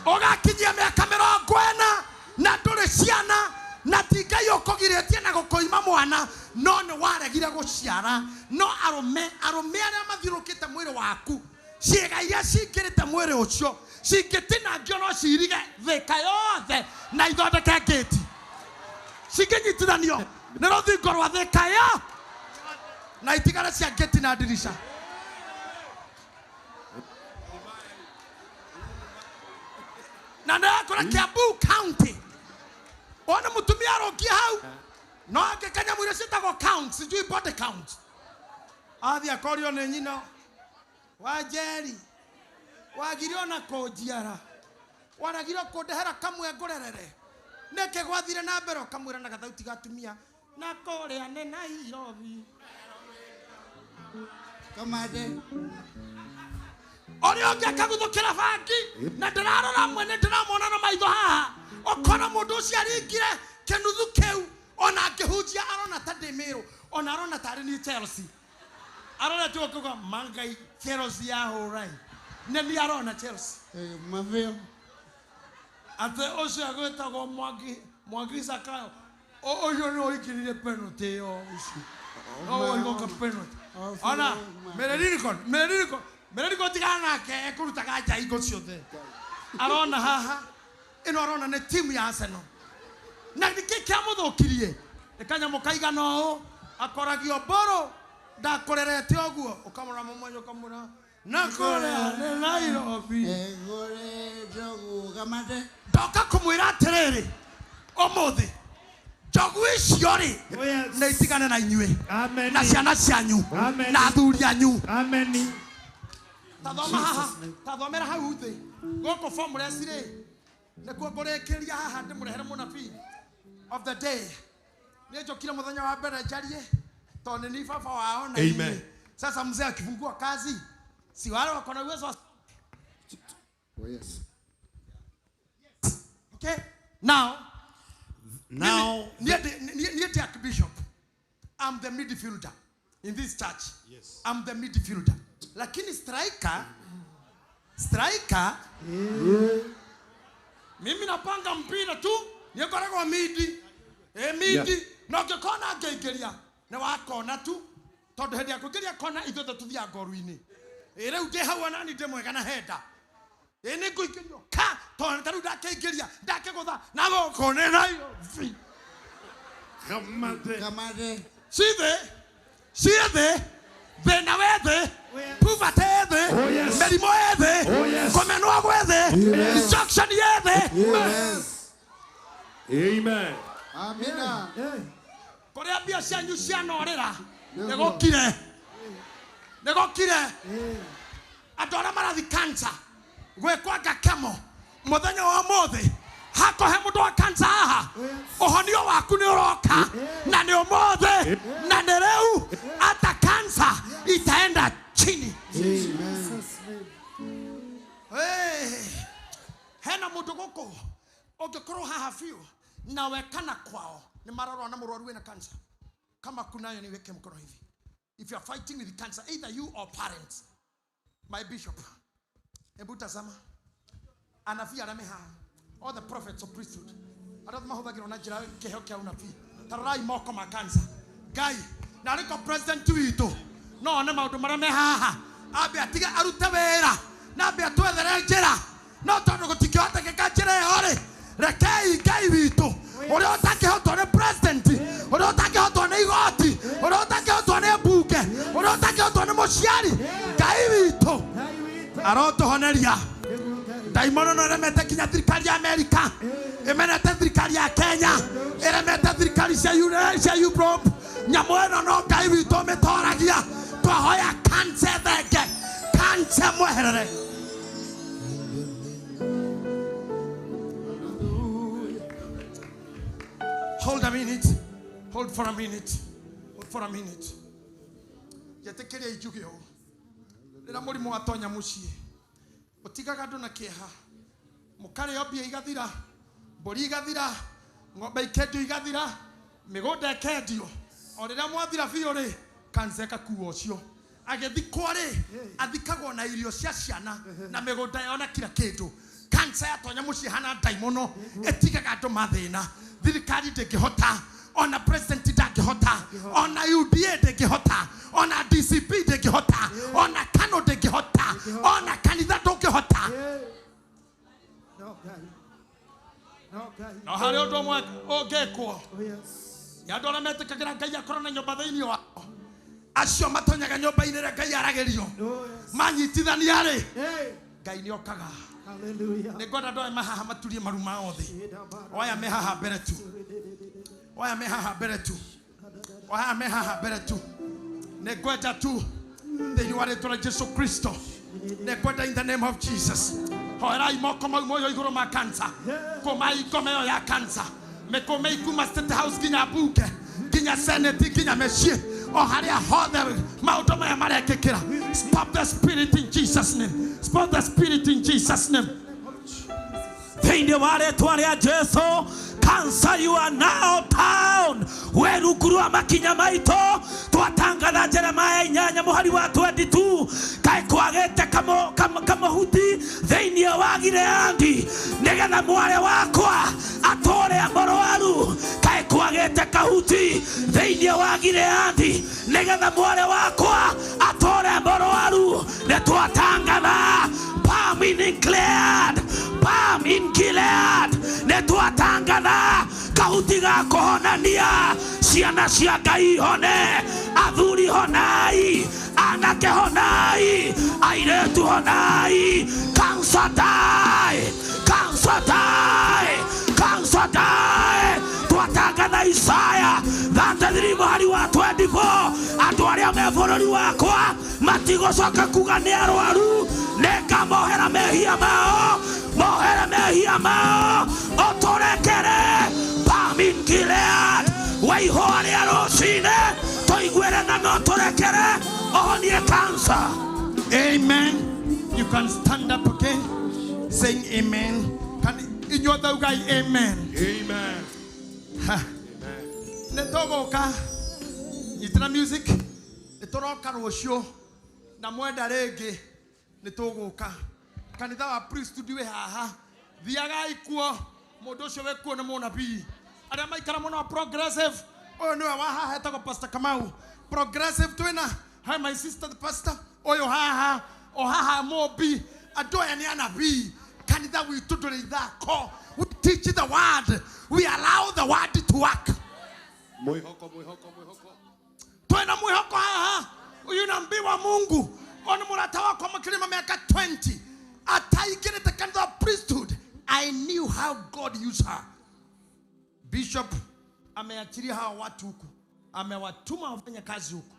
Ũgakinyia mĩaka 40 na ndũrĩ ciana na ti Ngai ũkũgirĩtie na gũkũima mwana no nĩ waregire gũciara. No arũme arĩa mathiũrũrũkĩte mwĩrĩ waku ciĩga iria cingĩrĩte mwĩrĩ ũcio cingĩtinangio no cirige thĩka yothe na ithondeke ngĩti cingĩnyitithanio nĩ rũthingo rwa thĩka yo na itigare cia ngĩti na ndirica. Na ndĩrakora Kiambu County ona mũtumia arũngie hau no angĩkanya iria ciĩtagwo count, sijui body count. Athiĩ akorio nĩ nyina wa Njeri wagire ona kũnjiara waragire kũndehera kamwe ngũrerere nĩkĩ gwathire na mbere ũkamwĩra na gathauti ga atumia na kũrĩa nĩ Nairobi kamande. Ũrĩa ũngĩ akaguthũkĩra bangi na ndĩrarora mwene ndĩramwona na maitho haha ũkona mũndũ ũcio aringire kĩnuthu kĩu ona angĩhunjia arona ta ndĩ Mĩrũ ona arona tarĩ niĩ Chelsea arona tu ũkauga mangai Chelsea yahũra nĩ niĩ arona Chelsea Maveo. Atĩ ũcio agwĩtagwo Mwangi Zakayo ũcio nĩ ũingĩrire penalty ĩyo ũcio no ũigoka penalty ona Mereriko tigana nake ekũrutaga nja hingo ciothe. Arona haha ĩno arona nĩ timu ya Arsenal na nĩkĩ kĩamũthũkirie nĩ kanyamũ kaigana ũũ akoragio mbũrũ ndakũrerete ũguo ũkamũra mũmwenye ũkamwĩra na kũrĩa nĩ Nairobi. Kũrĩ njogu kamande. Ndoka kũmwĩra atĩrĩrĩ ũmũthĩ njogu icio rĩ nĩ itigane na inyuĩ na ciana cianyu na athuri anyu. Tathoma haha, tathomera hau thĩ gũkũ formless rĩ Nĩkuo ngũrĩkĩria haha ndĩmũrehere mũnabii of the day. Niĩ njũkire mũthenya wa mbere njarie tondũ nĩ niĩ baba wao na Amen. inyuĩ. Sasa mzee akifungua kazi, si wale wako na uwezo wa. Oh, yes. Okay? Now, Now, niĩ ndĩ archbishop. I'm the midfielder in this church. Yes. I'm the midfielder. Lakini striker, striker, mimi napanga mpira tu, nĩngoragwo midi. E midi, Yeah. na ũngĩkona ngĩingĩria, nĩ wakona tu. Tondũ hĩndĩ ya kũingĩria kona ithuothe tũthiaga ngoru-inĩ. Ĩ rĩu ndĩ hau onani ndĩ mwega na henda. Ĩ nĩ ngũingĩrio ka, tondũ ta rĩu ndakĩingĩria, ndakĩgũtha, na gũkũ nĩ Nairobi. Kamate. Kamate. Cithĩ, ciĩthĩ, thĩna wĩ thĩ, poverty ĩ thĩ, Oh, yes. mĩrimũ ĩ thĩ, Oh, yes. kũmenwo gwĩ thĩ, Yes. destruction ĩ thĩ. Yes. Amen. Amina. Kũrĩa mbia cianyu cianorĩra, nĩgũkire. Nĩgũkire. Andũ arĩa marathi cancer, gwĩkwanga kemo, mũthenya wa ũmũthĩ, hakohe mũndũ wa cancer haha, ũhonio waku nĩ ũroka, na nĩ ũmũthĩ, na nĩ rĩu, hata cancer itaenda chini. Hey, hena mũndũ gũkũ ũngĩkorwo haha biũ nawe kana kwao nĩ marorwo na mũrwaru wĩna cancer. Kama kunayo niweke mkono hivi. If you are fighting with cancer, either you or parents. My bishop, hebu tazama, anabii arĩa me haha, all the prophets of priesthood, arĩa mahũthagĩrwo na njĩra ya kĩheo kĩa unabii, ta rorai moko ma cancer. Ngai, na arĩko president witũ no one maũndũ marĩa me haha, ambe atige arute wĩra na ambe atwethere njĩra, no tondũ gũtingĩhotekeka njĩra ĩyo rĩ, rekei Ngai witũ ũrĩa ũtangĩhotwo nĩ president, ũrĩa ũtangĩhotwo nĩ igoti, ũrĩa ũtangĩhotwo nĩ mbunge, ũrĩa ũtangĩhotwo nĩ mũciari, Ngai witũ arotũhoneria. Ndaimono no ĩremete nginya thirikari ya Amerika, ĩmenete thirikari ya Kenya, ĩremete thirikari cia cia Europe. Nyamũ ĩno no Ngai witũ ũmĩtoragia. Twahoya cancer thenge, cancer mweherere. Hold a minute. Hold for a minute. Hold for a minute. Njetĩkĩria njuge ũũ. Rĩrĩa mũrimũ watonya mũciĩ, ũtigaga andũ na kĩeha. Mũkarĩo mbia igathira, mbũri igathira, ng'ombe ikendio igathira, mĩgũnda ĩkendio. O rĩrĩa mwathira biũ rĩ, cancer ĩgakua ũcio. Agĩthikwo rĩ, athikagwo na irio cia ciana na mĩgũnda yao na kila kĩndũ. Cancer yatonya mũciĩ hana ndaimono, ĩtigaga andũ mathĩna. Thirikari ndĩngĩhota, ona president ndangĩhota, ona UDA ndĩngĩhota, ona DCP ndĩngĩhota, ona KANU ndĩngĩhota, ona kanitha ndũngĩhota. No Ngai. No Ngai. No harĩ ũndũ ũmwe ũngĩkwo. Oh, yes. Nĩ andũ arĩa metĩkagĩra Ngai akorwo na nyũmba thĩinĩ wao, acio matonyaga nyũmba-inĩ ĩrĩa Ngai aragĩrio, manyitithania rĩ, Ngai nĩ okaga. Hallelujah. Nĩ ngwenda andũ aya me haha maturie maru mao thĩ. Oya me haha mbere tu. Oya me haha mbere tu. Oya me haha mbere tu. Nĩ ngwenda tu thĩinĩ wa rĩtwa rĩa Jesu Kristo. Nĩ ngwenda in the name of Jesus. Hoerai moko mau moyo igũrũ ma cancer. Kũmai ngoma ĩyo ya cancer. Mĩkũmei kuma State House nginya mbunge, nginya Senate, nginya mĩciĩ, o harĩa hothe maũndũ maya marekĩkĩra. Stop the spirit in Jesus name. Stop the spirit in Jesus name. Thĩinĩ wa rĩtwa rĩa Jesu, cancer you are now down. We rungu rwa makinya maitũ, twatangatha Jeremiah 8 mũhari wa 22, kaĩ kwagĩte kamũhuti thĩinĩ wa Gileadi, nĩgetha mwarĩ wakwa atũre mũrwaru. Kaĩ kwagĩte kahuti thĩinĩ wa Gileadi, nĩgetha mwarĩ wakwa atũre mũrwaru. Nĩ twatangatha Palm in Gilead, Palm in Gilead, nĩ twatangatha kahuti ga kũhonania ciana cia Ngai hone, athuri honai, anake honai, airĩtu honai. Cancer die, cancer die, cancer die. Twatangatha rĩa Isaya 33 mũhari wa 24 andũ arĩa me bũrũri wakwa matigũcoka kuga nĩ arwaru nĩngamohera mehia mao mohere mehia mao ũtũrekere Pamin Gilead waihũa rĩa rũcinĩ tũiguĩre na no tũrekere ũhonie cancer. Amen. You can stand up again, saying amen. Can you other guy amen? Amen. Netogoka. Itana music. Nitoroka rũciũ na mwenda rĩngĩ nĩtũgũka. Kanitha wa priesthood wĩ haha. Thiagai kuo mũndũ ũcio wĩ kuo nĩ mũnabii. Arĩa maikara mũno wa progressive. Ũyũ nĩwe wa haha etagwo Pastor Kamau. Progressive twĩna. Hi my sister the pastor. Ũyũ haha. O haha mobi. Andũ aya nĩ anabii. Kanitha witũ ndũrĩ ithako. We teach the word. We allow the word to work. Mwihoko, mwihoko, mwihoko. Twena mwihoko haha. Uyu nabii wa Mungu. Ona murata wakwa makirima miaka 20. Ataigirite kanitha wa priesthood. I knew how God used her. Bishop ameachilia hawa watu huku. Amewatuma wafanye kazi huku.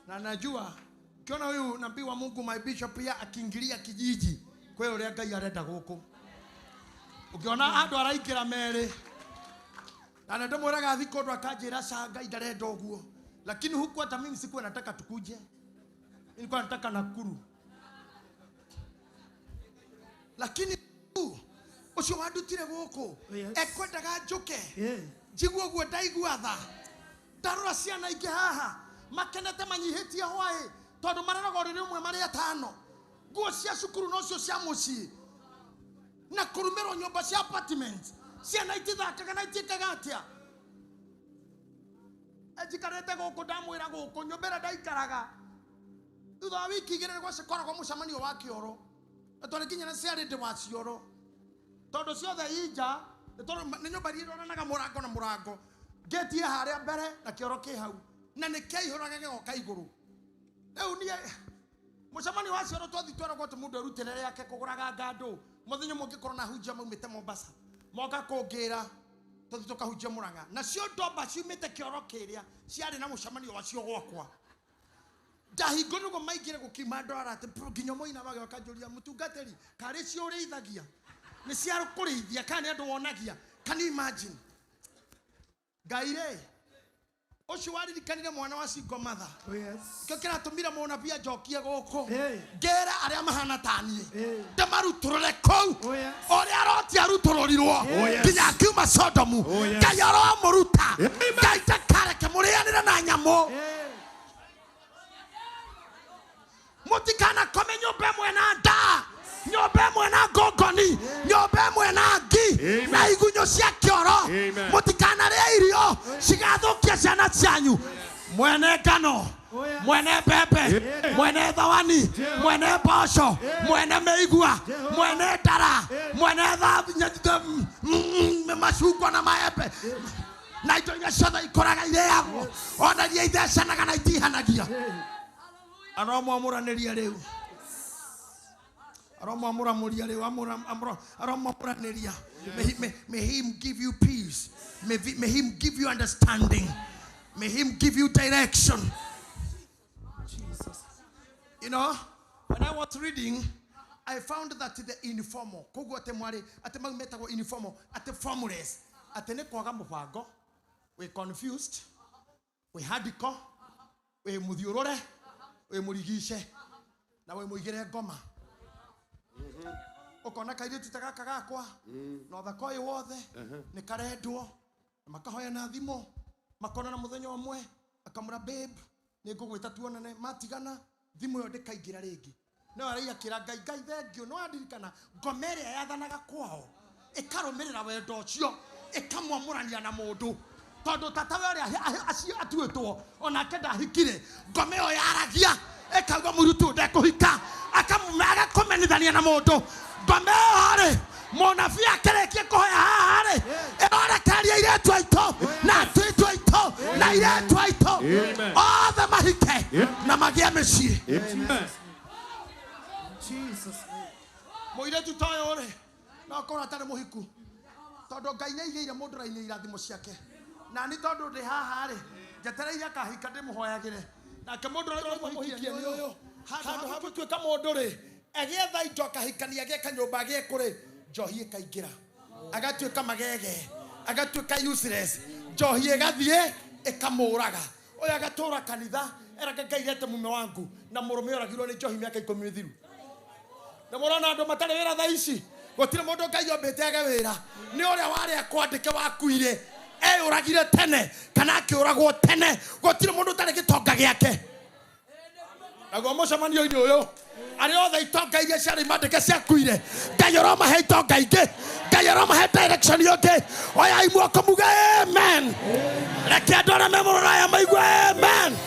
Na najua ukiona huyu nabii wa Mungu my bishop ya akiingilia kijiji kwa hiyo ũrĩa Ngai arenda gũkũ. Ukiona andũ araingĩra merĩ na nĩndĩmwĩraga thiĩ kũndũ akanjĩra ca Ngai ndarenda ũguo, lakini huku hata mimi sikuwa nataka tukuje, nilikuwa nataka Nakuru, lakini ũcio wandutire gũkũ ekwendaga njũke njigue ũguo ndaigua tha. Ndarora ciana ingĩ haha makenete manyihĩtie hwaĩ tondũ mareraga ũrĩrĩ ũmwe marĩ atano, nguo cia cukuru nocio cia mũciĩ na kũrumĩrwo nyũmba cia apartment, ciana itithakaga na itiĩkaga atĩa. Njikarĩte gũkũ ndamwĩra gũkũ nyũmba ĩrĩa ndaikaraga thutha wa wiki igĩrĩ nĩguo cikoragwo mũcemanio wa kĩoro na twarĩ nginya na ciarĩndĩ wa cioro tondũ ciothe inja nĩ nyũmba iria ironanaga mũrango na mũrango, ngĩti ĩ harĩa mbere na kĩoro kĩ hau na nĩ kĩaihũraga gĩgoka igũrũ. Rĩu niĩ mũcemanio wa cioro twathi tweragwo atĩ mũndũ erutĩre rĩake kũgũraga ngandũ. Mũthenya ũmwe ngĩkorwo na hunjia maumĩte Mombasa moka kũngĩra tũthiĩ tũkahunjia Mũrang'a, nacio ndomba ciumĩte kĩoro kĩrĩa ciarĩ na mũcemanio wacio gwakwa. Ndahingwo nĩguo maingĩre gũkiuma ndwara atĩ nginya moina magĩoka njũria mũtungatĩri karĩ cio ũrĩithagia nĩ cia kũrĩithia kana nĩ andũ wonagia. Can you imagine? Ngai rĩ ũcio waririkanire mwana wa single mother kĩo kĩratũmire mũnabii anjokie gũkũ ngĩra arĩa mahana ta niĩ ndĩmarutũrũre kũu ũrĩa Loti arutũrũrirwo nginya akiuma Sodomu. Ngai aromũruta. Ngai ndakareke mũrĩanĩre na nyamũ. Mũtikanakome nyũmba ĩmwe na ndaa, nyũmba ĩmwe na ngongoni, nyũmba ĩmwe na ngi na igunyũ cia kĩoro. Mũtikanarĩe irio cigathũkia ciana cianyu. Mwene ngano, mwene mbembe, mwene thawani, mwene mboco, mwene mĩigua, mwene ndara, mwene macungwa na maembe na indo iria ciothe ikũraga irĩagwo ona iria ithecanaga na itihanagia. Aromwamũranĩria rĩu, aromwamũramũria rĩu, aromwamũranĩria. May him give you peace. May him give you understanding. May him give you direction. Jesus. You know, when I was reading, I found that the informal, koguo atĩ mwarĩ atĩ mau metagwo informal, atĩ formless, atĩ nĩ kwaga mũbango, we confused, we handiko, we mũthiũrũre, we mũrigice, na we mũigĩre ngoma. Ũkona kairĩtu ta gaka gakwa na ũthaka ũyũ wothe nĩ karendwo na makahoya na thimũ makonana mũthenya ũmwe akamũra babe nĩ ngũgwĩta tuonane, matigana thimũ ĩyo ndĩkaingĩra rĩngĩ. No araiya kĩra Ngai, Ngai thengiũ, no andirikana ngoma ĩrĩa yathanaga kwao ĩkarũmĩrĩra wendo ũcio ĩkamwamũrania na mũndũ tondũ tata we ũrĩa acio atuĩtwo onake ndahikire, ngoma ĩyo yaragia ĩkauga mũirĩtu ũyũ ndekũhika, agakũmenithania na mũndũ. Ngoma ĩyo rĩ mũnabii akĩrĩkia kũhoya haha rĩ ĩrorekereria airĩtu aitũ na atumia aitũ na airĩtu aitũ othe mahike na magĩe mĩciĩ. Mũirĩtu ta ũyũ rĩ no akorwo atarĩ mũhiku tondũ Ngai nĩaigĩire mũndũ raini irathimo ciake Na nĩ tondũ ndĩ haha rĩ, njetereire akahika ndĩmũhoyagĩre. Nake mũndũ ũrĩa ũramũhikia nĩ ũyũ. Handũ ha gũtuĩka mũndũ rĩ, agĩetha indo akahikania agĩe kanyũmba agĩe kũrĩ, njohi ĩkaingĩra. Agatuĩka magege, agatuĩka useless. Njohi ĩgathiĩ ĩkamũraga. Ũyũ agatũra kanitha, eraga Ngai lete mume wangu, na mũrũme oragirwo nĩ njohi mĩaka 10 mĩthiru. Nĩ mũrona andũ matarĩ wĩra thaa ici? Gũtirĩ mũndũ Ngai ombĩte age wĩra. Nĩ ũrĩa warĩ akwandĩke wakuire, eyũragire tene kana akĩũragwo tene. Gũtirĩ mũndũ ũtarĩ gĩtonga gĩake. Naguo mũcemanio-inĩ ũyũ, arĩa othe itonga iria ciarĩ mandĩke ciakuire, Ngai ũromahe itonga ingĩ, Ngai ũromahe direction ũngĩ. Oyai moko muge amen. Reke andũ arĩa me mũroraya maigue amen.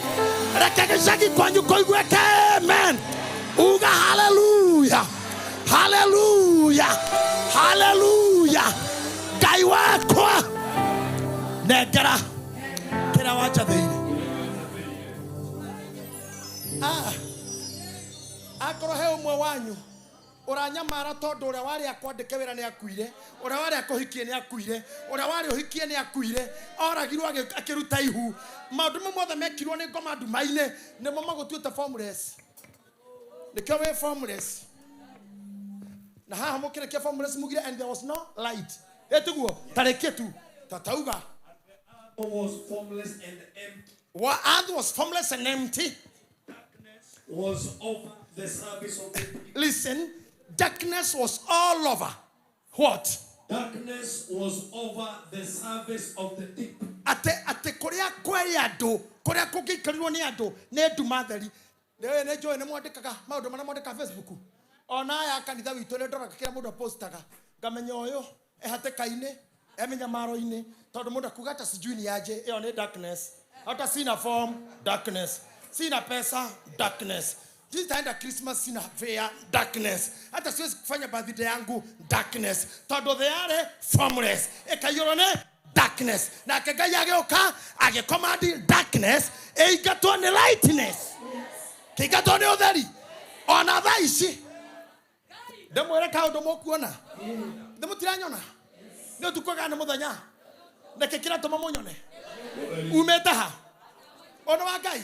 Reke gĩcagi kwanyu kũiguĩke amen. Uga haleluya, haleluya, haleluya. Ngai wakwa, nengera kĩrĩa wanjathĩire. Akorwo he ũmwe wanyu ũranyamara tondũ ũrĩa warĩ akwandĩke wĩra nĩ akuire, ũrĩa warĩ akũhikie nĩ akuire, ũrĩa warĩ ũhikie nĩ akuire, oragirwo akĩruta ihu. Maũndũ mau mothe mekirwo nĩ ngoma nduma-inĩ nĩmo magũtuĩte formless. Nĩkĩo wĩ formless. Na haha mũkĩrĩkia formless mugire and there was no light. Ĩtiguo tarĩkie tu tatauga. Was formless and empty. Wa earth was formless and empty. Was over the surface of the deep. Listen, darkness was all over. What? Darkness was over the surface of the deep. Ate ate kuria kweri andu, kuria kungikarirwo ni andu, ni nduma theri. Nĩ nĩ njũĩ nĩ mwandĩkaga maũndũ marĩa mwandĩkaga Facebook. Ona aya kanitha witũ nĩ ndoraga kĩrĩa mũndũ apostaga. Ngamenya ũyũ ehatĩka-inĩ, emĩnyamaro-inĩ, tondũ mũndũ akuga hata sijui ni aje, ĩyo nĩ darkness. Hata sina form, darkness. Sina pesa, darkness. Sitaenda Christmas sina fare, darkness. Hata siwezi kufanya birthday yangu, darkness. Tondũ they are formless. Ĩkaiyũrwo nĩ darkness. Nake Ngai agĩũka agĩcommand darkness ĩingatwo nĩ lightness. Kĩingatwo nĩ ũtheri. Ona thaa ici ndĩmwĩre kaũndũ mũkuona. Nĩ mũtiranyona? Nĩ ũtukũ kana nĩ mũthenya? Nĩkĩ kĩratũma mũnyone? Umĩte ha? Ũndũ wa Ngai.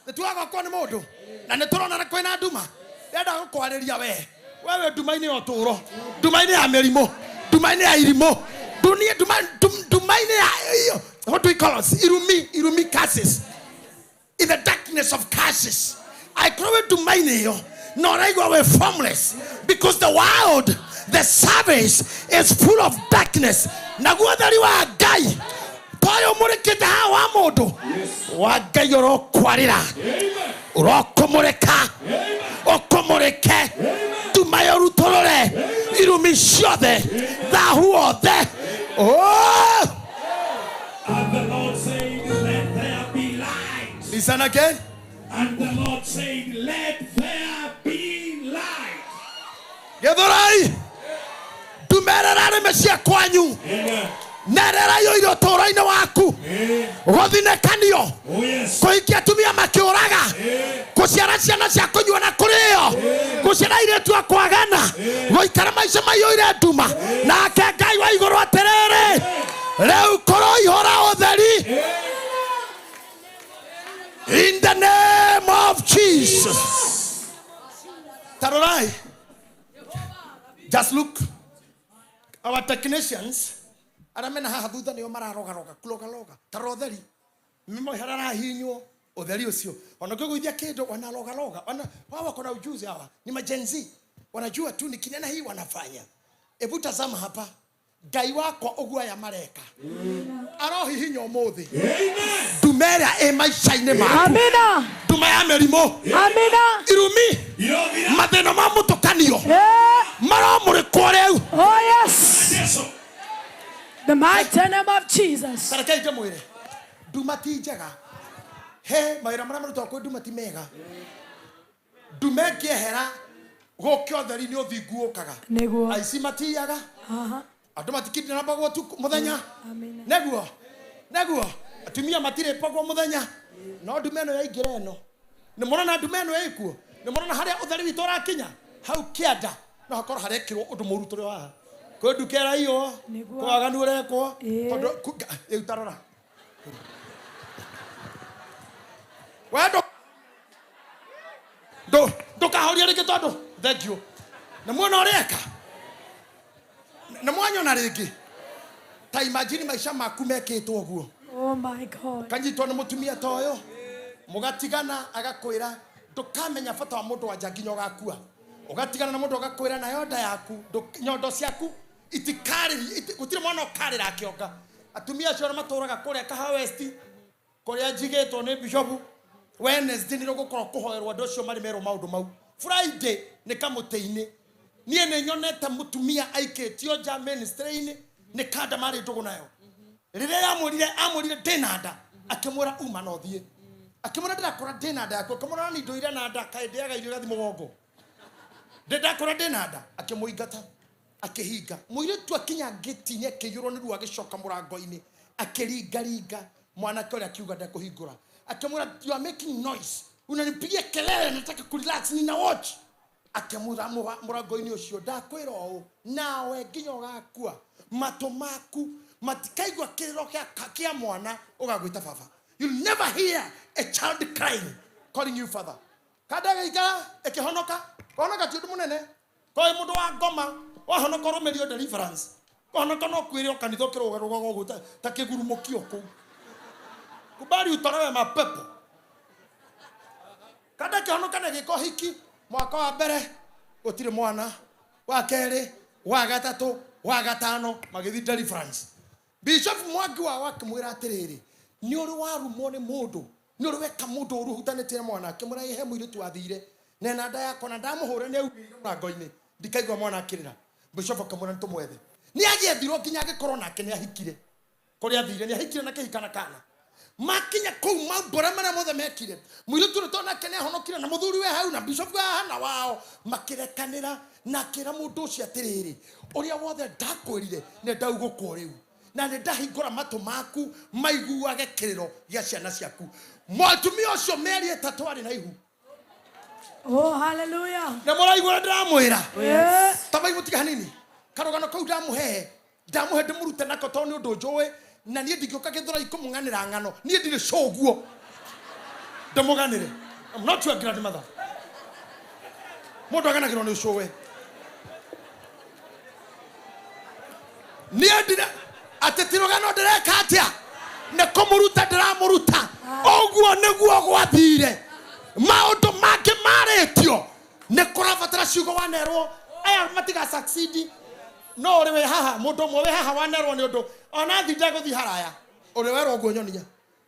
Nĩ tugaga gũkorwo nĩ mũndũ na nĩ tũrona kwĩna nduma. Ndĩrenda gũkwarĩria we. Wewe nduma-inĩ ya ũtũũro, nduma-inĩ ya mĩrimũ, nduma-inĩ ya irimũ, nduma-inĩ ya iyo, what do we call it? Irumi, irumi curses. In the darkness of curses. Angĩkorwo wĩ nduma-inĩ ĩyo, na ũraigua wĩ formless because the world, the service is full of darkness. Naguo ũtheri wa Ngai toyũ ũmũrĩkĩte haha wa mũndũ wa Ngai ũrokwarĩra, ũrokũmũrĩka, ũkũmũrĩke, nduma ĩrutũrũre irumi ciothe, thahu wothe. Oh! And the Lord said, let there be light. Listen again. And the Lord said, let there be light. Gĩthũrai, nduma ĩrĩa ĩrarĩ mĩciĩ kwanyu, na ĩrĩa ĩraiyũire ũtũũro-inĩ waku, gũthinĩkanio, kũhikia atumia makĩũraga, gũciara ciana cia kũnyua na kũrĩo, gũciara airĩtu a kwagana, gũikara maica maiyũire nduma. Nake Ngai wa igũrũ atĩrĩrĩ, rĩu kũroihũra ũtheri. In the name of Jesus. Tarorai. Just look. Our technicians, arĩa mena haha thutha nĩo mararogaroga, kulogaloga. Tarora ũtheri. Mimo harĩa arahihinywo ũtheri ũcio. Ona ũkĩgũithia kĩndũ wanalogaloga. Wana wao wako na ujuzi hawa. Ni ma-Gen Z. Wanajua tu nikinena hii wanafanya. Ebu tazama hapa. Ngai wakwa ũguo aya mareka. Arohihinya ũmũthĩ. Nduma ĩrĩa ĩ maica-inĩ maku. Amina. Nduma ya mĩrimũ. Amina. Irumi. Mathĩna ma mũtũkanio. Maromũrĩkwo rĩu. Oh yes. The mighty name of Jesus. Tarekei ndĩmwĩre. Nduma ti njega. He mawĩra marĩa marutagwo kwĩ nduma ti mega. Nduma ĩngĩehera gũke ũtheri nĩ ũthingu ũkaga. Nĩguo. Aici matiyaga. Aha. Andũ matikindĩrambagwo ũtukũ mũthenya. Amina. Nĩguo. Nĩguo. Atumia matirĩpagwo mũthenya. No nduma ĩno yaingĩra ĩno. Nĩ mũrona nduma ĩno ĩkuo. Nĩ mũrona harĩa ũtheri witũ ũrakinya. Hau kĩanda no hakorwo harekĩrwo ũndũ mũru tũrĩ haha. Kwĩ nduka ĩraiywo, Nĩguo. kwĩ waganu ũrekwo. Ĩĩ. Tondũ rĩu tarora. We ndũ ndũkahoria rĩngĩ tondũ thank you. Na muona ũrĩa eka? Na mwanyona rĩngĩ. Ta imagine maica maku mekĩtwo ũguo. Oh my God. Kanyitwo nĩ mũtumia ta ũyũ mũgatigana agakwĩra ndũkamenya bata wa mũndũ wanja nginya ũgakua. Ũgatigana na mũndũ agakwĩra nayo nda yaku nyondo ciaku itikarĩria gũtirĩ mwana ũkarĩra akĩonga. Atumia acio arĩa matũraga kũrĩa Kahawa West kũrĩa njigĩtwo nĩ bishop Wednesday nĩ gũkorwo kũhoerwo andũ acio marĩ merwo maũndũ mau. Friday nĩ kamũtĩ-inĩ. Niĩ nĩ nyonete mũtumia aikĩtio nja ministry-inĩ nĩ kanda marĩ ndũgũ nayo. Rĩrĩa yamwĩrire amwĩrire ndĩna nda akĩmwĩra uma na ũthiĩ. Akĩmwĩra ndĩrakora ndĩna nda yaku akĩmwĩra ni ndũire na nda kaĩ ndĩaga irio igathi mũgongo. Ndĩndakora ndĩna nda akĩmũingata akĩhinga. Mũirĩtu akinya ngĩti-inĩ akĩiyũrwo nĩ ruo agĩcoka mũrango-inĩ akĩringaringa mwanake ũrĩa akiuga ndekũhingũra. Akĩmwĩra you are making noise, unanipigia kelele, nataka kurelax, nina watch. Akĩmwĩra mũrango-inĩ ũcio ndakwĩra ũũ nawe nginya ũgakua matũ maku matikaigua kĩrĩro kĩa mwana ũgagwĩta baba. You'll never hear a child crying calling you father. Kanda gĩikara ĩkĩhonoka kũhonoka ti ũndũ mũnene. Koĩ mũndũ wa ngoma wahonoka ũrũmĩrio deliverance kũhonoka no kwĩrwo kanitha ũkĩrũgarũgaga ũguo ta kĩgurumũkio kũu. Kubali utolewe mapepo. Kanda kĩhonoka na gĩko hiki mwaka wa mbere gũtirĩ mwana wa kerĩ wa gatatũ wa gatano magĩthiĩ deliverance. Bishop Mwangi wao akĩmwĩra atĩrĩrĩ nĩ ũrĩ warumwo nĩ mũndũ nĩ ũrĩ weka mũndũ ũru ũhutanĩtie na mwana akĩmwĩra ĩ he mũirĩtu wathire na ena nda yakwa na ndamũhũra nĩ augĩire mũrango-inĩ ndikaigua mwana akĩrĩra. Bishop akĩmwĩra nĩ tũmwethe. Nĩ agĩethirwo nginya agĩkorwo nake nĩ ahikire kũrĩa athire nĩ ahikire na kĩhika na kana makinya kũu mambũra marĩa mothe mekire mũirĩtu ũrĩa tondũ nake nĩ ahonokire na mũthuri we hau na bishop we haha na wao makĩrekanĩra na akĩra mũndũ ũcio atĩrĩrĩ ũrĩa wothe ndakwĩrire nĩ ndaugũkwo rĩu na nĩ ndahingũra matũ maku maiguage kĩrĩro gĩa ciana ciaku. Mũtumia ũcio mĩeri ĩtatũ arĩ na ihu. Oh, hallelujah. Na mũraigua ndĩramwĩra. Yes. Ta mai mũtige hanini. Karũgano kau ndamũhe ndamũhe ndĩmũrute nako tondũ nĩ ũndũ njũĩ na niĩ ndingĩũka Gĩthũrai kũmũng'anĩra ng'ano niĩ ndirĩ cũguo ndĩmũganĩre. I'm not your grandmother. Mũndũ aganagĩrwo nĩ ũcũwe. Niĩ ndirĩ atĩ ti rũgano ndĩreka atĩa nĩ kũmũruta ndĩramũruta ũguo nĩguo gwathire maũndũ mangĩ marĩtio nĩ kũrabatara ciugo wanerwo aya matiga succeed no ũrĩ wĩ haha mũndũ ũmwe wĩ haha wanerwo nĩ ũndũ ona thi ndegũthiĩ haraya ũrĩ werwo ũguo nyonia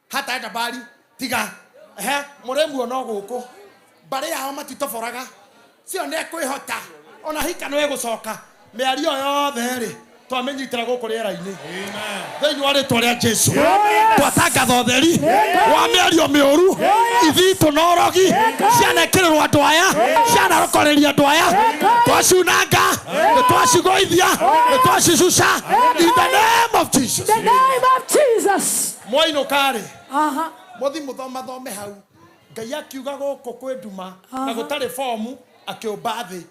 hataenda mbari tiga he mũrĩmu ona gũkũ mbarĩ yao matitoboraga cio nĩ ekwĩhota ona hika nĩ egũcoka mĩario yothe rĩ twamĩnyitĩra gũkũ rĩera-inĩ thĩinĩ wa rĩtwa rĩa Jesu twatangatha ũtheri wa mĩario mĩũru ithitũ na ũrogi cianekĩrĩrwo andũ aya cianarokoreria andũ aya twacunanga nĩtwacigũithia nĩtwacicuca in the name of Jesus. The name of Jesus. Mwainũka rĩ mũthi mũthomathome hau Ngai akiuga gũkũ kwĩ nduma na gũtarĩ fomu akĩũmba thĩ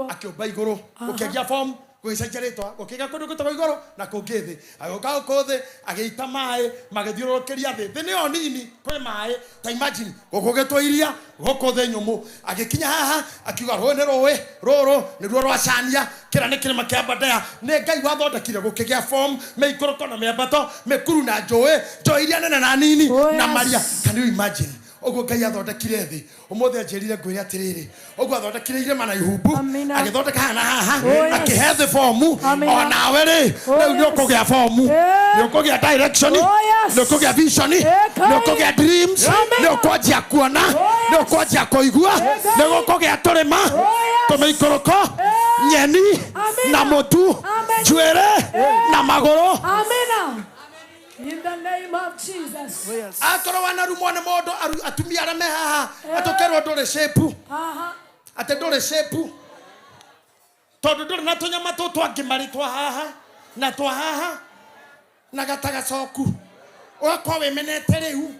akĩũmba igũrũ gũkĩagĩa fomu gũgĩcenjia rĩtwa gũkĩgĩa kũndũ gwĩtagwo igũrũ na kũngĩ thĩ agĩũka gũkũ thĩ agĩita maĩ magĩthiũrũrũkĩria thĩ thĩ nĩyo nini kwĩ maĩ ta imagine gũkũ gĩtwo iria gũkũ thĩ nyũmũ agĩkinya haha akiuga rũĩ nĩ rũĩ rũrũ nĩruo rwacania kĩra nĩ kĩrĩma kĩa Aberdare nĩ Ngai wathondekire gũkĩgĩa form mĩikũrũko na mĩambato mĩkuru na njũĩ njũĩ iria nene na nini na maria. Can you imagine ũguo Ngai athondekire thĩ ũmũthĩ anjĩrire ngwĩre atĩrĩrĩ ũguo athondekire irĩma na ihumbu agĩthondeka haha na haha akĩhe thĩ fomu onawe rĩ rĩu nĩ ũkũgĩa fomu nĩ ũkũgĩa direction nĩ ũkũgĩa vision nĩ ũkũgĩa dreams nĩ ũkwanjia kuona nĩ ũkwanjia kũigua nĩ gũkũgĩa tũrĩma tũmĩikũrũko nyeni na mũtu njuĩrĩ na magũrũ. Amina. In the name of Jesus. Akorwo wanarumwo nĩ mũndũ atumia arĩa me haha atũkerwo ndũrĩ shape atĩ ndũrĩ shape tondũ ndũrĩ na tũnyama tũtũ angĩ marĩ twa haha na twa haha na gatagacoku ũgakorwo wĩmenete rĩu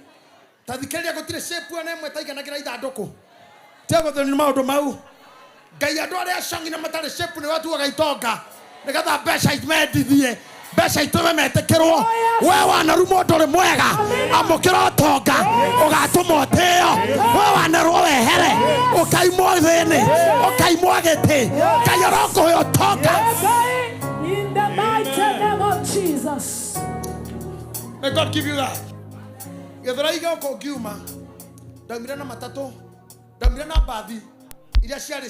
ta thikĩrĩria gũtirĩ shape ona ĩmwe ĩtaiganagĩra ithandũkũ tiga gũthĩnio nĩ maũndũ mau Ngai andũ arĩa acongi na matarĩ shape nĩ watuaga itonga nĩgetha mbeca imendithie Mbeca itũme metĩkĩrwo. We wanarumwo ndũrĩ mwega, amũkĩra ũtonga ũgatũma ũtĩo. We wanerwo wehere, ũkaimwo thĩnĩ, ũkaimwo gĩtĩ, Ngai arokũhe ũtonga. In the mighty name of Jesus. May God give you that. Gĩthũrai gĩũka ngiuma ndaumire na matatũ, ndaumire na mbathi iria ciarĩ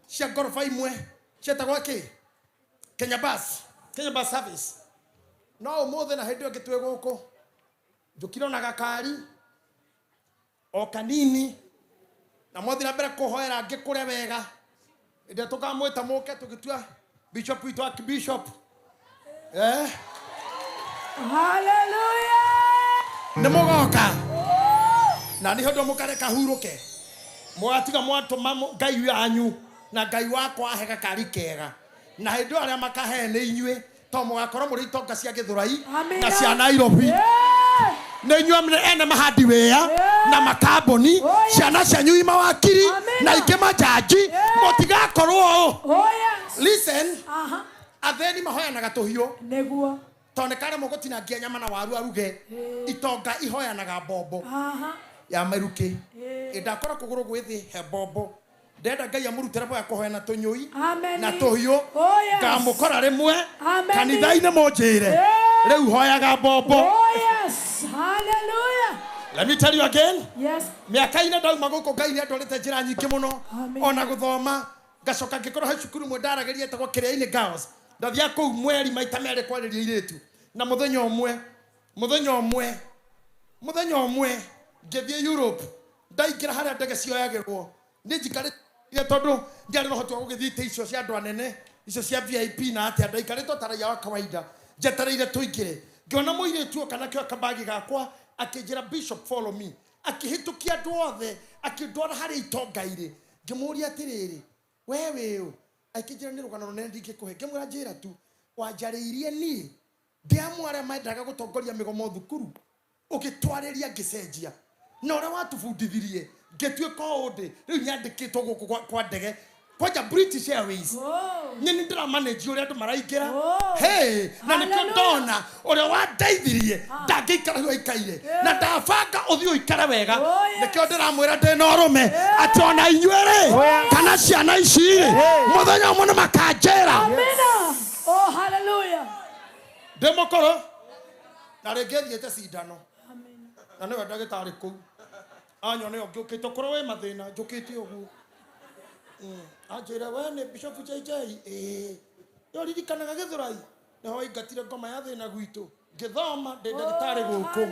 cia ngoroba imwe cietagwo kĩ, Kenya Bus, Kenya Bus Service. No ũmũthĩ na hĩndĩ ĩyo ĩngĩ twĩ gũkũ njũkire ona gakari o kanini, na mwathi na mbere kũhoera ngĩkũre wega. Hĩndĩ ĩrĩa tũkamwĩta mũke tũgĩtua bishop witũ, archbishop, eh? Hallelujah. Nĩ mũgoka na nĩ hĩndĩ mũkareka hurũke, mũgatiga mwatũma Ngai yanyu na Ngai wakwa ahe gakari kega, na hĩndĩ ĩyo arĩa makahe nĩ inyuĩ, to mũgakorwo mũrĩ itonga cia Gĩthũrai na cia Nairobi. Nĩ inyuĩ ene mahandi wĩa na makambuni, ciana cianyu i mawakiri na ingĩ majaji, mũtigakorwo ũũ. Oh yes. Listen, athĩni mahoyanaga tũhiũ nĩguo tondũ nĩ karemwo gũtinangia nyama na waru aruge. Itonga ihoyanaga mbombo ya merukĩ. Ĩndakora kũgũrũ gwĩ thĩ he mbombo, ndenda Ngai amũrutĩre boya kũhoyana tũnyũi Amen. na tũhiũ. Oh yes. Ngamũkora rĩmwe Amen. kanitha-inĩ mũnjĩre rĩu hoyaga mbombo. Oh yes. Hallelujah. Let me tell you again. Yes. Mĩaka-inĩ ndauma gũkũ Ngai nĩ andwarĩte njĩra nyingĩ mũno, ona gũthoma ngacoka ngĩkorwo he cukuru ĩmwe ndaragĩria ĩtagwo Kĩrĩa-inĩ Girls. Ndathiaga kũu mweri maita merĩ kwarĩria airĩtu, na mũthenya ũmwe ngĩthiĩ Europe, ndaingĩra harĩa ndege cioyagĩrwo, niĩ njikarĩte tondũ ndiarĩ na ũhoti wa gũgĩthiĩ itĩ icio cia andũ anene, icio cia VIP na atĩa, ndaikarĩte ta raia wa kawaida njetereire tũingĩre. Ngĩona mũirĩtu oka nakĩo kabagi gakwa, akĩnjĩra Bishop follow me, akĩhĩtũkia andũ othe, akĩndwara harĩa itonga irĩ. Ngĩmũũria atĩrĩrĩ, we wĩ ũ? Akĩnjĩra nĩ rũgano rũnene ndingĩkũhe. Ngĩmwĩra njĩra tu, wanjarĩirie niĩ ndĩ amwe arĩa mendaga gũtongoria mĩgomo thukuru, ũgĩtwarĩria ngĩcenjia, na ũrĩa watũbundithirie ngĩtuĩka ũũ ndĩ rĩu nyandĩkĩtwo gũkũ kwa ndege kwanja British Airways. Nĩ nĩ ndĩramanage ũrĩa andũ maraingĩra. Hey, na nĩkĩo Hallelujah. ndona ũrĩa wandeithirie ndangĩikara hau aikaire, na ndabanga ũthiĩ ũikare wega. Nĩkĩo ndĩramwĩra ndĩna ũrũme atĩ ona inyuĩ rĩ, kana ciana ici rĩ, mũthenya ũmwe nĩ makanjĩra. Amina. Oh hallelujah. Ndĩ mũkũrũ na rĩngĩ thiĩte cindano, na nĩwe ndagĩtarĩ kũu anyone ngĩũkĩte ũkorwo wĩ mathĩna njũkĩte ũguo. Anjĩre we nĩ Bishop JJ, ĩĩ nĩ ũririkanaga Gĩthũrai nĩho waingatire ngoma ya thĩna gwitũ ngĩthoma ndĩ ndagĩtarĩ gũkũ.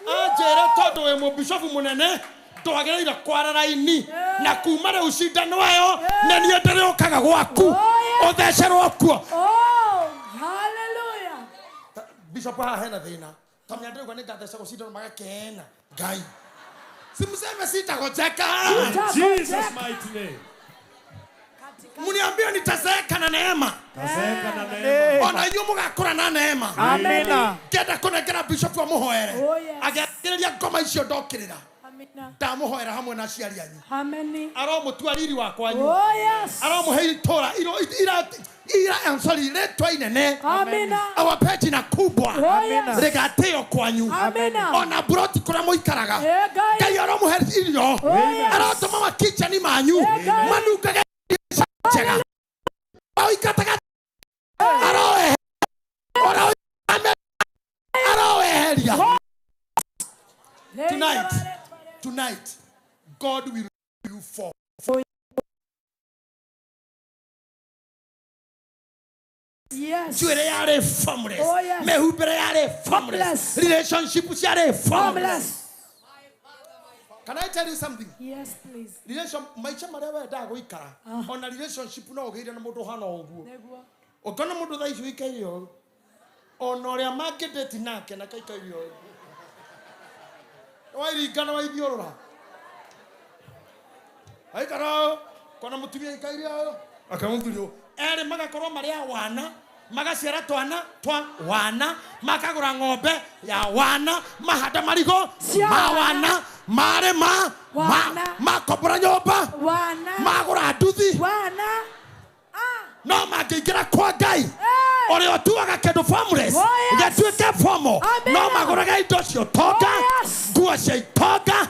Anjĩre tondũ wĩ mũbishofu mũnene ndwagĩrĩire kwara raini, na kuma rĩu cindano ĩyo nĩ niĩ ndĩrĩũkaga gwaku ũthecerwo kuo. Oh hallelujah. Bishop haha hena thĩna kamenya ndĩrauga nĩ ngathecagwo cindano magakena Ngai. Simseme sitagojeka. Jesus mighty name. Mniambie nitazeeka na neema. Tazeeka na neema. Ona inyuĩ mũgakũra na neema. Amina. Ngĩenda kũnengera bishop amũhoere. Oh, yes. Agĩathĩrĩria ngoma icio ndokĩrĩra. Amina. Ndamũhoera hamwe na aciari anyu. Amen. Aromũtua riri wa kwanyu. Oh yes. Aromũhe itũra ira, I'm sorry, rĩtwa inene. Amina. Awape jina kubwa. Oh, yes. Rĩgatĩo kwanyu. Amina. Ona buroti kũrĩa mũikaraga. Eh, Ngai. Ngai aromũhe irio. Oh, yes. Arotũma makichani manyu Eh, Ngai. manungage njega. Oikataga aroweheria. Tonight, tonight, God will you for. Yes. Njuĩrĩ yarĩ formless. Oh, yes. Mĩhumbĩre yarĩ formless. Formless. Relationship ciarĩ formless. Formless. Can I tell you something? Yes, please. Relation, maica marĩa wendaga gũikara, ona relationship no ũgĩire na mũndũ ũhana ũguo. Nĩguo. Ũngĩona mũndũ thaa ici ũikaire ũũ, ona ũrĩa mangĩndĩti nake na kaikaire ũguo. Wairinga na waithiũrũra. Aikara ũũ, kona mũtumia aikaire ũũ, akamũthuri ũũ. Erĩ magakorwo marĩ a wana, magaciara twana twa wana, makagũra ng'ombe ya wana, mahanda marigũ Cia ma wana. wana, marĩma, Wana. makombora nyũmba, Wana. magũra nduthi. Wana. No mangĩingĩra kwa Ngai ũrĩa ũtuaga kĩndũ formless gĩtuĩke formal, no magũraga indo cia ũtonga, nguo cia itonga,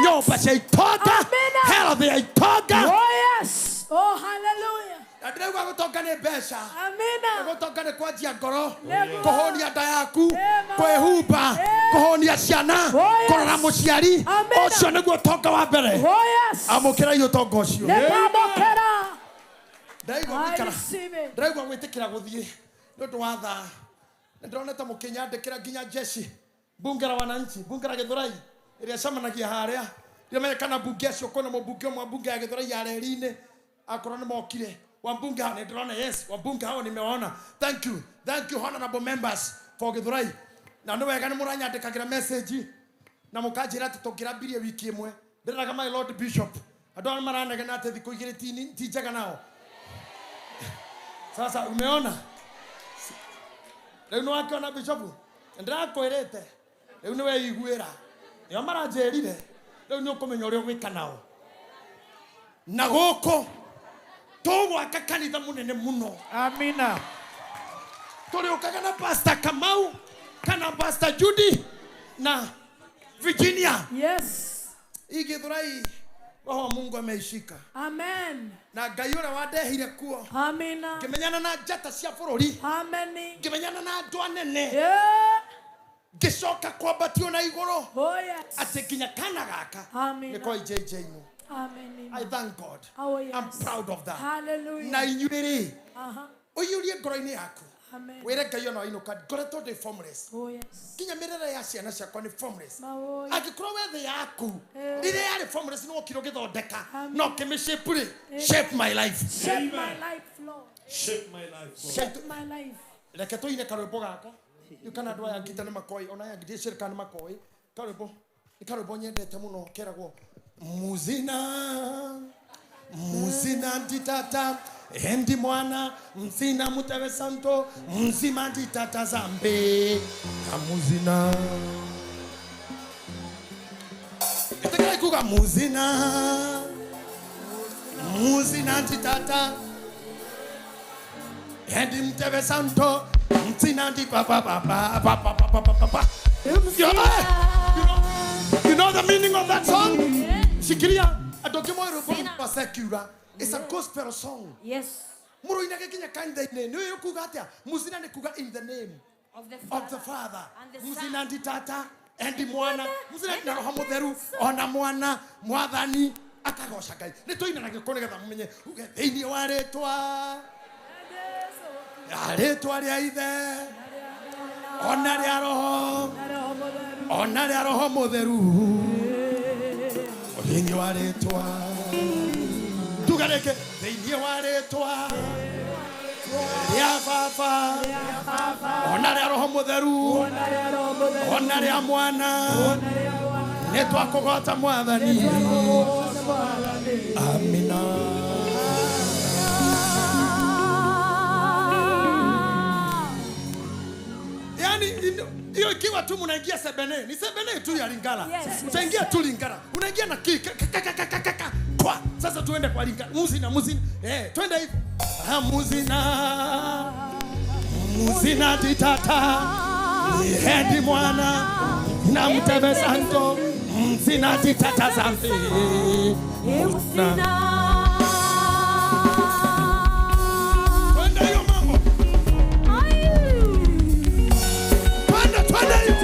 nyũmba cia itonga, health ya itonga. Oh yes. Oh hallelujah. Na ndĩrauga gũtonga nĩ mbeca. Amina. Gũtonga nĩ kwanjia ngoro, kũhũnia nda yaku, kwĩhumba, kũhũnia ciana, kũrora mũciari. Ũcio nĩguo ũtonga wa mbere. Oh yes. Amũkĩrai ũtonga ũcio. Nĩndamũkĩra. Ndaigua I gũikara, receive it. ndaigua gwĩtĩkĩra gũthiĩ nĩ ũndũ wa thaa. Nĩ ndĩronete mũkĩnyandĩkĩra nginya jeshi, bunge la wananchi, bunge la Gĩthũrai ĩrĩa ĩcemanagia harĩa. Ndiramenya kana mbunge acio, kwĩna mũmbunge ũmwe wa mbunge ya Gĩthũrai ya reri-inĩ, akorwo nĩ mokire. Wambunge hao nĩndĩrona, yes, wambunge hao nimewaona. Thank you, thank you honorable members for Gĩthũrai. Na nĩ wega nĩ mũranyandĩkagĩra message na mũkanjĩra atĩ tũngĩrambirie wiki ĩmwe. Ndĩreraga my lord bishop, andũ arĩa maranegena atĩ thikũ igĩrĩ ti njega nao. Sasa umeona? Rĩu nĩwakĩona bishop, ndĩrakwĩrĩte rĩu nĩwe iguĩra, nĩo maranjĩrire rĩu nĩ ũkũmenya ũrĩa ũgwĩka nao. Na gũkũ tũgwaka kanitha mũnene mũno. Amina. Tũrĩũkaga na Pastor Kamau kana Pastor Judy na Virginia. Yes. Igĩthũrai roho wa Mungu ameishika. Amen. Na Ngai ũrĩa wandehire kuo. Amina. Ngĩmenyana na njata cia bũrũri. Amen. Ngĩmenyana na andũ anene. Yeah. Ngĩcoka kwambatio na igũrũ. Oh yes. Atĩ nginya kana gaka Amina. nĩ kwa IJJ no. Amen. I thank God. Oh yes. I'm proud of that. Hallelujah. Na inyuĩ rĩ, Aha. ũiyũrie ngoro-inĩ yaku. Amen. Wĩre Ngai ona wainũka, ngoretwo ndĩ formless. Oh yes. Nginya mĩrere ya ciana ciakwa nĩ formless. Mawoya. Angĩkorwo we thĩ yaku Eh. rĩrĩa yarĩ formless nĩ wokire ũgĩthondeka Amen. na ũkĩmĩshape rĩ, Amen. shape my life. Shape my life, Lord. Shape my life, Lord. Shape my life. Reke tũine karwĩmbo gaka. Rĩu kana andũ aya ngita nĩ makoĩ, ona aya ngita kana nĩ makoĩ. Karwĩmbo nĩ karwĩmbo nyendete mũno keragwo muzina muzina nditata endi mwana mzina muteve santo mzima nditata zambe na muzina itekera ikuga muzina muzina nditata endi muteve santo mzina ndi pa pa pa pa pa pa pa pa pa pa. You know the meaning of that song? Shikiria adokimo rwĩmbo secular. It's a gospel song. Yes. Mũrũinage nginya kanitha-inĩ. Nĩ ũĩ kuga atĩa? Muzina nĩ kuga in the name Of the of the Father. And the Muzina ndi tata endi mwana, muzina na roho mũtheru, ona mwana mwathani akagoca Ngai. Nĩ tũinanaga kũ nĩgetha mũmenye uge thĩinĩ wa rĩtwa rĩtwa rĩa ithe ona rĩa roho ona rĩa roho mũtheru thĩinĩ wa rĩtwa tugareke thĩinĩ wa rĩtwa rĩa baba ona rĩa roho mũtheru ona rĩa mwana nĩ twakũgota mwathani. Amina. Yani hiyo ikiwa tu mnaingia sebene, ni sebene tu ya Lingala. Yes, Utaingia tu Lingala. Unaingia na ki ka ka ka ka ka ka. Kwa. Sasa tuende kwa Lingala. Muzina muzina. Twende hivyo. Ah, muzina. Muzina ditata. Hendi mwana na mtebe santo. Muzina ditata zambi. Muzina. Twende hiyo mambo. Twende twende hiyo.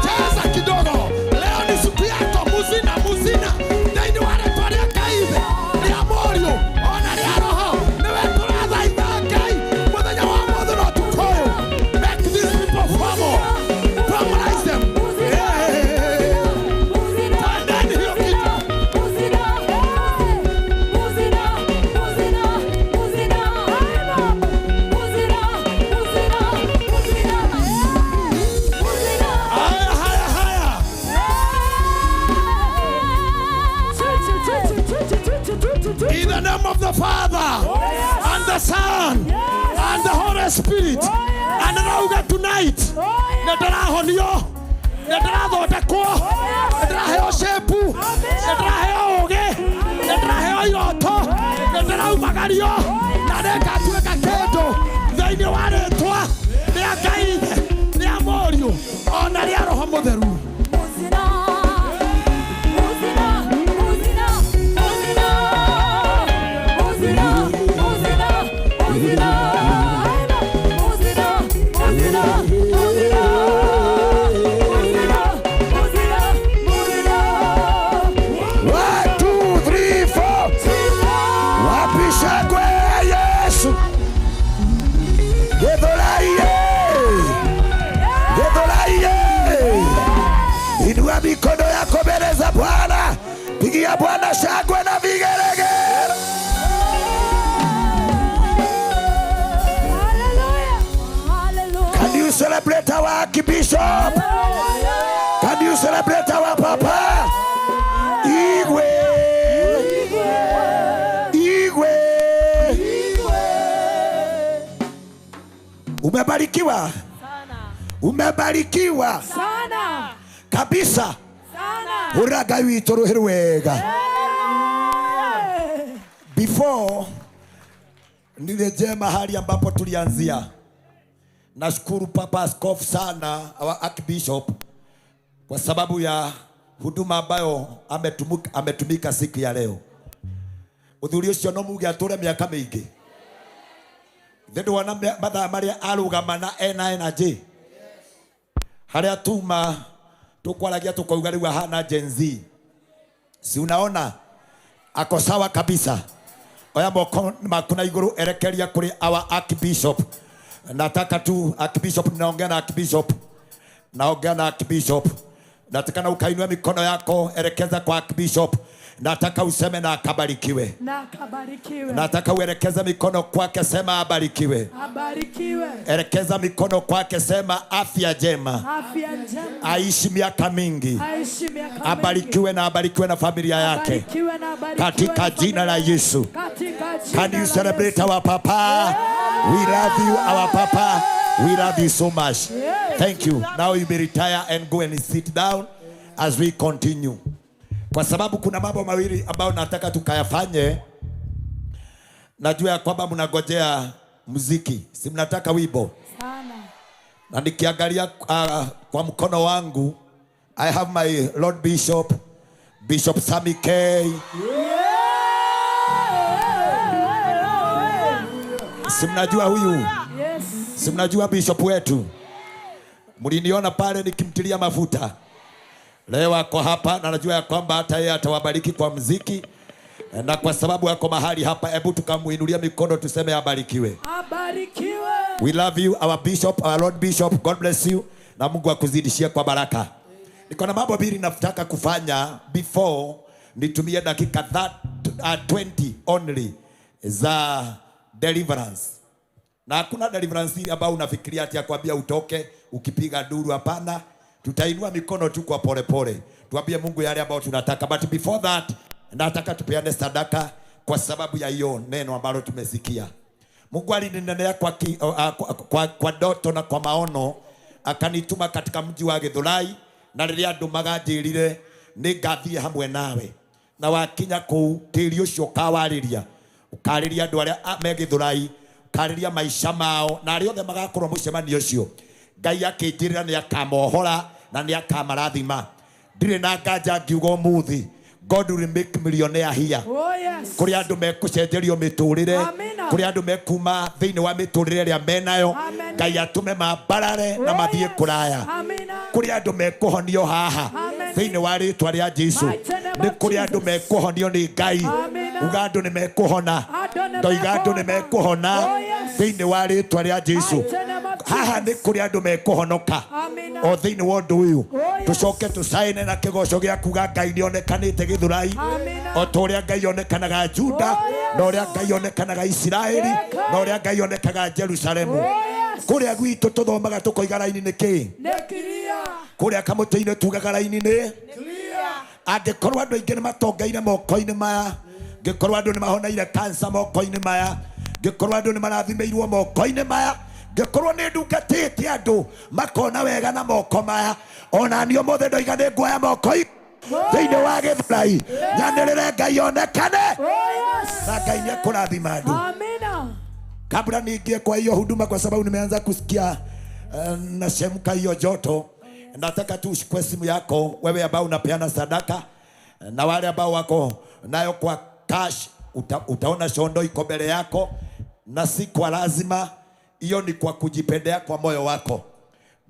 Cheza kidogo. Leo ni siku yako. Muzina muzina. Thĩinĩ wa rĩtwa rĩa Ngai Ithe, rĩa Mũriũ, ona rĩa Roho. Nĩwe tũrathaitha Ngai mũthenya wa ũmũthĩ na ũtukũ ũyũ. Make these people formal. Formalize them. Yeah. Tandeni hiyo kitu. Haya, haya, haya. In the name of the Father and the Son and And the Holy Spirit. And rauga tonight. Nĩ ndĩrahonio. Nĩ ndĩrathondekwo. Nĩ ndĩraheo shape. Nĩ ndĩraheo ũũgĩ. Nĩ ndĩraheo iroto. Nĩ ndĩraumagario. Na nĩngatuĩka kĩndũ thĩinĩ wa rĩtwa rĩa Ngai Ithe, rĩa Mũriũ, ona rĩa Roho Mũtheru. One, two, three, four. Wapi shangwe ya Yesu? Githurai! Githurai! Inua mikono yako mbele za Bwana, pigia Bwana shangwe na vigelegele. Can you celebrate our Archbishop? Can you celebrate our Papa? Igwe! Igwe! Umebarikiwa? Umebarikiwa Sana. kabisa. Sana. Hũra Ngai witũ rũhĩ rwega. Before nirejee mahali ambapo tulianzia, nashukuru Papa Askofu sana, our Archbishop, kwa sababu ya huduma ambayo ametumika siku ya leo. Uthuri ucio no muge ature miaka mingi ithe ndwona mathaa maria arugama na ena energy haria tuma tukwaragia tukauga riu ahana Gen Z, si unaona ako sawa kabisa. Oya moko maku na iguru erekeria kuri our Archbishop. Nataka tu Archbishop, ninaongea na Archbishop, naongea na Archbishop. Nataka na ukainua mikono yako, elekeza kwa Archbishop. Nataka useme na akabarikiwe. Na akabarikiwe. Nataka uelekeze mikono kwake, sema abarikiwe. Abarikiwe. Elekeza mikono kwake, sema afya njema, Afya njema. aishi miaka mingi, Aishi miaka mingi. abarikiwe na abarikiwe na familia yake Abarikiwe na abarikiwe katika na jina la Yesu. Katika jina Can you la celebrate Yesu. our papa? We love you, our papa. We love you so much. Thank you. Now you may retire and go and sit down as we continue. Kwa sababu kuna mambo mawili ambayo nataka tukayafanye. Najua ya kwamba mnagojea muziki, si mnataka wimbo? Sana. Na nikiangalia kwa mkono wangu, I have my Lord Bishop, Bishop Sammy K. Si mnajua huyu? Yes. Si mnajua bishop wetu? Mliniona pale nikimtilia mafuta. Leo ako hapa na najua ya kwamba hata yeye atawabariki kwa mziki. Na kwa sababu ako mahali hapa, hebu tukamuinulia mikono tuseme abarikiwe. Abarikiwe. We love you our bishop, our Lord Bishop. God bless you. Na Mungu akuzidishie kwa baraka. Niko na mambo mbili nataka kufanya before nitumie dakika 20 only za deliverance. Na hakuna deliverance ile ambayo unafikiria ati akwambia utoke ukipiga duru. Hapana, tutainua mikono tu kwa polepole, tuambie Mungu yale ambayo tunataka. But before that, nataka tupeane sadaka kwa sababu ya hiyo neno ambalo tumesikia. Mungu alininenea kwa ndoto na kwa maono, akanituma katika mji wa Githurai, na rĩrĩa andũmaga njĩrire nĩngathiĩ hamwe nawe, na wakinya kũu tĩri ũcio ũkawarĩria, ũkarĩria andũ arĩa me Githurai, ũkarĩria maica mao na arĩa othe magakorwo mũcemanio ũcio. Ngai akĩnjĩrĩra nĩ akamohora na nĩ akamarathima. Ndirĩ na nganja ngiuga ũmũthĩ, God will make millionaire here. Oh yes. Kũrĩ andũ mekũcenjerio mĩtũrĩre, Amina. kũrĩ andũ mekuma thĩinĩ wa mĩtũrĩre ĩrĩa menayo, Amen. Ngai atũme mambarare na Oh, mathiĩ yes. kũraya. Amina. Kũrĩ andũ mekũhonio haha Amen. thĩinĩ wa rĩtwa rĩa Jesu. Mighty name Nĩ of kũrĩ andũ Jesus. mekũhonio nĩ Ngai. Amina. Uga andũ nĩ mekũhona, Andũ nĩ ndoiga andũ nĩ mekũhona Oh, yes. thĩinĩ wa rĩtwa rĩa Jesu. Mighty name of Haha nĩ kũrĩ andũ mekũhonoka Amina. o thĩinĩ wa ũndũ ũyũ. Oh, yes. Tũcoke tũcaine na kĩgoco gĩa kuga Ngai nĩonekanĩte Gĩthurai Amina. o ta ũrĩa Ngai onekanaga Juda, Oh, yes. na ũrĩa Ngai onekanaga Isiraeli, na ũrĩa Ngai onekaga Jerusalemu. Oh, yes. Kũrĩa gwitũ tũthomaga tũkoiga raini nĩ kĩĩ? Nĩ clear. Kũrĩa kamũtĩ-inĩ tugaga raini nĩ angĩkorwo andũ aingĩ nĩ matongeire moko-inĩ maya, angĩkorwo andũ nĩ mahoneire kansa moko-inĩ maya, Ngĩkorwo andũ nĩ marathimĩirwo moko-inĩ maya, ngĩkorwo nĩ ndungatĩte andũ makona wega na moko maya, ona niĩ ũmũthĩ ndoiga nĩ nguoya moko thĩinĩ wa Gĩthurai, nyanĩrĩre Ngai onekane na Ngai nĩ ekũrathima andũ. Amina. Kabla niingie kwa hiyo huduma, kwa sababu nimeanza kusikia nashemka hiyo joto, nataka tu ushikwe simu yako wewe ambao unapeana sadaka na wale ambao wako nayo kwa cash. Utaona shondo iko mbele yako, na si kwa lazima, hiyo ni kwa kujipendea kwa moyo wako.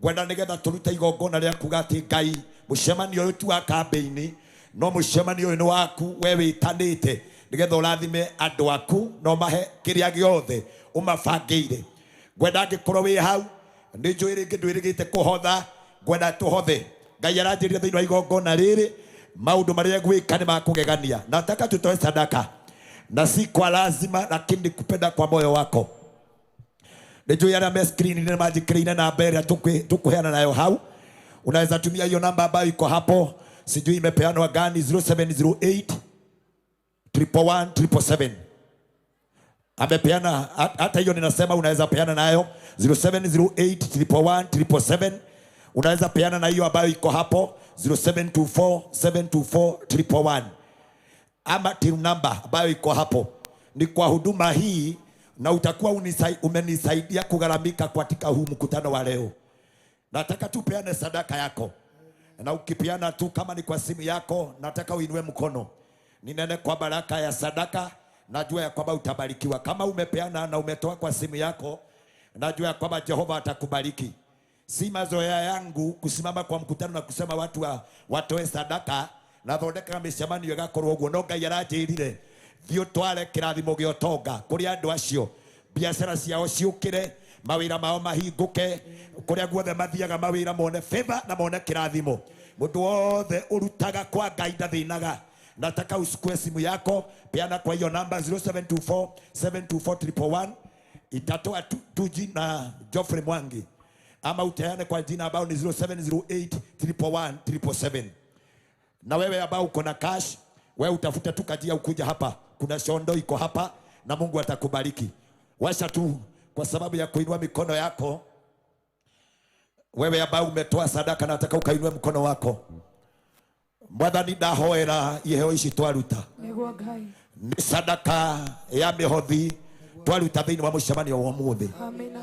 Ngwenda nigetha turute igongona rĩa kuga atĩ Ngai, mũcemanio ũyũ ti wa kambĩini, no mũcemanio ũyũ nĩ waku we wĩtanĩte, nigetha ũrathime andũ aku na ũmahe kĩrĩa gĩothe ũmabangĩire. Ngwenda angĩkorwo wĩ hau, nĩ njũĩ rĩngĩ ndwĩrĩgĩte kũhotha, ngwenda tũhothe. Ngai aranjĩrire thĩinĩ wa igongona rĩrĩ maũndũ marĩa ngwĩka nĩ makũgegania. Nataka tutoe sadaka na si kwa lazima, lakini ni kupenda kwa moyo wako. Nĩ njũĩ arĩa me screen-inĩ manjĩkĩrĩire namba ĩrĩa tũkũheana nayo hau. Unaweza tumia hiyo namba ambayo iko hapo, sijui imepeanwa gani, 0708 111 777. Amepeana hata hiyo, ninasema unaweza peana nayo 0708 111 777. Unaweza peana na hiyo ambayo iko hapo 0724 724 111, ama team number ambayo iko hapo. Ni kwa huduma hii, na utakuwa umenisaidia kugharamika katika huu mkutano wa leo. Nataka tupeane sadaka yako, na ukipeana tu kama ni kwa simu yako, nataka uinue mkono ninene kwa baraka ya sadaka. Najua ya kwamba utabarikiwa. Kama umepeana na umetoa kwa simu yako, najua ya kwamba Jehova atakubariki. Si mazoea yangu kusimama kwa mkutano na kusema watu watoe sadaka, na thondekaga mĩcemanio ĩgakorwo ũguo, no Ngai aranjĩrire thiĩ ũtware kĩrathimo gĩa ũtonga kũrĩ andũ acio, biacara ciao ciũkĩre, mawĩra mao mahingũke, kũrĩa guothe mathiaga mawĩra mone favor na mone kĩrathimo. Mũndũ wothe ũrutaga kwa Ngai ndathĩnaga. Nataka usukue simu yako, peana kwa hiyo namba 0724 724 111, itatoa tu jina Geoffrey Mwangi, ama uteane kwa jina ambao ni 0708 111 777. Na wewe ambao uko na cash, wewe utafuta tu kajia ukuja hapa, kuna shondo iko hapa na Mungu atakubariki. Washa tu kwa sababu ya kuinua mikono yako. Wewe ambao umetoa sadaka, nataka ukainue mkono wako. Mwathani ndahoera iheo ici twaruta, Nĩguo Ngai. nĩ sadaka ya mĩhothi twaruta thĩinĩ wa mũcemanio wa ũmũthĩ. Amina.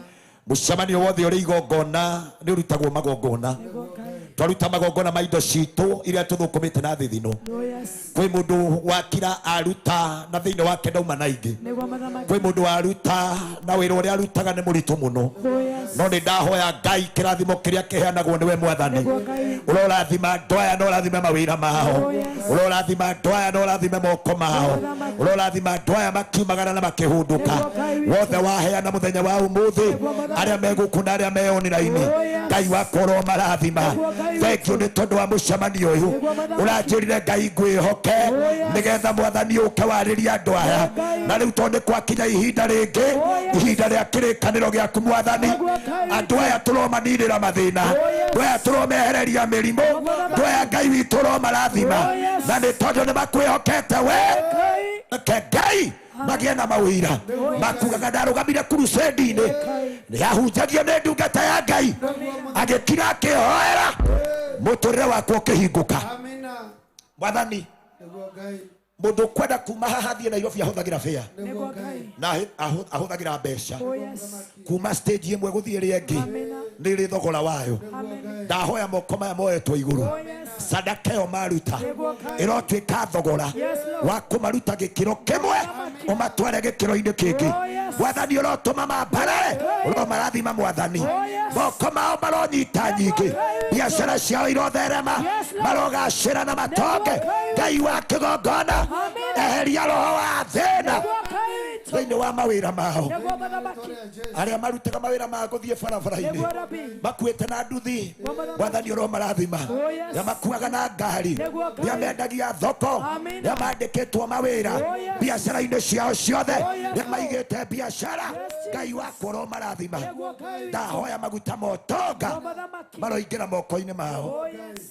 Mũcemanio wothe ũrĩ igongona nĩ ũrutagwo magongona. Nĩguo Ngai. Twaruta magongona ma indo citũ iria tũthũkũmĩte na thithino. Oh yes. Kwĩ mũndũ wakira aruta na thĩinĩ wake ndauma na ingĩ. Nĩguo Mũthamaki. Kwĩ mũndũ waruta na wĩra ũrĩa arutaga nĩ mũritũ mũno. Oh yes. No nĩ ndahoya Ngai kĩrathimo kĩrĩa kĩheanagwo nĩwe Mwathani. Nĩguo Ngai. Ũrorathima andũ aya na ũrathime mawĩra mao. Oh yes. Ũrorathima andũ aya na ũrathime moko mao. Ũrorathima andũ aya makiumagara na makĩhũndũka. Nĩguo Ngai witũ. Wothe waheana mũthenya wa ũmũthĩ, arĩa megũkũ na arĩa me online, Oh yes. Ngai wakwa ũromarathima. Nĩguo Ngai Thank you witũ. nĩ tondũ wa mũcemanio ũyũ. Nĩguo Mũthamaki. Ũranjĩrire Ngai ngwĩhoke Oh yes. nĩgetha Mwathani ũke warĩrie andũ aya. Ngai. Na rĩu tondũ nĩ gwakinya ihinda rĩngĩ, Oh yes. ihinda rĩa kĩrĩkanĩro gĩaku Mwathani, Nĩguo Ngai andũ witũ. aya tũromanirĩra mathĩna, Oh yes. andũ aya tũromehereria mĩrimũ, andũ aya Ngai witũ ũromarathima, Oh yes. na nĩ tondũ nĩ makwĩhokete we. Ngai. Reke Ngai magĩe na mawĩra makugaga ndarũgamire crusade-inĩ, yahunjagio nĩ ndungata ya Ngai, agĩkira akĩhoera, mũtũrĩre wakwa ũkĩhingũka. Amina. Mwathani, Nĩguo Ngai. mũndũ ũkwenda kuma haha athiĩ Nairobi ahũthagĩra fare Nĩguo Ngai. na ahũthagĩra mbeca Oh yes. kuma stage ĩmwe gũthiĩ ĩrĩa ĩngĩ, Amina. nĩ ĩrĩ thogora wayo. Ndahoya moko maya moetwo igũrũ, Oh yes. sadaka ĩyo maruta Nĩguo Ngai. ĩrotuĩka thogora Yes, Lord. wa kũmaruta gĩkĩro kĩmwe ũmatware gĩkĩro-inĩ kĩngĩ. Oh yes. Mwathani ũrotũma mambarare, ũromarathima Mwathani. Oh yes. Moko mao maronyita nyingĩ, biacara ciao irotherema, Yes, Lord. marogacĩra na matonge. Ngai wa kĩgongona, eheria roho wa thĩna Nĩguo Ngai witũ. thĩinĩ wa mawĩra mao. Nĩguo Mũthamaki. Arĩa marutaga mawĩra ma gũthiĩ barabara-inĩ Nĩguo Rabi. makuĩte na nduthi, Mwathani ũromarathima. Oh yes. Arĩa makuaga na ngari, Nĩguo Ngai. arĩa mendagia thoko, Amina. arĩa mandĩkĩtwo mawĩra Oh yes. biacara-inĩ ciao ciothe, Oh yes, arĩa Lord. maigĩte biacara, Yes, Ngai wakwa ũromarathima. Nĩguo Ngai witũ. Ndahoya maguta ma ũtonga Nĩguo Mũthamaki. maroingĩra moko-inĩ mao. Oh yes.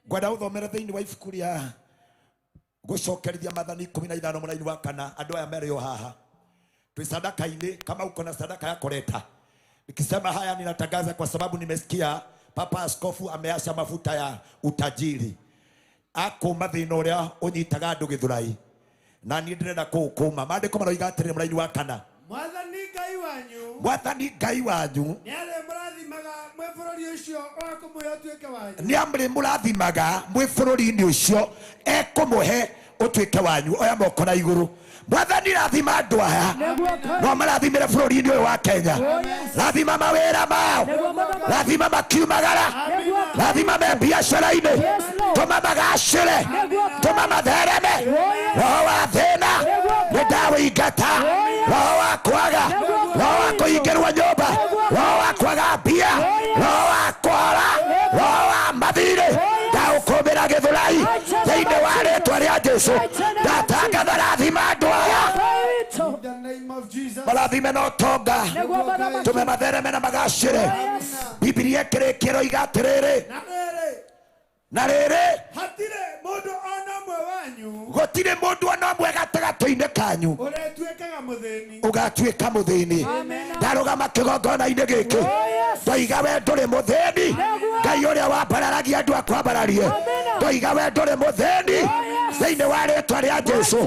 Ngwenda ũthomere thĩinĩ wa ibuku rĩa Gũcokerithia Maathani 15 mũraini wa kana. Andũ aya merĩ o haha twĩ sadaka-inĩ. Kama uko na sadaka yako leta. Nikisema haya ninatangaza kwa sababu nimesikia Papa Askofu ameasha mafuta ya utajiri. Akũma thĩna ũrĩa ũnyitaga andũ Gĩthũrai, na niĩ ndĩrenda kũũkũma. Maandĩko maroiga atĩrĩ mũraini wa kana, Mwathani Ngai wanyu Mwathani Ngai wanyu nĩarĩmũrathimaga mwĩ bũrũri ũcio wa kũmũhe ũtuĩke wanyu. Nĩarĩmũrathimaga mwĩ bũrũri-inĩ ũcio ekũmũhe ũtuĩke wanyu. Oya moko na igũrũ. Mwathani rathima andũ aya, no marathimĩre bũrũri-inĩ ũyũ wa Kenya. Rathima mawĩra mao, rathima makiumagara, rathima me biacara-inĩ, tũma magacĩre, tũma mathereme. Roho wa thĩna nĩ ndawĩingata, roho wa kwaga, roho wa kũhingĩrwo nyũmba, roho wa kwaga mbia, roho wa kwara, roho wa mathirĩ, ndaũkũmĩra Gĩthũrai thĩinĩ wa rĩtwa rĩa Jesũ. Ndatangatha rathima andũ aya, In the name of Jesus. marathime na ũtonga, tũme mathereme na magacĩre. Bibilia ĩkĩrĩkia ĩroiga atĩrĩrĩ, Na rĩrĩ, na rĩrĩ, hatirĩ mũndũ ona ũmwe wanyu gũtirĩ mũndũ ona ũmwe gatagatĩ-inĩ kanyu ũrĩtuĩkaga mũthĩni. Ũgatuĩka mũthĩni. Ndarũgama kĩgongona-inĩ gĩkĩ, ndoiga we ndũrĩ mũthĩni. Ngai ũrĩa wambararagia andũ akwambararie, ndoiga we ndũrĩ mũthĩni thĩinĩ wa rĩtwa rĩa Jesũ.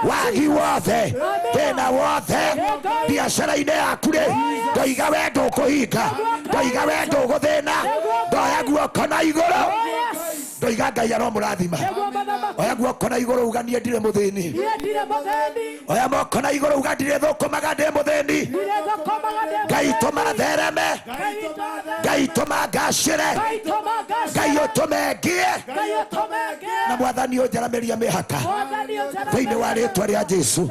Wagi wothe, thĩna wothe biacara-inĩ yaku rĩ, ndoiga we ndũkũhinga, ndoiga we ndũgũthĩna. Ndoya guoko na igũrũ, ndoiga Ngai aromũrathima. Oya guoko na igũrũ uga niĩ ndirĩ mũthĩni. Oya moko na igũrũ uga ndirĩ thũkũmaga ndĩ mũthĩni. Ngai tũma thereme, Ngai tũma ngacĩre, Ngai ũtũme ngĩe, na Mwathani ũnjaramĩrie mĩhaka thĩinĩ wa rĩtwa rĩa Jesũ.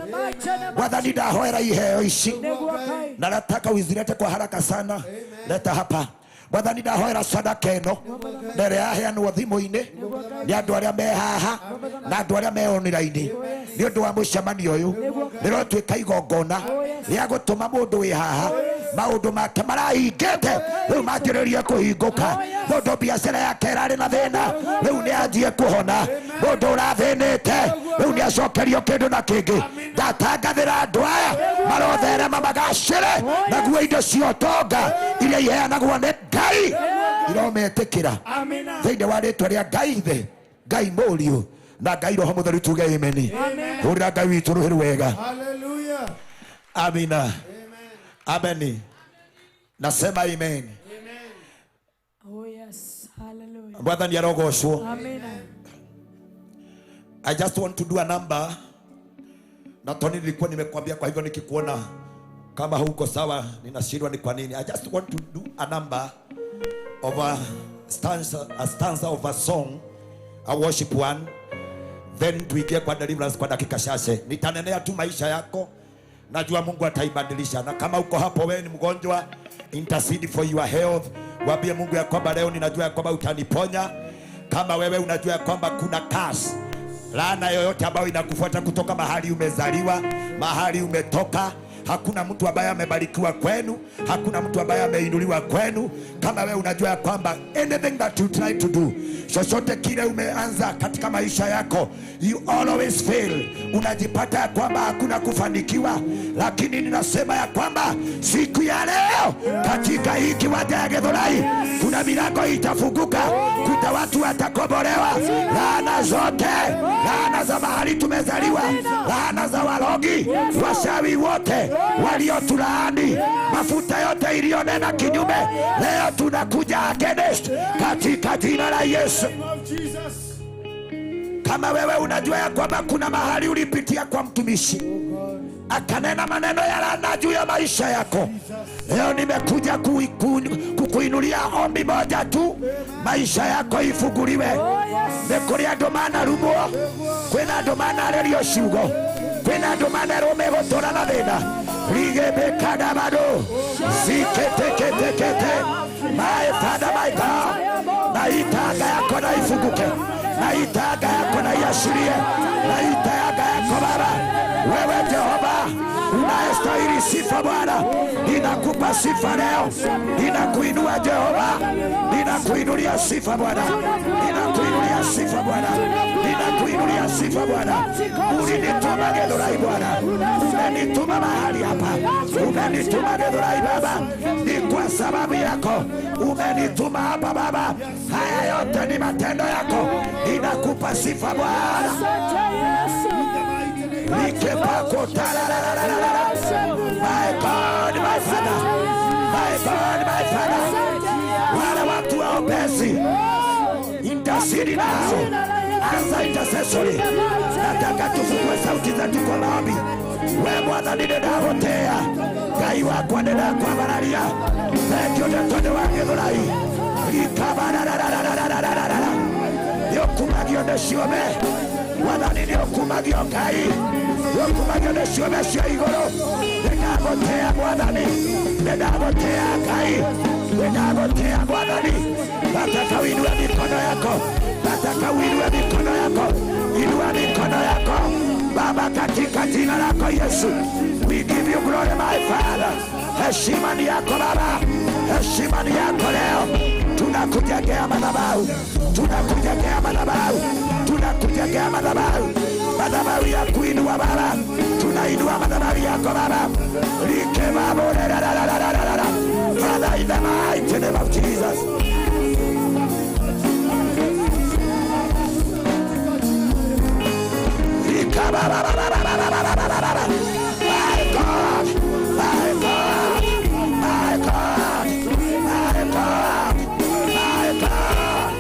Mwathani ndahoera iheo ici na nataka uizilete kwa haraka sana. Leta hapa. Mwathani ndahoera sadaka ĩno na ĩrĩa yaheanwo thimũ-inĩ nĩ andũ arĩa me haha na andũ arĩa me online nĩ ũndũ wa mũcemanio ũyũ, rĩrotuĩka igongona rĩa gũtũma mũndũ wĩ haha maũndũ make marahingĩte rĩu manjĩrĩrie kũhingũka. Mũndũ biacara yake ĩrarĩ na thĩna rĩu nĩ anjie kũhona. Mũndũ ũrathĩnĩte rĩu nĩ acokerio kĩndũ na kĩngĩ. Ndatangathĩra andũ aya marotherema magacĩre, naguo indo cia ũtonga iria iheanagwo nĩ Ngai irometĩkĩra thĩinĩ wa rĩtwa rĩa Ngai Ithe, Ngai Mũriũ na Ngai Roho Mũtheru. Tuge amen. Hũrĩra Ngai witũ rũhĩ rwega. Hallelujah. Amina. Amen. Nasema amen. Oh yes, hallelujah. Mwathani arogocwo. Amina. I just want to do a number. Na Tony nilikuwa nimekwambia, kwa hivyo nikikuona kama huko sawa ninashindwa ni kwa nini. I just want to do a number of a stanza of a song, a worship one, then tuingie kwa deliverance kwa dakika chache. Nitanenea tu maisha yako, najua Mungu ataibadilisha. Na kama uko hapo wewe ni mgonjwa, intercede for your health. Waambie Mungu ya kwamba leo ninajua ya kwamba utaniponya. Kama wewe unajua ya kwamba kuna curse, laana yoyote ambayo inakufuata kutoka mahali umezaliwa, mahali umetoka, hakuna mtu ambaye amebarikiwa kwenu, hakuna mtu ambaye ameinuliwa kwenu. Kama wewe unajua ya kwamba anything that you try to do, chochote kile umeanza katika maisha yako, you always fail, unajipata ya kwamba hakuna kufanikiwa, lakini ninasema ya kwamba siku ya leo katika hii kiwanja ya Githurai kuna milango itafunguka, kuna watu watakombolewa. Laana zote, laana za mahali tumezaliwa, laana za warogi, washawi wote waliotulaani, mafuta yote iliyonena kinyume, leo tunakuja against katika jina la Yesu. Kama wewe unajua ya kwamba kuna mahali ulipitia kwa mtumishi akanena maneno ya laana juu ya maisha yako, leo nimekuja kukuinulia ombi moja tu, maisha yako ifunguliwe. Nĩ kũrĩ andũ manarumwo, kwĩna andũ manarĩrio ciugo, kwĩna andũ manerwo megũtũra na thĩna. Rigebekadabado ziketeketekete. My Father, my God, na itaga yako na ifunguke, na itaga yako na iashirie, na itaga yako Baba. Wewe Jehova unaye Unastahili sifa Bwana, ninakupa sifa leo, ninakuinua Jehova, ninakuinulia sifa Bwana, ninakuinulia sifa Bwana, ninakuinulia sifa Bwana. Ulinituma Githurai Bwana, umenituma mahali hapa, umenituma Githurai Baba, ni kwa sababu yako umenituma hapa Baba. Haya yote ni matendo yako, ninakupa sifa Bwana. Nikepako tararararara. My God, my Father, my God, my Father. Wale watu waombezi, intercede nao, anza intercessory. Nataka tufungue sauti zetu kwa maombi. We Mwathani nĩndagũtĩĩa, Ngai wakwa nĩndakwambararia. Thengiũ nĩ tondũ wa Githurai. Rikabarararararararara. Nĩũkumagio nĩ ciũmbe, Mwathani nĩũkumagio Ngai, nĩũkumagio nĩ ciũmbe cia igũrũ. Nĩndagũtĩĩa Mwathani, nĩndagũtĩĩa Ngai, nĩndagũtĩĩa Mwathani. Nataka uinue mikono yako, nataka uinue mikono yako, inua mikono yako Baba, katika jina lako Yesu. We give you glory my Father. Heshima ni yako Baba, heshima ni yako leo. Tunakujengea madhabahu, tunakujengea madhabahu, tunakujengea madhabahu, madhabahu ya kuinua Baba, tunainua madhabahu yako Baba. Like babo la la la la la la la. Father, in the mighty name of Jesus. My God, my God, my God, my God, my God,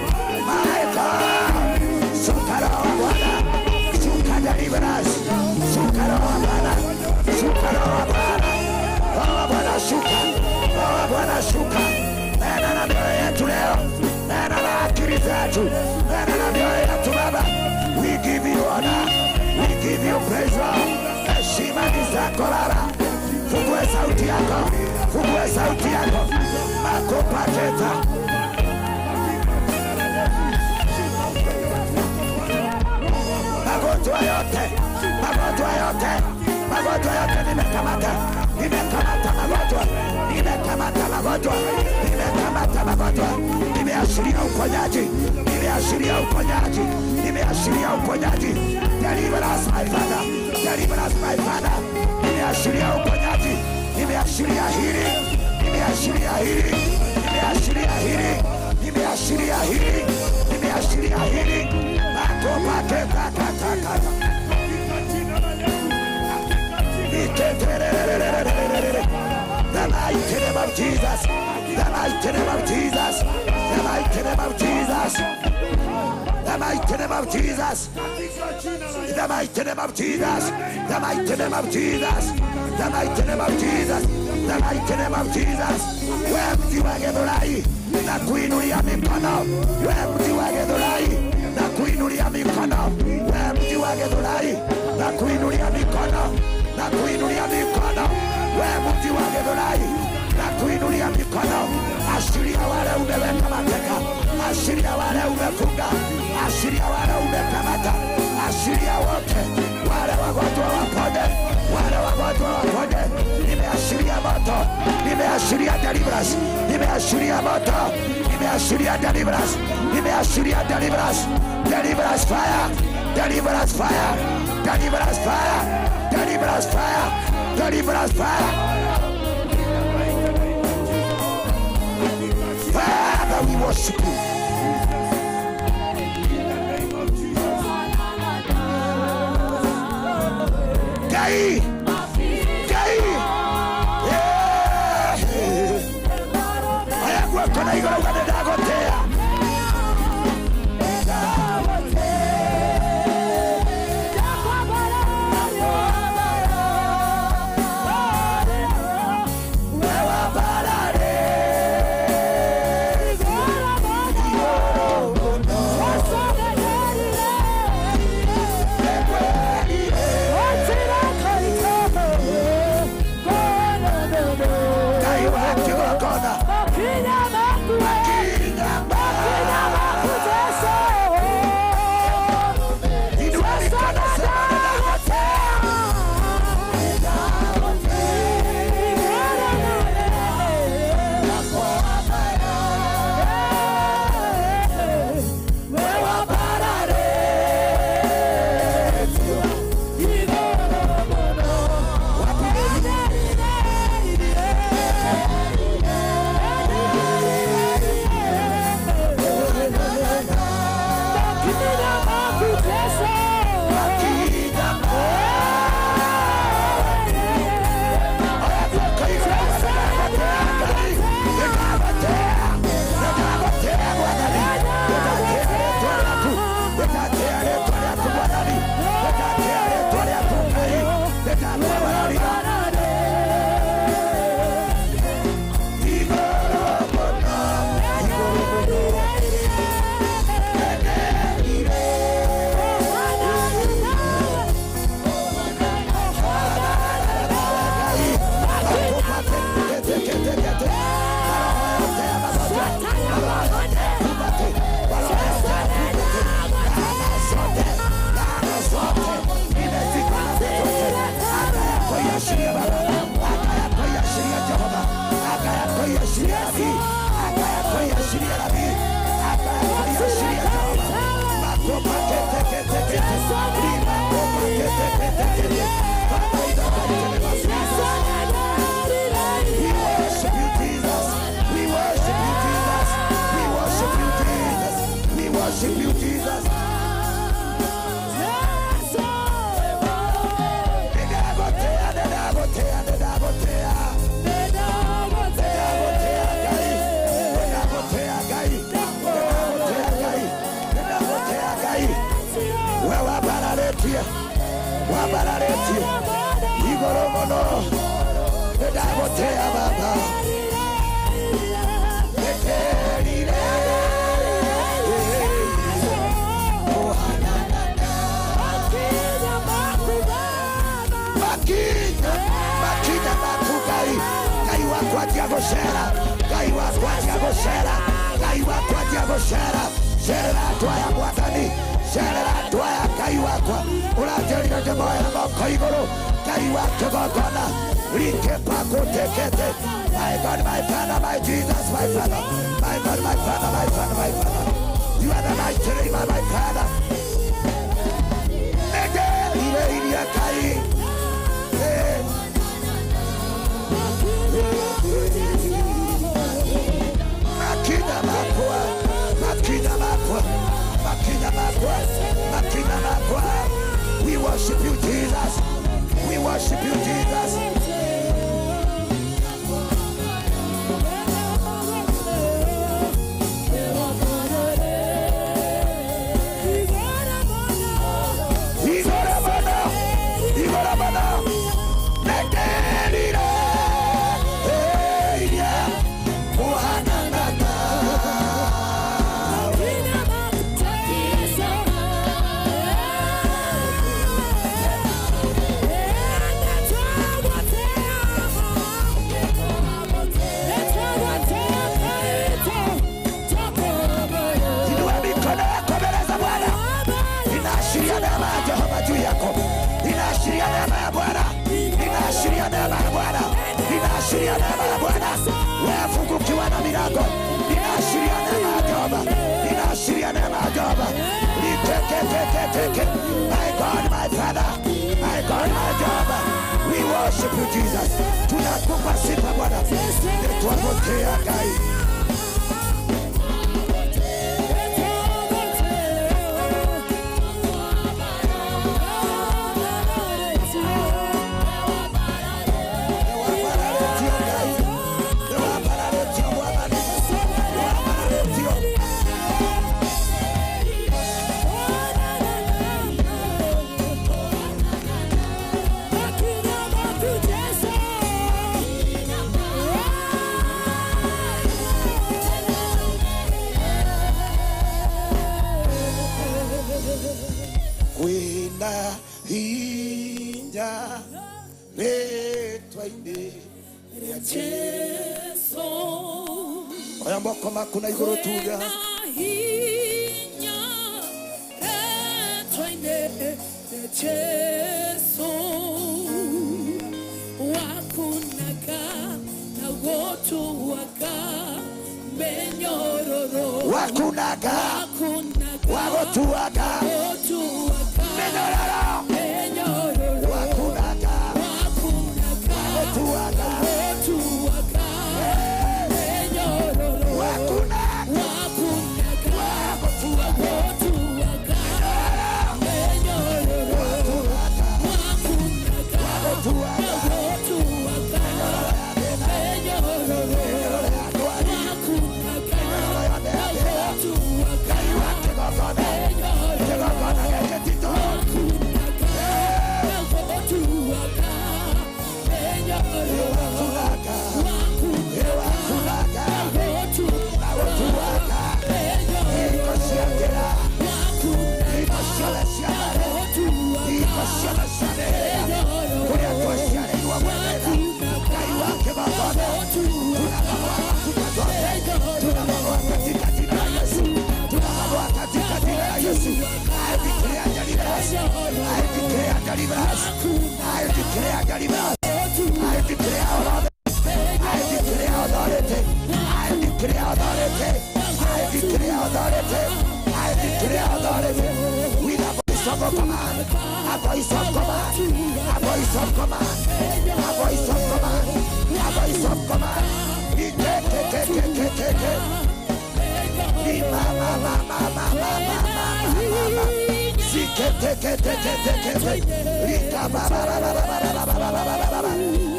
my God. Shuka roho Bwana, shuka deliverance, shuka roho Bwana, shuka roho Bwana, roho Bwana shuka, roho Bwana shuka. Nena na mioyo yetu leo, nena na akili zetu, nena na mioyo yetu Baba. We give you honor, we give you praise, Lord. Heshima ni zako Baba. Fungue sauti yako, fungue sauti yako. Makopaketa. Magonjwa yote, magonjwa yote, magonjwa yote nimekamata, nimekamata magonjwa, nimekamata magonjwa, nimekamata magonjwa, nimeashiria uponyaji, nimeashiria uponyaji, nimeashiria uponyaji. Deliver us my Father, deliver us my Father. Nimeashiria uponyaji, nimeashiria hili, nimeashiria hili, nimeashiria hili, nimeashiria hili, nimeashiria hili. Makopaketa. The mighty name of Jesus, the mighty name of Jesus, the mighty name of Jesus, the mighty name of Jesus, the mighty name of Jesus, the mighty name of Jesus, the mighty name of Jesus, the mighty name of Jesus. We mji wa Githurai na kuinulia mikono, we mji wa Githurai na kuinulia mikono, we mji wa Githurai na kuinulia mikono, na kuinulia mikono, we mji wa Githurai na kuinulia mikono. Ashiria wale umeweka mateka, ashiria wale umefunga, ashiria wale umekamata, ashiria wote wale wagonjwa wapone, wale wagonjwa wapone. Nimeashiria moto, nimeashiria deliverance, nimeashiria moto, nimeashiria deliverance, nimeashiria deliverance, deliverance fire, deliverance fire, deliverance fire, deliverance fire, deliverance fire. Father, we worship you. Gai, Gai, yeah. Aya guoko na igũrũ uga nĩndagũtĩĩa. What's it? Wambararĩtie, wambararĩtie igũrũ mũno, nĩndagũtĩĩa Baba. Nĩndĩrire makinya, makinya maku Ngai, Ngai wakwa tiga gũcera, Ngai wakwa tiga gũcera, Ngai wakwa tiga gũcera, cerera andũ aya Mwathani, cerera andũ aya Ngai wakwa, ũranjĩrire ndĩmoere moko igũrũ, Ngai wa kĩgongona, rikepakutekete. My God, my Father, my Jesus, my Father, my God, my Father, my Father, my Father. You are the mighty Redeemer, my Father. Nĩndĩrirĩirie Ngai. Makinya makwa, makinya makwa, makinya makwa, makinya makwa. We worship you, Jesus. We worship you, Jesus. Igora mana, igora mana. Nĩndĩrire, yeah. Muhanana. Inua mikono yako mbele za Bwana. Inaashiria neema ya Jehova juu yako. Inaashiria neema ya Bwana. Inaashiria neema ya Bwana. Inaashiria neema ya Bwana. Wewe fungukiwa na milango. Inaashiria neema ya Jehova. Inaashiria neema ya Jehova. Litekekeketeke. My God, my Father. My God, my Jehovah. We worship you, Jesus. Tunakupa sifa Bwana. Nitwapotea Ngai. Kwĩna hinya rĩtwa-inĩ rĩa Jesũ. Oya moko maku na igũrũ tuga wakunaga wagotuaga menyororo wakunaga wagotuaga wakunaga wagotuaga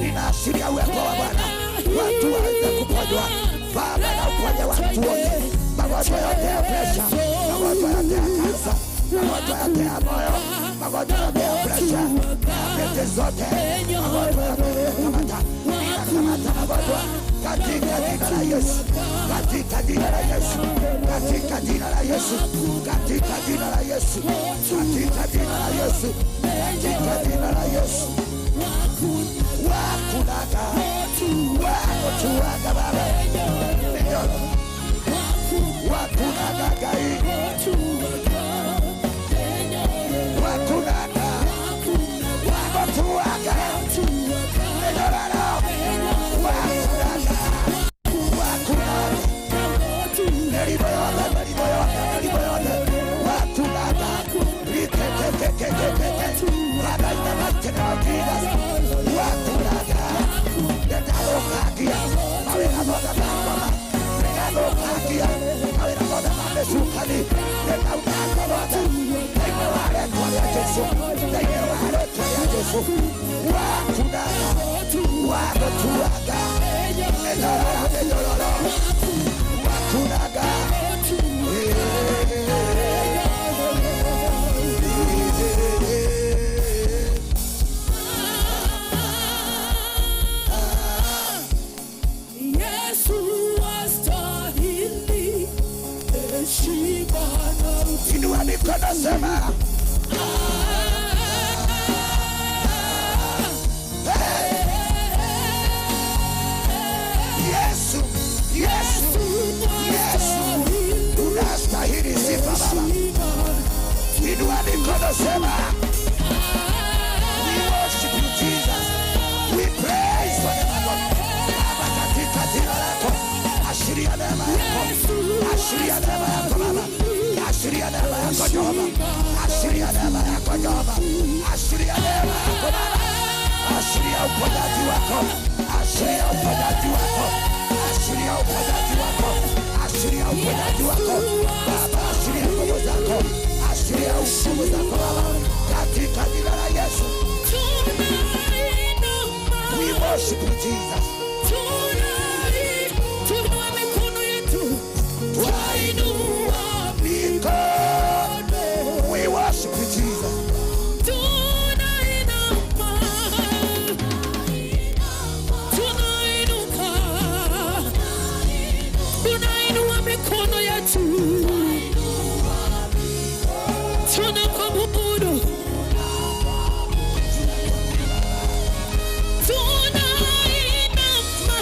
Ninaashiria uwepo wa Bwana, watu waanze kuponywa. Baba, na uponye watu wote, magonjwa yote ya presha, magonjwa yote ya kansa, magonjwa yote ya moyo, magonjwa Magonjwa yote ya presha, diabetes zote, magonjwa yote ninakamata, ninakamata magonjwa katika jina la Yesu, katika jina la Yesu, katika jina la Yesu, katika jina la Yesu, katika jina la Yesu, katika jina la Yesu. Wakunaga, wakutuaga Baba, wakunaga Ngai, wakunaga, wakutuaga, minyororo, wakunaga, wakunaga, mĩrimũ yothe, mĩrimũ yothe, mĩrimũ yothe, wakunaga, rikekekekekeke, Father, in the mighty name of Jesus, wakunaga, nĩndathũkangia mawĩra mothe ma ngoma, nĩndathũkangia mawĩra mothe ma mĩcukani, nĩndaunanga mothe thĩinĩ wa rĩtwa rĩa Jesũ, thĩinĩ wa rĩtwa rĩa Jesũ, wakunaga, wagũtuaga, mĩnyororo, mĩnyororo, wakunaga, Yesu wastahili heshima na utukufu. Inua mikono sema. Yesu, Yesu, Yesu, unastahili sifa Baba. Inua mikono sema. We worship you Jesus. We praise your name Lord. Baba, katika jina lako, ashiria neema yako, ashiria neema yako Baba, ashiria neema yako Jehova, ashiria neema yako Jehova, ashiria neema yako Baba, ashiria uponyaji wako, ashiria uponyaji wako, ashiria uponyaji wako, ashiria uponyaji wako Baba, ashiria nguvu zako, ashiria nguvu zako Baba, katika jina la Yesu. We worship you Jesus. Tuinue mikono yetu, Twainua mikono. We worship you Jesus. Tunainama, tunainuka, tunainua mikono yetu, tunakuabudu. Tunainama,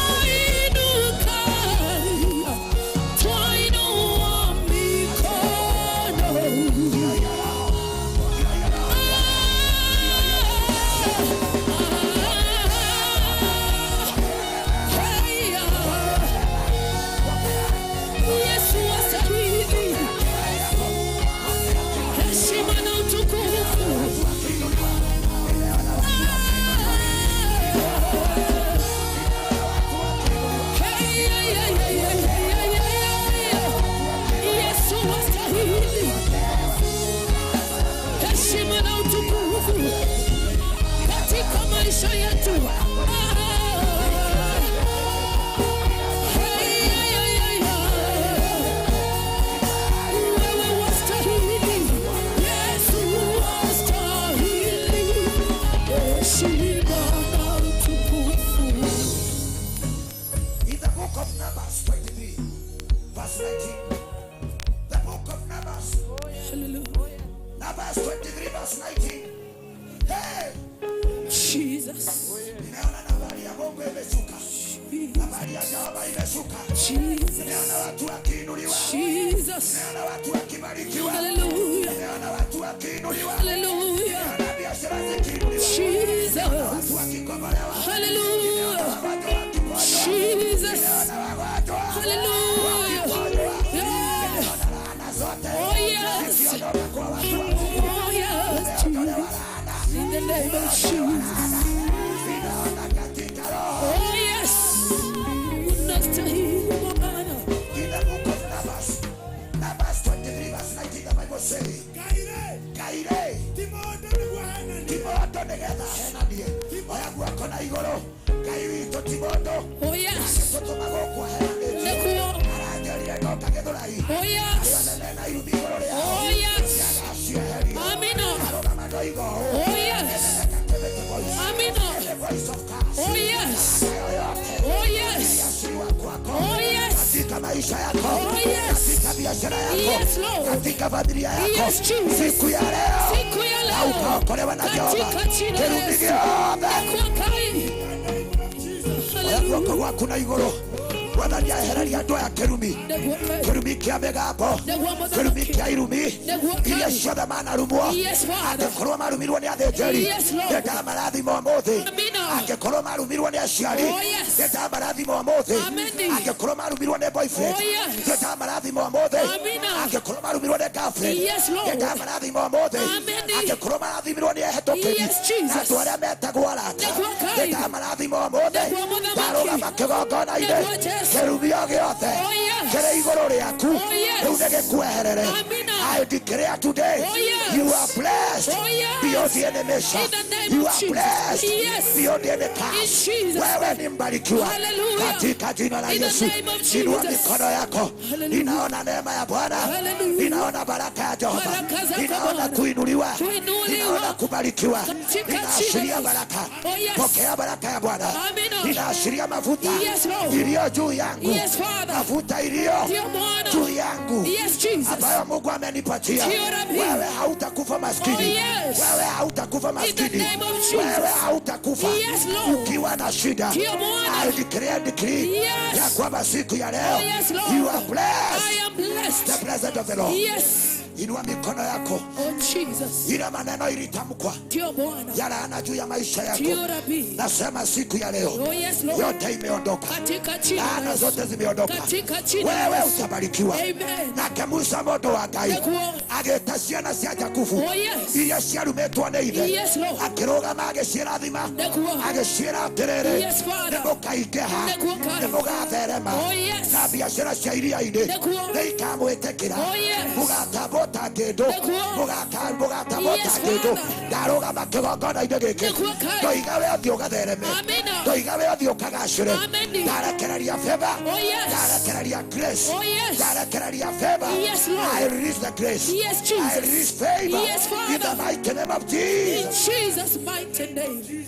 tunainuka, twainua mikono. Yesu wastahili heshima na utukufu. Hey, hey, hey, hey, hey, hey, hey. Yesu wastahili heshima na utukufu katika maisha yetu. Hey, hey, hey, hey. Wewe wastahili, Yesu wastahili heshima na utukufu. In the book of Numbers 23, verse 19. The book of Numbers. Numbers 23, verse 19. Hey! Jesus. Nimeona nambari ya Mungu imeshuka. Nambari ya Jehova imeshuka. Jesus. Nimeona watu wakiinuliwa. Jesus. Nimeona watu wakibarikiwa. Hallelujah. Nimeona watu wakiinuliwa. Hallelujah. Nimeona biashara zikiinuliwa. Jesus. Nimeona watu wakikombolewa. Hallelujah. Nimeona wagonjwa wakiponywa. Jesus. Nimeona wagonjwa Hallelujah. wakiponywa. Yeah. Nimeona laana zote Oh, yes. zikiondoka kwa watu wa Mungu. Oh, yes. Zimeondolewa laana. In the name of Jesus. Ninaona katika roho. Oh, yes. Unastahili Bwana. In the book of Numbers, Numbers 23 verse 19, the Bible says, Kaire, ti mũndũ nĩgetha ahenanie, oya guoko na igũrũ, Ngai witũ ti mũndũ, Oh, yes. agĩtũtũma gũkũ ahenanĩtio, Nĩkuo. Aranjĩra Oh yes. Oh yes. Amina. Oh yes. Amina. Oh yes. Oh yes. Oh yes. Katika maisha yako, Oh yes. katika biashara yako, Yes, Lord. katika familia yako, Yes, Jesus. siku ya leo, Siku ya na leo. ukaokolewa na Jehova. Katika jina la Kirumi Yesu. gĩothe Kwa kai. oya guoko gwaku na igũrũ Mwathani aehereria andũ aya kĩrumi kĩrumi kĩa mĩgambo kĩrumi kĩa irumi iria ciothe manarumwo Yes, Father. angĩkorwo marumirwo nĩ athĩnjĩri Yes, Lord. nĩndamarathima ũmũthĩ Amina. angĩkorwo marumirwo nĩ aciari Oh, yes. nĩndamarathima ũmũthĩ Amen. angĩkorwo marumirwo nĩ boyfriend Oh, yes. nĩndamarathima ũmũthĩ Amina. angĩkorwo marumirwo nĩ girlfriend Yes, Lord. nĩndamarathima ũmũthĩ Amen. angĩkorwo marathimirwo nĩ ehĩtũkĩri Yes, Jesus. na andũ arĩa metagwo arata Nĩguo Ngai. nĩndamarathima ũmũthĩ Nĩguo Mũthamaki. ndarũgama kĩgongona-inĩ Nĩguo Jesũ. kĩrumi o gĩothe Oh, yes. kĩrĩ igũrũ rĩaku Oh, yes. rĩu nĩ gĩkweherere Amina. I declare today Oh, yes. you are blessed Oh, yes. beyond any measure. In the name You of are Jesus. blessed Yes. beyond any In curse. Jesus' Wewe ni mbarikiwa Hallelujah. katika jina la In the Yesu. name of Inua Jesus. mikono yako, Hallelujah. ninaona neema ya Bwana, Hallelujah. ninaona baraka ya Jehova, Baraka zako ninaona Bwana. kuinuliwa, Kuinuliwa. ninaona kubarikiwa, Katika jina la ninaashiria Yesu. baraka. Oh, yes. Pokea baraka ya Bwana, Amina. ninaashiria mafuta Yes, Lord. iliyo juu yangu, Yes, Father. mafuta iliyo Ndio Bwana. juu yangu Yes, Jesus. ambayo Mungu amenipatia. Ndio, Rabi. Wewe hautakufa maskini, Oh, yes. wewe hautakufa maskini, name of Jesus. wewe hautakufa Yes, Lord. ukiwa na shida. Ndio, Bwana. I declare decree Yes. ya kwamba siku ya leo Oh, yes, Lord. you are blessed, I am blessed. the presence of the Lord. Yes. Inua mikono yako, Oh, Jesus. ila maneno ilitamkwa Ndio Bwana. ya laana juu ya maisha yako, Ndio Rabi. nasema siku ya leo Oh, yes, Lord. yote imeondoka, Katika jina la laana Yesu. zote zimeondoka. Katika jina la Wewe Yesu. utabarikiwa. Amen. Nake Musa mũndũ wa Ngai Nĩguo. agĩta ciana cia Jakubu Oh, yes. iria ciarumetwo nĩ ithe Yes, Lord. akĩrũgama agĩciĩrathima Nĩguo. agĩciĩra atĩrĩrĩ Yes, Father. nĩ mũkaingĩha Nĩguo Ngai. nĩ mũgatherema Oh, yes. na biacara cia iria-inĩ Nĩguo. nĩ ikamwĩtĩkĩra Oh, yes. mũgatambwo ta kĩndũ Nĩguo. mũgatambwo ta Yes, kĩndũ Father. ndarũgama kĩgongona-inĩ gĩkĩ Nĩguo Ngai. ndoiga we ũthiĩ ũgathereme Amina. ndoiga we ũthiĩ ũkagacĩre Amen. ndarekereria favor Oh, yes. ndarekereria grace Oh, yes. ndarekereria favor Yes, Lord. I release the grace Yes, Jesus. I release favor Yes, Father. in the mighty name of In Jesus Jesus' mighty name.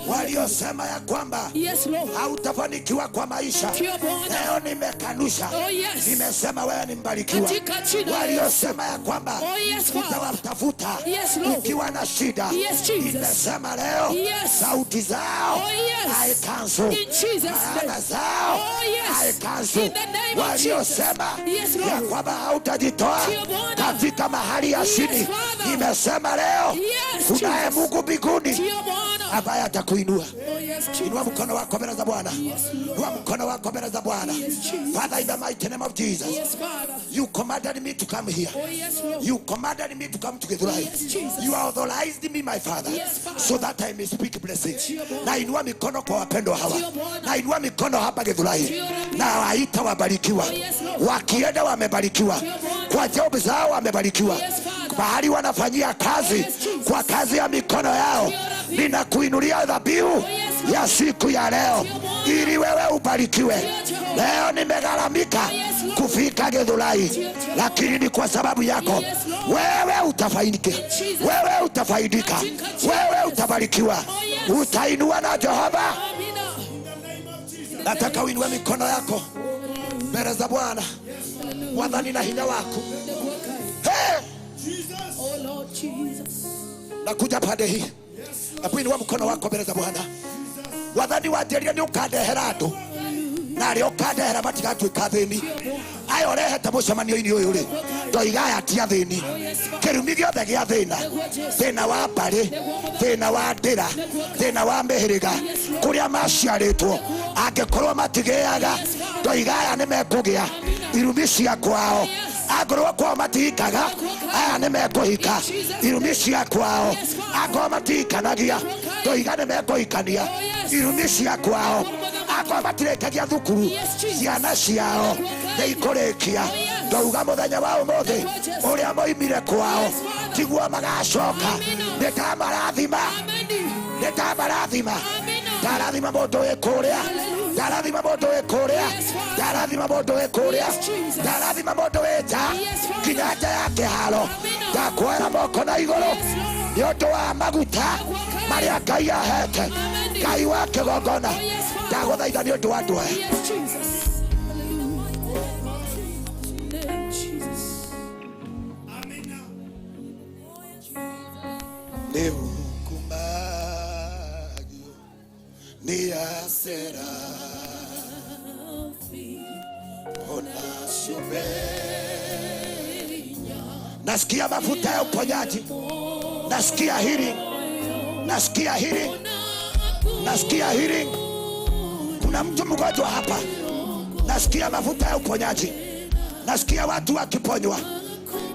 waliosema ya kwamba Yes, Lord. hautafanikiwa kwa maisha Ndio Bwana. leo nimekanusha Oh, yes. nimesema wewe ni mbarikiwa Katika jina la Yesu. waliosema ya kwamba Oh, yes, Father. utawatafuta Yes, Lord. ukiwa na shida Yes, Jesus. nimesema leo Yes. sauti zao Oh, yes. I cancel In Jesus' laana name. zao Oh, yes. I cancel In the name of waliosema Jesus. Yes, Lord. ya kwamba hautajitoa Ndio Bwana. katika mahali ya Yes, chini Father. nimesema leo Yes, kunaye Jesus. Mungu mbinguni Ndio Bwana. ambaye atakuinua. Oh, yes, Jesus. Inua mkono wako mbele za Bwana. Yes, Lord. Inua mkono wako mbele za Bwana. Yes, Jesus. Father, in the mighty name of Jesus, Yes, Father. you commanded me to come here. Oh, yes, Lord. You commanded me to come to Githurai. Yes, Jesus. You authorized me, my Father, Yes, Father. so that I may speak blessings. Ndio Bwana. Na inua mikono kwa wapendwa hawa. Ndio Bwana. Na inua mikono hapa Githurai. Ndio Rabi. Na waita wabarikiwa. Oh, yes, Lord. Wakienda wamebarikiwa. Ndio Bwana. Kwa job zao wamebarikiwa. Yes, Father. Mahali wanafanyia kazi, Yes, Jesus. kwa kazi ya mikono yao. Ndio Rabi. Ninakuinulia dhabihu Oh, yes, Lord. ya siku ya leo Ndio Bwana. ili wewe ubarikiwe. Ndio Jehova. Leo nimegharamika Oh, yes, Lord. kufika Githurai, Ndio Jehova. lakini ni kwa sababu yako. Yes, Lord. Wewe utafaidika, Jesus. wewe utafaidika, Katika jina wewe la Yesu. utabarikiwa, Oh, yes. utainua na Jehova. Amina. Nataka uinue mikono yako mbele za Bwana. Mwathani na hinya waku. Hey! Oh, Lord Jesus. Nakuja pande hii, hebu inua mkono wako mbele za Bwana. Wathani wanjĩrire nĩ ũkandehera andũ na arĩa ũkandehera matigatuĩka athĩni aya ũrehete mũcemanio-inĩ ũyũ rĩ ndoiga aya ti athĩni kĩrumi gĩothe gĩa thĩna thĩna wa mbarĩ thĩna wa ndĩra thĩna wa mĩhĩrĩga kũrĩa maciarĩtwo angĩkorwo matigĩaga ndoiga aya nĩ mekũgĩa irumi cia kwao angorwo kwao matihikaga aya nĩ mekũhika irumi cia kwao angorwo matihikanagia ndoiga nĩ mekũhikania irumi cia kwao angorwo matirĩkagia thukuru ciana ciao nĩ ikũrĩkia ndauga mũthenya wa ũmũthĩ ũrĩa moimire kwao tiguo magacoka nĩ ndamarathima Amen. Nĩndamarathima. Ndarathima mũndũ wĩ kũrĩa. Ndarathima mũndũ wĩ kũrĩa. Ndarathima mũndũ wĩ kũrĩa. Ndarathima mũndũ wĩ nja. Nginya nja ya kĩharo. Ndakuoera moko na igũrũ nĩ ũndũ wa maguta marĩa Ngai ahete. Ngai wa kĩgongona. Ndagũthaitha nĩ ũndũ wa andũ aya. Yes, Jesus. Hallelujah. Jesus. Nĩũkumagio nĩ Aserafi ona ciũmbe. Nasikia mafuta ya uponyaji, nasikia healing, nasikia healing, nasikia healing. Kuna mtu mgonjwa hapa, nasikia mafuta ya uponyaji, nasikia watu wakiponywa.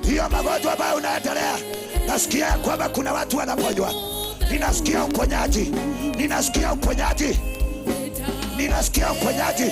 Hiyo magonjwa ambayo unaendelea, nasikia ya kwamba kuna watu wanaponywa. Ninasikia uponyaji, ninasikia uponyaji, ninasikia uponyaji.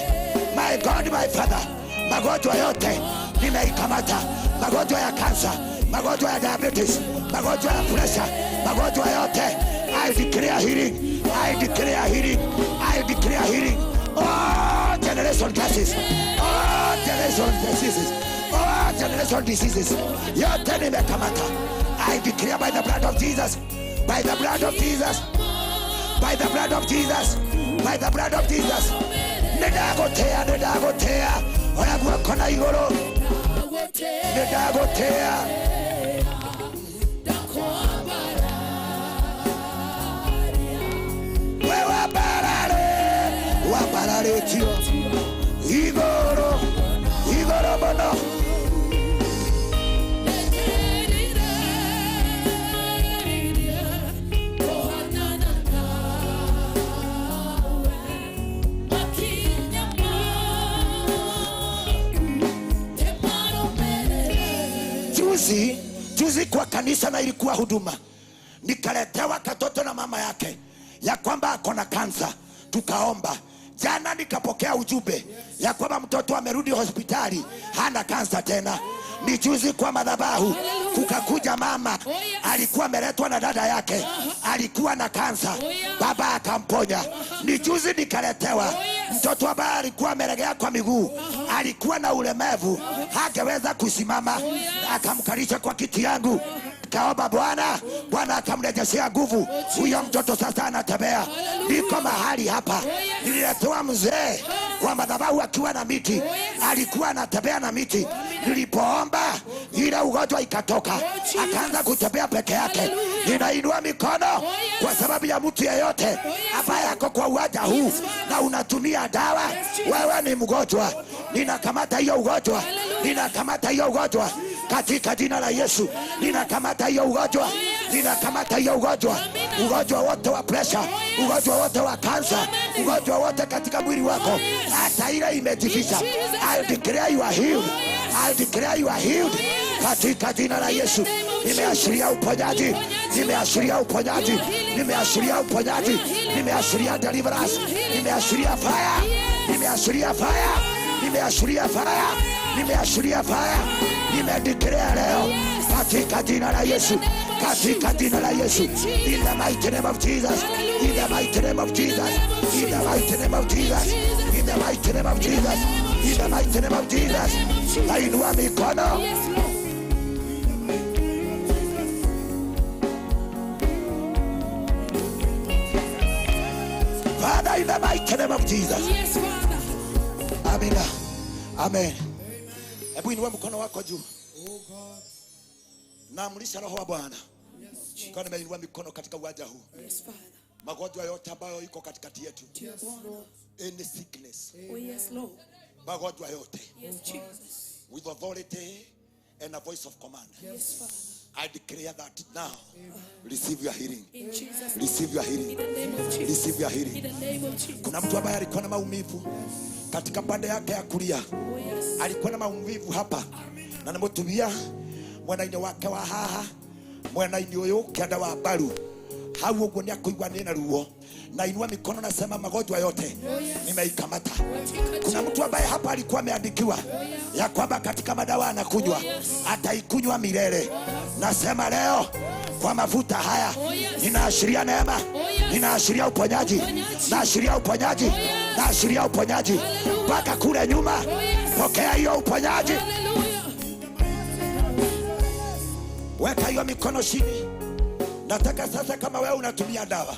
My God, my Father, magonjwa yote nimeikamata, magonjwa ya kansa, magonjwa ya diabetes, magonjwa ya pressure, magonjwa yote. I declare healing, I declare healing, I declare healing. All generation curses, all generation diseases, all generation diseases, yote nimekamata. I declare by the blood of Jesus, by the blood of Jesus, by the blood of Jesus, by the blood of Jesus. Nĩndagũtĩa, nĩndagũtĩa, oya guoko na igũrũ. Nĩndagũtĩa. We wambarare, wambararĩtio igũrũ, igũrũ mũno. Juzi, juzi kwa kanisa na ilikuwa huduma, nikaletewa katoto na mama yake ya kwamba ako na kansa, tukaomba. Jana nikapokea ujumbe ya kwamba mtoto amerudi hospitali hana kansa tena. Ni juzi kwa madhabahu kukakuja mama, alikuwa ameletwa na dada yake, alikuwa na kansa, baba akamponya. Ni juzi nikaletewa mtoto ambaye alikuwa amelegea kwa miguu, alikuwa na ulemavu, hangeweza kusimama, akamkalisha kwa kiti yangu. Kaomba Bwana, Bwana akamrejeshea nguvu. Huyo mtoto sasa anatembea. Niko mahali hapa, nililetewa mzee kwa madhabahu akiwa na miti, alikuwa anatembea na miti. Nilipoomba ile ugonjwa ikatoka, akaanza kutembea peke yake. Ninainua mikono kwa sababu ya mtu yeyote ambaye ako kwa uwanja huu na unatumia dawa, wewe ni mgonjwa. Ninakamata hiyo ugonjwa, ninakamata hiyo ugonjwa katika jina la Yesu. Ninakamata hiyo ugonjwa, ninakamata hiyo ugonjwa, ugonjwa wote wa pressure, ugonjwa wote wa kansa, ugonjwa wote katika mwili wako, hata ile imejificha. I declare you are healed, I declare you are healed katika jina la Yesu. Nimeashiria uponyaji, nimeashiria uponyaji, nimeashiria uponyaji, nimeashiria deliverance, nimeashiria fire, nimeashiria fire, nimeashiria fire, nimeashiria fire, nimedeclare leo katika jina la Yesu, katika jina la Yesu. In the mighty name of Jesus, in the mighty name of Jesus, in the mighty name of Jesus, in the mighty name of Jesus, in the mighty name of Jesus. Nainua mikono. Father, in the mighty name of Jesus. Yes, Father. Amina. Amen. Hebu inua mkono wako juu. Naamrisha roho wa Bwana. Kwa nimeinua mikono katika uwanja huu. Yes, Father. Magonjwa yote ambayo iko katikati yetu. Yes, Lord. Any sickness. Oh, yes, Lord. Magonjwa yote. Yes, Jesus. With authority and a voice of command. Yes, Father. I declare that now. Receive your healing. In Jesus' name. Receive your healing. In the name of Jesus. Receive your healing. In the name of Jesus. Kuna mtu ambaye alikuwa na maumivu katika pande yake ya kulia. Oh, yes. Alikuwa na maumivu hapa na nĩmũtumia mwena-inĩ wake wa haha, mwena-inĩ ũyũ kĩanda wa mbaru hau ũguo nĩ akũigua nĩ na ruo. Na inua mikono, nasema magonjwa yote nimeikamata. Kuna mtu ambaye hapa alikuwa ameandikiwa ya kwamba katika madawa anakunywa ataikunywa milele. Nasema leo kwa mafuta haya ninaashiria neema, Ninaashiria uponyaji, naashiria uponyaji, naashiria uponyaji mpaka kule nyuma. Pokea hiyo uponyaji. Weka hiyo mikono chini. Nataka sasa, kama wewe unatumia dawa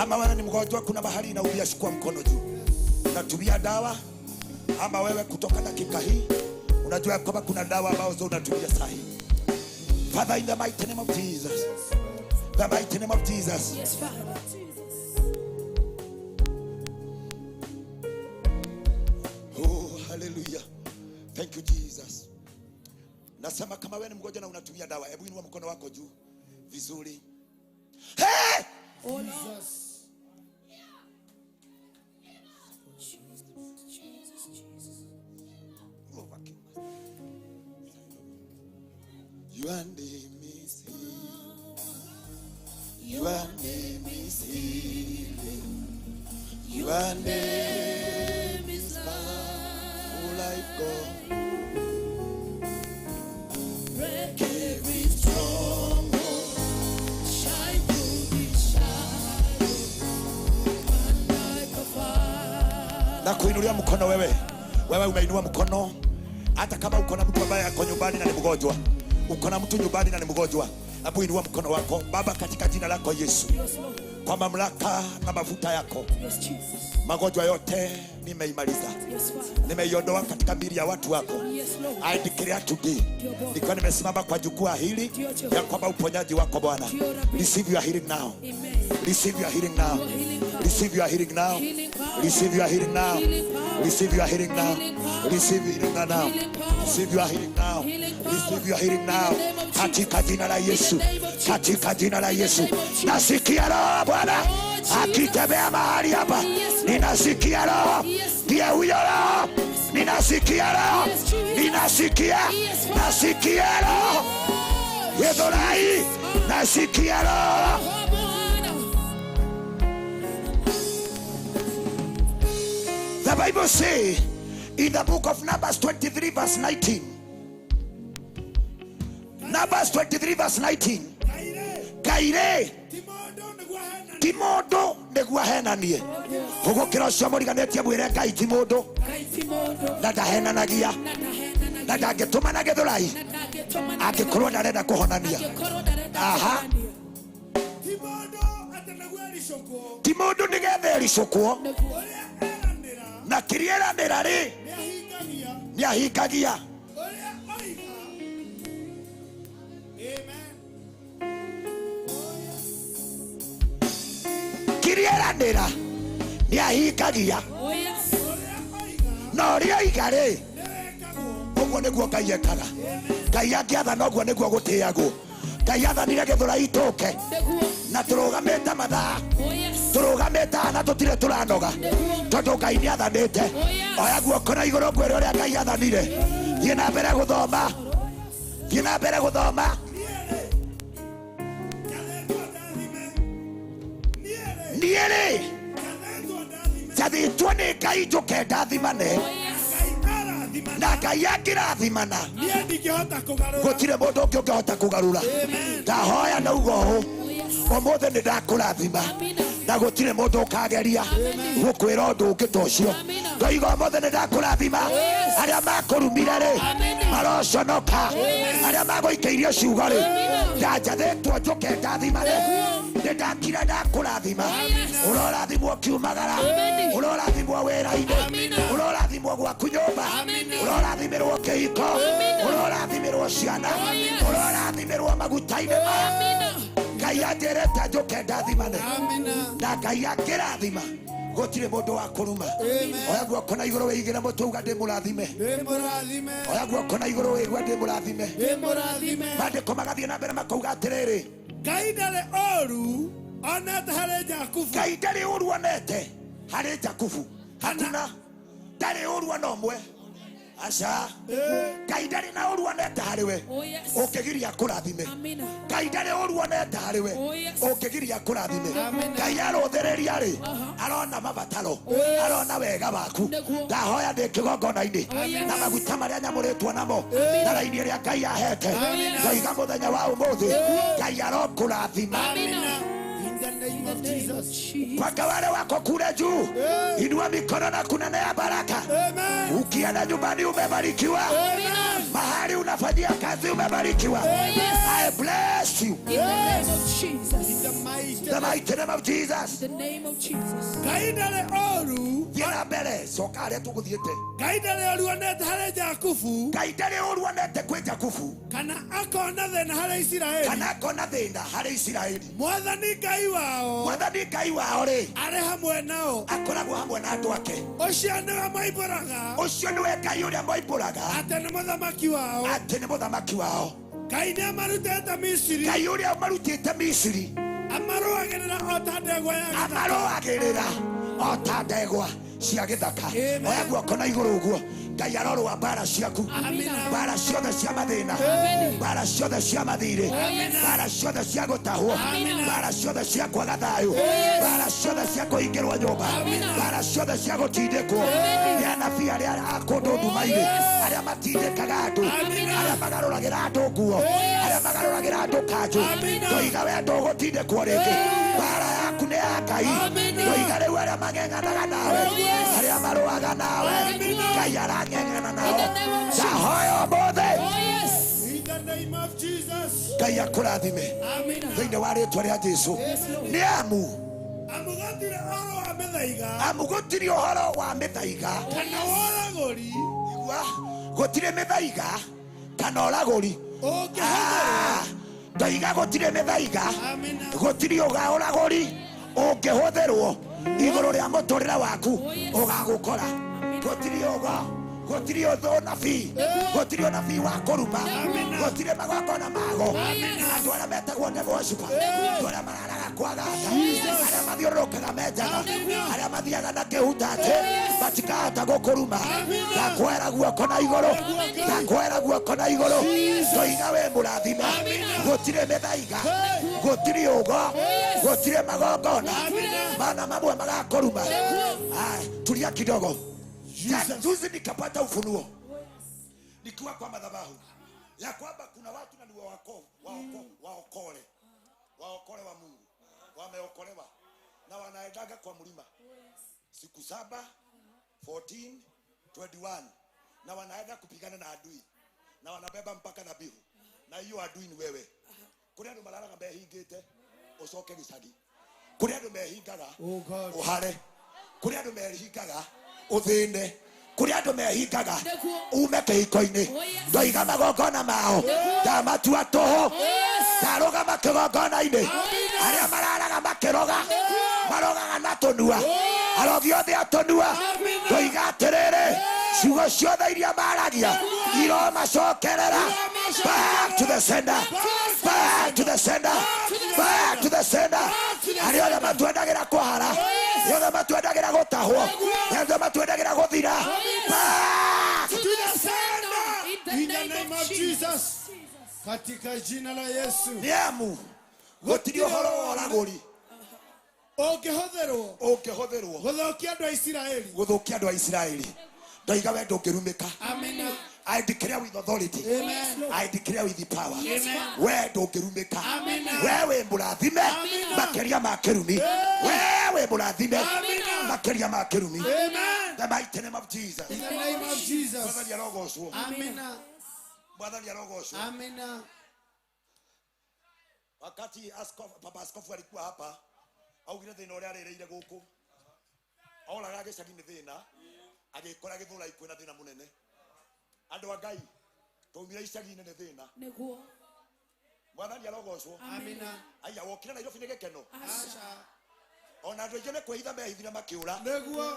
ama wewe ni mgonjwa, kuna mahali inaumia, chukua mkono juu. Unatumia dawa ama wewe kutoka dakika hii unajua ya kwamba kuna dawa ambazo unatumia sahi. Father, in the mighty name of Jesus, the mighty name of Jesus. Yes, Father. Oh, hallelujah. Thank you Jesus. Nasema kama wewe ni mgonjwa na unatumia dawa, hebu inua mkono wako juu vizuri. Hey! Oh, Lord. Jesus, Jesus, Jesus. Your name is healing. Your name is healing. Your name is powerful like God. Break every stronghold. Shine through the shadows. Burn like a fire. Na kuinulia mkono wewe. Wewe umeinua mkono, hata kama uko na mtu ambaye ako nyumbani na ni mgonjwa, uko na mtu nyumbani na ni mgonjwa, hebu inua mkono wako. Baba, katika jina lako Yesu, Yes, Lord. kwa mamlaka na mafuta yako, Yes, Jesus. magonjwa yote nimeimaliza, Yes, Father. nimeiondoa katika miili ya watu wako. Yes, Lord. I declare today, nikiwa nimesimama kwa jukwaa hili ya kwamba uponyaji wako Bwana, receive your healing now, receive your healing now, receive your healing now, receive your healing now, receive your healing now, receive your healing now, receive your healing now, receive your healing now, katika jina la Yesu, katika jina la Yesu. Nasikia Roho Bwana akitembea mahali hapa, ninasikia Roho, ndiye huyo Roho, ninasikia Roho, ninasikia, nasikia Roho Yedorai, nasikia Roho. The Bible say in the book of Numbers 23 verse 19. Numbers 23 verse 19. Kaire ti mundu niguo ahenanie hugukira ucio muriganĩtie mwĩre Ngai ti mundu na ndahenanagia na ndangĩtũma na gĩthũrai angĩkorwo ndarenda kũhonania. Aha, ti mundu nĩgetha ericũkwo na kĩrĩa eranĩra rĩ nĩahingagia. Kĩrĩa eranĩra nĩahingagia na ũrĩa oiga rĩ ũguo nĩguo Ngai ekaga. Ngai angĩathana ũguo nĩguo gũtĩagwo. Ngai athanire gĩthũrai itũke na tũrũgamĩte mathaa tũrũgamĩte haha na tũtirĩ tũranoga tondũ Ngai nĩ athanĩte. Oya guoko na igũrũ ngwĩre ũrĩa Ngai athanire. Thiĩ na mbere gũthoma, thiĩ na mbere gũthoma. Niĩ rĩ njathĩtwo nĩ Ngai njũke ndathimane na Ngai angĩrathimana gũtirĩ mũndũ ũngĩ ũngĩhota kũgarũra. Ndahoya na uga ũũ, ũmũthĩ nĩ ndakũrathima na gũtirĩ mũndũ ũkageria gũkwĩra ũndũ ũngĩ ta ũcio. Ndoiga ũmũthĩ nĩ ndakũrathima. Arĩa makũrumire rĩ maroconoka, arĩa magũikĩirie ciugo rĩ ndanjathĩtwo njũke ndathimane. Nĩ ndakira ndakũrathima. Ũrorathimwo kiumagara, ũrorathimwo wĩra-inĩ, ũrorathimwo gwaku nyũmba, ũrorathimĩrwo kĩhiko, ũrorathimĩrwo ciana, ũrorathimĩrwo maguta-inĩ maya. Ngai anjĩrĩte njũke ndathimane na Ngai angĩrathima gũtirĩ mũndũ wa kũruma. Oya guoko na igũrũ wĩigĩre mũtwe uga ndĩ mũrathime. Oya guoko na igũrũ wĩigua ndĩ mũrathime. Maandĩko magathiĩ na mbere makauga atĩrĩrĩ, Ngai ndarĩ ũũru onete harĩ Jakubu. Ngai ndarĩ ũũru onete harĩ Jakubu. Hakuna ndarĩ ũũru ona ũmwe. Aca, Ngai ndarĩ na ũũru onete harĩ we ũngĩgiria kũrathime. Ngai ndarĩ ũũru onete harĩ we ũngĩgiria kũrathime. Ngai arũthĩrĩria rĩ arona mabataro, arona wega waku. Ndahoya ndĩ kĩgongona-inĩ na maguta marĩa nyamũrĩtwo namo na raini ĩrĩa Ngai ahete, ndoiga mũthenya wa ũmũthĩ Ngai arokũrathima. name of Jesus. Mpaka wale wako kule juu, inua mikono na kunenea baraka. Ukienda nyumbani umebarikiwa, mahali unafanyia kazi umebarikiwa. I bless you. In the name of Jesus. In the mighty, The mighty name of Jesus. The name of Jesus. Ngai ndarĩ ũũru. Thiĩ na mbere, coka harĩa tũgũthiĩte. Ngai ndarĩ ũũru onete harĩ Jakubu. Ngai ndarĩ ũũru onete kwĩ Jakubu. Kana akona thĩna harĩ Isiraeli. Kana akona thĩna harĩ Isiraeli. Mwathani Ngai wao. Mwathani Ngai wao rĩ, arĩ hamwe nao. Akoragwo hamwe na andũ ake. Ũcio nĩwe moimbũraga. Ũcio nĩwe Ngai ũrĩa moimbũraga. Atĩ nĩ mũthamaki wao. Atĩ nĩ mũthamaki wao. Ngai nĩamarutĩte Misiri. Ngai ũrĩa ũmarutĩte Misiri. Amarũagĩrĩra o ta ndegwa ya gĩthaka. Amarũagĩrĩra o ta ndegwa cia gĩthaka. Oya guoko na igũrũ ũguo. Ngai arorũa mbara ciaku, mbara ciothe cia mathĩna, mbara ciothe cia mathirĩ, mbara ciothe cia gũtahwo, mbara ciothe cia kwaga thayũ, mbara ciothe cia kũhingĩrwo nyũmba, mbara ciothe cia gũtindĩkwo nĩ anabii arĩa a kũndũ nduma-inĩ, arĩa matindĩkaga andũ, arĩa magarũragĩra andũ nguo, arĩa magarũragĩra andũ kanjũ. Ndoiga we ndũgũtindĩkwo rĩngĩ. Mbara yaku nĩ ya Ngai. Ndoiga rĩu arĩa mang'eng'anaga nawe, arĩa marũaga nawe, Ngai arang'eng'ana nao. Ndahoya ũmũthĩ In the name of Jesus. Ngai akũrathime thĩinĩ wa rĩtwa rĩa Jesũ. Nĩ amu Amu gũtirĩ ũhoro wa mĩthaiga. Amu gũtirĩ ũhoro wa mĩthaiga. Kana wa ũragũri. Igua, gũtirĩ mĩthaiga kana ũragũri. Ndoiga gũtirĩ mĩthaiga, gũtirĩ ũragũri ũngĩhũthĩrwo igũrũ rĩa mũtũrĩre waku ũgagũkora. Gũtirĩ ũgo, gũtirĩ ũnabii, gũtirĩ ũnabii wa kũruma, gũtirĩ magongona mago. Andũ arĩa metagwo devil worshiper, andũ arĩa mararaga kwa gata, arĩa mathiũrũrũkaga menjaga, arĩa mathiaga na kĩhutatĩ, matikahota gũkũruma. Ndakwera guoko na igũrũ, ndakwera guoko na igũrũ. Ndoiga wĩ mũrathime. Gũtirĩ mĩthaiga, gũtirĩ ũgo, gũtirĩ magongona mana mamwe magakũruma. Tulia kidogo. Juzi nikapata ufunuo nikiwa kwa madhabahu ya kwamba kuna watu na ni waokole wa Mungu, wameokolewa na wanaendaga kwa mlima siku 7, 14, 21, na wanaenda kupigana na adui na wanabeba mpaka dhabihu, na hiyo adui ni wewe. Kuri andu mararaga mehingite ucoke gicagi, kuri andu mehingaga uhare, kuri andu mehingaga uthine, kuri andu mehingaga ume kĩhiko-inĩ. Ndoiga magongona mao ndamatua tũhũ, ndarũgama kĩgongona-inĩ. Arĩa mararaga makĩroga marogaga na tũnua, arogi othe a tũnua. Ndoiga atĩrĩrĩ, ciugo ciothe iria maragia iromacokerera. Back to the sender, back to the sender, back to the sender. Arĩa othe matwendagĩra kũhara, arĩa othe matwendagĩra gũtahwo, arĩa othe matwendagĩra gũthira, back to the sender. In the name of Jesus. Katika jina la Yesu. Nĩ amu gũtirĩ ũhoro wa ũragũri ũngĩhũthĩrwo ũngĩhũthĩrwo gũthũkia andũ a Isiraeli, gũthũkia andũ a Isiraeli. Ndoiga we ndũngĩrumĩka. Amina. I declare with authority. Amen. I declare with the power. Amen. We ndũngĩrumĩka. Amina. We wĩ mũrathime makĩria ma kĩrumi. We wĩ mũrathime makĩria ma kĩrumi. Amen. The mighty name of Jesus. In the name of Jesus. Mwathani arogocwo. Amina. Mwathani arogocwo. Amina. Wakati askofu, baba askofu alikuwa hapa, augire thĩna ũrĩa arĩrĩire gũkũ, oraga gĩcagi nĩ thĩna, agĩkora Gĩthũrai kwĩna thĩna mũnene. Andũ a Ngai, twaumire icagi-inĩ nĩ thĩna. Nĩguo. Mwathani arogocwo. Amina. Aya, wokire Nairobi nĩ gĩkeno. Ona andũ aingĩ nĩ kwĩhitha mehithire makĩũra. Nĩguo.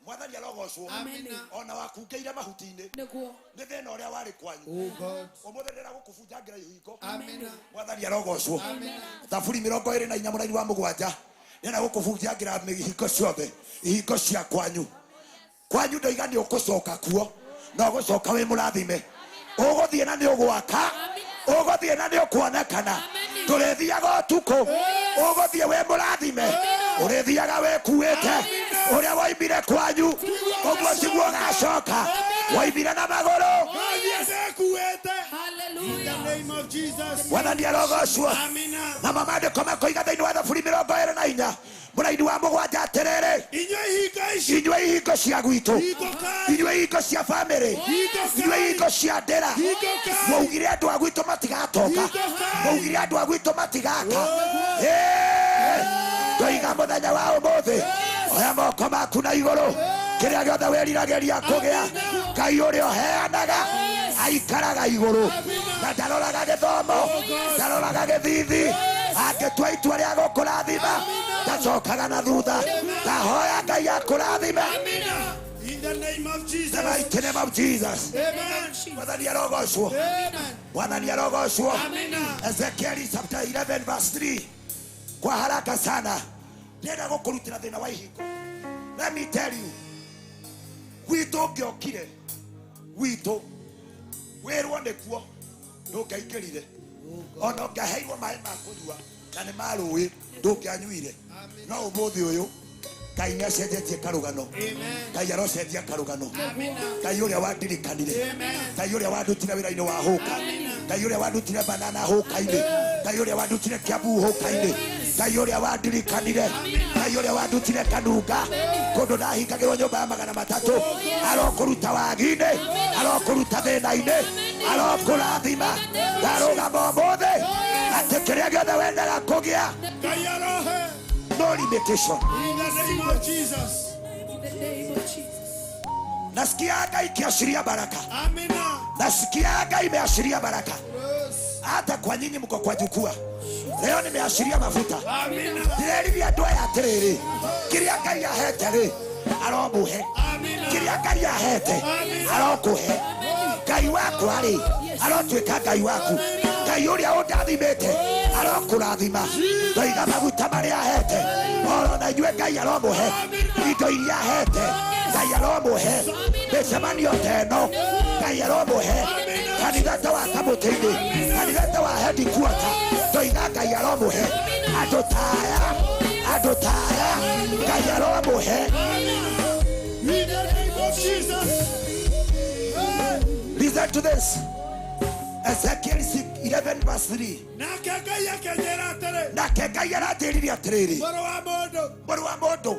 Mwathani arogocwo. Amina. Ona wakungĩire mahuti-inĩ. Nĩguo. Nĩ thĩna ũrĩa warĩ kwanyu. Oh God. Ũmũthĩ ndĩragũkũbunjangĩra ihingo. Amina. Mwathani arogocwo. Amina. Thaburi 24 mũraini wa 7 ndĩragũkũbunjangĩra ihingo ciothe, ihingo cia kwanyu. Kwanyu ndoiga nĩ ũgũcoka kuo, na ũgũcoka wĩ mũrathime. Ũgũthiĩ na nĩ ũgwaka, ũgũthiĩ na nĩ ũkuonekana. Tũrĩthiaga ũtukũ, ũgũthiĩ wĩ mũrathime, ũrĩthiaga wĩkuĩte. Ũrĩa woimire kwanyu ũguo tiguo ũgacoka. Woimire na magũrũ. In the name of Jesus. Mwathani arogocwo. Amina. Na mamandĩko makoiga thĩinĩ Thĩinĩ wa Thaburi 24 mũraini wa 7 atĩrĩrĩ, inyuĩ ihingo cia gwitũ, inyuĩ ihingo cia bamĩrĩ, inyuĩ ihingo cia ndĩra, mwaugire andũ a gwitũ matigatoka, mwaugire andũ a gwitũ matigaka. Ndoiga mũthenya wa ũmũthĩ, oya moko maku na igũrũ, kĩrĩa gĩothe wĩriragĩria kũgĩa, Ngai ũrĩa ũheanaga aikaraga igũrũ, na ndaroraga gĩthomo, ndaroraga gĩthithi, angĩtua itua rĩa gũkũrathima ndacokaga na thutha. Ndahoya Ngai akũrathime. In the name of Jesus. The mighty name of Jesus. Amen. Mwathani arogocwo. Amen. Mwathani arogocwo. Amina. Ezekiel chapter 11 verse 3. Kwa haraka sana ndĩrenda gũkũrutĩra thĩna wa ihingo. Let me tell you, gwitũ ũngĩokire gwitũ wĩrwo nĩkuo ndũngĩaingĩrire, ona ũngĩaheirwo maĩ ma kũnyua na nĩ ma rũĩ ndũngĩanyuire. No ũmũthĩ ũyũ Ngai nĩ acenjetie karũgano. Ngai arocenjia karũgano. Ngai ũrĩa wandirikanire, Ngai ũrĩa wandutire wĩra-inĩ wa hũka, Ngai ũrĩa wandutire banana hũka-inĩ, Ngai ũrĩa wandutire Kiambu hũka-inĩ, Ngai ũrĩa wandirikanire, Ngai ũrĩa wandutire Kanunga kũndũ ndahingagĩrwo nyũmba ya 300, arokũruta wagi-inĩ, arokũruta thĩna-inĩ, arokũrathima. Ndarũgama ũmũthĩ atĩ kĩrĩa gĩothe wendaga kũgĩa, Ngai arohe. no limitation. In the name of Jesus. In the name of Jesus. Nasikia anga ikiashiria baraka. Amina. Nasikia anga imeashiria baraka. Hata kwa nyinyi mko kwa jukwaa leo, nimeashiria mafuta. Amina. Ndĩrerithia andũ aya atĩrĩrĩ, kĩrĩa Ngai ahete rĩ aromũhe, kĩrĩa Ngai ahete arokũhe. Ngai wakwa rĩ arotuĩka Ngai waku. Ngai ũrĩa ũndathimĩte arokũrathima. Ndoiga maguta marĩa ahete oro na inyuĩ Ngai aromũhe, indo iria ahete Ngai aromũhe, mĩcemanio ta ĩno Ngai aromũhe, kanitha ta wa Kamũtĩ-inĩ, kanitha ta wa headquarter, ndoiga Ngai aromũhe, andũ ta aya, andũ ta aya Ngai aromũhe. In the name of Jesus. Listen to this. Ezekiel 11 verse 3. Nake Ngai akĩnjĩra atĩrĩ, Nake Ngai aranjĩrire atĩrĩrĩ, mũrũ wa mũndũ, mũrũ wa mũndũ,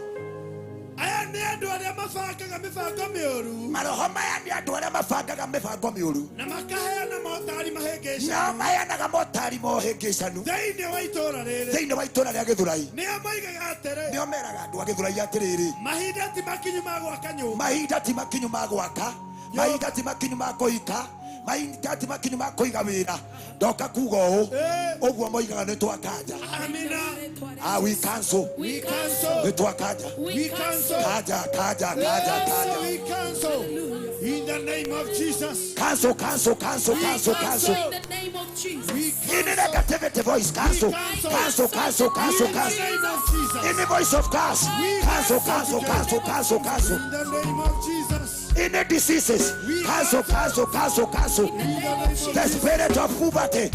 aya nĩ andũ arĩa mabangaga mĩbango mĩũru, maroho maya nĩ andũ arĩa mabangaga mĩbango mĩũru, na makaheana motari nao mahĩngĩcanu maheanaga motari mohĩngĩcanu thĩinĩ wa itũũra rĩrĩ. thĩinĩ wa itũũra rĩa Gĩthũrai. Nĩo moigaga atĩrĩ, Nĩo meraga andũ a Gĩthũrai atĩrĩrĩ, mahinda ti makinyu ma gwaka nyũmba, mahinda ti makinyu ma gwaka, mahinda ti makinyu ma kũhika, mahinda ti makinyu ma kũiga wĩra. Ndoka kuga ũũ, ũguo moigaga nĩ twakanja. Amina. Ah, we cancel. We cancel. Nĩ twakanja. We cancel. Kanja, kanja, kanja, Yes, kanja. we cancel. In the name of Jesus. Cancel, cancel, cancel, We cancel, cancel. In the name of Jesus. We Any negativity voice, cancel, cancel, cancel, cancel, In the cancel. name of Jesus. Any voice of curse, We cancel, cancel cancel, today. cancel, cancel, cancel. In the name of Jesus. Any diseases, We cancel, cancel, cancel, cancel. In the name of The Jesus. spirit of poverty, We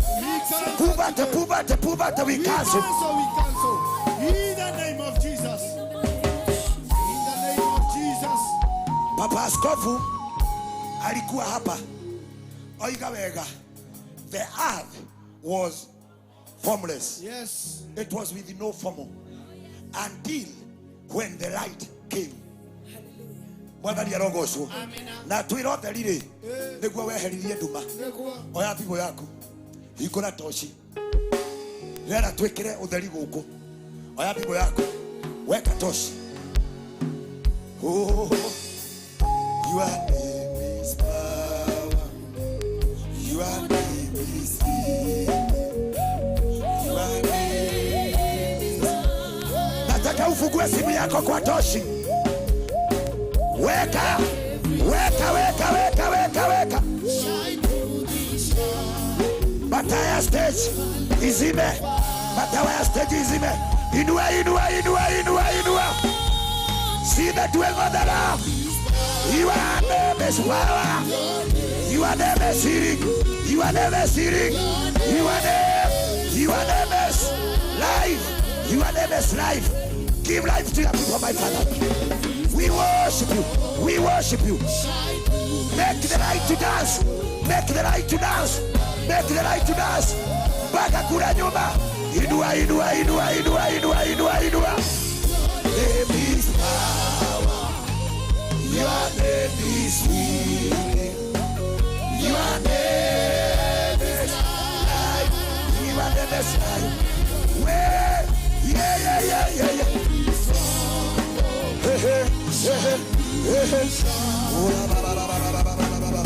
cancel poverty, today. poverty, poverty, we We cancel. cancel, we cancel. In the name of Jesus. In the name of Jesus. Papa Askofu alikuwa hapa, oiga wega, the earth was formless. Yes. It was with no form until when the light came. Mwathani arogocwo. Na twĩra ũtheri rĩ, nĩguo weheririe nduma. Oya thimũ yaku, hingũra toci, rera twĩkĩre ũtheri gũkũ. Oya thimũ yaku, weka toci. Oh, your name is power. Your name is healing. Your name is. Nataka ufungue simu yako kwa toshi. Weka, weka, weka, weka, weka, weka. Mataa ya stage izime, matawa ya stage izime. Inua, inua, inua, inua, inua. See the dwell of the Lord. Your name is power. Your name is healing. Your name is healing. Your name is life. Your name is life. Give life to your people, my Father. We worship you. We worship you. Make the light to dance. Make the light to dance. Make the light to dance. Mpaka kula nyuma. Inua, inua, inua, inua, Ngai. We yeah yeah yeah yeah yeah. Hey hey hey hey. Ora ba ba ba ba ba ba ba ba.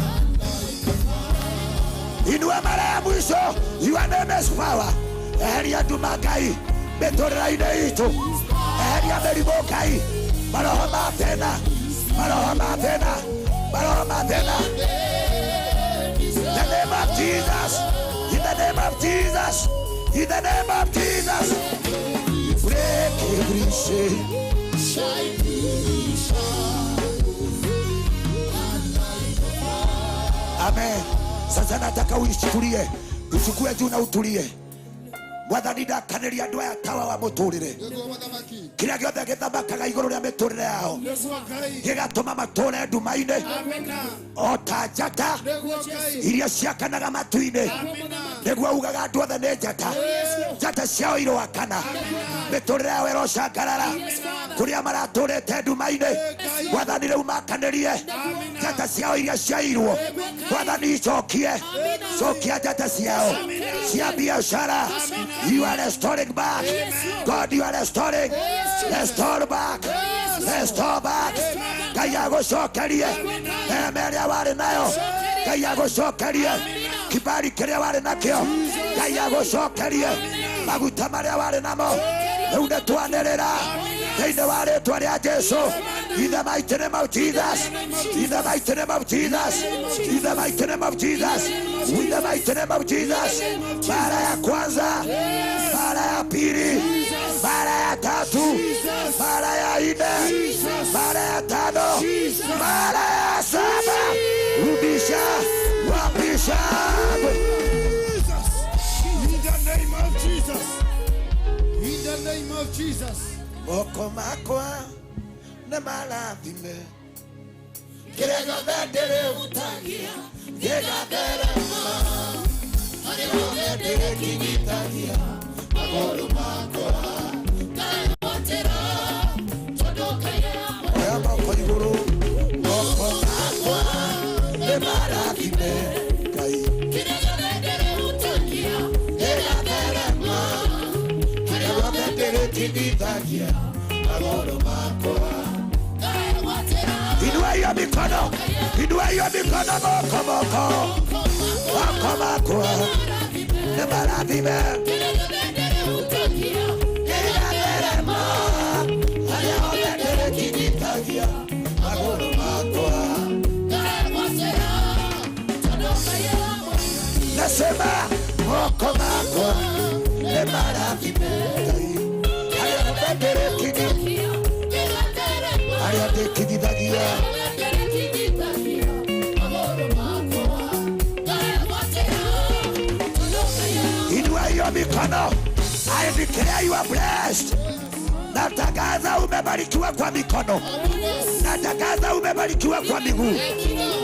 Inua mara ya mwisho. Your name is power. Eheria nduma Ngai mĩtũrĩre-inĩ itũ. Eheria mĩrimũ Ngai. Maroho ma thĩna. Maroho ma thĩna. Maroho ma thĩna. The name of Jesus. In the name of Jesus. In the name of Jesus. Break every chain. Amen. Sasa nataka uishikilie. Uchukue juu na utulie. Mwathani ndakaniria andu aya tawa wa muturire. Kiria giothe githamakaga iguru ria miturire yao gigatuma mature nduma-ini o ta njata iria ciakanaga matu-ini. Niguo ugaga andu othe ni njata. Njata ciao iroakana, miturire yao irocangarara kuria maraturite nduma-ini. Mwathani riu makanirie njata ciao iria ciairwo. Mwathani icokie, cokia njata ciao cia biashara. You are restoring back. God, you are restoring. Restore back. Restore back. Ngai agũcokerie neema ĩrĩa warĩ nayo. Ngai agũcokerie kibali kĩrĩa warĩ nakĩo. Ngai agũcokerie maguta marĩa warĩ namo. Rĩu nĩ twanĩrĩra thĩinĩ wa rĩtwa rĩa Jesu. In the mighty name of Jesus. In the mighty name of Jesus. In the mighty name of Jesus. In the mighty name of Jesus. Mara ya kwanza, mara ya pili, mara ya tatu, mara ya nne, mara ya tano, mara ya saba. Rudisha, wapisha. In the name of Jesus. In the name of Jesus. Moko makwa na marathime. Kĩrĩa gĩothe ndĩrĩhutagia gĩgatherema. Harĩa hothe ndĩrĩkinyithagia magũrũ makwa ngagwatĩra tondũ Ngai Oya moko igũrũ. Moko makwa nĩ marathime Ngai. Kĩrĩa gĩothe ndĩrĩhutagia gĩgatherema. Harĩa hothe ndĩrĩkinyithagia magũrũ makwa. Inua hiyo mikono, inua hiyo mikono, moko moko, moko makwa nĩ marathime. Gĩgatherema. Harĩa hothe ndĩrĩkinyithagia magũrũ makwa. Nasema moko makwa nĩ marathime Ngai. Harĩa hothe ndĩrĩkinyithagia, harĩa ndĩkinyithagia. Inua hiyo mikono. I declare you are blessed. Natangaza umebarikiwa kwa mikono. Natangaza umebarikiwa kwa miguu.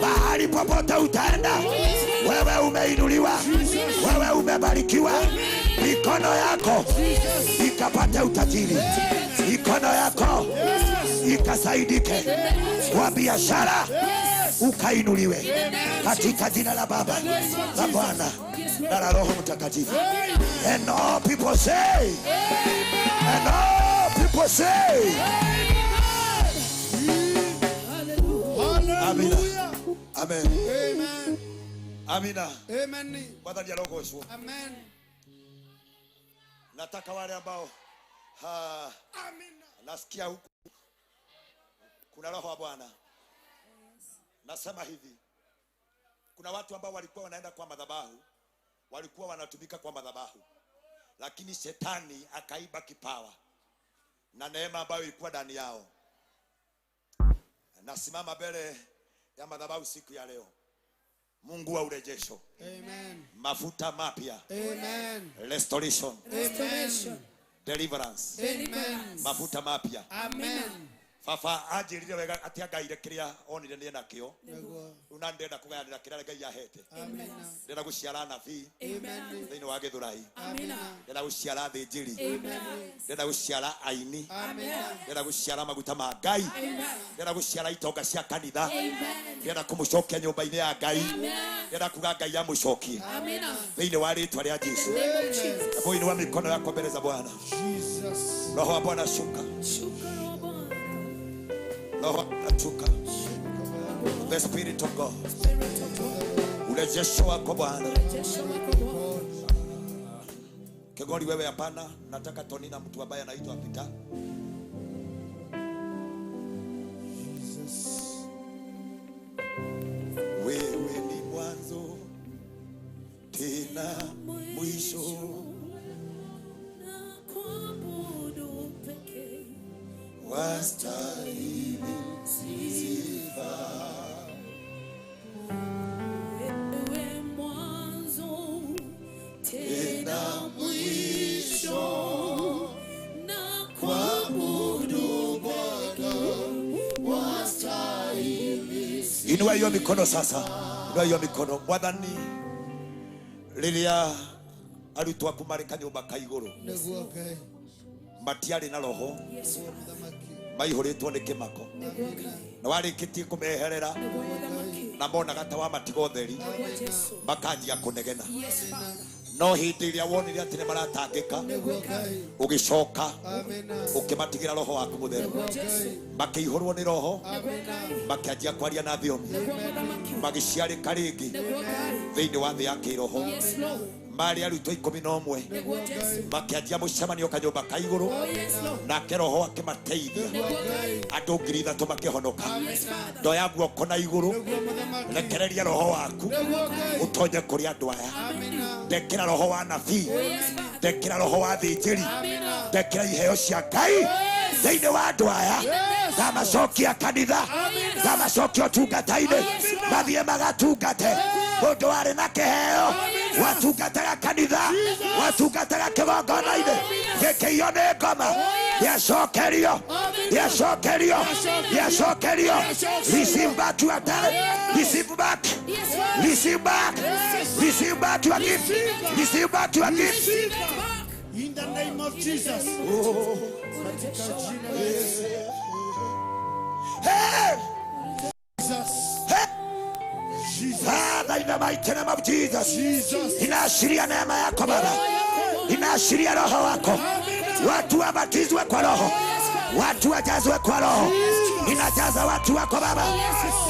Mahali popote utaenda, wewe umeinuliwa, wewe umebarikiwa. Mikono yako ikapate utajiri, mikono yako ikasaidike kwa biashara, ukainuliwe katika jina la Baba, la Bwana na la Roho Mtakatifu. And all people say, and all people say, Amina. Amen. Amen. Amina. Amen. Mwathani arogocwo. Amen. Nataka wale ambao nasikia huku kuna roho wa Bwana. Nasema hivi, kuna watu ambao walikuwa wanaenda kwa madhabahu, walikuwa wanatumika kwa madhabahu, lakini shetani akaiba kipawa na neema ambayo ilikuwa ndani yao. Nasimama mbele ya madhabahu siku ya leo. Mungu wa urejesho. Amen. Mafuta mapya. Amen. Restoration. Amen. Deliverance. Amen. Mafuta mapya. Amen. Baba anjĩrire wega atĩ angaire kĩrĩa onire nĩ enakĩo. Rĩu na ndĩrenda kũgayanĩra kĩrĩa Ngai ahete. Ndĩrenda gũciara anabii thĩinĩ wa Gĩthũrai. Ndĩrenda gũciara athĩnjĩri. Ndĩrenda gũciara aini. Ndĩrenda gũciara maguta ma Ngai. Ndĩrenda gũciara itonga cia kanitha. Ndĩrenda kũmũcokia nyũmba-inĩ ya Ngai. Ndĩrenda kuga Ngai amũcokie thĩinĩ wa rĩtwa rĩa Jesu. Hebu inua mikono yako mbele za Bwana. Roho wa Bwana shuka. Roho shuka. The Spirit of God. Urejesho wako Bwana. Kegori wewe hapana, nataka Tony na mtu ambaye anaitwa Peter. Jesus. Wewe ni mwanzo tena mwisho. Wastahili sifa. Wewe mwanzo tena mwisho, na kuabudu Bwana wastahili sifa. Inua hiyo mikono sasa. Inua hiyo mikono. Mwathani rĩrĩa arutwo aku marĩ kanyũmba ka igũrũ matiarĩ na roho, maihũrĩtwo nĩ kĩmako, na warĩkĩtie kũmeherera na monaga ta wamatiga ũtheri makanjia kũnegena. No hĩndĩ ĩrĩa wonire atĩ nĩmaratangĩka, ũgĩcoka ũkĩmatigĩra roho waku mũtheru, makĩihũrwo nĩ roho, makĩanjia kwaria na thiomi, magĩciarĩka rĩngĩ thĩinĩ wa thĩ ya kĩroho. Marĩ arutwo 11 makĩanjia mũcemanio kanyũmba ka igũrũ, nake roho akĩmateithia andũ 3,000 makĩhonoka. Ndoya guoko na igũrũ, rekereria roho waku ũtonye kũrĩ andũ aya. Ndekĩra roho wa nabii, ndekĩra roho wa thĩnjĩri, ndekĩra iheo cia Ngai thĩinĩ wa andũ aya. Ndamacokia kanitha, ndamacokia ũtungata-inĩ, mathiĩ magatungate. Mũndũ warĩ na kĩheo watungataga kanitha, watungataga kĩgongona-inĩ, gĩkĩiywo nĩ ngoma, gĩacokerio, gĩacokerio, gĩacokerio. Receive back your talent. Receive back. Receive back. Receive back your gift. Receive back your gift. In the name of Jesus. Hey! Jesus. Hey! Father, in the mighty name of Jesus. Inaashiria neema yako Baba. Inaashiria roho wako. Watu wabatizwe kwa roho. Watu wajazwe kwa roho. Inajaza watu wako Baba.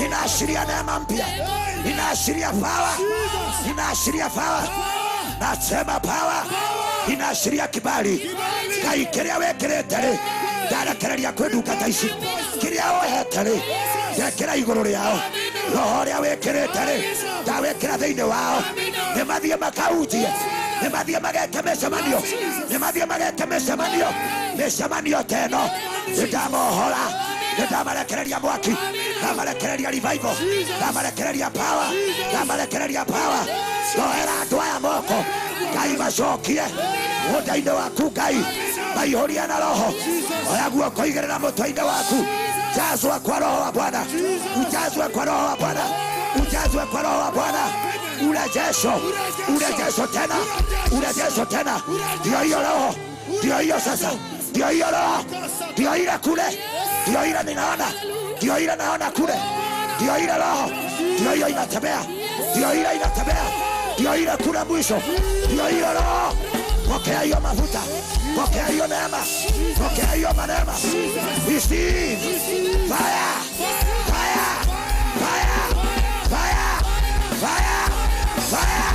Inaashiria neema mpya. Inaashiria power. Inaashiria power. Nasema power. Inaashiria kibali. Ngai kĩrĩa wĩkĩrĩte rĩ, ndarekereria kwĩ ndungata ici. Kĩrĩa wohete rĩ, ndekĩra igũrũ rĩao. Roho ũrĩa wĩkĩrĩte rĩ, ndawĩkĩra thĩinĩ wao. Nĩmathiĩ makahunjie, nĩmathiĩ mageke mĩcemanio, nĩmathiĩ mageke mĩcemanio, mĩcemanio ta ĩno. Nĩndamohora, nĩndamarekereria mwaki, ndamarekereria revival, ndamarekereria power, ndamarekereria power. Ndoera andũ aya moko, Ngai macokie mũgũnda-inĩ waku Ngai, maihũrie na roho. Oya guoko igĩrĩra mũtwe-inĩ waku. Jazwa kwa roho wa Bwana, ujazwe kwa roho wa Bwana, ujazwe kwa roho wa Bwana. Urejesho, urejesho tena, urejesho tena. Ndio hiyo roho, ndio hiyo sasa, ndio hiyo roho, ndio ile kule, ndio ile ninaona, ndio ile naona kule, ndio ile roho, ndio hiyo inatembea, ndio ile inatembea, ndio ile kule mwisho, ndio ile roho. Pokea hiyo mafuta, pokea hiyo neema, pokea hiyo neema. Receive fire, fire, fire, fire, fire, fire,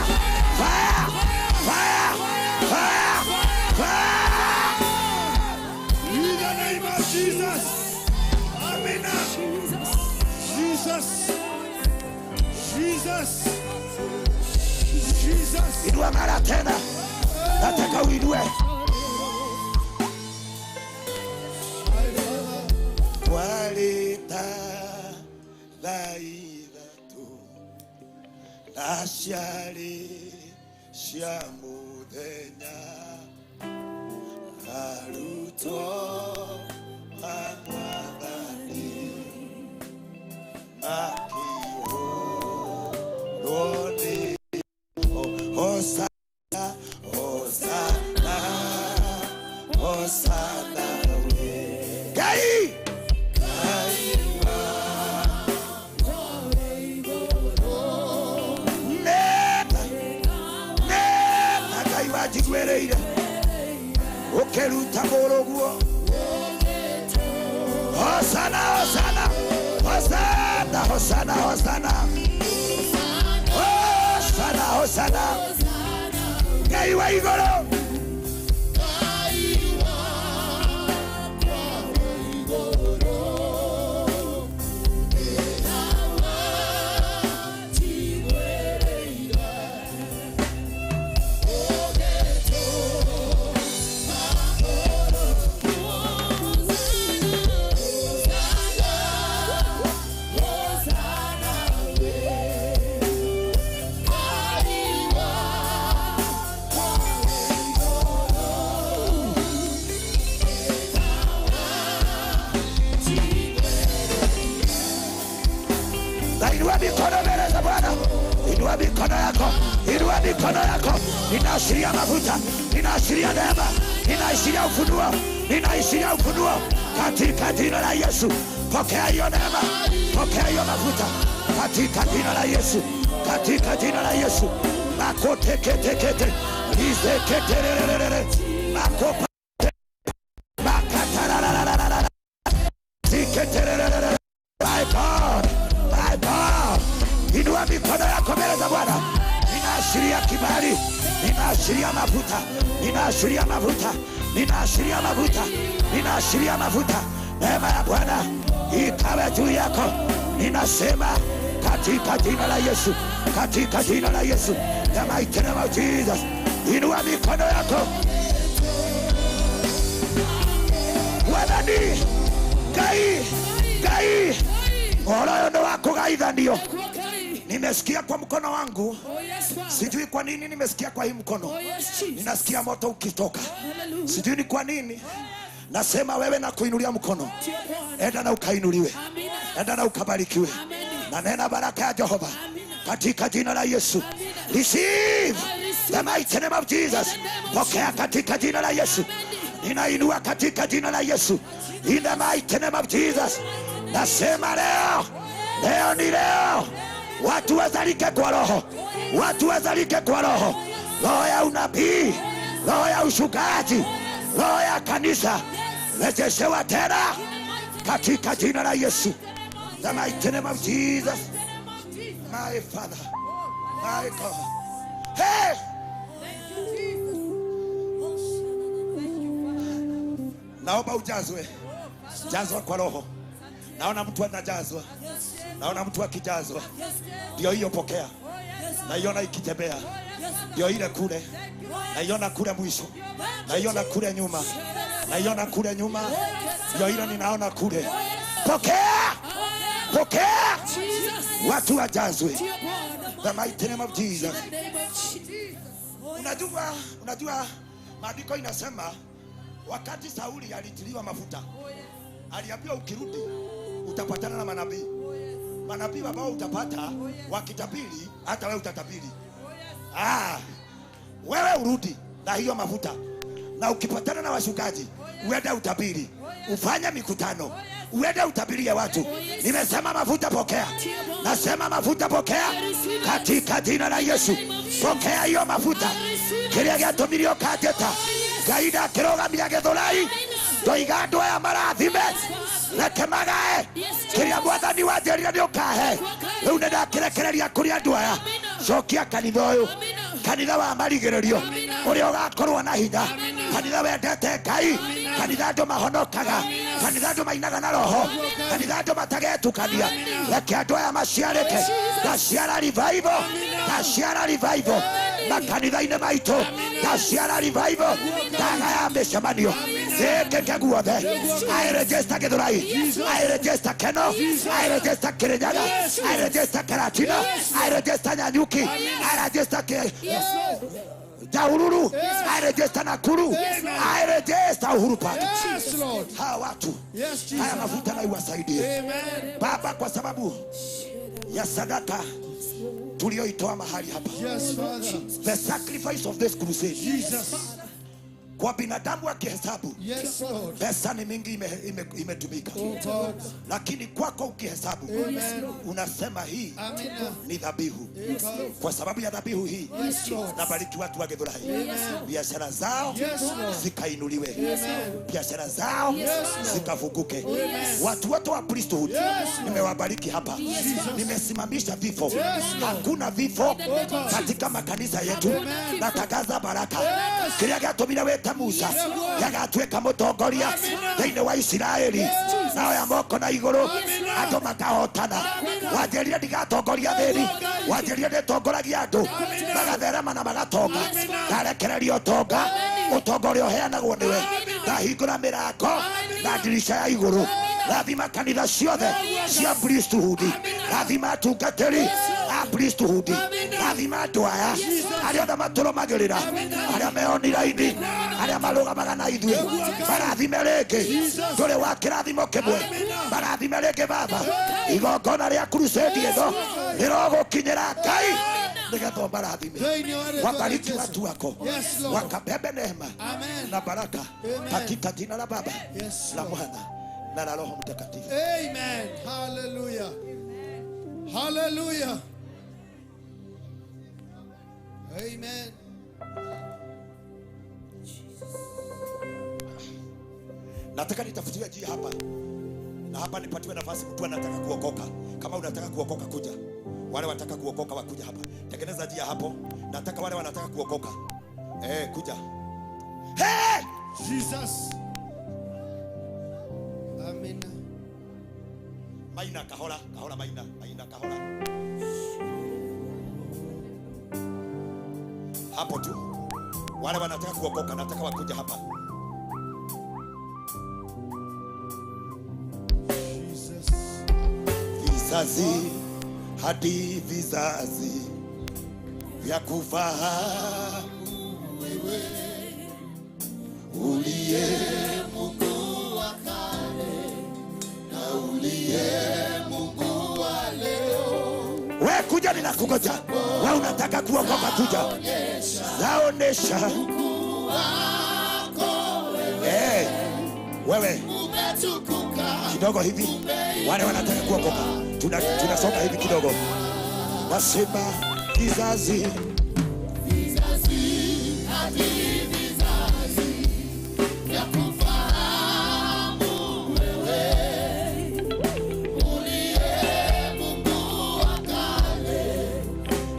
fire, fire, fire, fire. In the name of Jesus. Amen. Jesus. Jesus. Jesus. Inua mara tena. Nataka uinue. Walita thaa na ciarĩ cia mũthenya arutwo a Mwathani. Hosana we. Ngai Neta Ngai wanjiguĩrĩire ũkĩruta mũrũguo. Hosana, Hosana, Hosana, Hosana, Hosana, Hosana, Hosana, Ngai wa igũrũ. Inua mikono mbele za Bwana. Inua mikono yako. Inua mikono yako. Ninaashiria mafuta, ninaashiria neema, ninaashiria ufunuo, ninaashiria ufunuo katika jina la Yesu. Pokea hiyo neema, pokea hiyo mafuta katika jina la Yesu, katika jina la Yesu. Makoteketekete lizeketererere makopa makatararararara ziketererere. My God, my God. Inua mikono yako mbele za Bwana. Ninaashiria kibali, ninaashiria mafuta, ninaashiria mafuta, ninaashiria mafuta, ninaashiria mafuta. Neema ya Bwana ikawe juu yako. Ninasema katika jina la Yesu, katika jina la Yesu, the mighty name of Jesus. Inua mikono yako. Mwathani Ngai, Ngai, ũhoro ũyũ nĩ wa kũgaithanio. Nimesikia kwa mkono wangu, sijui kwa nini nimesikia kwa hii mkono, ninasikia moto ukitoka, sijui ni kwa nini. Nasema wewe na kuinulia mkono, enda na ukainuliwe, enda na ukabarikiwe. Na nena baraka ya Jehova katika jina la Yesu. Receive the mighty name of Jesus. Pokea katika jina la Yesu. Ninainua katika jina la Yesu. In the mighty name of Jesus. Nasema leo, leo ni leo. Watu wazalike kwa roho, watu wazalike kwa roho, roho ya unabii, roho ya ushukaji, roho ya kanisa rejeshewa tena katika jina la Yesu. The mighty name of Jesus. My Father, my God. Hey! Naomba ujazwe, jazwa kwa roho. Naona mtu anajazwa, naona mtu akijazwa. Ndio hiyo, pokea. Naiona ikitembea, ndio ile kule, naiona kule mwisho, naiona kule nyuma, naiona kule nyuma, ndio ile ninaona kule. Pokea, pokea, watu wajazwe. The mighty name of Jesus. Unajua, unajua maandiko inasema wakati Sauli alitiliwa mafuta, aliambiwa ukirudi utapatana na manabii. Manabii ambao utapata wakitabiri, hata wewe utatabiri. Ah, wewe urudi na hiyo mafuta, na ukipatana na washukaji uende utabiri, ufanye mikutano, uende utabirie watu. Nimesema mafuta, pokea. Nasema mafuta, pokea katika jina la Yesu. Pokea hiyo mafuta. Kĩrĩa gĩatũmire ũkanjĩta Ngai ndakĩrũgamia Gĩthũrai, ndoiga andũ aya marathime, reke magae kĩrĩa Mwathani wanjĩrire nĩ ũkahe. Rĩu nĩ ndakĩrekereria kũrĩ andũ aya. Cokia kanitha ũyũ, kanitha wa marigĩrĩrio ũrĩa ũgakorwo na hinya, kanitha wendete Ngai, kanitha andũ mahonokaga, kanitha andũ mainaga na roho, kanitha andũ matagetukania. Reke andũ aya maciarĩke. Ndaciara revival, ndaciara revival makanitha-inĩ maitũ, ndaciara revival, ndagaya mĩcemanio ĩkĩke guothe. I register Gĩthũrai, I register Keno, I register Kirinyaga, I register Karatina, I register Nanyuki, I register Nyahururu, I register Nakuru, I register Uhuru Park. Hawa watu, haya mafuta na iwasaidie Baba, kwa sababu ya sadaka tulioitoa mahali hapa. Yes, Father. The sacrifice of this crusade. Jesus. Kwa binadamu akihesabu, Yes, Lord. pesa ni mingi imetumika, Oh, God. lakini kwako ukihesabu, Amen. unasema hii Amina. ni dhabihu. Yes, Lord. Kwa sababu ya dhabihu hii, Yes, Lord. nabariki watu wa Githurai, Amen. biashara zao Yes, Lord. zikainuliwe, Amen. biashara zao Yes, Lord. zikafunguke. Amen. Watu wote wa priesthood Yes, Lord. nimewabariki hapa, Yes, Lord. nimesimamisha vifo. Yes, Lord. Hakuna vifo God. katika makanisa yetu. Amen. Natangaza baraka Yes. kiria gĩatũmire wĩte Musa Yes, Lord. gĩgatuĩka mũtongoria Amina. thĩinĩ wa Isiraeli, Yes, Jesus. nao ya moko na igũrũ Amina. andũ makahotana. Amina. Wanjĩrire ndigatongoria thĩni, wanjĩrire ndĩtongoragia andũ Amina. magatherema na magatonga. Amina. Ndarekereria ũtonga, ũtonga ũrĩa ũheanagwo nĩwe. Ndahingũra mĩrango na ndirisha ya igũrũ. Rathima kanitha ciothe cia priesthood, rathima atungatĩri a priesthood, rathima andũ aya arĩa othe matũrũmagĩrĩra, arĩa me oniraini, arĩa marũgamaga na ithuĩ, marathime rĩngĩ. Ndũrĩ wa kĩrathimo kĩmwe, marathime rĩngĩ Baba. Igongona rĩa crusade ĩno rĩrogũkinyĩra Ngai nĩgetha ũmarathime. Thĩinĩ wa rĩĩtwa rĩa Wabariki Yesu. watu wako, Yes, Lord. wakabebe neema Amen. na baraka Amen. katika jina la Baba Yes, la Lord. Mwana na la Roho Mtakatifu. Amen. Hallelujah. Hallelujah. Amen. Nataka nitafutiwe njia hapa na hapa, nipatiwe nafasi. Mtu anataka kuokoka, kama unataka kuokoka kuja. Wale wanataka kuokoka wakuja hapa, tengeneza njia hapo. Nataka wale wanataka kuokoka kuja. Hey! Jesus. Amen. Maina kahora kahora, Maina Maina kahora, hapo tu. Wale wanataka kuokoka, nataka wakuja hapa. Jesus. Vizazi hadi vizazi vya kufahamu wewe uliye Mungu wa kale na uliye Mungu wa leo. We kuja, ninakungoja. We unataka kuokoka, kuja, zaonesha wewe kidogo hivi, wale wanataka kuokoka, tunasonga hivi kidogo, nasema kizazi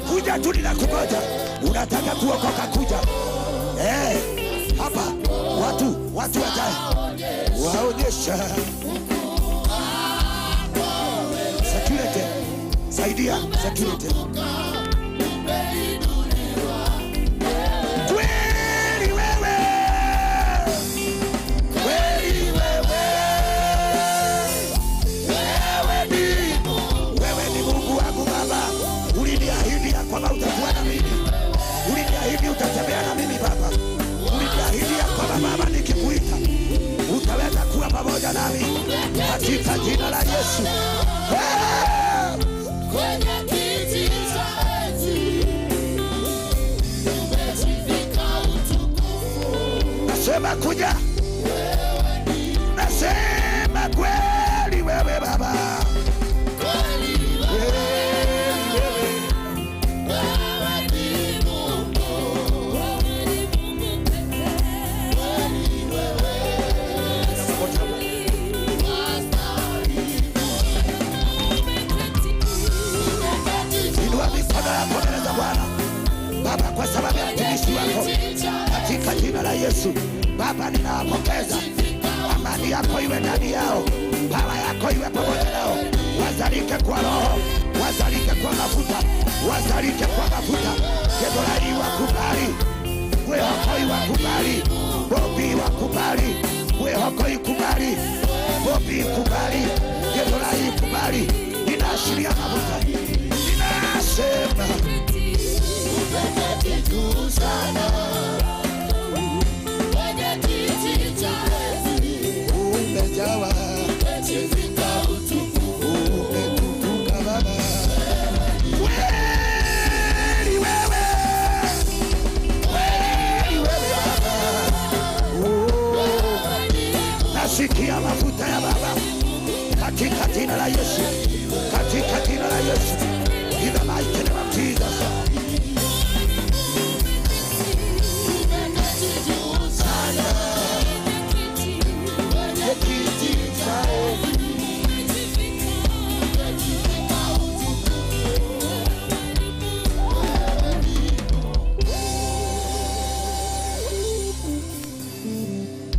kuja tu, ninakungoja. Unataka kuokoka, kuja hapa. Watu wajae waonyesha security, saidia security. Kweli wewe, kweli wewe, wewe ni Mungu wangu Baba. Uliniahidi ya kwamba utakuwa na mimi, uliniahidi utatembea na mimi Baba, uliniahidi ya kwamba Baba nikikuita utaweza kuwa pamoja nami katika jina la Yesu. Kwenye kiti cha enzi umejivika utukufu. Nasema kuja, nasema kweli wewe Baba, Kweli wewe, wewe ni Mungu. Wewe ni Mungu pekee. Kweli wewe inua mikono yako mbele za Bwana Baba, kwa sababu ya mtumishi wako, katika jina la Yesu. Baba, ninawapokeza amani yako iwe ndani yao, pawa yako iwe pamoja nao, wazalike kwa Roho, wazalike kwa mafuta, wazalike kwa mafuta. Gedolai wakubali, Mwehoko wakubali, Bobi wakubali, Mwehoko ikubali, Bobi ikubali, Gedolai ikubali. Ninaashiria mafuta, ninasema Umeketi juu sana. Kwenye kiti cha enzi umejawa, umejivika utukufu. umetukuka Baba. Kweli wewe, kweli wewe Baba. Sikia mafuta ya Baba katika jina la Yesu, katika jina la Yesu, in the mighty name of Jesus.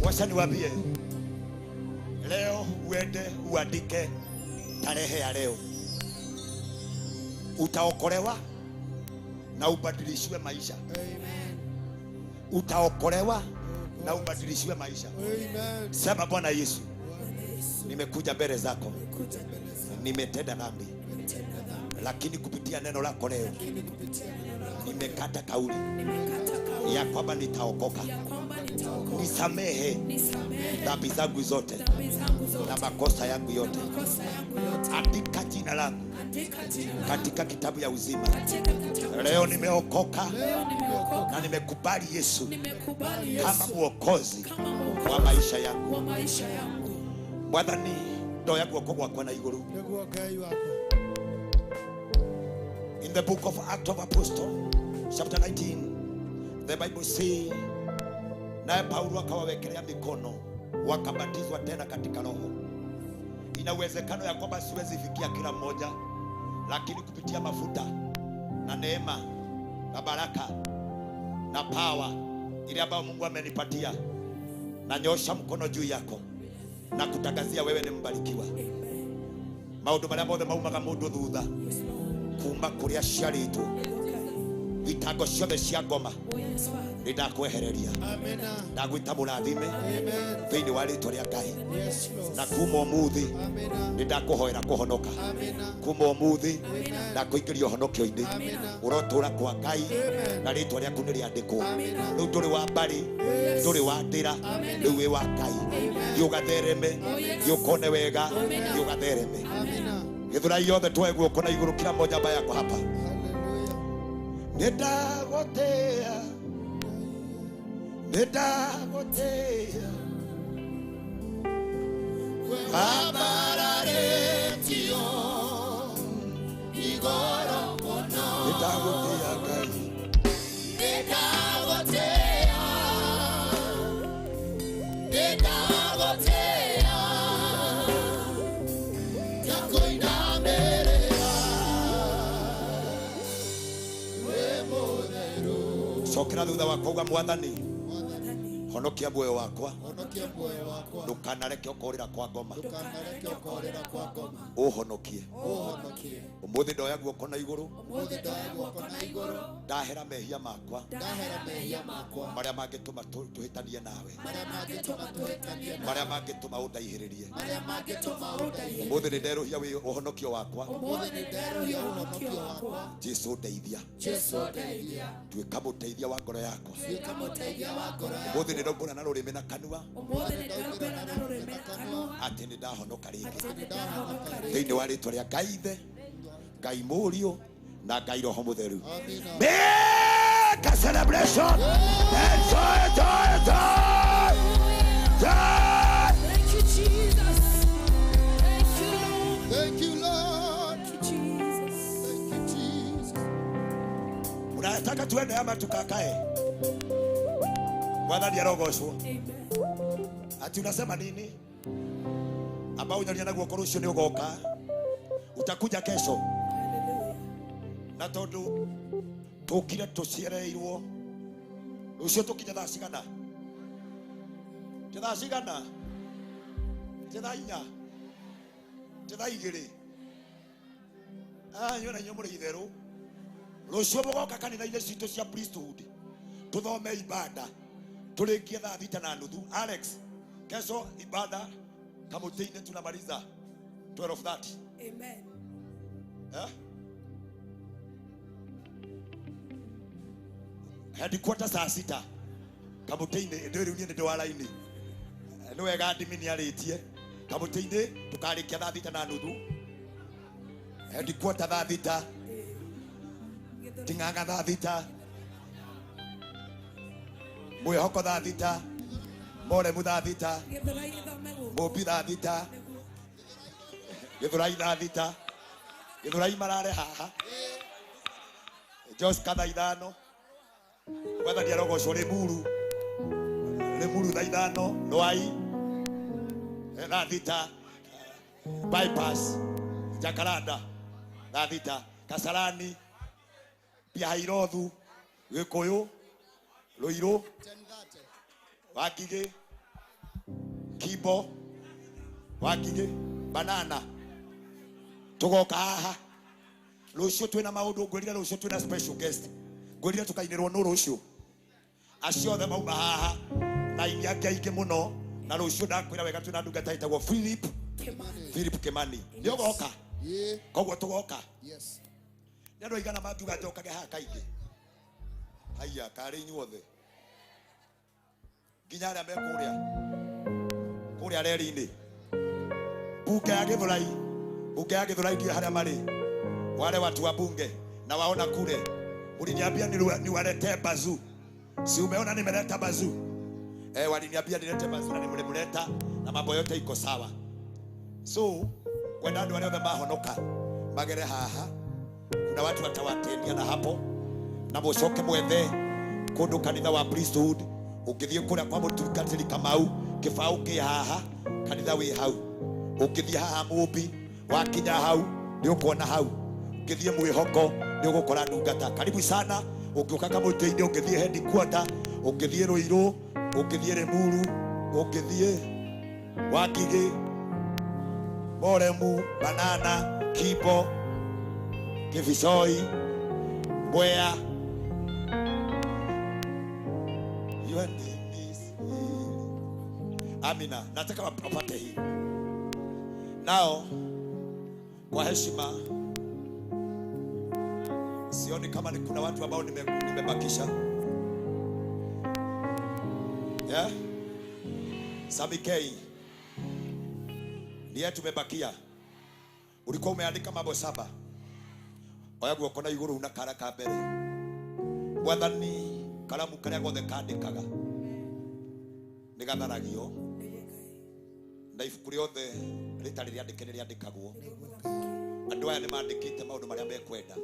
Wacha niwaambie, leo uende uandike tarehe ya leo, utaokolewa na ubadilishiwe maisha. Amen. Utaokolewa na ubadilishiwe maisha. Amen. Sema, Bwana Yesu, nimekuja mbele zako, nimetenda dhambi, lakini kupitia neno lako leo nimekata kauli ya kwamba nitaokoka. Nisamehe dhambi zangu zote na makosa yangu yote. Andika jina langu katika kitabu ya uzima. Leo nimeokoka na nimekubali Yesu kama mwokozi wa maisha yangu. Mwathani, ndoya guoko gwakwa na iguru. In the book of Acts of Apostles, chapter 19, the Bible says, naye Paulo akawawekelea mikono, wakabatizwa tena katika Roho. Ina uwezekano ya kwamba siwezi fikia kila mmoja, lakini kupitia mafuta na neema na baraka na power ile ambayo Mungu amenipatia, nanyosha mkono juu yako na kutangazia wewe ni mbarikiwa. Maundu maria mothe maumaga mundu thutha kuma kuria ciaritwo, thitango ciothe cia ngoma nindakwehereria, ndagwita mũrathime thĩinĩ wa rĩtwa rĩa Ngai. Na kuma ũmũthĩ nĩndakũhoera kũhonoka, kuma ũmũthĩ ndakũingĩria ũhonokio-inĩ, ũrotũra kwa Ngai na rĩtwa rĩaku nĩrĩandĩkwo. Rĩu ndũrĩ wa mbarĩ, ndũrĩ wa ndĩra, rĩu wĩ wa Ngai. Thiĩ ũgathereme, thiĩ ũkone wega, thiĩ ũgathereme. Gĩthurai yothe tuoe guoko na igũrũ, kila mmoja ambaye ako hapa. Nĩndagũtĩĩa, nĩndagũtĩĩa, wambararĩtio igũrũ mũno. Nĩndagũtĩĩa Ngai, nĩndagũtĩĩa, nĩndagũtĩĩa, ngakũinamĩrĩra wĩ mũtheru. Cokera thutha wakwa uga, Mwathani, honokia muoyo wakwa, ndukanareke ũkorĩra kwa ngoma, ũhonokie. Ũmũthĩ ndoya guoko na igũrũ, ndahera mehia makwa marĩa mangĩtũma tũhĩtanie nawe, marĩa mangĩtũma ũndaihĩrĩrie. Ũmũthĩ nĩ nderũhia ũhonokio wakwa. Jesũ ndeithia, tuĩka mũteithia wa ngoro yakwa. Ũmũthĩ nĩ ndaumbũra na rũrĩmĩ na kanua atĩ nĩ ndahonoka rĩngĩ thĩinĩ wa rĩtwa rĩa Ngai Ithe, Ngai Mũriũ na Ngai Roho Mũtheru. Make a celebration. Enjoy, enjoy, enjoy. Joy. Thank you, Jesus. Thank you, Lord. Thank you, Lord. Thank you, Jesus. Thank you, Jesus. Unataka tuende ama tukakae? Mwathani arogocwo. Amen. Ati unasema nini? Ambao unyaria na guoko rũciũ nĩ ũgoka. Utakuja kesho. Na tondu tukire tuciareirwo rũciũ tũkinye thaa cigana? Ti thaa cigana? Ti thaa inya? Ti thaa igĩrĩ? Inyuĩ na inyuĩ mũrĩ itherũ. Rũciũ mũgoka kanitha-inĩ citũ cia priesthood tuthome ibada tũrĩkie thaa 6:30. Alex, kesho ibada kamũtĩ-inĩ tunamaliza 12:30. Amen. Eh? Headquarter saa 6 kamũtĩ-inĩ. Ndĩ rĩu niĩ nĩ ndĩ wa raini, nĩ wega ndimi nĩ arĩtie. Kamũtĩ-inĩ tũkarĩkia thaa 6:30, headquarter thaa 6, Ting'ang'a thaa 6, mwĩhoko thaa 6, Moremu thaa thita, Mũmbi thaa thita, Gĩthũrai thaa thita, Gĩthũrai marare haha, Joska thaa ithano, Mwathani arogocwo Limuru, Limuru thaa ithano, Rwai thaa thita, Bypass Jacaranda thaa thita, Kasarani, Pihairothu, Gĩkũyũ, Ruiru, Wangigĩ, Kimbo, Wangigĩ, Banana. Tugoka haha rũciũ twĩna maũndũ, ngwĩrire rũciũ twĩna special guest, ngwĩrire tũkainĩrwo nũ rũciũ, acio othe mauma haha na aini angĩ aingĩ mũno, na rũciũ ndakwĩra wega twĩna ndungata ĩtagwo Philip Philip Kimani. Nĩ ũgoka? Koguo tũgoka. Nĩ andũ aigana mangiuga njokage haha kaingĩ? Haiya, karĩ inyuothe nginya arĩa me kũrĩa kũrĩa reri-inĩ. Bunge ya Gĩthũrai, bunge ya Gĩthũrai ndiũĩ harĩa marĩ, wale watu wa bunge na waona kule, uliniambia niwaletee bazu, si umeona nimeleta bazu? Waliniambia nilete bazu na nimelimleta na mambo yote iko sawa. So kwenda andũ arĩa othe mahonoka magere haha, kuna watu watawatendia na hapo, na mũcoke mwethe kũndũ kanitha wa priesthood. Ũngĩthiĩ kũrĩa kwa mũtungatĩri Kamau, kĩbaũ kĩ haha, kanitha wĩ hau. Ũngĩthiĩ haha Mũmbi, wakinya hau nĩ ũkuona hau. Ũngĩthiĩ Mwĩhoko nĩ ũgũkora ndungata. Karibu sana. Ũngĩũka Kamũtĩ-inĩ, ũngĩthiĩ headquarter, ũngĩthiĩ Ruiru, ũngĩthiĩ Limuru, ũngĩthiĩ Wangigĩ, Moremu, Banana, Kimbo, Kibicoi, Mwea. Your name is healing. Amina. Nataka wapate hii. Nao kwa heshima, sioni kama ni kuna watu ambao nimebakisha. Yeah? Sami K ndiye tumebakia. Ulikuwa umeandika mambo 7. Oya guoko na iguru na kara ka mbere. Mwathani karamu karia gothe kandikaga nĩ gatharagio, na ibuku rĩothe rĩtarĩ rĩandĩke nĩ rĩandĩkagwo. Andũ aya nĩ mandĩkĩte maũndũ marĩa mekwenda,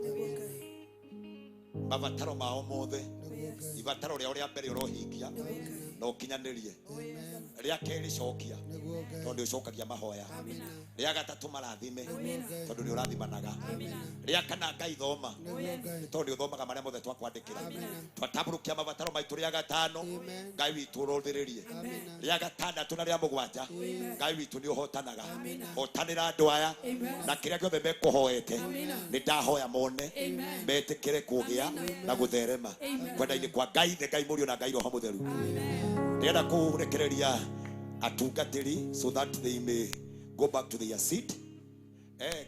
mabataro mao mothe. Ibataro rĩao rĩa mbere ũrohingia na ũkinyanĩrie, rĩa kerĩ cokia tondũ nĩ ũcokagia mahoya, rĩa gatatũ marathime tondũ nĩ ũrathimanaga, rĩa kana Ngai thoma tondũ nĩ ũthomaga marĩa mothe twakwandĩkĩra. Twatambũrũkia mabataro maitũ rĩa gatano, Ngai witũ ũrothĩrĩrie, rĩa gatandatũ na rĩa mũgwanja, Ngai witũ nĩ ũhotanaga. Hotanĩra andũ aya na kĩrĩa gĩothe mekũhoete, nĩ ndahoya mone metĩkĩre kũgĩa na gũtherema kwenda-inĩ kwa Ngai the Ngai Mũriũ na Ngai Roho Mũtheru. Ndĩrenda kũrekereria atungatĩri so that they may go back to their seat.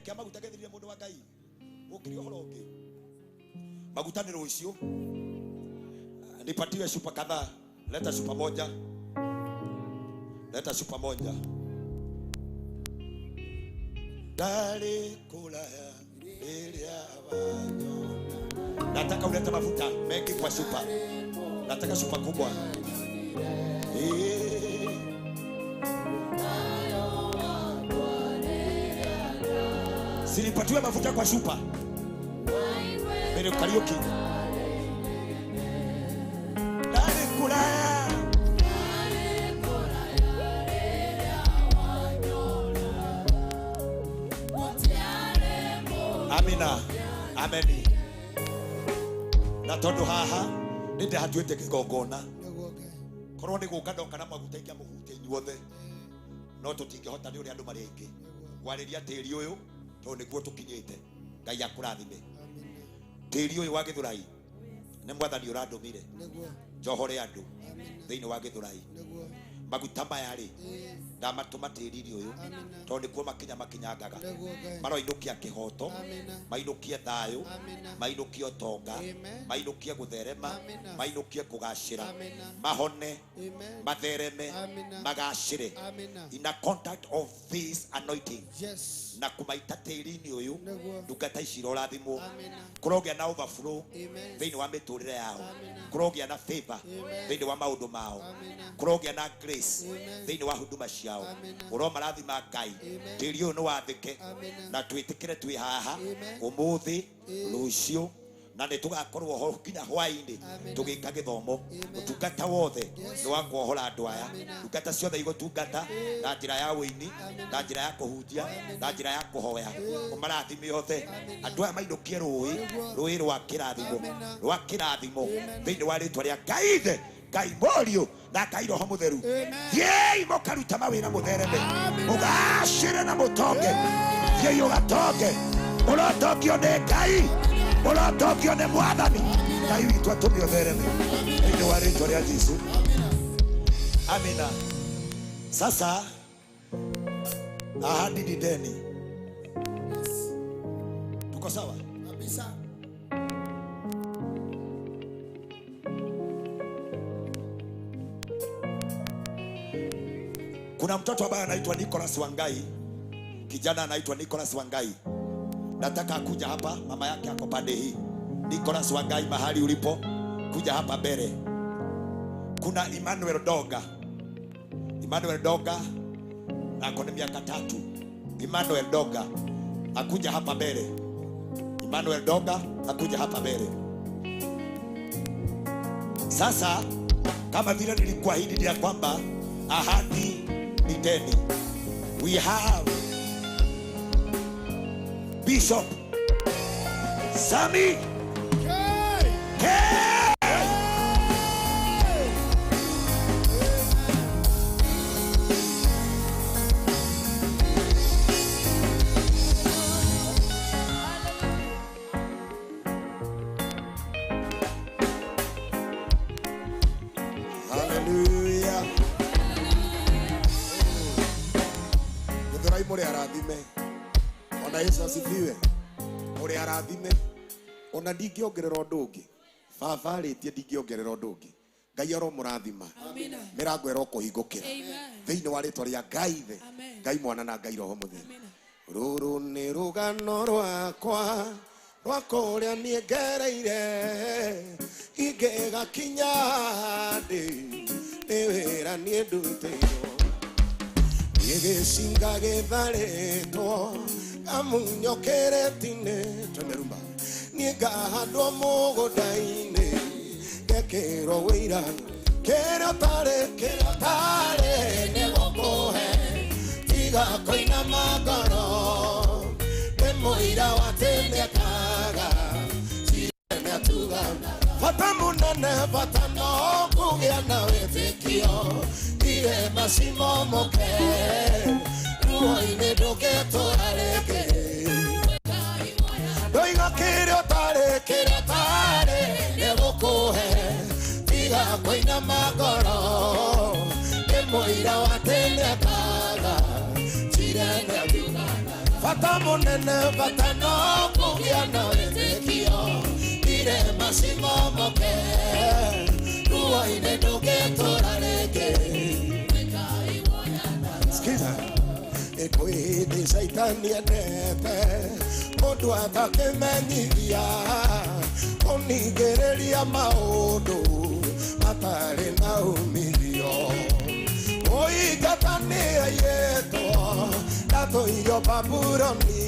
Kĩa maguta gethirire mũndũ wa Ngai ũkĩria ũhoro ũngĩ. Maguta nĩ rũciũ. Nipatiwe chupa kadhaa. Leta chupa moja, leta chupa moja. Ndari kũraya rĩrĩa wanyona. Nataka ulete mafuta mengi kwa chupa. Nataka chupa kubwa. Silipatiwe mafuta kwa chupa. Mbere Kariuki. Ndari kũraya. Amina. Ameni. Na tondu haha nĩ ndĩhatuĩte kĩgongona, korwo nĩ gũka ndoka na maguta ingĩamũhutia inyuothe, no tũtingĩhota nĩ ũrĩa andũ marĩ aingĩ. Ngwarĩria tĩri ũyũ tondũ nĩguo tũkinyĩte. Ngai akũrathime. Tĩri ũyũ wa Gĩthũrai nĩ Mwathani ũrandũmire njohore andũ thĩinĩ wa Gĩthũrai. Maguta maya rĩ ndamatũma tĩri-inĩ ũyũ tondũ nĩkuo makinya makinyangaga. Maroinũkia kĩhoto, mainũkie thayũ, mainũkie ũtonga, mainũkie gũtherema, mainũkie kũgacĩra, mahone, mathereme, magacĩre. In a contact of this anointing na kũmaita tĩri-inĩ ũyũ, ndungata ici irorathimwo, kũrogĩa na overflow thĩinĩ wa mĩtũrĩre yao, kũrogĩa na favor thĩinĩ wa maũndũ mao, kũrogĩa na grace Grace thĩinĩ wa huduma ciao. Ũromarathima Ngai, tĩri ũyũ nĩ wathĩke na twĩtĩkĩre twĩ haha ũmũthĩ, rũciũ, na nĩ tũgakorwo ho nginya hwaĩ-inĩ tũgĩka gĩthomo. Ũtungata wothe nĩ wa kuohora andũ aya, ndungata ciothe igũtungata na njĩra ya wĩini, na njĩra ya kũhunjia, na njĩra ya kũhoya. Ũmarathime othe andũ aya mainũkie rũĩ, rũĩ rwa kĩrathimo, rwa kĩrathimo thĩinĩ wa rĩtwa rĩa Ngai Ithe, Ngai Mũriũ na Ngai Roho Mũtheru. Thiĩi mũkaruta mawĩra, mũthereme, mũgacĩre na mũtonge. Thiĩi ũgatonge, ũrotongio nĩ Ngai, ũrotongio nĩ Mwathani Ngai witũ, atũme ũthereme thĩinĩ wa rĩtwa rĩa Jesu. Amina. Sasa ahadi ni deni, tuko sawa kabisa. Kuna mtoto ambaye anaitwa Nicholas Wangai, kijana anaitwa Nicholas Wangai. Nataka akuja hapa, mama yake ako pande hii. Nicholas Wangai, mahali ulipo, kuja hapa mbele. Kuna Emmanuel Doga. Emmanuel Doga ako na miaka 3. Emmanuel Doga akuja hapa mbele. Emmanuel Doga akuja hapa mbele. Sasa kama vile nilikuahidi ya kwamba ahadi ni deni, we have Bishop Sami K. Hallelujah. Githurai mũrĩ arathime. Ona Yesu asifiwe. Mũrĩ arathime. Ona ndingĩongerera ũndũ ũngĩ. Baba arĩtie ndingĩongerera ũndũ ũngĩ. Ngai aromũrathima. Mĩrango ĩrokũhingũkĩra. Thĩinĩ wa rĩtwa rĩa Ngai Ithe, Ngai Mwana na Ngai Roho Mũtheru. Rũrũ nĩ rũgano rwakwa rwa kũrĩa niĩ ngereire, ingĩgakinya ndĩ nĩ wĩra niĩ ndutĩirwo. Niĩ gĩcinga gĩtharĩtwo kamunyo kĩrĩti-inĩ, twende rumba. Niĩ ngahandwo mũgũnda-inĩ ngekĩrwo wĩira, kĩrĩa ũtarĩ, kĩrĩa ũtarĩ nĩgũkũhe, tiga kũinama ngoro, nĩ mũira wa atĩ nĩakaga nĩatuga. Bata mũnene, bata no kũgĩa na wĩtĩkio, irema cimomoke, ruo-inĩ ndũngĩtũra rĩngĩ. Ndoiga kĩrĩa ũtarĩ, kĩrĩa ũtarĩ nĩgũkũhe, tiga kũinama ngoro, nĩ mũira wa atĩ nĩakaga nĩatuga. Bata mũnene, bata no kũgĩa na wĩtĩkio, irema cimomoke, ruo-inĩ ndũngĩtũra rĩngĩ. Sikiza. Kwĩ hĩndĩ caitani endete mũndũ atakĩmenyithia, kũningĩrĩria maũndũ matarĩ na umithio. Mũingata nĩ aiyĩtwo ndatũirio Babuloni,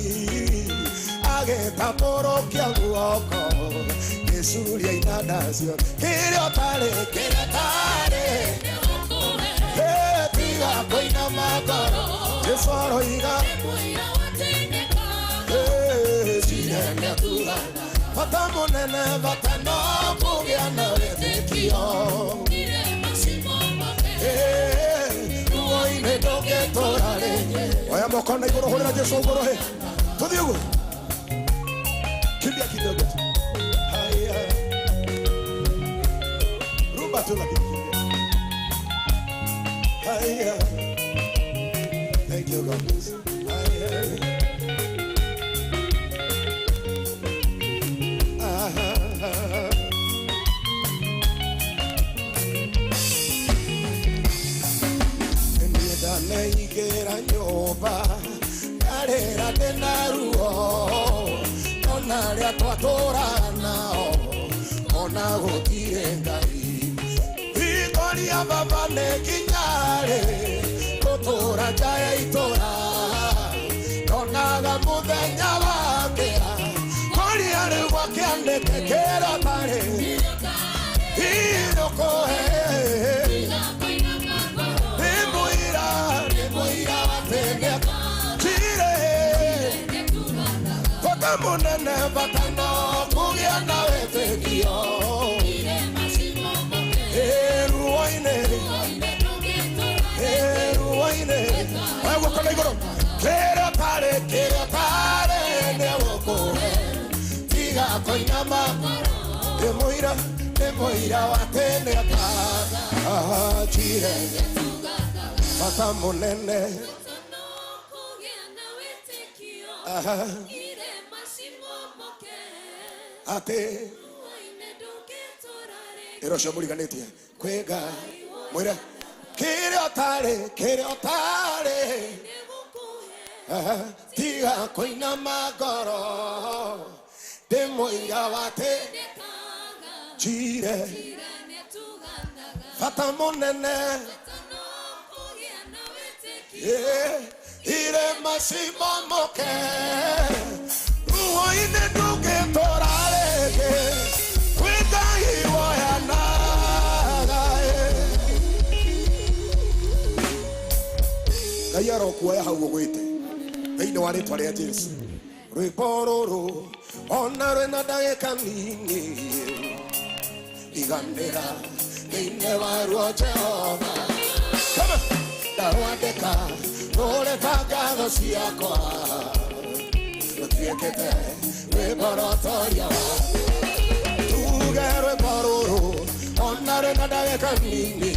agĩtambũrũkia guoko gĩcuria inanda ciothe. Kĩrĩa ũtarĩ, kĩrĩa ũtarĩ, tiga kũinama ngoro, Jesu aroiga nĩatuga. Bata mũnene, bata no kũgĩa na wĩtĩkio, ruo-inĩ ndũngĩtũra rĩngĩ. Oya moko na igũrũ, hũrĩra Jesu ũguo rũhĩ. Tũthiĩ ũguo, kimbia kidogo tu. Haya, rumba tu lakini kimbia. Haya, thank you God bless. Haya. Nĩndaneigĩra nyũmba ndarĩra ndĩna ruo, ona arĩa twatũraga nao ona gũtirĩ Ngai. Hingoria Ngũria baba nĩ nginya rĩ ngũtũũra nja ya itũũra ndonaga mũthenya wakĩra kũria rĩu gwakĩanĩke kĩrĩa ũtarĩ irũkũhe nĩ mũira wa tene njire bata mũnene bata no kũgĩa na wĩtĩkio ruoine ruoine oya guoko na igũrũ kĩrĩa ũtarĩ nĩ gũkũhe tiga kũinama nĩ mũira wa tene atanjire bata mũnene atĩ ĩro cio mũriganĩtie kwĩ Ngai mwĩre kĩrĩa ũtarĩ tiga kũinama ngoro ndĩ mũira wa tene njire bata mũnene irema cimomoke ruo-inĩ ndũngĩtũra rĩngĩ kwĩ Ngai woyanaga Ngai arokuoya hau ũgwĩte thĩinĩ wa rĩtwa rĩa Jesũ rwĩmbo rũrũ ona rwĩna ndagĩka nini iganĩra thĩinĩ wa ruo Jehova ndarwandĩka rũrĩ ta ngatho ciakwa rũtuĩkĩte rwĩmbo rwa tuge rwĩmbo rũrũ ona rwĩna ndagĩka nini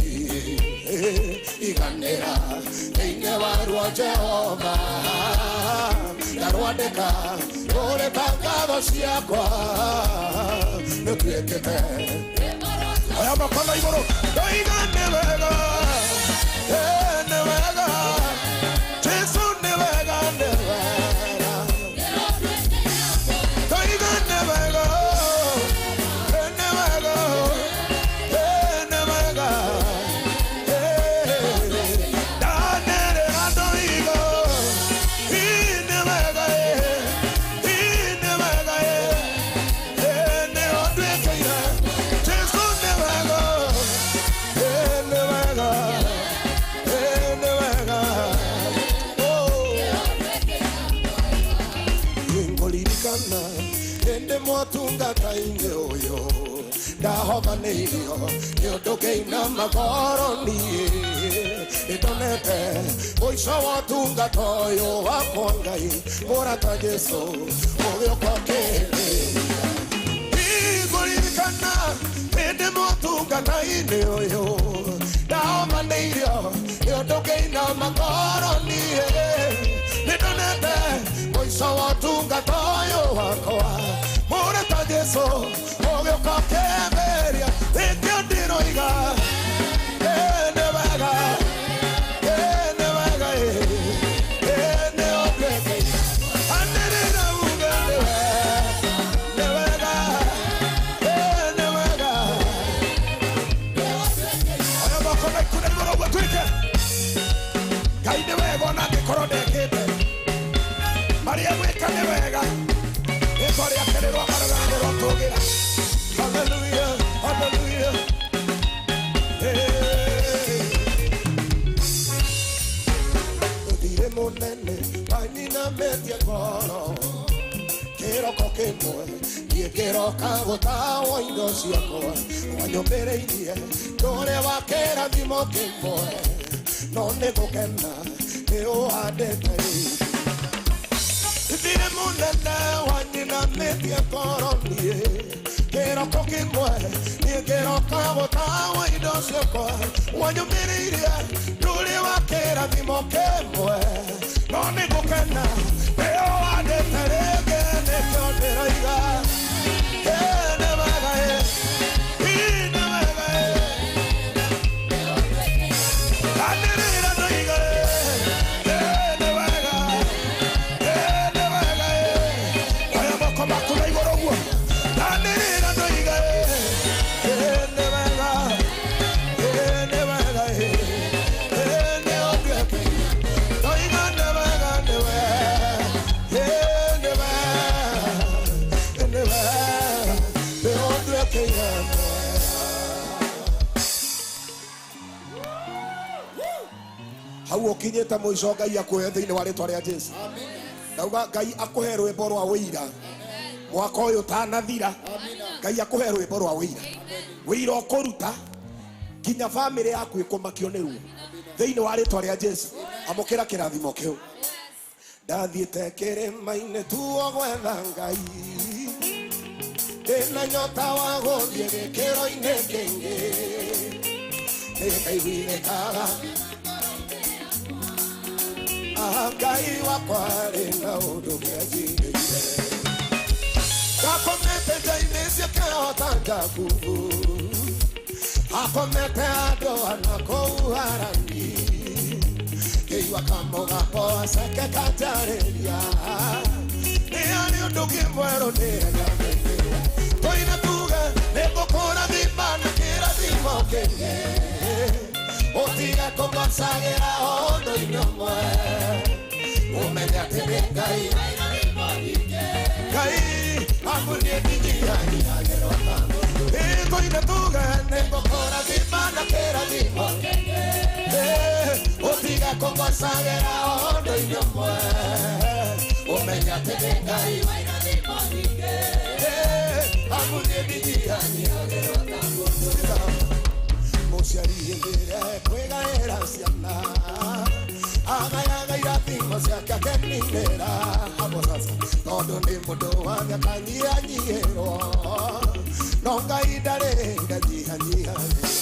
iganĩra thĩinĩ wa ruo Jehova ndarwandĩka rũrĩ ta ngatho ciakwa rũtuĩkĩte oya moko na igũrũ ndoiga nĩ wega nĩ wega Jesũ nĩ wega nĩ wega ndoiga nĩ wega nĩ wega nĩ wega ndanĩrĩra ndoiga nĩ wega nĩ wega nĩ ũnduĩkĩire Jesũ nĩ wega nĩ wega nĩ wega ngũririkana hĩndĩ mwatungata-inĩ ũyũ ndahobanĩirio nĩ ũndũ ngĩinama ngoro niĩ nĩndonete mũico wa ũtungata ũyũ wakwa Ngai mũrata Jesũ ũgĩũka ũkĩhĩmbĩria ngũririkana hĩndĩ mwatungata-inĩ ũyũ ndahobanĩirio nĩ ũndũ ngĩinama ngoro niĩ nĩndonete mũico wa ũtungata ũyũ wakwa mũrata Jesũ ũgĩũka ũkĩhĩmbĩria nĩkĩo ndĩroiga nĩ wega nĩ wega nĩ ũnduĩkĩire anĩrĩra uge nĩ wega nĩ wega oya moko na ikune igũrũ ũguo tuĩke Ngai nĩ wega ona angĩkorwo ndekĩte marĩa gwĩka nĩ wega rĩtwa rĩake nĩ rwagarũra nĩ rwatũgĩra haleluya haleluya Thirĩ mũnene wanyinamĩtie ngoro kĩroko kĩmwe niĩ kĩroka gũtawo indo ciakwa wanyũmĩrĩirie ndũrĩ wa kĩrathimo kĩmwe no nĩ gũkena nĩ ũhandĩte Thirĩ mũnene wanyinamĩtie ngoro niĩ kĩroko kĩmwe niĩ kĩroka gũtawo indo ciakwa wanyũmĩrĩirie ndũrĩ wa kĩrathimo kĩmwe no nĩ gũkena nĩ ũhandĩte rĩngĩ nĩkĩo ndĩroiga nĩ wega nĩ wega anĩrĩra ndoiga nĩ wega nĩ wega oya moko maku na igũrũ ũguo anĩrĩra ndoiga nĩ wega nĩ wega Hau ũkinyĩte mũico Ngai akũhe thĩinĩ wa rĩtwa rĩa Jesu. Ndauga Ngai akũhe rwĩmbo rwa wĩira. Mwaka ũyũ ũtanathira Ngai akũhe rwĩmbo rwa wĩira. Wĩira ũkũruta nginya bamĩrĩ yaku ĩkũmakio nĩ ruo. Thĩinĩ wa rĩtwa rĩa Jesu. Amũkĩra kĩrathimo kĩu. Ndathiĩte kĩrĩma-inĩ tuo gwetha Ngai. Ndĩna nyota wa gũthiĩ gĩkĩro-inĩ kĩngĩ. Nĩngaiguire kara Ngai wakwa arĩ na ũndũ kĩanjigĩire. Ngakomete nja-inĩ ciakĩhota Jakubu. Akomete andũ ana kũu Harani. Ngĩigua kamũgambo gaceke kanjarĩria. Nĩ harĩ ũndũ ũngĩ mwerũ ndĩrenda gwĩkĩra. Tũine tuge nĩngũkũrathima na kĩrathimo kĩngĩ. Ũtige kũngocagĩra ũndũ-inĩ ũmwe. Ũmenye atĩ nĩ Ngai. Ngai amuniĩ ndinyihanyiihagĩrwo ta. Tũine tuge nĩngũkũrathima na kĩrathimo kĩngĩ. Ũtige kũngocagĩra ũndũ-inĩ ũmwe. Ũmenye atĩ nĩ Ngai. Amuniĩ ndinyihanyiihagĩrwo ta. Mũciari hĩndĩ ĩrĩa ekwĩgaĩra ciana agayaga irathimo ciake akeninĩra hapo sasa tondũ nĩ mũndũ wa mĩaka nyihanyihĩrwo no Ngai ndarĩ ndanyihanyihagĩrwo.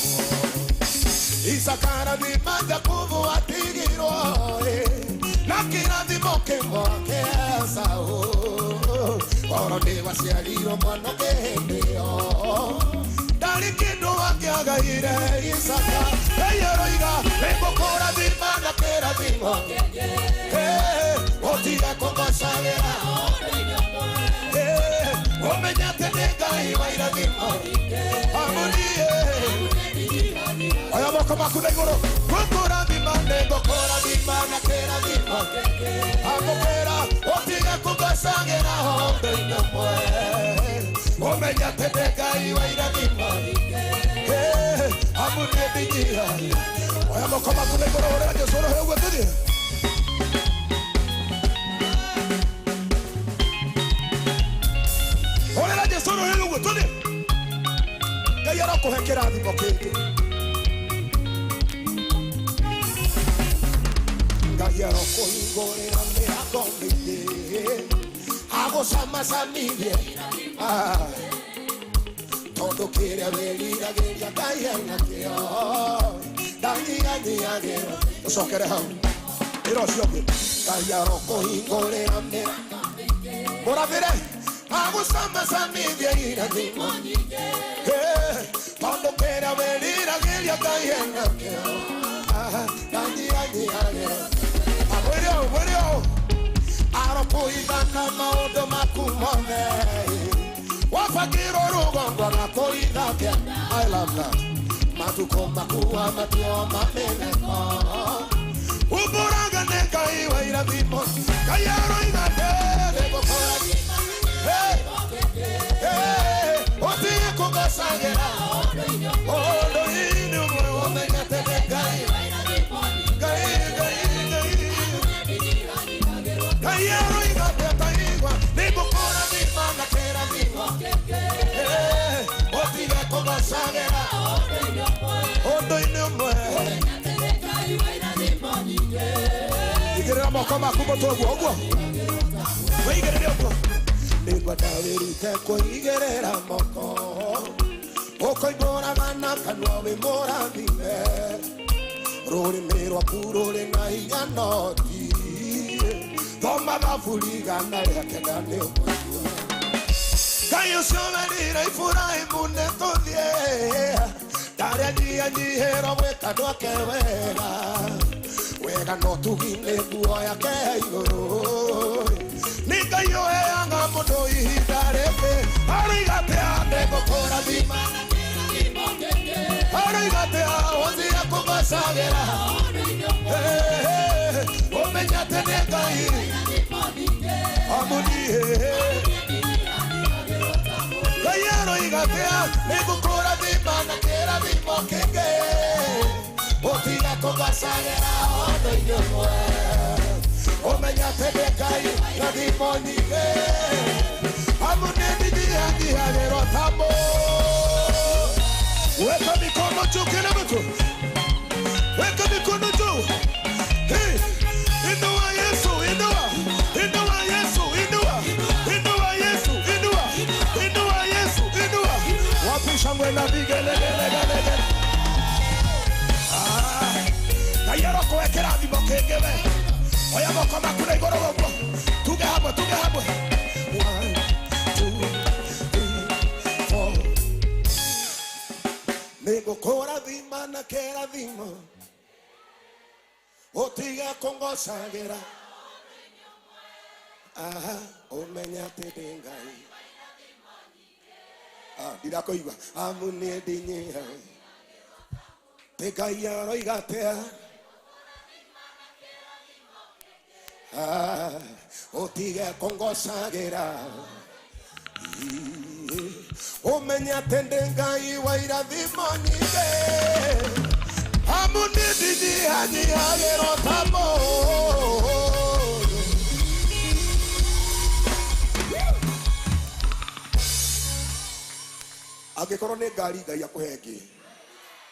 Isaka arathima Jakubu atigirwo na kĩrathimo kĩmwe kĩa Esau. Korwo nĩ waciarirwo mwana ũngĩ hĩndĩ ĩyo ndarĩ kĩndũ angĩagaire Isaka. Ngai aroiga nĩngũkũrathima na kĩrathimo ũtige kũngocagĩra. Ũmenye atĩ nĩ Ngai wa irathimo. Amuniĩ oya moko maku na igũrũ. Ngũkũrathima nĩngũkũrathima na kĩrathimo. Amũkĩra ũtige kũngocagĩra ũndũ-inĩ ũmwe. Ũmenye atĩ nĩ Ngai wa irathimo. Amuniĩ ndinyihagia. Oya moko maku na igũrũ ũrĩa Jesũ ũrohe ũguo tũthiĩ. Ũrĩa Jesũ ũrohe ũguo tũthiĩ. Ngai arokũhe kĩrathimo kĩngĩ. Ngai arokũhingũrĩra mĩrango mĩingĩ. Agũcamacamithie. Tondũ kĩrĩa wĩriragĩria Ngai enakĩo. Ndanyihanyihagĩrwo. Ũcokere hau. Ĩra ũcio ũngĩ. Ngai arokũhingũrĩra mĩrango mĩingĩ. Mũrathĩre. Agũcamacamithie irathimo. Tondũ kĩrĩa wĩriragĩria Ngai enakĩo. Ndanyihanyihagĩrwo. Mwĩre ũũ, mwĩre ũũ. Arokũigana maũndũ maku mothe. Wabangirwo rũgongo na kũithabia. I love that. Matukũ maku amatio mameneko. Umbũraga nĩ Ngai wa irathimo. Ngai aroiga nĩngũkũrathima. Ũtige kũngocagĩra ũndũ-inĩ ũmwe. Ũmenye atĩ nĩ Ngai. Ngai, Ngai, Ngai. Ngai aroiga atĩ ataigua. Nĩngũkũrathima na kĩrathimo. Ũtige kũngocagĩra ũndũ-inĩ ũmwe. Igĩrĩra moko maku mũtwe ũguo ũguo. Wĩigĩrĩre ũguo. Nĩngwenda wĩrute kũigĩrĩra moko. Ũkoimbũraga na kanua wĩ mũrathime. Rũrĩmĩ rwaku rũrĩ na hinya noti. Thoma thaburi 109 nĩ ũkũigua. Ngai ũcio werire Iburahĩmu nĩtũthiĩ. Ndarĩ anyihanyiihĩrwo gwĩka andũ ake wega. Wega no tugi nĩ nguo yake igũrũ. Nĩ Ngai ũheaga mũndũ ihinda rĩngĩ. Aroiga atĩa nĩngũkũrathima. Aroiga atĩa ũtige kũngocagĩra. Ũmenye atĩ nĩ Ngai. Amuniĩ. Ngai aroiga atĩa nĩngũkũrathima na kĩrathimo kĩngĩ. Ũtige kũngocagĩra ũndũ-inĩ Irathimo nyingĩ amu nĩ ndinyihanyiihagĩrwo ta mũndũ. Weka mikono juu kila mtu. Weka mikono juu. Hey, inua Yesu, inua. Inua Yesu, inua. Inua Yesu, inua. Inua Yesu, inua. Wapi shangwe na vigelegele. Ah, Ngai arokũhe kĩrathimo kĩngĩ we. Oya moko maku na igũrũ ũguo. Tuge hamwe, tuge hamwe. 1 2 3 4. Nĩngũkũrathima na kĩrathimo ũtige kũngocagĩra. Aha, ũmenye atĩ ndĩ Ngai. Ah, ndirakũigua. Amu niĩ ndinyihagia. Tĩ Ngai aroiga atĩa? Ah, ũtige kũngocagĩra. Ũmenye atĩ ndĩ Ngai wa irathimo nyingĩ. Amu niĩ ndinyihanyiihagĩrwo ta mũndũ. Angĩkorwo nĩ ngari Ngai akũhe ĩngĩ,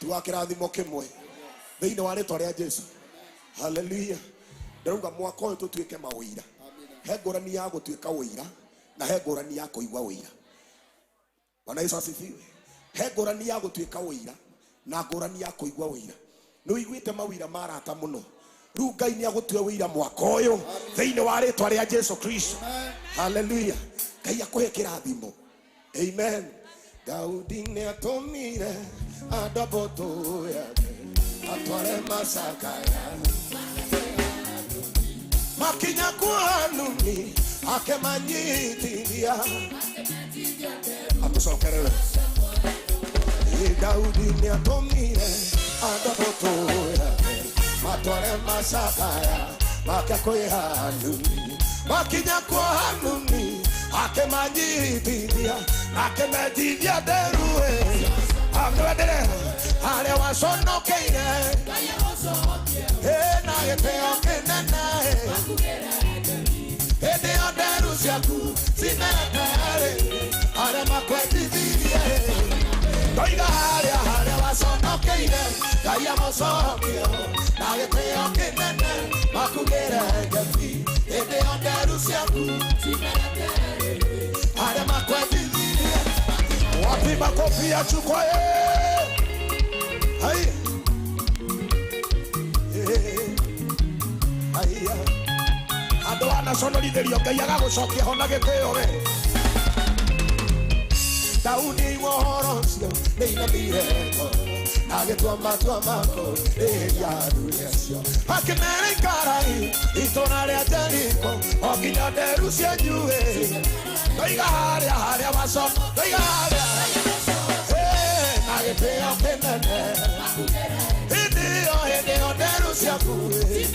tiga kĩrathimo kĩmwe thĩinĩ wa rĩtwa rĩa Jesu. Haleluya. Ndĩrauga mwaka ũyũ tũtuĩke mawĩira. He ngũrani ya gũtuĩka ũira na he ngũrani ya kũigua ũira. Bwana Yesu asifiwe. He ngũrani ya gũtuĩka ũira na ngũrani ya kũigua ũira. Nĩ ũiguĩte mawĩira ma arata mũno. Rĩu Ngai nĩ agũtue ũira mwaka ũyũ thĩinĩ wa rĩtwa rĩa Jesu Kristo. Haleluya. Ngai akũhe kĩrathimo. Amen. Daudi nĩ atũmire andũ a mbũtũ yake atware macakaya makinya kwa Hanuni akemanyitithia atũcokerere. Daudi nĩ atũmire andũ a mbũtũ yake matware macakaya make kwĩ Hanuni makinya kwa Hanuni akemanyitithia akemejithia nderue amwendere harĩa waconokeire na gĩtĩo kĩnene hĩndĩ ĩyo nderu ciaku cimerete arĩa makwendithirie ndoiga harĩa harĩa waconokeire Ngai amũcokie na gĩtĩo kĩnene makugĩre ngebi hĩndĩ ĩyo nderu ciaku cimerete arĩa makwendithirie. Wapi makofi ya chukwa? Hai. Haiya. Andũ anaconorithĩrio Ngai agagũcokia ho na gĩtĩo we. Daudi aigua ũhoro ũcio nĩainamire ngoro na agĩtua matua mako rĩrĩa athuri acio akĩmera ikarai itũũra rĩa Jeriko o nginya nderu cianyu ĩ. Ndoiga harĩa harĩa wacoka ndoiga harĩa na gĩtĩo kĩnene hĩndĩ ĩyo nderu ciaku ĩ.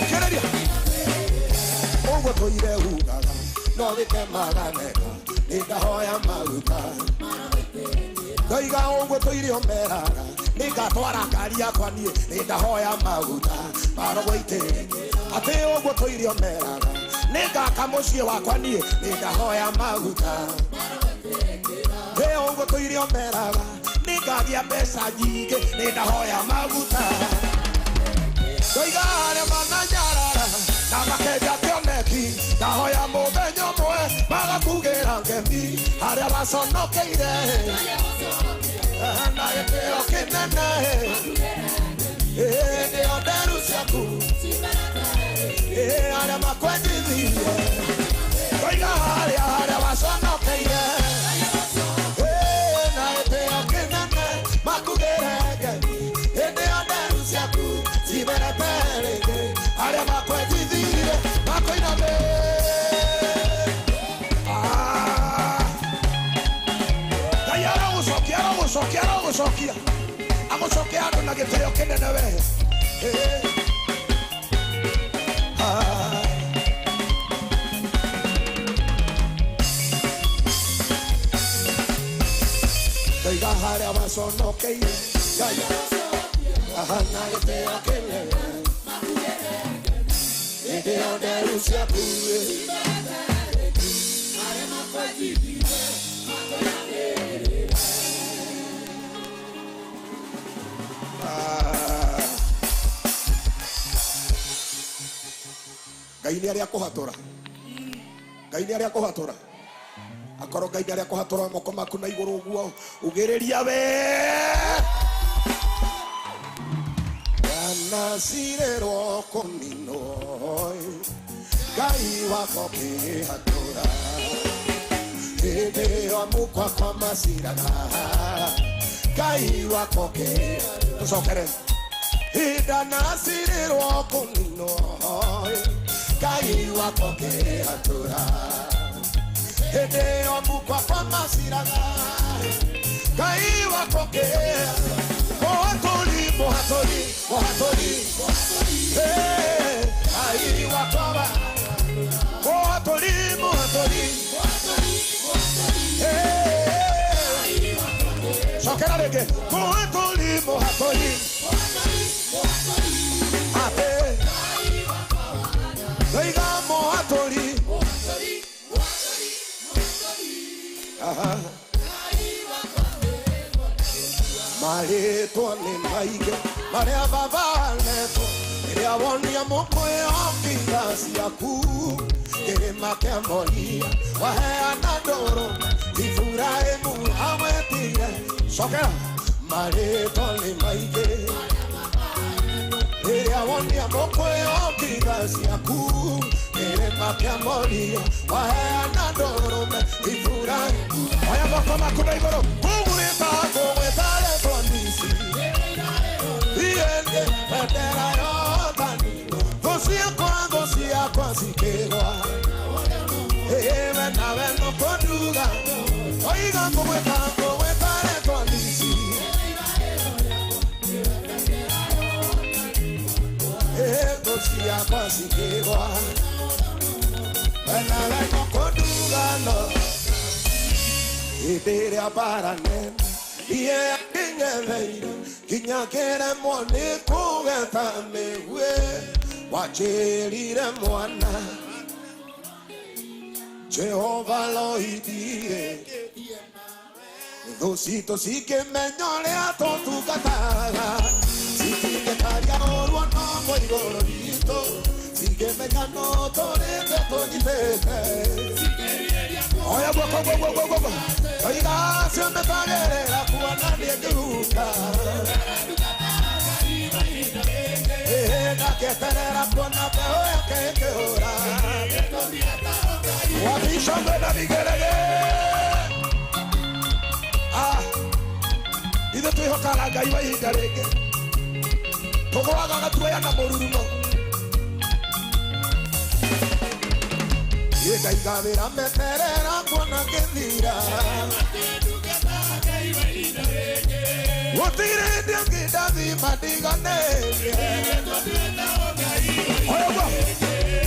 Kĩrĩria. Ũguo tũire ugaga no wĩtemaga mega nĩ ndahoya maguta ndoiga ũguo tũire ũmeraga nĩ ngatwara ngari yakwa niĩ nĩ ndahoya maguta marogũitĩrĩria atĩ ũguo tũire ũmeraga nĩ ngaka mũciĩ wakwa niĩ nĩ ndahoya maguta ĩ ũguo tũire ũmeraga nĩ ngagĩa mbeca nyingĩ nĩ ndahoya maguta ndoiga arĩa mananyarara na makenja kĩoneki ndahoya mũthenya ũmwe magakugĩra ngemi arĩa maconokeire na gĩtĩo kĩnene hĩndĩ ĩyo nderu ciaku arĩa makwendithirie ndoiga harĩa harĩa waconokeire na gĩtĩo kĩnene makugĩre ngemi hĩndĩ ĩyo nderu ciaku cimerete rĩngĩ arĩa makwendithirie makoiname. Ngai arogũcokia arogũcokia arogũcokia agũcokia andũ na gĩtĩo kĩnene we. Ndoiga harĩa waconokeire Ngai na gĩtĩo kĩnene Hĩndĩ ĩyo nderu ciaku Ngai nĩ arĩa kũhatũra. Ngai nĩ arĩa kũhatũra. Akorwo Ngai nĩ arĩa kũhatũra moko maku na igũrũ ũguo ugĩrĩria we. Ndanacirĩrwo kũninwo Ngai wakwa ũkĩhatũra. Hĩndĩ ĩyo mũkwa kwa maciraga Ngai wakwa ũkĩhatũra. Tũcokere. Ndanacirĩrwo kũninwo Ngai wakwa ũkĩhatũra. Hĩndĩ ĩyo mũkwa kwa maciraga Ngai wakwa ũkĩhatũra. Mũhatũri, mũhatũri, mũhatũri, Ngai wakwa mũhatũri, mũhatũri, cokera rĩngĩ. Mũhatũri, mũhatũri, atĩ ndoiga mũhatũri. Marĩtwa nĩ maingĩ marĩa baba anetwo rĩrĩa wonia mũkũyũ ngiga ciaku kĩrĩma kĩa Moria waheana ndũrũme Iburahĩmu awetire. Cokera. Marĩtwa nĩ maingĩ rĩrĩa wonia mũkũyũ ngiga ciaku kĩrĩma kĩa Moria waheana ndũrũme Iburahĩmu. Oya moko maku na igũrũ. Ngũgwĩta ngũgwĩta rĩtwa nisi iende bendera yotani thũ ciakwa cikĩgwa ĩwe nawe no kũnduga oiga ngũgwĩta ngũgwĩta rĩtwa nisi thũ ciakwa cikĩgwa we nawe no kũnduga no hĩndĩ ĩrĩa mbara nene iye yakinyereire nginya ngĩremwo nĩ kũgetha mĩguĩ wanjĩrire mwana Jehova loithire thũ citũ cikĩmenya ũrĩa tũtungataga citingĩkaria ũru ona ũmwe igũrũ ritũ cikĩmenya no tũrĩte tũnyitĩte. Oya guoko guoko guoko guoko. Oiga acio metagĩrĩra kuona niĩ ngĩhuka. Ndakĩeterera kuona mbeũ yake ĩkĩhũra. Wabicongwe na vigeregere. Ithuĩ twĩhokaga Ngai wa ihinda rĩngĩ. Tũgũaga gatuoya na mũrurumo. Ndaiga wĩra meterera kuona ngĩthira. Gũtirĩ hĩndĩ ĩngĩ ndathima ndiganĩrie. Oya ũguo.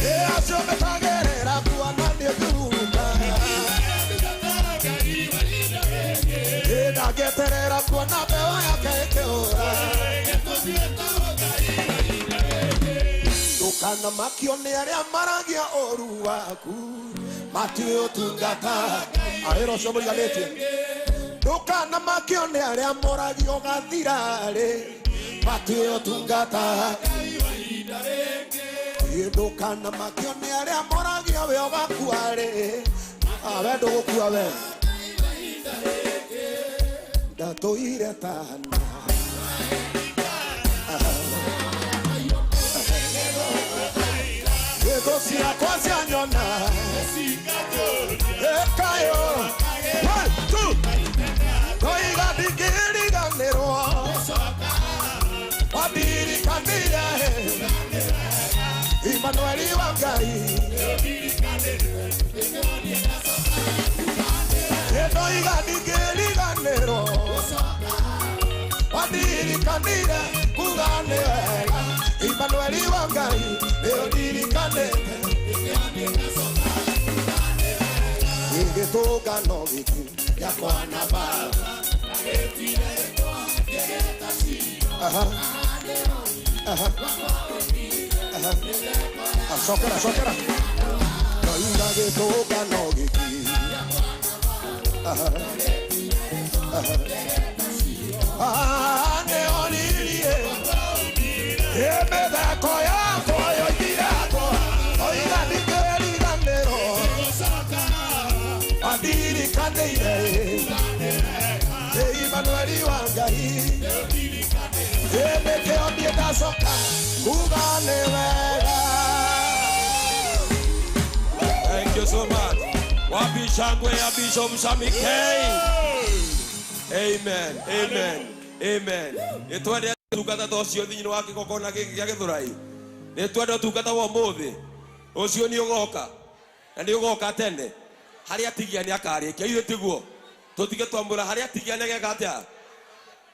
Ĩ acio metagĩrĩra kuona niĩ ngĩhuka. Ĩ ndangĩeterera kuona mbeũ yake ĩkĩhũra. Ndũkanamakio nĩ arĩa maragia ũru waku matiũĩ ũtungata. Ahĩra ũcio mũriganĩtie. Ndũkanamakio nĩ arĩa moragia ũgathira-rĩ matiũĩ ũtungata. Ndũkanamakio nĩ arĩa moragia we ũgakua-rĩ we ndũgũkua we. Ndatũire tana thũ ciakwa cianyona ĩkayo. 1 2 ndoiga ndingĩriganĩrwo wandirikanire Imanueli wa Ngai. Ndoiga ndingĩriganĩrwo wandirikanire kuga nĩ wega Imanueli wa Ngai nĩũndirikanĩte. Gĩtũngano gĩkĩ gĩakwa na Baba. Aha. Aha. Aha. Cokera cokera. Ndoiga gĩtũngano gĩkĩ. Nĩonirie mĩthako yakwa yoigire oiga ndingĩriganĩrwo andirikanĩire Emmanueli wa Ngai nĩkĩo niĩ ndacoka kuga nĩ wega. Thank you so much. Wapi shangwe ya Bishop Sammy K. Amen. Amen. Amen. Nĩtwende tungata ta ũcio thĩinĩ wa kĩgongona gĩkĩ gĩa Gĩthũrai. Nĩtwende ũtungata wa ũmũthĩ. Ũcio nĩ ũgoka. Na nĩ ũgoka tene. Harĩa atigia nĩ akarĩkia. Ithuĩ tiguo. Tũtige twamũra harĩa atigia nĩ ageka atĩa.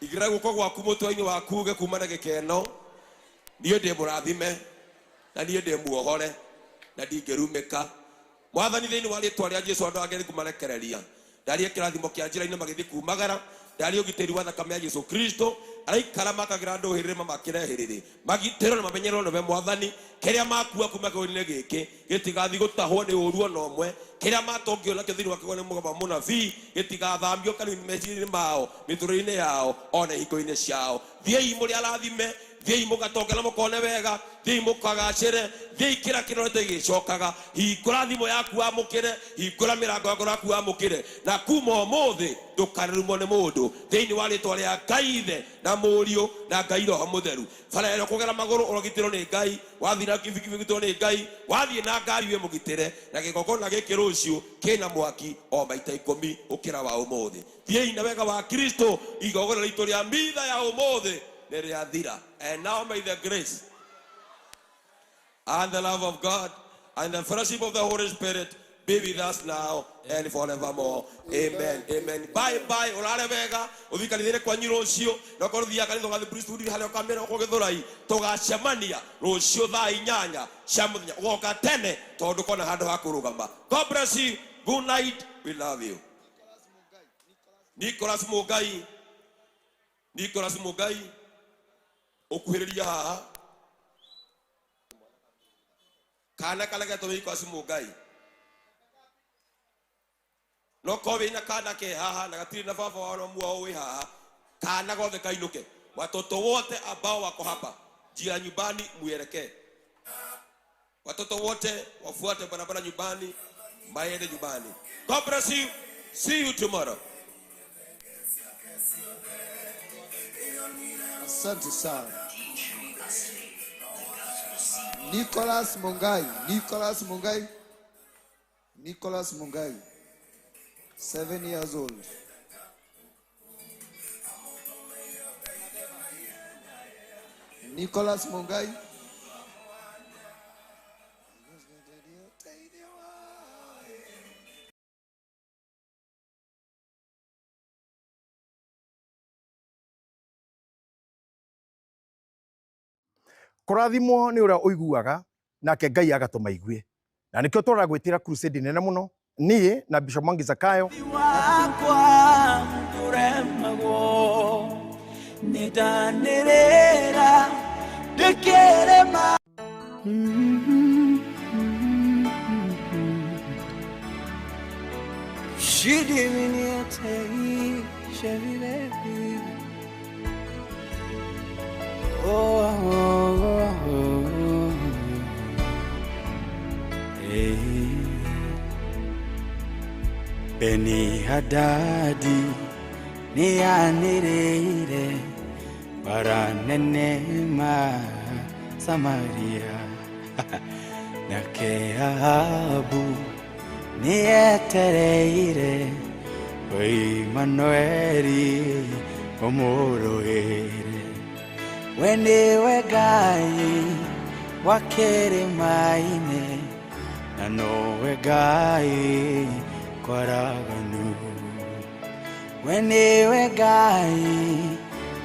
Igĩra guoko gwaku mũtwe-inĩ waku uge kuma na gĩkeno. Niĩ ndĩ mũrathime na niĩ ndĩ muohore na ndingĩrumĩka. Mwathani thĩinĩ wa rĩtwa rĩa Jesu andũ ake nĩ kũmarekereria. Ndarie kĩrathimo kĩa njĩra-inĩ magĩthiĩ kumagara. Ndarie ũgitĩri wa thakame ya Jesu Kristo. Araikara makagĩra andũ hĩrĩrĩ mamakĩre hĩrĩrĩ. Magitĩrwo na mamenyererwo nĩwe Mwathani. Kĩrĩa makua kuma kĩgongona-inĩ gĩkĩ gĩtigathiĩ gũtahwo nĩ ũru ona ũmwe. Kĩrĩa matongio nakĩo thĩinĩ wa kĩgongona mũgamba mũnabii gĩtigathamio kanua-inĩ meciria-inĩ mao, mĩtũrĩre-inĩ yao ona ihingo-inĩ ciao. Thiĩi mũrĩ arathime, thiĩi mũgatonge na mũkone wega, thiĩi mũkagacĩre, thiĩi kĩrĩa kĩrorete gĩgĩcokaga. Hingũra thimũ yaku wamũkĩre, hingũra mĩrango yaku yaku wamũkĩre, na kuma ũmũthĩ ndũkanarumwo nĩ mũndũ thĩinĩ wa rĩtwa rĩa Ngai Ithe na Mũriũ na Ngai Roho Mũtheru. Bara ĩrĩa ũkũgera magũrũ ũrogitĩrwo nĩ Ngai, wathiĩ na kibikibi ũgitĩrwo nĩ Ngai, wathiĩ na ngari wĩ mũgitĩre, na kĩgongona gĩkĩ rũciũ kĩna mwaki o maita 10 gũkĩra wa ũmũthĩ. Thiĩi na wega wa Kristo, igongona ritũ rĩa mitha ya ũmũthĩ nĩ rĩathira. And now may the grace and the love of God and the fellowship of the Holy Spirit be with us now and forevermore. Amen. Amen. Bye bye. Urare wega. Uthii kanitha-inĩ kwanyu rũciũ. Na ũkorwo ũthiaga kanitha ũgathiĩ priesthood harĩa ũkamĩra ũkorwo Gĩthũrai. Tũgacemania rũciũ thaa 8 cia mũthenya. Ũgoka tene tondũ kona handũ ha kũrũgama. God bless you. Good night. We love you. Nicholas Mugai. Nicholas Mugai. Ũkuhĩrĩria haha. Kana kalegetwo Nicholas Mugai. No ko wĩna kana ke haha na gatirĩ na baba wao na muao wĩ haha, kana gothe kainũke. Watoto wote ambao wako hapa, njia nyumbani muelekee. Watoto wote wafuate barabara nyumbani, maende nyumbani. God bless you. See you tomorrow. Asante sana. Nicholas Mungai, Nicholas Mungai, Nicholas Mungai, 7 years old. Nicholas Mungai. Kũrathimwo nĩ ũrĩa ũiguaga nake Ngai agatũma igue. Na nĩkĩo tũragwĩtĩra crusade nene mũno niĩ na Bishop Mwangi Zakayo wakwa ndũremagwo nĩndanĩrĩra ndĩkĩrema. Oh, oh, oh, oh. Hey. Beni Hadadi nianĩrĩire bara nene ma Samaria nake Ahabu nĩetereire Imanueli ũmũrũĩre. We nĩwe Ngai wa kĩrĩma-inĩ na nowe Ngai kwaraganu. We nĩwe Ngai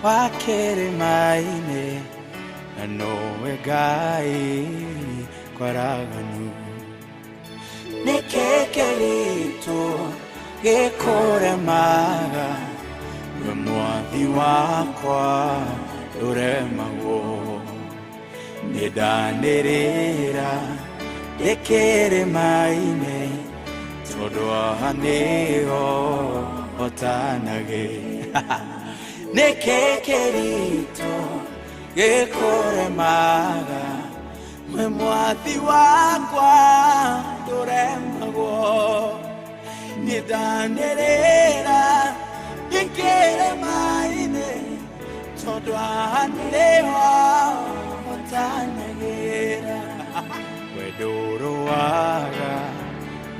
wa kĩrĩma-inĩ na nowe Ngai kwaraganu. Nĩkĩ kĩritũ gĩkũremaga we mwathi wakwa ndũremagwo? Nĩndanĩrĩra ndĩkĩrĩma-inĩ tondũ haha nĩho hotanagĩ. Nĩkĩ kĩritũ gĩkũremaga we mwathi wakwa ndũremagwo. Nĩndanĩrĩra ndĩkĩrĩma-inĩ tondũ haha nĩho hotanagĩra. We ndũrũaga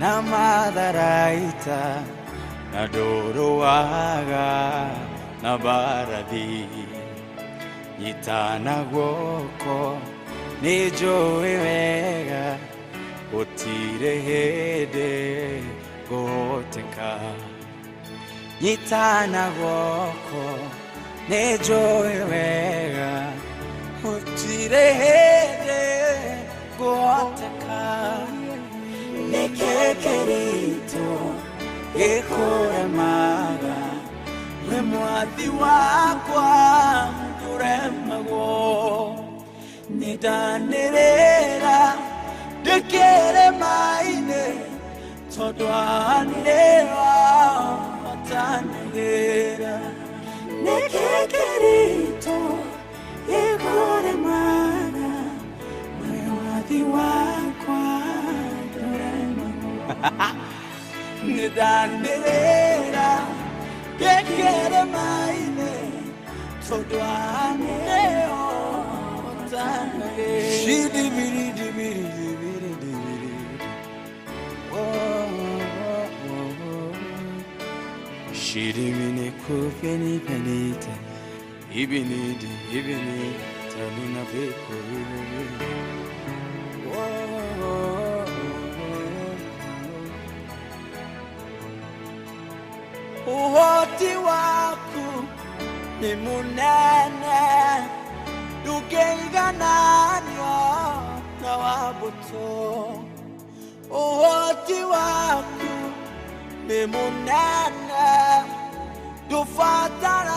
na matharaita na ndũrũaga na mbarathi. Nyitana guoko nĩ njũĩ wega gũtirĩ hĩndĩ ngũhoteka. Nyitana guoko nĩ njũĩ wega gũtirĩ hĩndĩ ngũhoteka. Nĩkĩ kĩritũ gĩkũremaga we mwathi wakwa ndũremagwo. Nĩndanĩrĩra ndĩkĩrĩma-inĩ tondũ haha nĩho hotanagĩra. Nĩkĩ kĩritũ gĩkũremaga we mwathi wakwa ndũremagwo. Nĩndanĩrĩra ndĩkĩrĩma-inĩ tondũ haha nĩho hotanagĩra. Shidibiri-dibiri-dibiri-dibiri. Oh, oh, oh, oh. Shidibini kupeni penita ibinidi ibini tanina beko ibini. Oh, oh, oh, oh. Uhoti waku ni munene ndũngĩigananio na wa mbũtũ. Ũhoti waku nĩ mũnene ndũbataraga